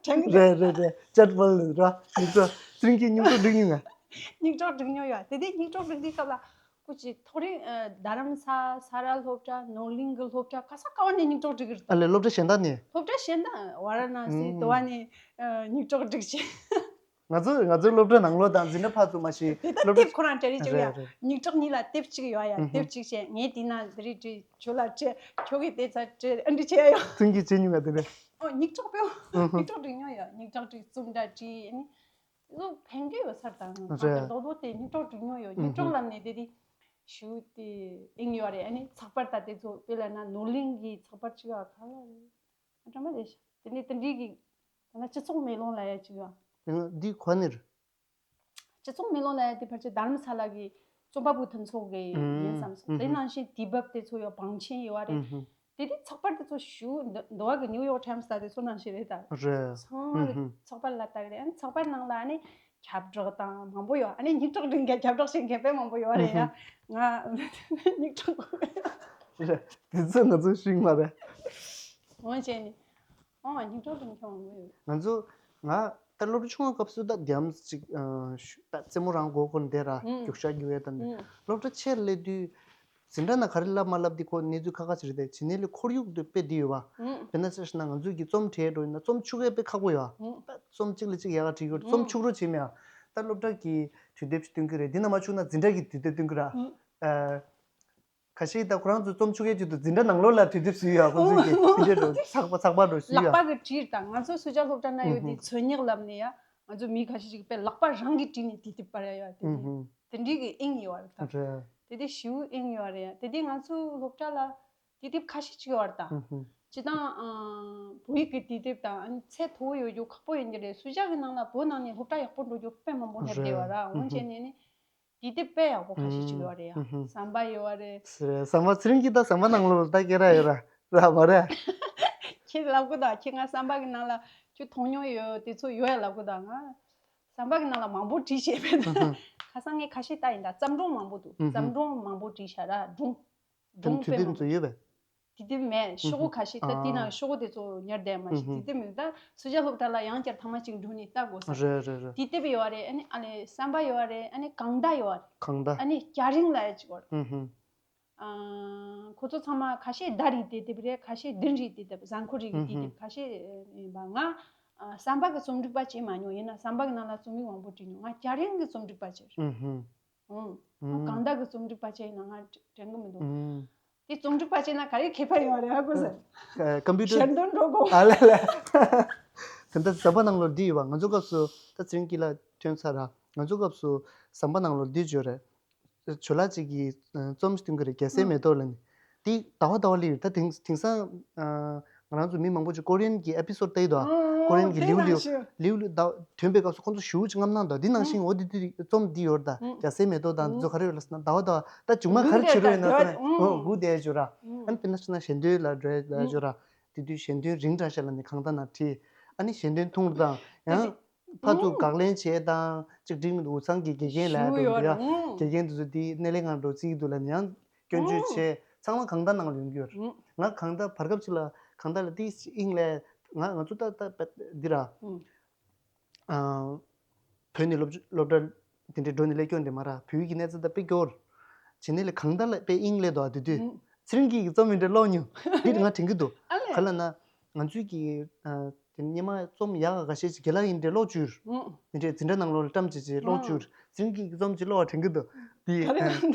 དྲན་གི་རེད། རེད་རེད། ཅེཊ་ཕོལ་ར་མི་ཚོ་ཚུན་གྱི་སྙིགས་གྲོགས་སྒྲིག་མྱོང་ང་། སྙིགས་གྲོགས་སྒྲིག་མྱོང་ཡོད། དེ་དུས་སྙིགས་གྲོགས་སྒྲིག་དུས་སྐབས་ལ་སྐུ་མཁྱེན་ཐོ་རེངས་རྡ་རམ་ས་ས་ར་སློབ་གྲྭ་ནོར་གླིང་གི་སློབ་གྲྭ་ག་ས་ག་བ་ནས་སྙིགས་གྲོགས་སྒྲིག་གི་རེད། ཨ་ལས་སློབ་གྲྭ་གཞན་དག་ནས། སློབ་གྲྭ་གཞན་དག་ཝ་ར་ན་སི་དུ་བ་ནས་སྙིགས་གྲོགས་སྒྲིག་བྱས། ང་ཚོ་ང་ཚོའི་སློབ་གྲྭ་ནང་ལོགས་དང་འཛིན་གྲྭ་ཕར་ཚུར་མ་ཤེས་དེ་ལྟར་སློབ་དེབ་ཁོ་རང་སྤྲད་རེས་བྱེད་གི་ཡ། རེད་རེད། སྙིགས་གྲོགས་གཉིས་ལ་དེབ་གཅིག་ཡོད་ཡ། དེབ་གཅིག་བྱས་ངས་དེ་ན་འདི་རིགས་བྲིས་ཁྱོད་ལ་སྤྲད་ཁྱོད་ཀྱིས་དེ་ཚ་སྤྲད་ཨ་འདྲི་བྱས་ཡ་ཡོད། ཚུན་གྱིས་བྱེད་མྱོང་ང་དེ་འདྲ། ཨོ་སྙིགས་གྲོགས་དཔེ་སྙིགས་གྲོགས་བྲིས་མྱོང་ཡ། སྙིགས་གྲོགས་བྲིས་རྩོམ་འདྲ་བྲིས་ཨ་ནི་ལོ་ཕན་གི་ཡོད་སར་དང་རེད། རྡོག་རྡོག་དེ་སྙིགས་གྲོགས་བྲིས་མྱོང་ཡོད། སྙིགས་གྲོགས་ལབ་ནས་དེ་དེ་ཞུ་དེ་ཨིན་ཡོད་རེད། ཨ་ནི་ཚགས་པར་ད་དེ་ཚོ་དཔེ་ལ་ན་ནོར་གླིང་གི་ཚགས་པར་ཅིག་ཡོད་ག་ལ་རེད། ཨ་དྲ་མ་རེད་ཤག་དེ་ནས་དེ་འདྲའི་གི་ད་ན་སྤྱི་ཚོགས་མེ་ལོང་ལ་ཡ་ཅིག་ཡོད། དེ་ན་འདི་ག་ནས་རེད། སྤྱི་ཚོགས་མེ་ལོང་ལ་ཡ་དེ་ཕལ་ཆེར་དྷ་རམ་ས་ལ་གི་རྩོམ་པ་པོ་མཐུན་ཚོགས་ཀྱི་ཡིན་བསམ་སོང་། དེ་ནང་བཞིན་དུས་བབ་དེ་ཚོ་ཡོད། བང་ཆེན་ཡོད་རེད། དེ་དུས་ཚགས་པར་དེ་ཚོ་ཞུ་འདི་འདི་བ་གི་ནིའུ་ཡོག་ཊའིམ་སི་ད་དེ་ཚོ་ནང་བཞིན་རེད་ད། རེད། ཚང་མ་གི་ཚགས་པར་ལ་ལྟ་གི་རེད། ཨ་ནི་ཚགས་པར་ནང་ལ་ཨ་ནི་ཁྱབ་བསྒྲགས་དང་མང་པོ་ཡོད། ཨ་ནི་སྙིགས་གྲོགས་སྒྲིག་མཁན་ཁྱབ་བསྒྲགས་བྱེད་མཁན་དཔེ་མང་པོ་ཡོད་རེད་ཡ། ང་སྙིགས་གྲོགས་རེད། དེ་ཚོ་ང་ཚོ་ཤེས་མ་རེད། འོ་བྱས་ནས། ཨོ་སྙིགས་གྲོགས་སྒྲིག་མཁན་མང་པོ་ཡོད། ང་ཚོ་ང་ད་སློབ་གྲྭ་ཆུང་བ་སྐབས་སུ་ད་རྒྱམ་ཅིག་ད་རྩེད་མོ་རང་མགོ་སྐོར་འདེད་ར་རྒྱུག་ཤར་རྒྱུག་ཡས་དང་། སློབ་གྲྭ་ཆེར་སླེབས་དུས་འཛིན་གྲྭ་ནང་ག་རེ་བསླབ་མ་བསླབ་དེ་ཁོ་གནས་ཚུལ་ཁག་ཁག་ཅིག་རེད་དེ། བྱེད་གནས་ལས་ཁོར་ཡུག་དེ་དཔེ་འདི་ཡོད་བ། དཔེར་ན་ཆ་བཞག་ན་ང་ཚོས་ཀྱི་རྩོམ་བྲིས་འགྲོ་ཡིན་ན་རྩོམ་ཕྱུག་ཡས་དཔེ་ཁག་པོ་ཡོད་བ། ད་རྩོམ་གཅིག་ལ་གཅིག་ཡག་ག་བྲིས་དགོས་རྩོམ་ཕྱུག་རོགས་བྱེད་མེད་ཨ། ད་སློབ་གྲྭ་གི་དུས་དེབ་ཅིག་སྟོན་གི་རེད། འདི་ན་མ་བཅུག་ན་འཛིན་གྲྭ་གི་དུས་དེབ་སྟོན་གི་ར། ཁ་ཤས་ད་ཁོ་རང་ཚོ་རྩོམ་ཕྱུག་ཡས་ཆེད་དུ་འཛིན་གྲྭ་ནང་ལོགས་ལ་དུས་དེབ་བཟོས་ཡོད་ཁོ་ཚོས་ཀྱི་དེ་འདྲས་འགྲོ་ཚགས་པ་ཚགས་པ་འགྲོ་བཟོས་ལག་ཡོད། པ་གི་བྲིས་དང་ང་ཚོ་སུ་ཇཱ་སློབ་གྲྭ་ན་ཡོད་དེ་འཚོལ་སྙེག་ལབ་ནས་ཡ་ང་ཚོ་མི་ཁ་ཤས་ཅིག་དཔེ་ལག་པ་རང་གིས་བྲིས་ནས་དུས་དེབ་པར་ཡ་ཡོད་དེ་དེ་འདྲས་ཀྱི་དབྱིངས་ཡོད་རེད་ད། རེད། དེ་དེ་ཞེ་པོ་དབྱིངས་ཡོད་རེད་ཡ། དེ་དེ་ང་ཚོ་སློབ་གྲྭ་ལ་དུས་དེབ་ཁ་ཤས་ཅིག་ཡོད་རེད་ད། སྤྱིར་བཏང་བོད་ཡིག་གི་དུས་དེབ་དང་ཚད་མཐོ་བོ་ཡོད་རྒྱུ་ཁག་པོ་ཡིན་གྱི་རེད། སུ་ཇཱ་གི་ནང་ལ་བོད་ནང་ནས་སློབ་གྲྭ་ཡག་པོ་འགྲོ་རྒྱུ་དཔེ་མང་པོ་སླེབས་བསྡད་ཡོད་ར། འོན་ཀྱང་ནས་ནི། དེ་དེབ་དཔེ་ཡག་པོ་ཁ་ཤས་ཅིག་ཡོད་རེད་ཡ། ཟམ་པ་ཡོད་རེད། ཟམ་པ་ཚེ་རིང་གིས་ད་ཟམ་པ་ནང་ལོགས་ལ་ད་སྐད་གྲགས་ཡོད་ར་ར་མ་རེད། ཁྱེད་ལབ་གི་ད་ཁྱེད་ང་ཟམ་པ་གི་ནང་ལ་ཁྱོད་མཐོང་མྱོང་ཡོད་དེ་ཚོ་ཡོད་ཡ་ལབ་གི་ད་ང་། བསམ་པ་གི་ནང་ལ་མང་པོ་བྲིས་བྱས་པས་ན། ཁ་སང་ངས་ཁ་ཤས་ལྟ་ཡིན་ད། བརྩམས་སྒྲུང་མང་པོ་འདུག། བརྩམས་སྒྲུང་མང་པོ་བྲིས་བཞག་ར། སྒྲུང་། སྒྲུང་དེ་དཔེ་དེབ་མང་ཚོ་ཡོད་པས། དེ་དེབ་མེད། ཤོག་གུ་ཁ་ཤས་ད། དེ་ནང་ཤོག་གུ་དེ་ཚོ་ཉར་བསྡད་མ་ཤེས། དེ་དེབ་མེད་ད། སུ་ཇཱ་སློབ་གྲྭ་ལ་ཡང་བསྐྱར་ཐེངས་མ་གཅིག་འགྲོ་ནས་ལྟ་དགོས་ས་རེད། རེད་རེད། དེ་དེབ་ཡོད་རེད། ཨ་ནི་ཨ་ལེ་བསམ་པ་ཡོད་རེད། ཨ་ནི་གང་ཟླ་ཡོད་རེད། གང་ཟླ། ཨ་ནི་སྐྱ་རེངས་ལ་ཅིག་ཡོད་རེད། ཨ། ཁོ་ཚོ་ཚང་མ་ཁ་ཤས་ཟླ་རེའི་དེབ་དེབ་རེད། ཁ་ཤས་བདུན་རེའི་དེབ་དེབ། གཟའ་འཁོར་རེའི་དེབ་དེབ། ཁ་ཤས་ཡིན་པ། ང་ཨ་བསམ་པ་གི་རྩོམ་སྒྲིག་པ་བྱས་མ་མྱོང་། ཡིན་ན་བསམ་པ་གི་ནང་ལ་རྩོམ་ཡིག་མང་པོ་བྲིས་མྱོང་། ང་སྐྱ་རེངས་གི་རྩོམ་སྒྲིག་པ་བྱས། ཨུ་ཧུམ། ཨུ། ང་གང་ཟླ་གི་རྩོམ་སྒྲིག་པ་བྱས་ཡིན་ན་ང་དྲན་གི་མི་འདུག། དེ་རྩོམ་སྒྲིག་པ་བྱས་ན་ག་རེ་ཁྱད་པར་ཡོད་རེད་ཧ་གོ་ས། ཨ། ཀམ་པུ་ཊར། ཞལ་འདོན་འགྲོ་དགོས། ཨ་ལེ་ལེ། དེ་འདྲ་ཟམ་པ་ནང་ལོགས་བྲིས་ཡོད་པ། ང་ཚོ་སྐབས་སུ་ད་ཚེ་རིང་སྐྱིད་ལགས་ཐོན་ཚར་ར། ང་ཚོ་སྐབས་སུ་ཟམ་པ་ནང་ལོགས་བྲིས་ཡོད་རེད། ཇོ་ལགས་ཅིག་གིས་ཨ་རྩོམ་ཞིག་བཏོན་གྱི་རེད། རྒྱ་སེ་མེ་ཏོག་ལབ་ནས། དེ་ཟླ་བ་ཟླ་བ་སླེབས་ཡོད། ད་དེང་དེང་སང་ཨ་ང་རང་ཚོ་མི་མང་པོ་ཅིག་ཀོ་རི་ཡན་གྱི་ཨེ་པི་སོ་ཌི་ལྟ་ཡི་འདུག། ཨ། ཨོ། ཀོ་རི་ཡན་གྱི་ལེའུ་ལེའུ་ལེའུ་ལེའུ་ད་ཐོན་པའི་སྐབས་སུ་ཁོང་ཚོ་ཞེ་པོ་ཅིག་རྔམ་སྣང་འདུག། འདི་ནང་བཞིན། ཨོ། འདི་འདི་རྩོམ་འདི་ཡོད་རེད་ད། རྒྱ་སེ་མེ་ཏོག་དང་འདི་ཚོ་ག་རེ་ཡོད་ལབ་ཟེར་ན། ཟླ་བ་ཟླ་བ་ད་མཇུག་མ་ག་རེ་བྱེད་རོགས་ཡིན་ན་ཟེར་ན། ཨོ། སྒུག་བསྡད་ཡོད་ར། ཨ་ནི་དཔེར་ན་ཆ་ན་ཞལ་འདོན་ལ་འགྲོ་ལ་འགྲོ་ར། དེ་དུས་ཞལ་འདོན་རིང་དྲགས་ཤག་ལབ་ནས་གང་ལྟར་ན་བྲིས། ཨ་ནི་ཞལ་འདོན་ཐུང་རུ་དང་ཡང་། ཕར་ཚུར་དགག་ལན་བྱས་དང་ཅིག་འགྲིག་མི་འདུག། འུ་ཚང་གི་དགེ་རྒན་ལབ་ཡ་འདུག་ཡ། དགེ་རྒན་དེ་ཚོ་དེ་སྣེ་ལེན་ང་འགྲོ་རྩིས་འདུག་ལབ་ནས་ཡང་སྐྱོན་བརྗོད་བྱས། ཚང་མ་གང་ལྟར་ནང་ལ་ཡོང་གི་ཡོད་རེད། ང་གང་ལྟར་བར་སྐབས་ཅིག་ལ་གང་ལྟར་ལ་དེ་དབྱིངས་ལས་ང་ང་ཚོ་ད་ད་འདི་ར། ཨ། བོད་ནས་སློབ་སློབ་གྲྭ་དེ་འདྲའི་འགྲོ་ནས་སླེབས་སྐྱོན་དེ་མ་ར། བོད་ཡིག་གི་གནས་ཚད་ད་དཔེ་སྐྱོ་བོ། བྱས་ནས་ལས་གང་ལྟར་ལ་དཔེ་དབྱིངས་ལས་འདུག་ཨ། དེ་དུས་ཚེ་རིང་སྐྱིད་ཀྱི་རྩོམ་མི་འདྲ་ཀློག་མྱོང་། འདི་ང་དྲན་གི་འདུག། ཨ་ལས། ག་ལ་ན་ང་ཚོའི་གི་ཨ་དེ་སྔོན་མ་རྩོམ་ཡག་ག་ཤས་ཅིག་རྒན་ལགས་ཡིན་འདྲ་ཀློག་བཅུག་ཡོད། དེ་འདྲའི་འཛིན་གྲྭ་ནང་ལོགས་ལ་བཀྲམ་བྱས་བྱས་ཀློག་བཅུག་ཡོད། ཚེ་རིང་སྐྱིད་ཀྱི་རྩོམ་ཅིག་ཀློག་པ་དྲན་གི་འདུག། དེ་ག་ལས་ཨ་འདུག།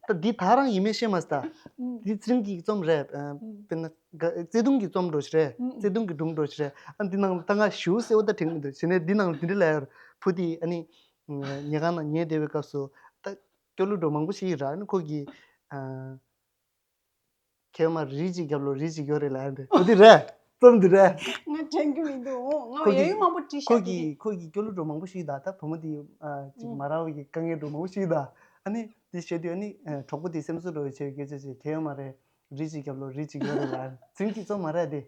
ད་འདི་ད་རང་ཡིན་མིན་ཤེས་མ་སོང་ད། ཨུམ། འདི་ཚེ་རིང་སྐྱིད་ཀྱི་རྩོམ་རེད། ཨ། ཨུམ། དཔེར་ན་ག་བརྩེ་དུང་གི་རྩོམ་འདྲ་ཞིག་རེད། ཨུམ། བརྩེ་དུང་གི་སྒྲུང་འདྲ་ཞིག་རེད། ཨ། འདི་ནང་ད་ང་ཞེ་པོ་གསལ་པོ་ད་དྲན་གི་མི་འདུག། བྱས་ནས་འདི་ནང་འདི་འདྲ་ལབ་ཡོད། བུ་དེ་ཨ་ནི་ཉལ་ཁང་ནང་ཉལ་བསྡད་པའི་སྐབས་སུ་ད་སྐྱོ་གླུ་འདྲ་མང་པོ་ཞིག་ཡོད་ར། ཨ་ནི་ཁོ་གིས་ཨ། མཁལ་མ་རིལ་གཅིག་རྒྱབ་ལོགས་རིལ་གཅིག་ཡོད་རེད་ལབ་ཡ་འདི། འོ་འདི་རེད། རྩོམ་འདི་རེད། ང་དྲན་གི་མི་འདུག། ཨོ། ང་ཁོ་གིས་ཡ་ཡུལ་མང་པོ་བྲིས་ཤག་ཁོ་གིས་ཁོ་གིས་སྐྱོ་གླུ་འདྲ་མང་པོ་ཞིག་ད། ད་བུ་མོ་དེ་ཨ་ཅིག་ཨུ། མ་རག་པའི་དཀའ་ངལ་འདྲ་མང་པོ་ཞིག་ད། ཨ་ནི་འདི་བཤད་དུས་ཨ་ནི་ཨ་གྲོགས་པོ་དེ་སེམས་གསོ་འདྲ་བོ་བྱས་པའི་སྐད་ཆ་ཅིག། མཁལ་མ་རེད། རིལ་གཅིག་རྒྱབ་ལོགས་རིལ་གཅིག་ཡོད་རེད་ལབ། ཚེ་རིང་སྐྱིད་རྩོམ་མ་རེད་དེ།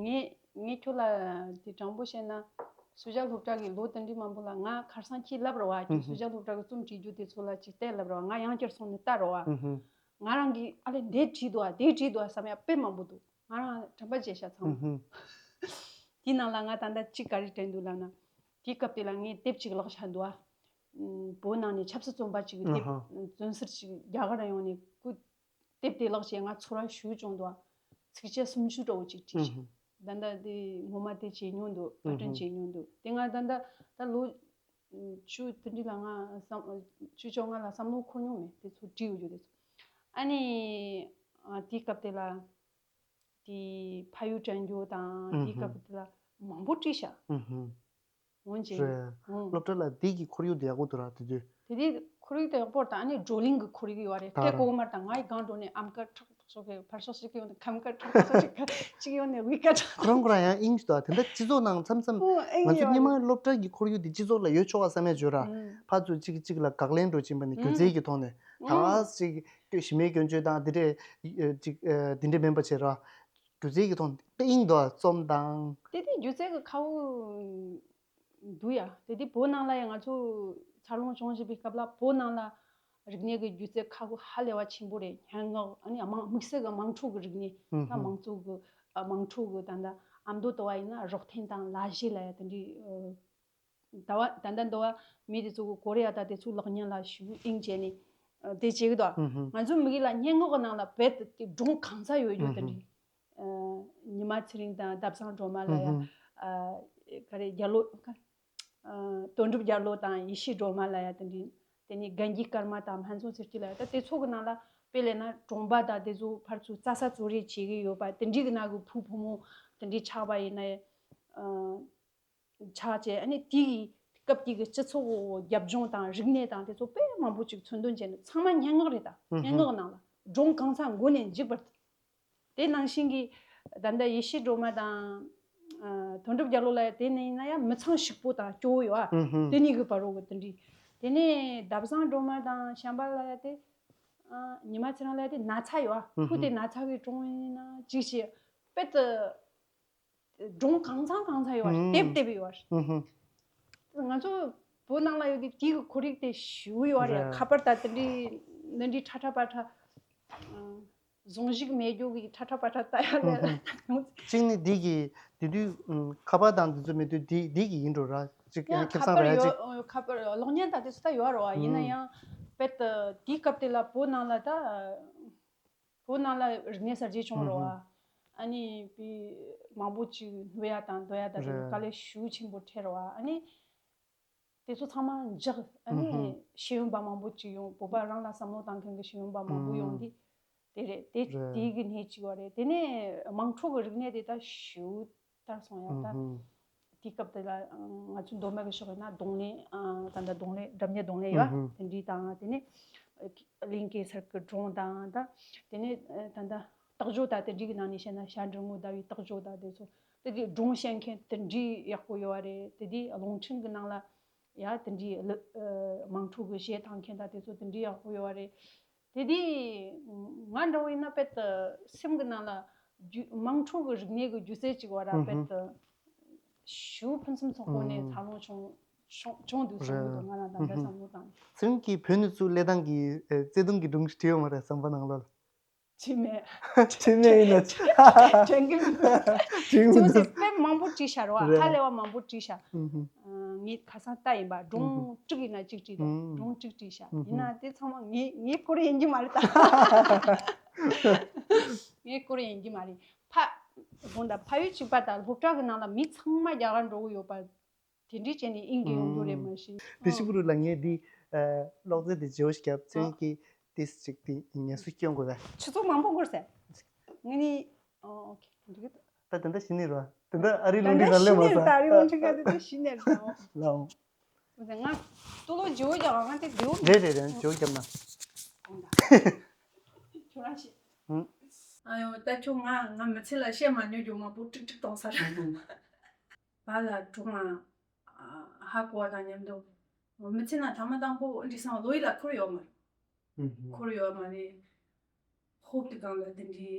ངས་ངས་ཁྱོད་ལ་དེ་དྲང་པོ་བཤད་ན། སུ་ཇཱ་སློབ་གྲྭ་གི་ལོ་དེ་འདྲའི་མང་པོ་ལ་ང་ཁར་སང་ཁྱེད་ལབ་རོགས་ཨ། ཁྱེད་སུ་ཇཱ་སློབ་གྲྭ་གི་རྩོམ་བྲིས་རྒྱུ་དེ་ཚོ་ལ་ཅིག་བལྟས་ལབ་རོགས་ཨ། ང་ཡང་བསྐྱར་སོང་ནས་ལྟ་རོགས་ཨ། ང་རང་གིས་ཨ་ལས་འདི་བྲིས་འདུག་ཨ། དེ་བྲིས་འདུག་ཨ་བསམ་ཡ་དཔེ་མང་པོ་འདུག། ང་རང་དྲན་པ་བརྗེད་ཤག་ཚང་མ། དེའི་ནང་ལ་ང་ད་ལྟ་ཅིག་ག་རེ་དྲན་འདུག་ལབ་ན། དེའི་སྐབས་དེ་ལ་ངས་དེབ་ཅིག་བཀླགས་ཤག་འདུག་ཨ། བོད་ནང་ནས་ཆབ་སྲིད་བཙོན་པ་ཅིག་གི་དེབ། བཙོན་ཟུར་ཅིག་རྒྱ་གར་ཡོང་ནས་སྐུ། དེབ་དེ་བཀླགས་བྱས་ང་ཚོར་བ་ཞེ་པོ་བྱུང་འདུག། ཚིགས་བཅད་སུམ་ཅུ་འདྲ་བོ་ཅིག་བྲིས་ཤག། ད་ལྟ་དེ་ངོ་མ་དེ་བྱས་མྱོང་འདུག། བཀའ་དྲིན་བྱས་མྱོང་འདུག། དེ་ང་ད་ལྟ་ད་ལོ་བཅུ་དེ་འདྲ་ལ་ང་བསམ། བཅུ་བཅོ་ལྔ་ལ་བསམ་བློ་འཁོར་མྱོང་མེད། དེ་ཚོ་བྲིས་ཡོད་རྒྱུ་དེ་ཚོ། ཨ་ནི་ཨ་དེའི་སྐབས་དེ་ལ་དེ་ཕ་ཡུལ་དྲན་རྒྱུ་དང་། དེའི་སྐབས་དེ་ལ་མང་པོ་བྲིས་ཤག། འོན་ཀྱང་། རེད། ཨང་། སློབ་གྲྭ་ལ་དེ་གི་ཁོར་ཡུག་དེ་ཡག་པོ་འདུག་ར་དེ་དུས། དེ་དུས་ཁོར་ཡུག་དེ་ཡག་པོ་རེད་ད། ཨ་ནི་བགྲོ་གླེང་གི་ཁོར་ཡུག་ཡོད་རེད། ད་སྐད་གོ་གི་མ་རེད་ད། ང་ཡི་སྒང་འགྲོ་ནས་ཨམ་ཀ་ཁྲག་ཁྲག་ཤོག་གི་ཕར་ཕྱོགས་ཤིག་གི་ཡོང་ནས་ཁམ་ཀ་ཁྲག་ཁྲག་ཤོག་ཤིག་ག་ཅིག་ཡོང་ནས་ཝི་ཀ་ཁྲག། ཁོ་རང་ཁོ་རང་ཡང་དབྱིངས་ཤིག་འདུག་ཨ། དེ་འདྲ་སྤྱི་ཚོགས་ནང་མཚམས་མཚམས། ཨོ་ཨེ་ང་ཚོ་ཡོད་སྔོན་མ་རེད། སློབ་གྲྭ་གི་ཁོར་ཡུག་དེ་སྤྱི་ཚོགས་ལ་ཡོད་ཆོག་པ་བསམ་ཡ་བརྗོད་ར། ཨང་། ཕར་ཚུར་གཅིག་གིས་གཅིག་ལ་དགག་ལན་འགྲོ་བཞིན་པ་ནི་སྒྱུ་རྩལ་གྱི་ཐོག་ནས། ཨང་། ད་ཅིག་ཞི་མོལ་སྐྱོན་བརྗོད་དང་དེ་འདྲས་ཅིག་དེ་འདྲས་མིན་པ་བྱས་ར། སྒྱུ་རྩལ་གྱི་ཐོག་ནས་དཔེ་དབྱིངས་འདུག་ཨ། རྩོམ་དང་། དེ་དེ་སྒྱུ་རྩལ་གྱི་ཁ་བོ་འདུག་ཡ། དེ་དེ་བོད་ནང་ལ་ཡང་ང་ཚོ་འཚར་ལོངས་བྱུང་བཞིན་པའི་སྐབས་ལ་བོད་ནང་ལ་རིག་གནས་ཀྱི་སྒྱུ་རྩལ་ཁ་བོ་ཧ་ལས་པ་ཆེན་པོ་རེད། སྙན་ངག་ཨ་ནི་དམངས་དམིགས་བསལ་གྱི་དམངས་ཁྲོད་ཀྱི་རིག་གནས། ད་དམངས་གཙོ་གི་ཨ་དམངས་ཁྲོད་ཀྱི་ད་ལྟ་ཨ་མདོ་ལྟ་བ་ཡིན་ན་རོགས་འཐེན་དང་ལ་གཞས་ལབ་ཡ་དེ་འདྲའི་ཨ། ད་བ་ད་ལྟ་འདི་བ་མི་དེ་ཚོ་གི་ཀོ་རི་ཡ་དང་དེ་ཚོ་ལག་གཉན་ལ་ཞུ་ཨིན་བྱས་ནས་ཨ་དེ་བྱེད་གི་འདུག། ཨུ་ཧུ། ང་ཚོའི་མི་རིགས་ལ་སྙན་ངག་གི་ནང་ལ་རྦད་དེ་སྒྲུང་གང་ས་ཡོད་ཡོད། ཨུ་དེ་ཧུ། འདྲའི་ཨ་ཉི་མ་ཚེ་རིང་དང་ལྡབ་བཟང་སྒྲོལ་མ་ལབ་ཡ། ཨུ་ཧུ། ཨ་ག་རེ་རྒྱ་ལོ་ཨ་དོན་གྲུབ་རྒྱ་ལོ་དང་ཡེ་ཤེས་སྒྲོལ་མ་ལབ་ཡ་དེ་འདྲའི། དེ་ནས་དགའ་འགྱུར་སྐར་མ་དང་སྨན་ཚོང་ཚེ་སྐྱིད་ལབ་ཡ། ད་དེ་ཚོ་གི་ནང་ལ་དཔེ་ལེན་ན་གྲོང་པ་དང་དེ་ཚོ་ཕར་ཚུར་རྩྭ་ས་བཙོ་རེས་བྱེད་གི་ཡོད་པ་དེ་འདྲའི་གི་ནང་གི་བུ་བུ་མོ་དེ་འདྲའི་ཆགས་པ་ཡིན་ན་ཨ། ཆགས་བྱས། ཨ་ནི་དེའི་སྐབས་དེའི་གི་སྤྱི་ཚོགས་རྒྱབ་ལྗོངས་དང་རིག་གནས་དང་དེ་ཚོ་དཔེ་མང་པོ་ཅིག་མཚོན་དོན་བྱས་ནས་ཚང་མ་སྙན་ངག་རེད་ད། ཨུ་ཧུ། སྙན་ངག་ནང་ལ་སྒྲུང་གང་ཚང་མགོ་ནས་མཇུག་བར་དུ། དེ་ནང་བཞིན་གྱི་ད་ལྟ་ཡེ་ཤེས་སྒྲོལ་མ་དང་ཨ་དོན་གྲུབ་རྒྱལ་ལོ་ལ་དེ་ནས་ཡིན་ན་ཡང་མི་ཚང་ཞིག་པོ་དང་སྐྱོ་བོ་ཡོད་ཨ། ཨུ་ཧུ། དེ་གཉིས་ཀྱི་བར་རོ་གི་དེ་འདྲའི། དེ་ནས་ལྡབ་བཟང་སྒྲོལ་མ་དང་བྱམས་པ་ལ་ཡ་དེ་ཨ་ཉི་མ་ཚེ་རིང་ལ་ཡ་དེ་ན་ཚ་ཡོད་ཨ། ཨུ་ཧུ། ཁོ་དེ་ན་ཚ་གི་སྒྲུང་ཡིན་ན་ཅིག་བྱས་དཔེ་དེ། སྒྲུང་གང་ཚང་གང་ཚང་ཡོད་རེད། ཨུམ། དེབ་དེབ་ཡོད་རེད། ཨུམ་ཧུམ། ང་ཚོ་བོད་ནང་ལ་ཡོད་དུས་དེའི་ཁོར་ཡུག་དེ་ཞེ་པོ་ཡོད་རེད། རེད། ཁ་པར་དང་དེ་འདྲའི་འདི་འདྲའི་ཁྲ་ཁྲ་པ་ཁྲ། ཨ། གཟུངས་གཞུག་མེད་རྒྱུ་གི་ཁྲ་ཁྲ་པ་ཁྲ་ལྟ་ཡ་ལས་ལ་ཡོང་། གཅིག་ནི་འདི་གི་དེ་དུས་ཨུམ། ཁ་པར་དང་འདི་ཚོ་མེད་དུས་འདི་འདི་གི་ཡིན་འགྲོ་ར། གཅིག་ཡང་ཁེ་ཁ་བཟང་པར་ར་ཡོད། གཅིག་ཁ་པར་གློག་བརྙན་དང་དེ་ཚོ་ད་ཡོད་རེད་བ། ཡིན་ན་ཡང་དཔེ་དེའི་སྐབས་དེ་ལ་བོད་ནང་ལ་ད་བོད་ནང་ལ་རིག་གནས་གསར་བརྗེ་བྱུང་རེད་བ། ཨུམ་ཧུམ། ཨ་ནི་པི་མང་པོ་ཅིག་སློབ་ཡ་དང་འདོན་ཡ་དང་དེ་ཚོ། རེད། དཀའ་ལས་ཞེ་པོ་ཆེན་པོ་འཕྲད་རེད་བ། ཨ་ནི། དེ་ཚོ་ཚང་མ་འཇགས། ཨ་ནི་ཨུ་ཧུ། ཤེས་ཡོན་པ་མང་པོ་ཅིག་ཡོང་། བོད་པ་རང་ལ་བསམ་བློ་བཏང་མཁན་གྱི་ཤེས་ཡོན་པ་མང་པོ་ཡོང་དུས། དེ་རེད། དེ་རེད། དེའི་གི་གནས་གཅིག་པ་རེད། དེ་ནས་དམངས་ཁྲོད་ཀྱི་རིག་གནས་དེ་ད་ཞེ་པོ་དར་སོང་ཡ། ད་ཨུ་ཧུ། དེའི་སྐབས་དེ་ལ་ང་ཚོ་མདོ་སྨད་ཀྱི་ཕྱོགས་ཡིན་ན་རྡུང་ལེན། ཨ། ད་ལྟ་རྡུང་ལེན། སྒྲ་སྙན་རྡུང་ལེན་ཡོད། ཨུ་ཧུ། དེ་འདྲའི་དང་། དེ་ནས་གླིང་གེ་སར་གྱི་སྒྲུང་དང་། ད་དེ་ནས་ད་ལྟ་རྟགས་བརྗོད་དང་དེ་འདྲའི་གི་ནང་ནས་བཤད་ན་ཞྭ་འབྲི་ངོ་ཟླ་བའི་རྟགས་བརྗོད་དང་དེ་ཚོ། དེ་དུས་སྒྲུང་བཤད་མཁན་དེ་འདྲའི་ཡག་པོ་ཡོད་པ་རེད། དེ་དུས་རླུང་འཕྲིན་གྱི་ནང་ལ་ཡ་དེ་འདྲའི་ལ། ཨ། དམངས་ཁྲོད་ཀྱི་གཞས་བཏང་མཁན་དང་དེ་ཚོ་དེ་འདྲའི་ཡག་པོ་ཡོད་པ་རེད། དེ་དུས་ང་འདྲ་བོ་ཡིན་ན་དཔེ་དེ་སེམས་ཀྱི་ནང་ལ་རྒྱུ། དམངས་ཁྲོད་ཀྱི་རིག་གནས་ཀྱི་སྒྱུ་རྩལ་ཅིག་པ་ར། ཨུ་ཧུ། དཔེ་དེ་ཞེ་པོ་ཕུན་སུམ་ཚོགས་པོ་ནས། ཨུ། འཚར་ལོངས་བྱུང་བྱུང་བྱུང་འདུག་བསམ་གྱི་འདུག་ང་རང་ད་ལྟ། ཨུ་ཧུ། བསམ་བློ་བཏང་། ཚེ་རིང་གིས་བོད་ནས་ཚུར་སླེབས་སྟངས་ཀྱི། ཨེ། བརྩེ་དུང་གི་སྒྲུང་ཞིག་བྲིས་ཡོད་མ་རེད། བསམ་པ་ནང་ལོགས་ལ། བྲིས་མེད། བྲིས་མེད་ཡིན་ན། དྲན་གྱི་མི་འདུག་དྲན་གྱི་མི་འདུག་དེ་དཔེ་མང་པོ་བྲིས་ཤག་རེད་བ། རེད། ཧ་ལས་པ་མང་པོ་བྲིས་ཤག་ཨུ་ཧུ། ཨ། ངས་ཁ་སང་ལྟ་ཡིན་པ། སྒྲུང་ཨུ་ཧུ། དྲུག་ཡིན་ན་གཅིག་བྲིས་འདུག་ཨུ་ཧུ། སྒྲུང་དྲུག་བྲིས་ཤག་ཨུ་ཧུ། ཡིན་ན་དེ་ཚང་མ་ངའི་ངའི་སྐོར་ཡིན་གྱི་མ་རེད་ད། ངའི་སྐོར་ཡིན་གྱི་མ་རེད། ཕ། དགོངས་དག་ཕ་ཡུལ་གཅིག་པ་དང་སློབ་གྲྭ་གི་ནང་ལ་མི་ཚང་མ་རྒྱ་གར་འགྲོ་གི་ཡོད་པ། དེ་འདྲའི་བྱས་ནས་དབྱིན་གྱི་ཡོང་རྒྱུ་རེད། མ་གཞི། དེ་ཕྱི་པོ་རུ་ལ་ངས་འདི། ཨ། གློག་རྫས་འདི་བརྗེ་བོ་ཞིག་བརྒྱབ། ཚེ་རིང་གིས་ཏིས་ཅིག་དེ་ངལ་གསོ་སྐྱོན་དགོས་པས། ཆུ་ཚོད་མང་པོ་འགོར་ཟེར། ངས་ནི། ཨོ། ཨོ་ཁེ། འགྲིག་གི་འདུག་ད་དེ་འདྲ་བྱེད་ནི་རེད་བ། དེ་འདྲ་ཨ་རི་ད་རླུང་འཕྲིན་ནང་སླེབས་མ་ད་སོང་། ཨ་རི་རླུང་འཕྲིན་ག་དེ་འདྲ་བྱེད་ནི་རེད། ལའོ། ང་ཏུ་ལོ་བརྗེ་བོ་རྒྱག་ང་དེ་བདེ་བོ། རེད་རེད་རེད། བརྗེ་བོ་བརྒྱབ་ན། ཁྱོད་རང་ཤེས། ཨ་ཡོ། ད་ཁྱོད་ང་ང་མི་ཚེ་ལ་བཤད་མ་མྱོང་རྒྱུ་མང་པོ་ཀྲིག་ཀྲིག་གཏོང་ས་རེད། བ་ལ་གྲོང་ལ་ཧ་གོ་བ་དང་མཉམ་དུ། མི་ཚེ་ན་ཐ་མ་དང་པོ་འདི་སང་ལོ་ཡི་ལ་འཁོར་ཡོད་མ་རེད། ཨུ་ཧུ། འཁོར་ཡོད་མ་རེད། ཧོབ་ཏེ་སྒང་ལ་དེ་འདྲའི་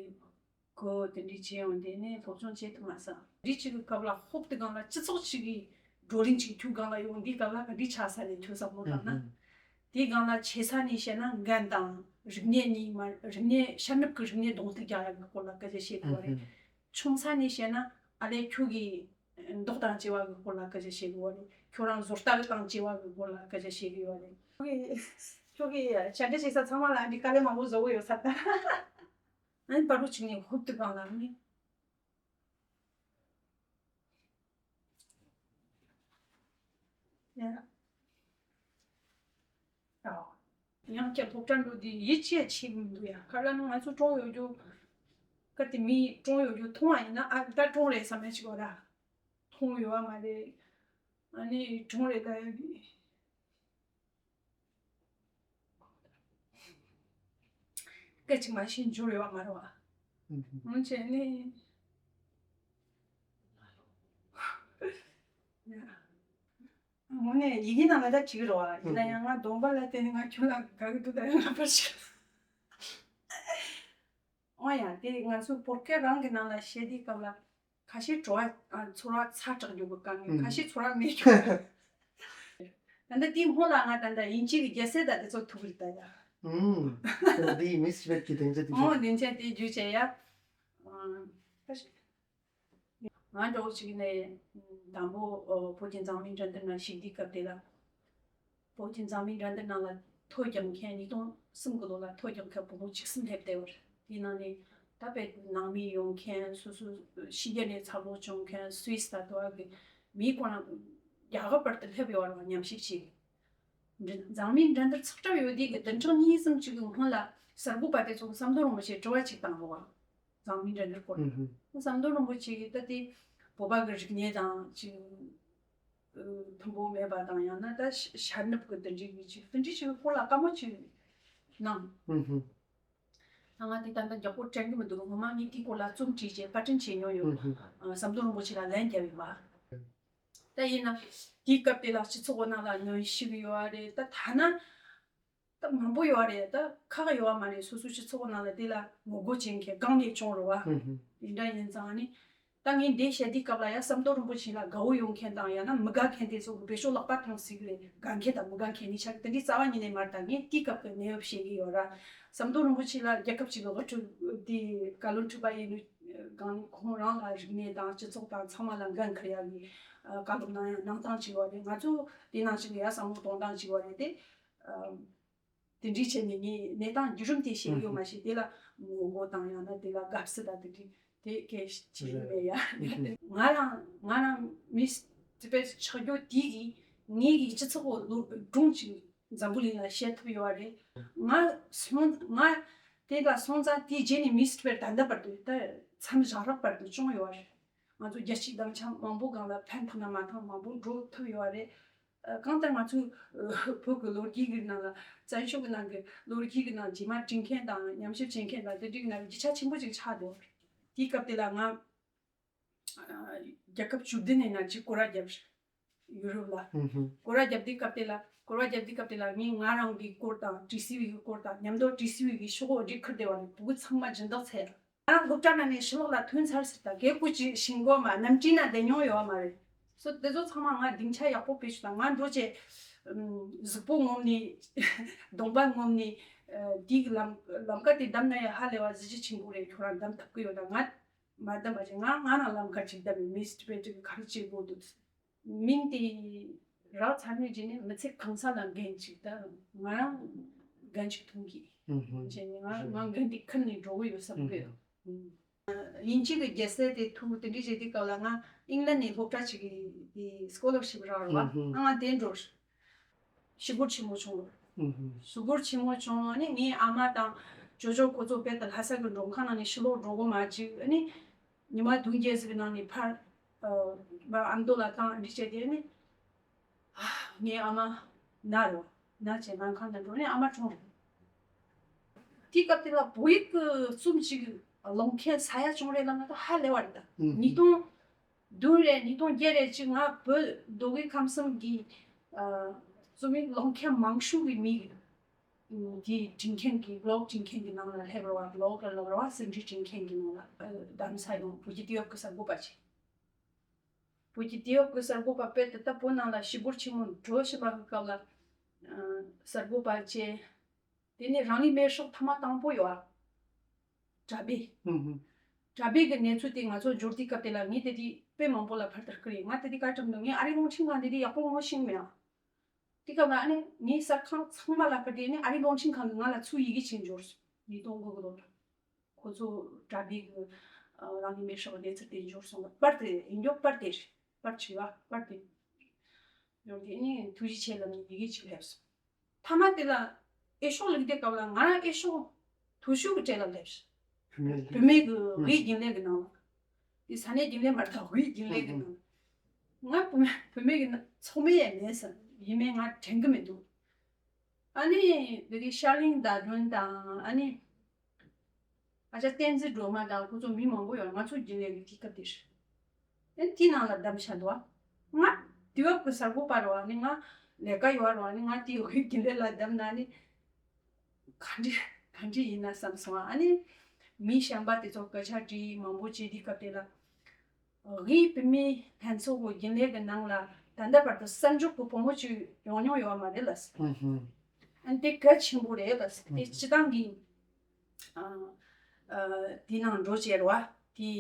གོ་དེ་འདྲའི་བྱས་ཡོང་དེ་ནས་སློབ་སྦྱོང་བྱེད་ཐུབ་མ་སོང་། འདི་གཅིག་གི་སྐབས་ལ་ཧོབ་ཏེ་སྒང་ལ་སྤྱི་ཚོགས་གཅིག་གི་བགྲོ་གླེང་གཅིག་ཁྱོད་སྒང་ལ་ཡོང་། འདིའི་སྐབས་ལ་ག་འདྲའི་ཆགས་ས་རེད། ཁྱོད་བསམ་བློ་བཏང་ན། ཨུ་ཧུ། དེའི་སྒང་ལ་ཆེ་ས་ནས་བཤད་ན་འགན་དང་རིག་གནས་གཉིས་མ། རིག་གནས་ཤར་ནུབ་ཀྱི་རིག་གནས་གདོང་ཐུག་རྒྱག་ཡག་གི་སྐོར་ལ་སྐད་ཆ་བཤད་དགོས་པ་རེད། ཨུ་ཧུ། ཆུང་ས་ནས་བཤད་ན་ཨ་ལས་ཁྱོད་ཀྱི་མདོག་དང་བཅས་པ་གི་སྐོར་ལ་སྐད་ཆ་བཤད་དགོས་པ་རེད། ཁྱོད་རང་བཟོ་ལྟ་གི་དང་བཅས་པ་གི་སྐོར་ལ་སྐད་ཆ་བཤད་གི་ཡོད་རེད། ཁྱོད་ཀྱི་ཁྱོད་ཀྱི་བཅར་འདྲི་བྱེད་ས་ཚང་མ་ལ་འདི་དཀའ་ལས་མང་པོ་བཟོ་གི་ཡོད་ས་ད། ཨ་ནི་བར་དུ་ཅིག་ནས་ཧུབ་ཏུ་གང་ལ་ནི། ཡ། ཡང་བསྐྱར་སློབ་གྲྭ་འགྲོ་དུས་ཡིད་ཆེས་བྱེད་མི་འདུག་ཡ། ག་ལ་ནི་ང་ཚོ་གྲོངས་ཡོད་རྒྱུ། ག་དེ་མི་གྲོངས་ཡོད་རྒྱུ་མཐོང་བ་ཡིན་ན། ཨ་ད་གྲོངས་རེད་བསམ་ཡ་ཞིག་ཡོད་ར། མཐོང་ཡོད་བ་མ་རེད། ཨ་ནི་གྲོངས་རེད་ལ་ཡ་གི། སྐད་ཅིག་མ་ཤེས་འགྱུར་ཡོད་བ་མ་རེད་བ། ཨུ་ཧུ། འོན་ཀྱང་ནི། ཡ། དངོས་གནས་ཡི་གེ་ནང་ལ་ད་བྲིས་རོགས། ཡིན་ན་ཡང་ང་གདོང་པ་ལ་བལྟས་ནས་ང་ཁྱོད་ལ་དགའ་གི་འདུག་ད་ཡང་ལབ་པར་ཞིག་ཨོ་ཡ། དེ་ང་ཚོ་བོད་སྐད་རང་གི་ནང་ལ་བཤད་དུས་སྐབས་ལ་ཁ་ཤས་བྲོ་བ། ཨ། ཚོར་བ་ཚ་དྲག་རྒྱུ་གི་དཀའ་ངལ། ཁ་ཤས་ཚོར་བ་མེད་རྒྱུ། ད་ལྟ་དེའི་སྔོན་ལ་ང་ད་ལྟ་དབྱིན་ཇི་གི་རྒྱལ་སྲས་དང་དེ་ཚོ་ཐུག་གི་རེད་ད་ཡ། ཨུམ། ད་ལྟ་དེའི་མིས་བེད་ཀྱི་སྡིངས་ཆ་དེ། ཨོ། སྡིངས་ཆ་དེ་བརྒྱུད་བྱས་ཡ། ཨ། ཁ་ཤས། ང་འདྲ་བོ་ཅིག་ནས་དང་པོ་བོད་ཀྱི་འཛམ་གླིང་འགྲན་བསྡུར་ནང་ཞུགས་དུས་སྐབས་དེ་ལ། བོད་ཀྱི་འཛམ་གླིང་འགྲན་བསྡུར་ནང་ལ་ཐོ་རྒྱག་མཁན། ཉིས་སྟོང་གསུམ་གི་ལོ་ལ་ཐོ་རྒྱག་མཁན་བུ་མོ་བཅུ་གསུམ་སླེབས་བསྡད་པ་རེད། དེའི་ནང་ནས་ད་དཔེ་ནང་མི་ཡོང་མཁན། སོ་སོ་ཕྱི་རྒྱལ་ནས་འཚར་ལོངས་བྱུང་མཁན། སུད་སི་དང་དུ་བ་གི་མི་ཁོ་རང་རྒྱ་གར་བར་དུ་སླེབས་ཡོད་རེད་བ། མཉམ་ཞུགས་བྱེད། འཛམ་གླིང་འགྲན་བསྡུར་ཚགས་གྲབས་ཡོད་དུས་ཀྱི་བདུན་ཕྲག་གཉིས་གསུམ་ཅིག་གི་སྔོན་ལ་གསར་འགོད་པ་དེ་ཚོ་གི་ཟམ་གདོང་རིན་པོ་ཆེ་དྲི་བ་ཅིག་བཏང་རོགས། འཛམ་གླིང་འགྲན་བསྡུར་སྐོར་ལ། ཨུ་ཧུ། ཟམ་གདོང་རིན་པོ་ཆེ་གིས་ད་དེ་བོད་པ་གི་རིག་གནས་དང་ཅིག་མཐུན་པོ་མེད་པ་དང་། ཡང་ན་ད་ཤ་ཤར་ནུབ་གི་དེ་འདྲའི་གི་ཅིག་དེ་འདྲའི་ཅིག་གི་སྐོར་ལ་བཀའ་མོལ་ཅིག་གནང་། ཨུ་ཧུ། ད་ང་དེ་ད་ལྟ་ཡག་པོ་དྲན་གི་མི་འདུག་སྔོན་མ་ངས་དེའི་སྐོར་ལ་རྩོམ་བྲིས་བྱས་བཀའ་དྲིན་ཆེ་མྱོང་ཡོད། ཨུ་ཧུ། ཨ། ཟམ་གདོང་རིན་པོ་ཆེ་ལ་ལན་བརྒྱབ་ཡོད་པ། ད་ཡིན་ན་དེའི་སྐབས་དེ་ལ་སྤྱི་ཚོགས་ནང་ལ་གནོན་ཤུགས་ཡོད་རེད། ད་ཐ་ན་ད་མང་པོ་ཡོད་རེད། ད་ཁག་ཡོད་མ་རེད། སོ་སོའི་སྤྱི་ཚོགས་ནང་ལ་དེ་ལ་ངོ་རྒོལ་བྱེད་མཁན་སྒང་ནས་བྱུང་རེད་བ། ཨུ་ཧུ། དེ་འདྲ་ཡིན་ཙང་ནི། ད་ ད་ངས་འདི་བཤད་དུས་སྐབས་ལ་ཡང་ཟམ་གདོང་རིན་པོ་ཆེ་ལ་དགའ་བོ་ཡོང་མཁན་དང་ཡང་ན་མི་དགའ་མཁན་དེ་ཚོ་གི་བེད་སྤྱོད་ལག་པ་འཐེན་སྲིད་གི་རེད། དགའ་མཁན་དང་མི་དགའ་མཁན་གཉིས་ཆ་གི་དེ་འདྲའི་རྩ་བ་ཉིད་ནས་མ་རེད། ད་ངས་དེའི་སྐབས་ཀྱི་གནས་བབ་བཤད་གི་ཡོད་ར། ཟམ་གདོང་རིན་པོ་ཆེ་ལ་རྒྱལ་ཁབ་ཅིག་གི་དབུ་ཁྲིད་དེ་བཀའ་བློན་ཁྲི་པ་ཡིན་ནོ་གང་ནས་ཁོང་རང་ལ་རིག་གནས་དང་སྤྱི་ཚོགས་དང་ཚང་མ་ལ་འགན་འཁུར་ཡག་གི་བཀའ་སློབ་གནང་ཡག་གནང་སྟངས་ཅིག་ཡོད་རེད། ང་ཚོ་དེ་ནང་ཅིག་ལ་ཡ་བསམ་བློ་གཏོང་སྟངས་ཅིག་ཡོད་རེད་དེ། དེ་འདྲའི་བྱས་ནས་ངས་གནས་སྟངས་བརྒྱུད་རིམ་དེ་བཤད་ཡོད་མ་ཤེས། དེ་ལ་ངོ་རྒོལ་དང་ཡང་ན་དེ་ལ་དགའ་བསུ་དང་དེ་འདྲའི་དེ་གལ་ཆེ་ཡོད་མེད་ཡ། ང་རང་ང་རང་མིས་ཊི་བེཊ་ཆགས་རྒྱུ་དེ་གིས་ངེད་ཀྱི་སྤྱི་ཚོགས་ལོ་སྒྲུང་ཅིག་འཛམ་བུ་གླིང་ལ་བཤད་ཐུབ་ཡོད་རེད། ང་སོང་ང་དེ་ལ་སོང་ཙང་དེའི་རྗེས་ནས་མིས་ཊི་བེཊ་ད་ལྟ་བར་དུ་ད་མཚམས་བཞག་རག་བར་དུ་བྱུང་ཡོད་རེད། ང་ཚོ་རྒྱལ་སྤྱིའི་གདན་ས་མང་པོ་སྒང་ལ་ཕན་ཐོགས་ན་མ་ཐོགས་མང་པོ་འགྲོ་ཐུབ་ཡོད་རེད། ཨ། གང་ལྟར་ང་ཚོའི་ཨ་བོད་ཀྱི་ལོ་རྒྱུས་ཀྱི་ནང་ལ། བཙན་བྱོལ་གྱི་ནང་གི་ལོ་རྒྱུས་ཀྱི་ནང་རྗེས་མ་བྲིས་མཁན་དང་ཉམས་ཞིབ་བྱེད་མཁན་དང་དེ་འདྲའི་ནང་རྒྱུ་ཆ་ཆེན་པོ་ཅིག་ཆགས་འདུག་དེའི་སྐབས་དེ་ལ་ང་ཨ་རྒྱལ་ཁབ་བཅུ་བདུན་ནས་ན་ཅིག་སྐོར་ར་བརྒྱབ། ཡུ་རོབ་ལ་ཧུམ་ཧུམ། སྐོར་ར་བརྒྱབ་དུས་སྐབས་དེ་ལ་སྐོར་ར་བརྒྱབ་དུས་སྐབས་དེ་ལ་ངས་ང་རང་གི་སྐོར་དང་བྲིས་སྲིད་པའི་གི་སྐོར་དང་མཉམ་དུ་བྲིས་སྲིད་པའི་གི་ཤོག་བུ་འདི་ཁུར་བསྡད་པ་རེད། ཕྲུ་གུ་ཚང་མ་སྦྱིན་བདག་ཚར་ཡ། ང་རང་སློབ་གྲྭ་ནང་ནས་ཕྱི་ལོགས་ལ་ཐོན་ཚར་ཟེར། ད་གད་སྐུ་ཅིག་བྱིན་དགོས་མ་གནམ་གྲུའི་ནང་བསྡད་མྱོང་ཡོད་མ་རེད། སོ་དེ་ཚོ་ཚང་མ་ང་སྡིངས་ཆ་ཡག་པོ་སྤྲད་ཤོག་དང་། ང་འགྲོ་བྱས་ཨམ་གཟུགས་པོ་ངོམ་ནས་གདོང་པ་ངོམ་ནས་ཨ་དེའི་ལམ་ལམ་ཀ་དེ་བདམས་ན་ཡང་ཧ་ལས་པ་གཟི་བརྗིད་ཆེན་པོ་རེད། ཁྱོད་རང་བདམས་ཐུབ་ཀྱི་ཡོད། ད་ང་མ་བདམས་པ་བྱས། ང་ང་རང་ལམ་ཀ་ཅིག་བདམས་ནས་མིས་ཊི་བེཊ་གི་ག་རེ་བྱེད་དགོས་འདུག་མིང་དེ་རག་ཚར་ནས་རྗེས་ནས་མི་ཚེ་གང་ས་ལ་འགན་ཅིག་ད་ང་རང་འགན་ཅིག་འཐུང་གི། ཧུམ་ཧུམ། རྗེས་ནས་ང་ང་འགན་དེ་ཁུར་ནས་འགྲོ་གི་ཡོད་བསམ་གི་ཡོད། ཧུམ། དབྱིན་ཇི་གི་རྒྱལ་སྲས་དེ་ཐུག་དེ་འདྲ་བྱེད་དུས་སྐབས་ལ་ང་ཨིང་ལན་ནས་སློབ་གྲྭ་ཅིག་གི་དེ་སི་ཀོ་ལར་ཤིབ་རག་རེད་བ། ཧུམ་ཧུམ། ང་ང་དེ་འགྲོ། ཞི་རྒོལ་ཆེན་མོ་བྱུང་། ཧུམ་ཧུམ། ཞི་རྒོལ་ཆེན་མོ་བྱུང་། ཨ་ནི་ངའི་ཨ་མ་དང་ཅོ་ཅོ་ཁོ་ཚོ་དཔེ་ད་ལྷ་ས་གི་མགྲོན་ཁང་ནང་ནས་ཕྱི་ལོགས་འགྲོ་གི་མ་བཅུག་ཨ་ནི་ཉི་མ་བདུན་བརྒྱད་ཟིག་གི་ནང་ནས་ཕར་ཨ་མདོ་ལ་བཏང་འདི་བྱས་དེ་ནི། ཨ། ངའི་ཨ་མ་ན་རོ་ན་བྱས་སྨན་ཁང་དུ་འགྲོ་ནས་ཨ་མ་གྲོངས་རེད། དེའི་སྐབས་དེ་ལ་བོད་ཡིག་གི་རྩོམ་ཅིག་ཀློག་མཁན་ས་ཡ་བྱུང་རེད་ལབ་ན་ད་ཧ་ལས་པ་རེད། ད་ཉིས་སྟོང་བདུན་རེད། ཉིས་སྟོང་བརྒྱད་རེད། ཅིག་ང་བོད་མདོ་དབུས་ཁམས་གསུམ་གྱི་ཨ་རྩོམ་ཡིག་ཀློག་མཁན་མང་ཤོས་ཀྱི་མི་གི་དེ་འབྲི་མཁན་གྱི་ཀློག་འབྲི་མཁན་གྱི་ནང་ལ་སླེབས་རོགས། ཀློག་ཀློག་རོགས་ཟེར་འབྲི་འབྲི་མཁན་གྱི་ནང་ལ་ཨ་གདན་ས་ཡོང་། བོད་ཀྱི་དུས་བབ་ཀྱི་གསར་འགོད་པ་བྱས། བོད་ཀྱི་དུས་བབ་ཀྱི་གསར་འགོད་པ་དཔེ་དེ་ལྟ་བུ་ནང་ལ་ཞི་རྒོལ་ཆེན་མོ་འགྲོ་བཞིན་པ་གི་སྐབས་ལ་ཨ་གསར་འགོད་པ་བྱས། དེ་ནས་རང་ལུས་མེར་སྲེག་ཐེངས་མ་དང་པོ་ཡོད་ཨ། གྲྭ་པས། ཧུམ་ཧུམ། གྲྭ་པས་གི་གནས་ཚུལ་དེ་ང་ཚོ་འབྱོར་དུས་སྐབས་དེ་ལ་ངས་དེ་དུས་དཔེ་མང་པོ་ལ་ཕར་དར་ཁུར་ཡིན། ང་དེ་དུས་བཀའ་དྲིན་འདུག་ངས་ཨ་རིའི་རླུང་འཕྲིན་ཁང་དེ་དུས་ཡག་པོ་ངོ་ཤེས་མེད་ཨ། དེ་སྐབས་ལ་ཨ་ནི་ངའི་གསར་ཁང་ཚང་མ་ལ་ཕར་དེ་ནས་ཨ་རིའི་རླུང་འཕྲིན་ཁང་གི་ང་ལ་ཚུར་ཡི་གེ་ཅིག་འབྱོར་སོང་། ཉིས་སྟོང་དགུ་གི་ལོ་ལ། ཁོ་ཚོ་གྲྭ་པའི་གི་ཨ་རང་ལུས་མེར་སྲེག་གནས་ཚུལ་དེ་འབྱོར་སོང་། པར་དེ་ཡིན་རྒྱུ་པར་དེ་རེད། པར་བྲིས་པ་པར་དེ་འབྱོར་དེ་ནས་ཐུགས་རྗེ་ཆེ་ལབ་ནས་ཡི་གེ་ཅིག་སླེབས་སོང་། མཐའ་མ་དེ་ལ་འོས་ཤོག་བླུགས་དུས་སྐབས་ལ་ང་རང་འོས་ཤོག་དོད་ཤོག་གི་གྲས་ལ་སླེབས་སོང་། བུད་མེད་ཀྱི། བུད་མེད་ཀྱི་འོས་རྒྱུན་ལས་ཀྱི་ནང་ལ། དེ་ས་གནས་རྒྱུན་ལས་མ་རེད། ད་འོས་རྒྱུན་ལས་ཀྱི་ནང་ལ། ང་བུད་མེད་བུད་མེད་ཀྱི་ཚོགས་མི་ཡང་མེད་ཟེར། ཡིན་མིན་ང་དྲན་གི་མི་འདུག་ཨ་ནི་འདི་གི་ཤར་གླིང་ཟླ་སྒྲོན་དང་ཨ་ནི་ཨ་ཅག་བསྟན་འཛིན་སྒྲོལ་མ་དང་ཁོ་ཚོ་མི་མང་པོ་ཡོད། ང་ཚོ་རྒྱུན་ལས་ཀྱི་དུས་སྐབས་དེ་རེད། ཨ་ནི་དེའི་ནང་ལ་བདམས་བཞག་འདུག་ང་དུས་བབ་ཀྱི་གསར་འགོད་པ་རེད་བ། ཨ་ནི་ང་ལས་ཀ་ཡོད་རེད་བ། ཨ་ནི་ང་དེའི་འོས་རྒྱུན་ལས་ལ་བདམས་ན་ཨ་ནི་ག་འདྲ་ག་འདྲ་ཡིན་ན་བསམ་སོང་། ཨ་ནི་མི་གཞན་པ་དེ་ཚོ་སྐད་ཆ་དྲིས་མང་པོ་བྱས་དུས་སྐབས་དེ་ལ། དབུས་བོད་མིའི་ལྷན་ཚོགས་ཀྱི་རྒྱུན་ལས་ཀྱི་ནང་ལ་ད་ལྟ་བར་དུ་གསར་འཇུག་གི་བུ་མོ་ཅིག་ཡོང་མྱོང་ཡོད་མ་རེད་ལ། ཨ་ནི་དེ་གལ་ཆེན་པོ་རེད་ལ། དེ་སྤྱི་བཏང་གི་ཨ་ཨ་དེ་ནང་འགྲོ་བྱས་རེད་བ། དེ་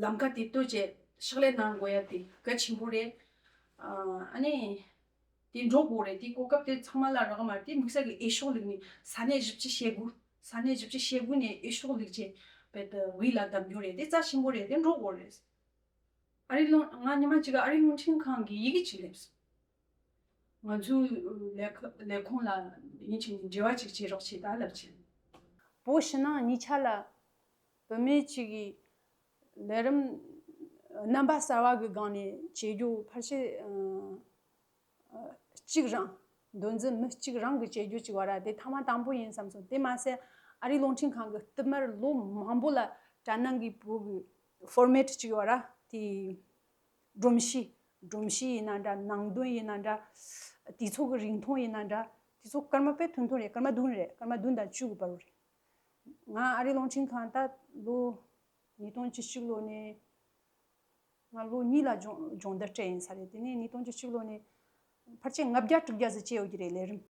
ལམ་ཁ་དེ་བཏོད་བྱས་ཕྱག་ལས་གནང་དགོས་ཡ་དེ་གལ་ཆེན་པོ་རེད། ཨ་ནི། དེ་འགྲོ་དགོས་རེད། དེ་གོ་སྐབས་དེ་ཚང་མ་ལ་རག་མ་རེད། དེ་དམིགས་བསལ་གྱི་འོས་ཤོག་བླུགས་ནས་ས་གནས་བཞི་བཅུ་ཞེ་དགུ། ས་གནས་བཞི་བཅུ་ཞེ་དགུ་ནས་འོས་ཤོག་བླུགས་བྱས་བོད་དུ་འོས་ལ་བདམས་རྒྱུ་རེད། དེ་རྩ་ཆེན་པོ་རེད། དེ་འགྲོ་དགོས་རེད། ཨ་རི་ལུང་ང་ཉི་མ་གཅིག་ཨ་རི་རླུང་འཕྲིན་ཁང་གི་ཡི་གེ་ཅིག་སླེབས་སོང་། ང་ཚོའི་ལས་ཁ་ལས་ཁུངས་ལ་ཡིན་ཕྱིན་འབྲེལ་བ་ཅིག་བྱེད་རོགས་བྱེད་ད་ལབ་བྱས། བོད་ཕྱི་ནང་གཉིས་ཆ་ལ་བུད་མེད་ཅིག་གིས་ལས་རིམ་རྣམ་པ་གསར་བ་གི་སྒང་ནས་བྱེད་རྒྱུ་ཕལ་ཆེར་གཅིག་རང་། འདུ་འཛི་མི་གཅིག་རང་གི་བྱེད་རྒྱུ་ཅིག་བ་ར་དེ་ཐ་མ་དང་པོ་ཡིན་བསམ་སོང་། དེ་མ་ཟད་ཨ་རིའི་རླུང་འཕྲིན་ཁང་གི་བསྟུད་མར་ལོ་མང་པོ་ལ་དྲ་ནང་གི་བོད་གི་ཕོར་མེཊ་ཅིག་ཡོད་ར། དེ་སྒྲོམ་གཞི་སྒྲོམ་གཞི་ཡིན་ན་འདྲ། ནང་དོན་ཡིན་ན་འདྲ། དུས་ཚོད་ཀྱི་རིང་ཐུང་ཡིན་ན་འདྲ། དུས་ཚོད་སྐར་མ་དཔེ་ཐུང་ཐུང་རེད། སྐར་མ་བདུན་རེད། སྐར་མ་བདུན་དང་བཅུ་གི་བར་རེད། ང་ཨ་རིའི་རླུང་འཕྲིན་ཁང་ད་ལོ་ཉིས་སྟོང་བཅུ་གཅིག་ལོ་ནས་ ང་ལོ་གཉིས་ལ་སྦྱོང་སྦྱོང་བརྡར་སྤྲད་ཡིན་ས་རེད། དེ་ནས་ཉིས་སྟོང་བཅུ་གཅིག་ལོ་ནས་ཕལ་ཆེར་ལྔ་བརྒྱ་དྲུག་བརྒྱ་ཟིག་བྱས་ཡོད་ཀྱི་རེད། ལས་རིམ་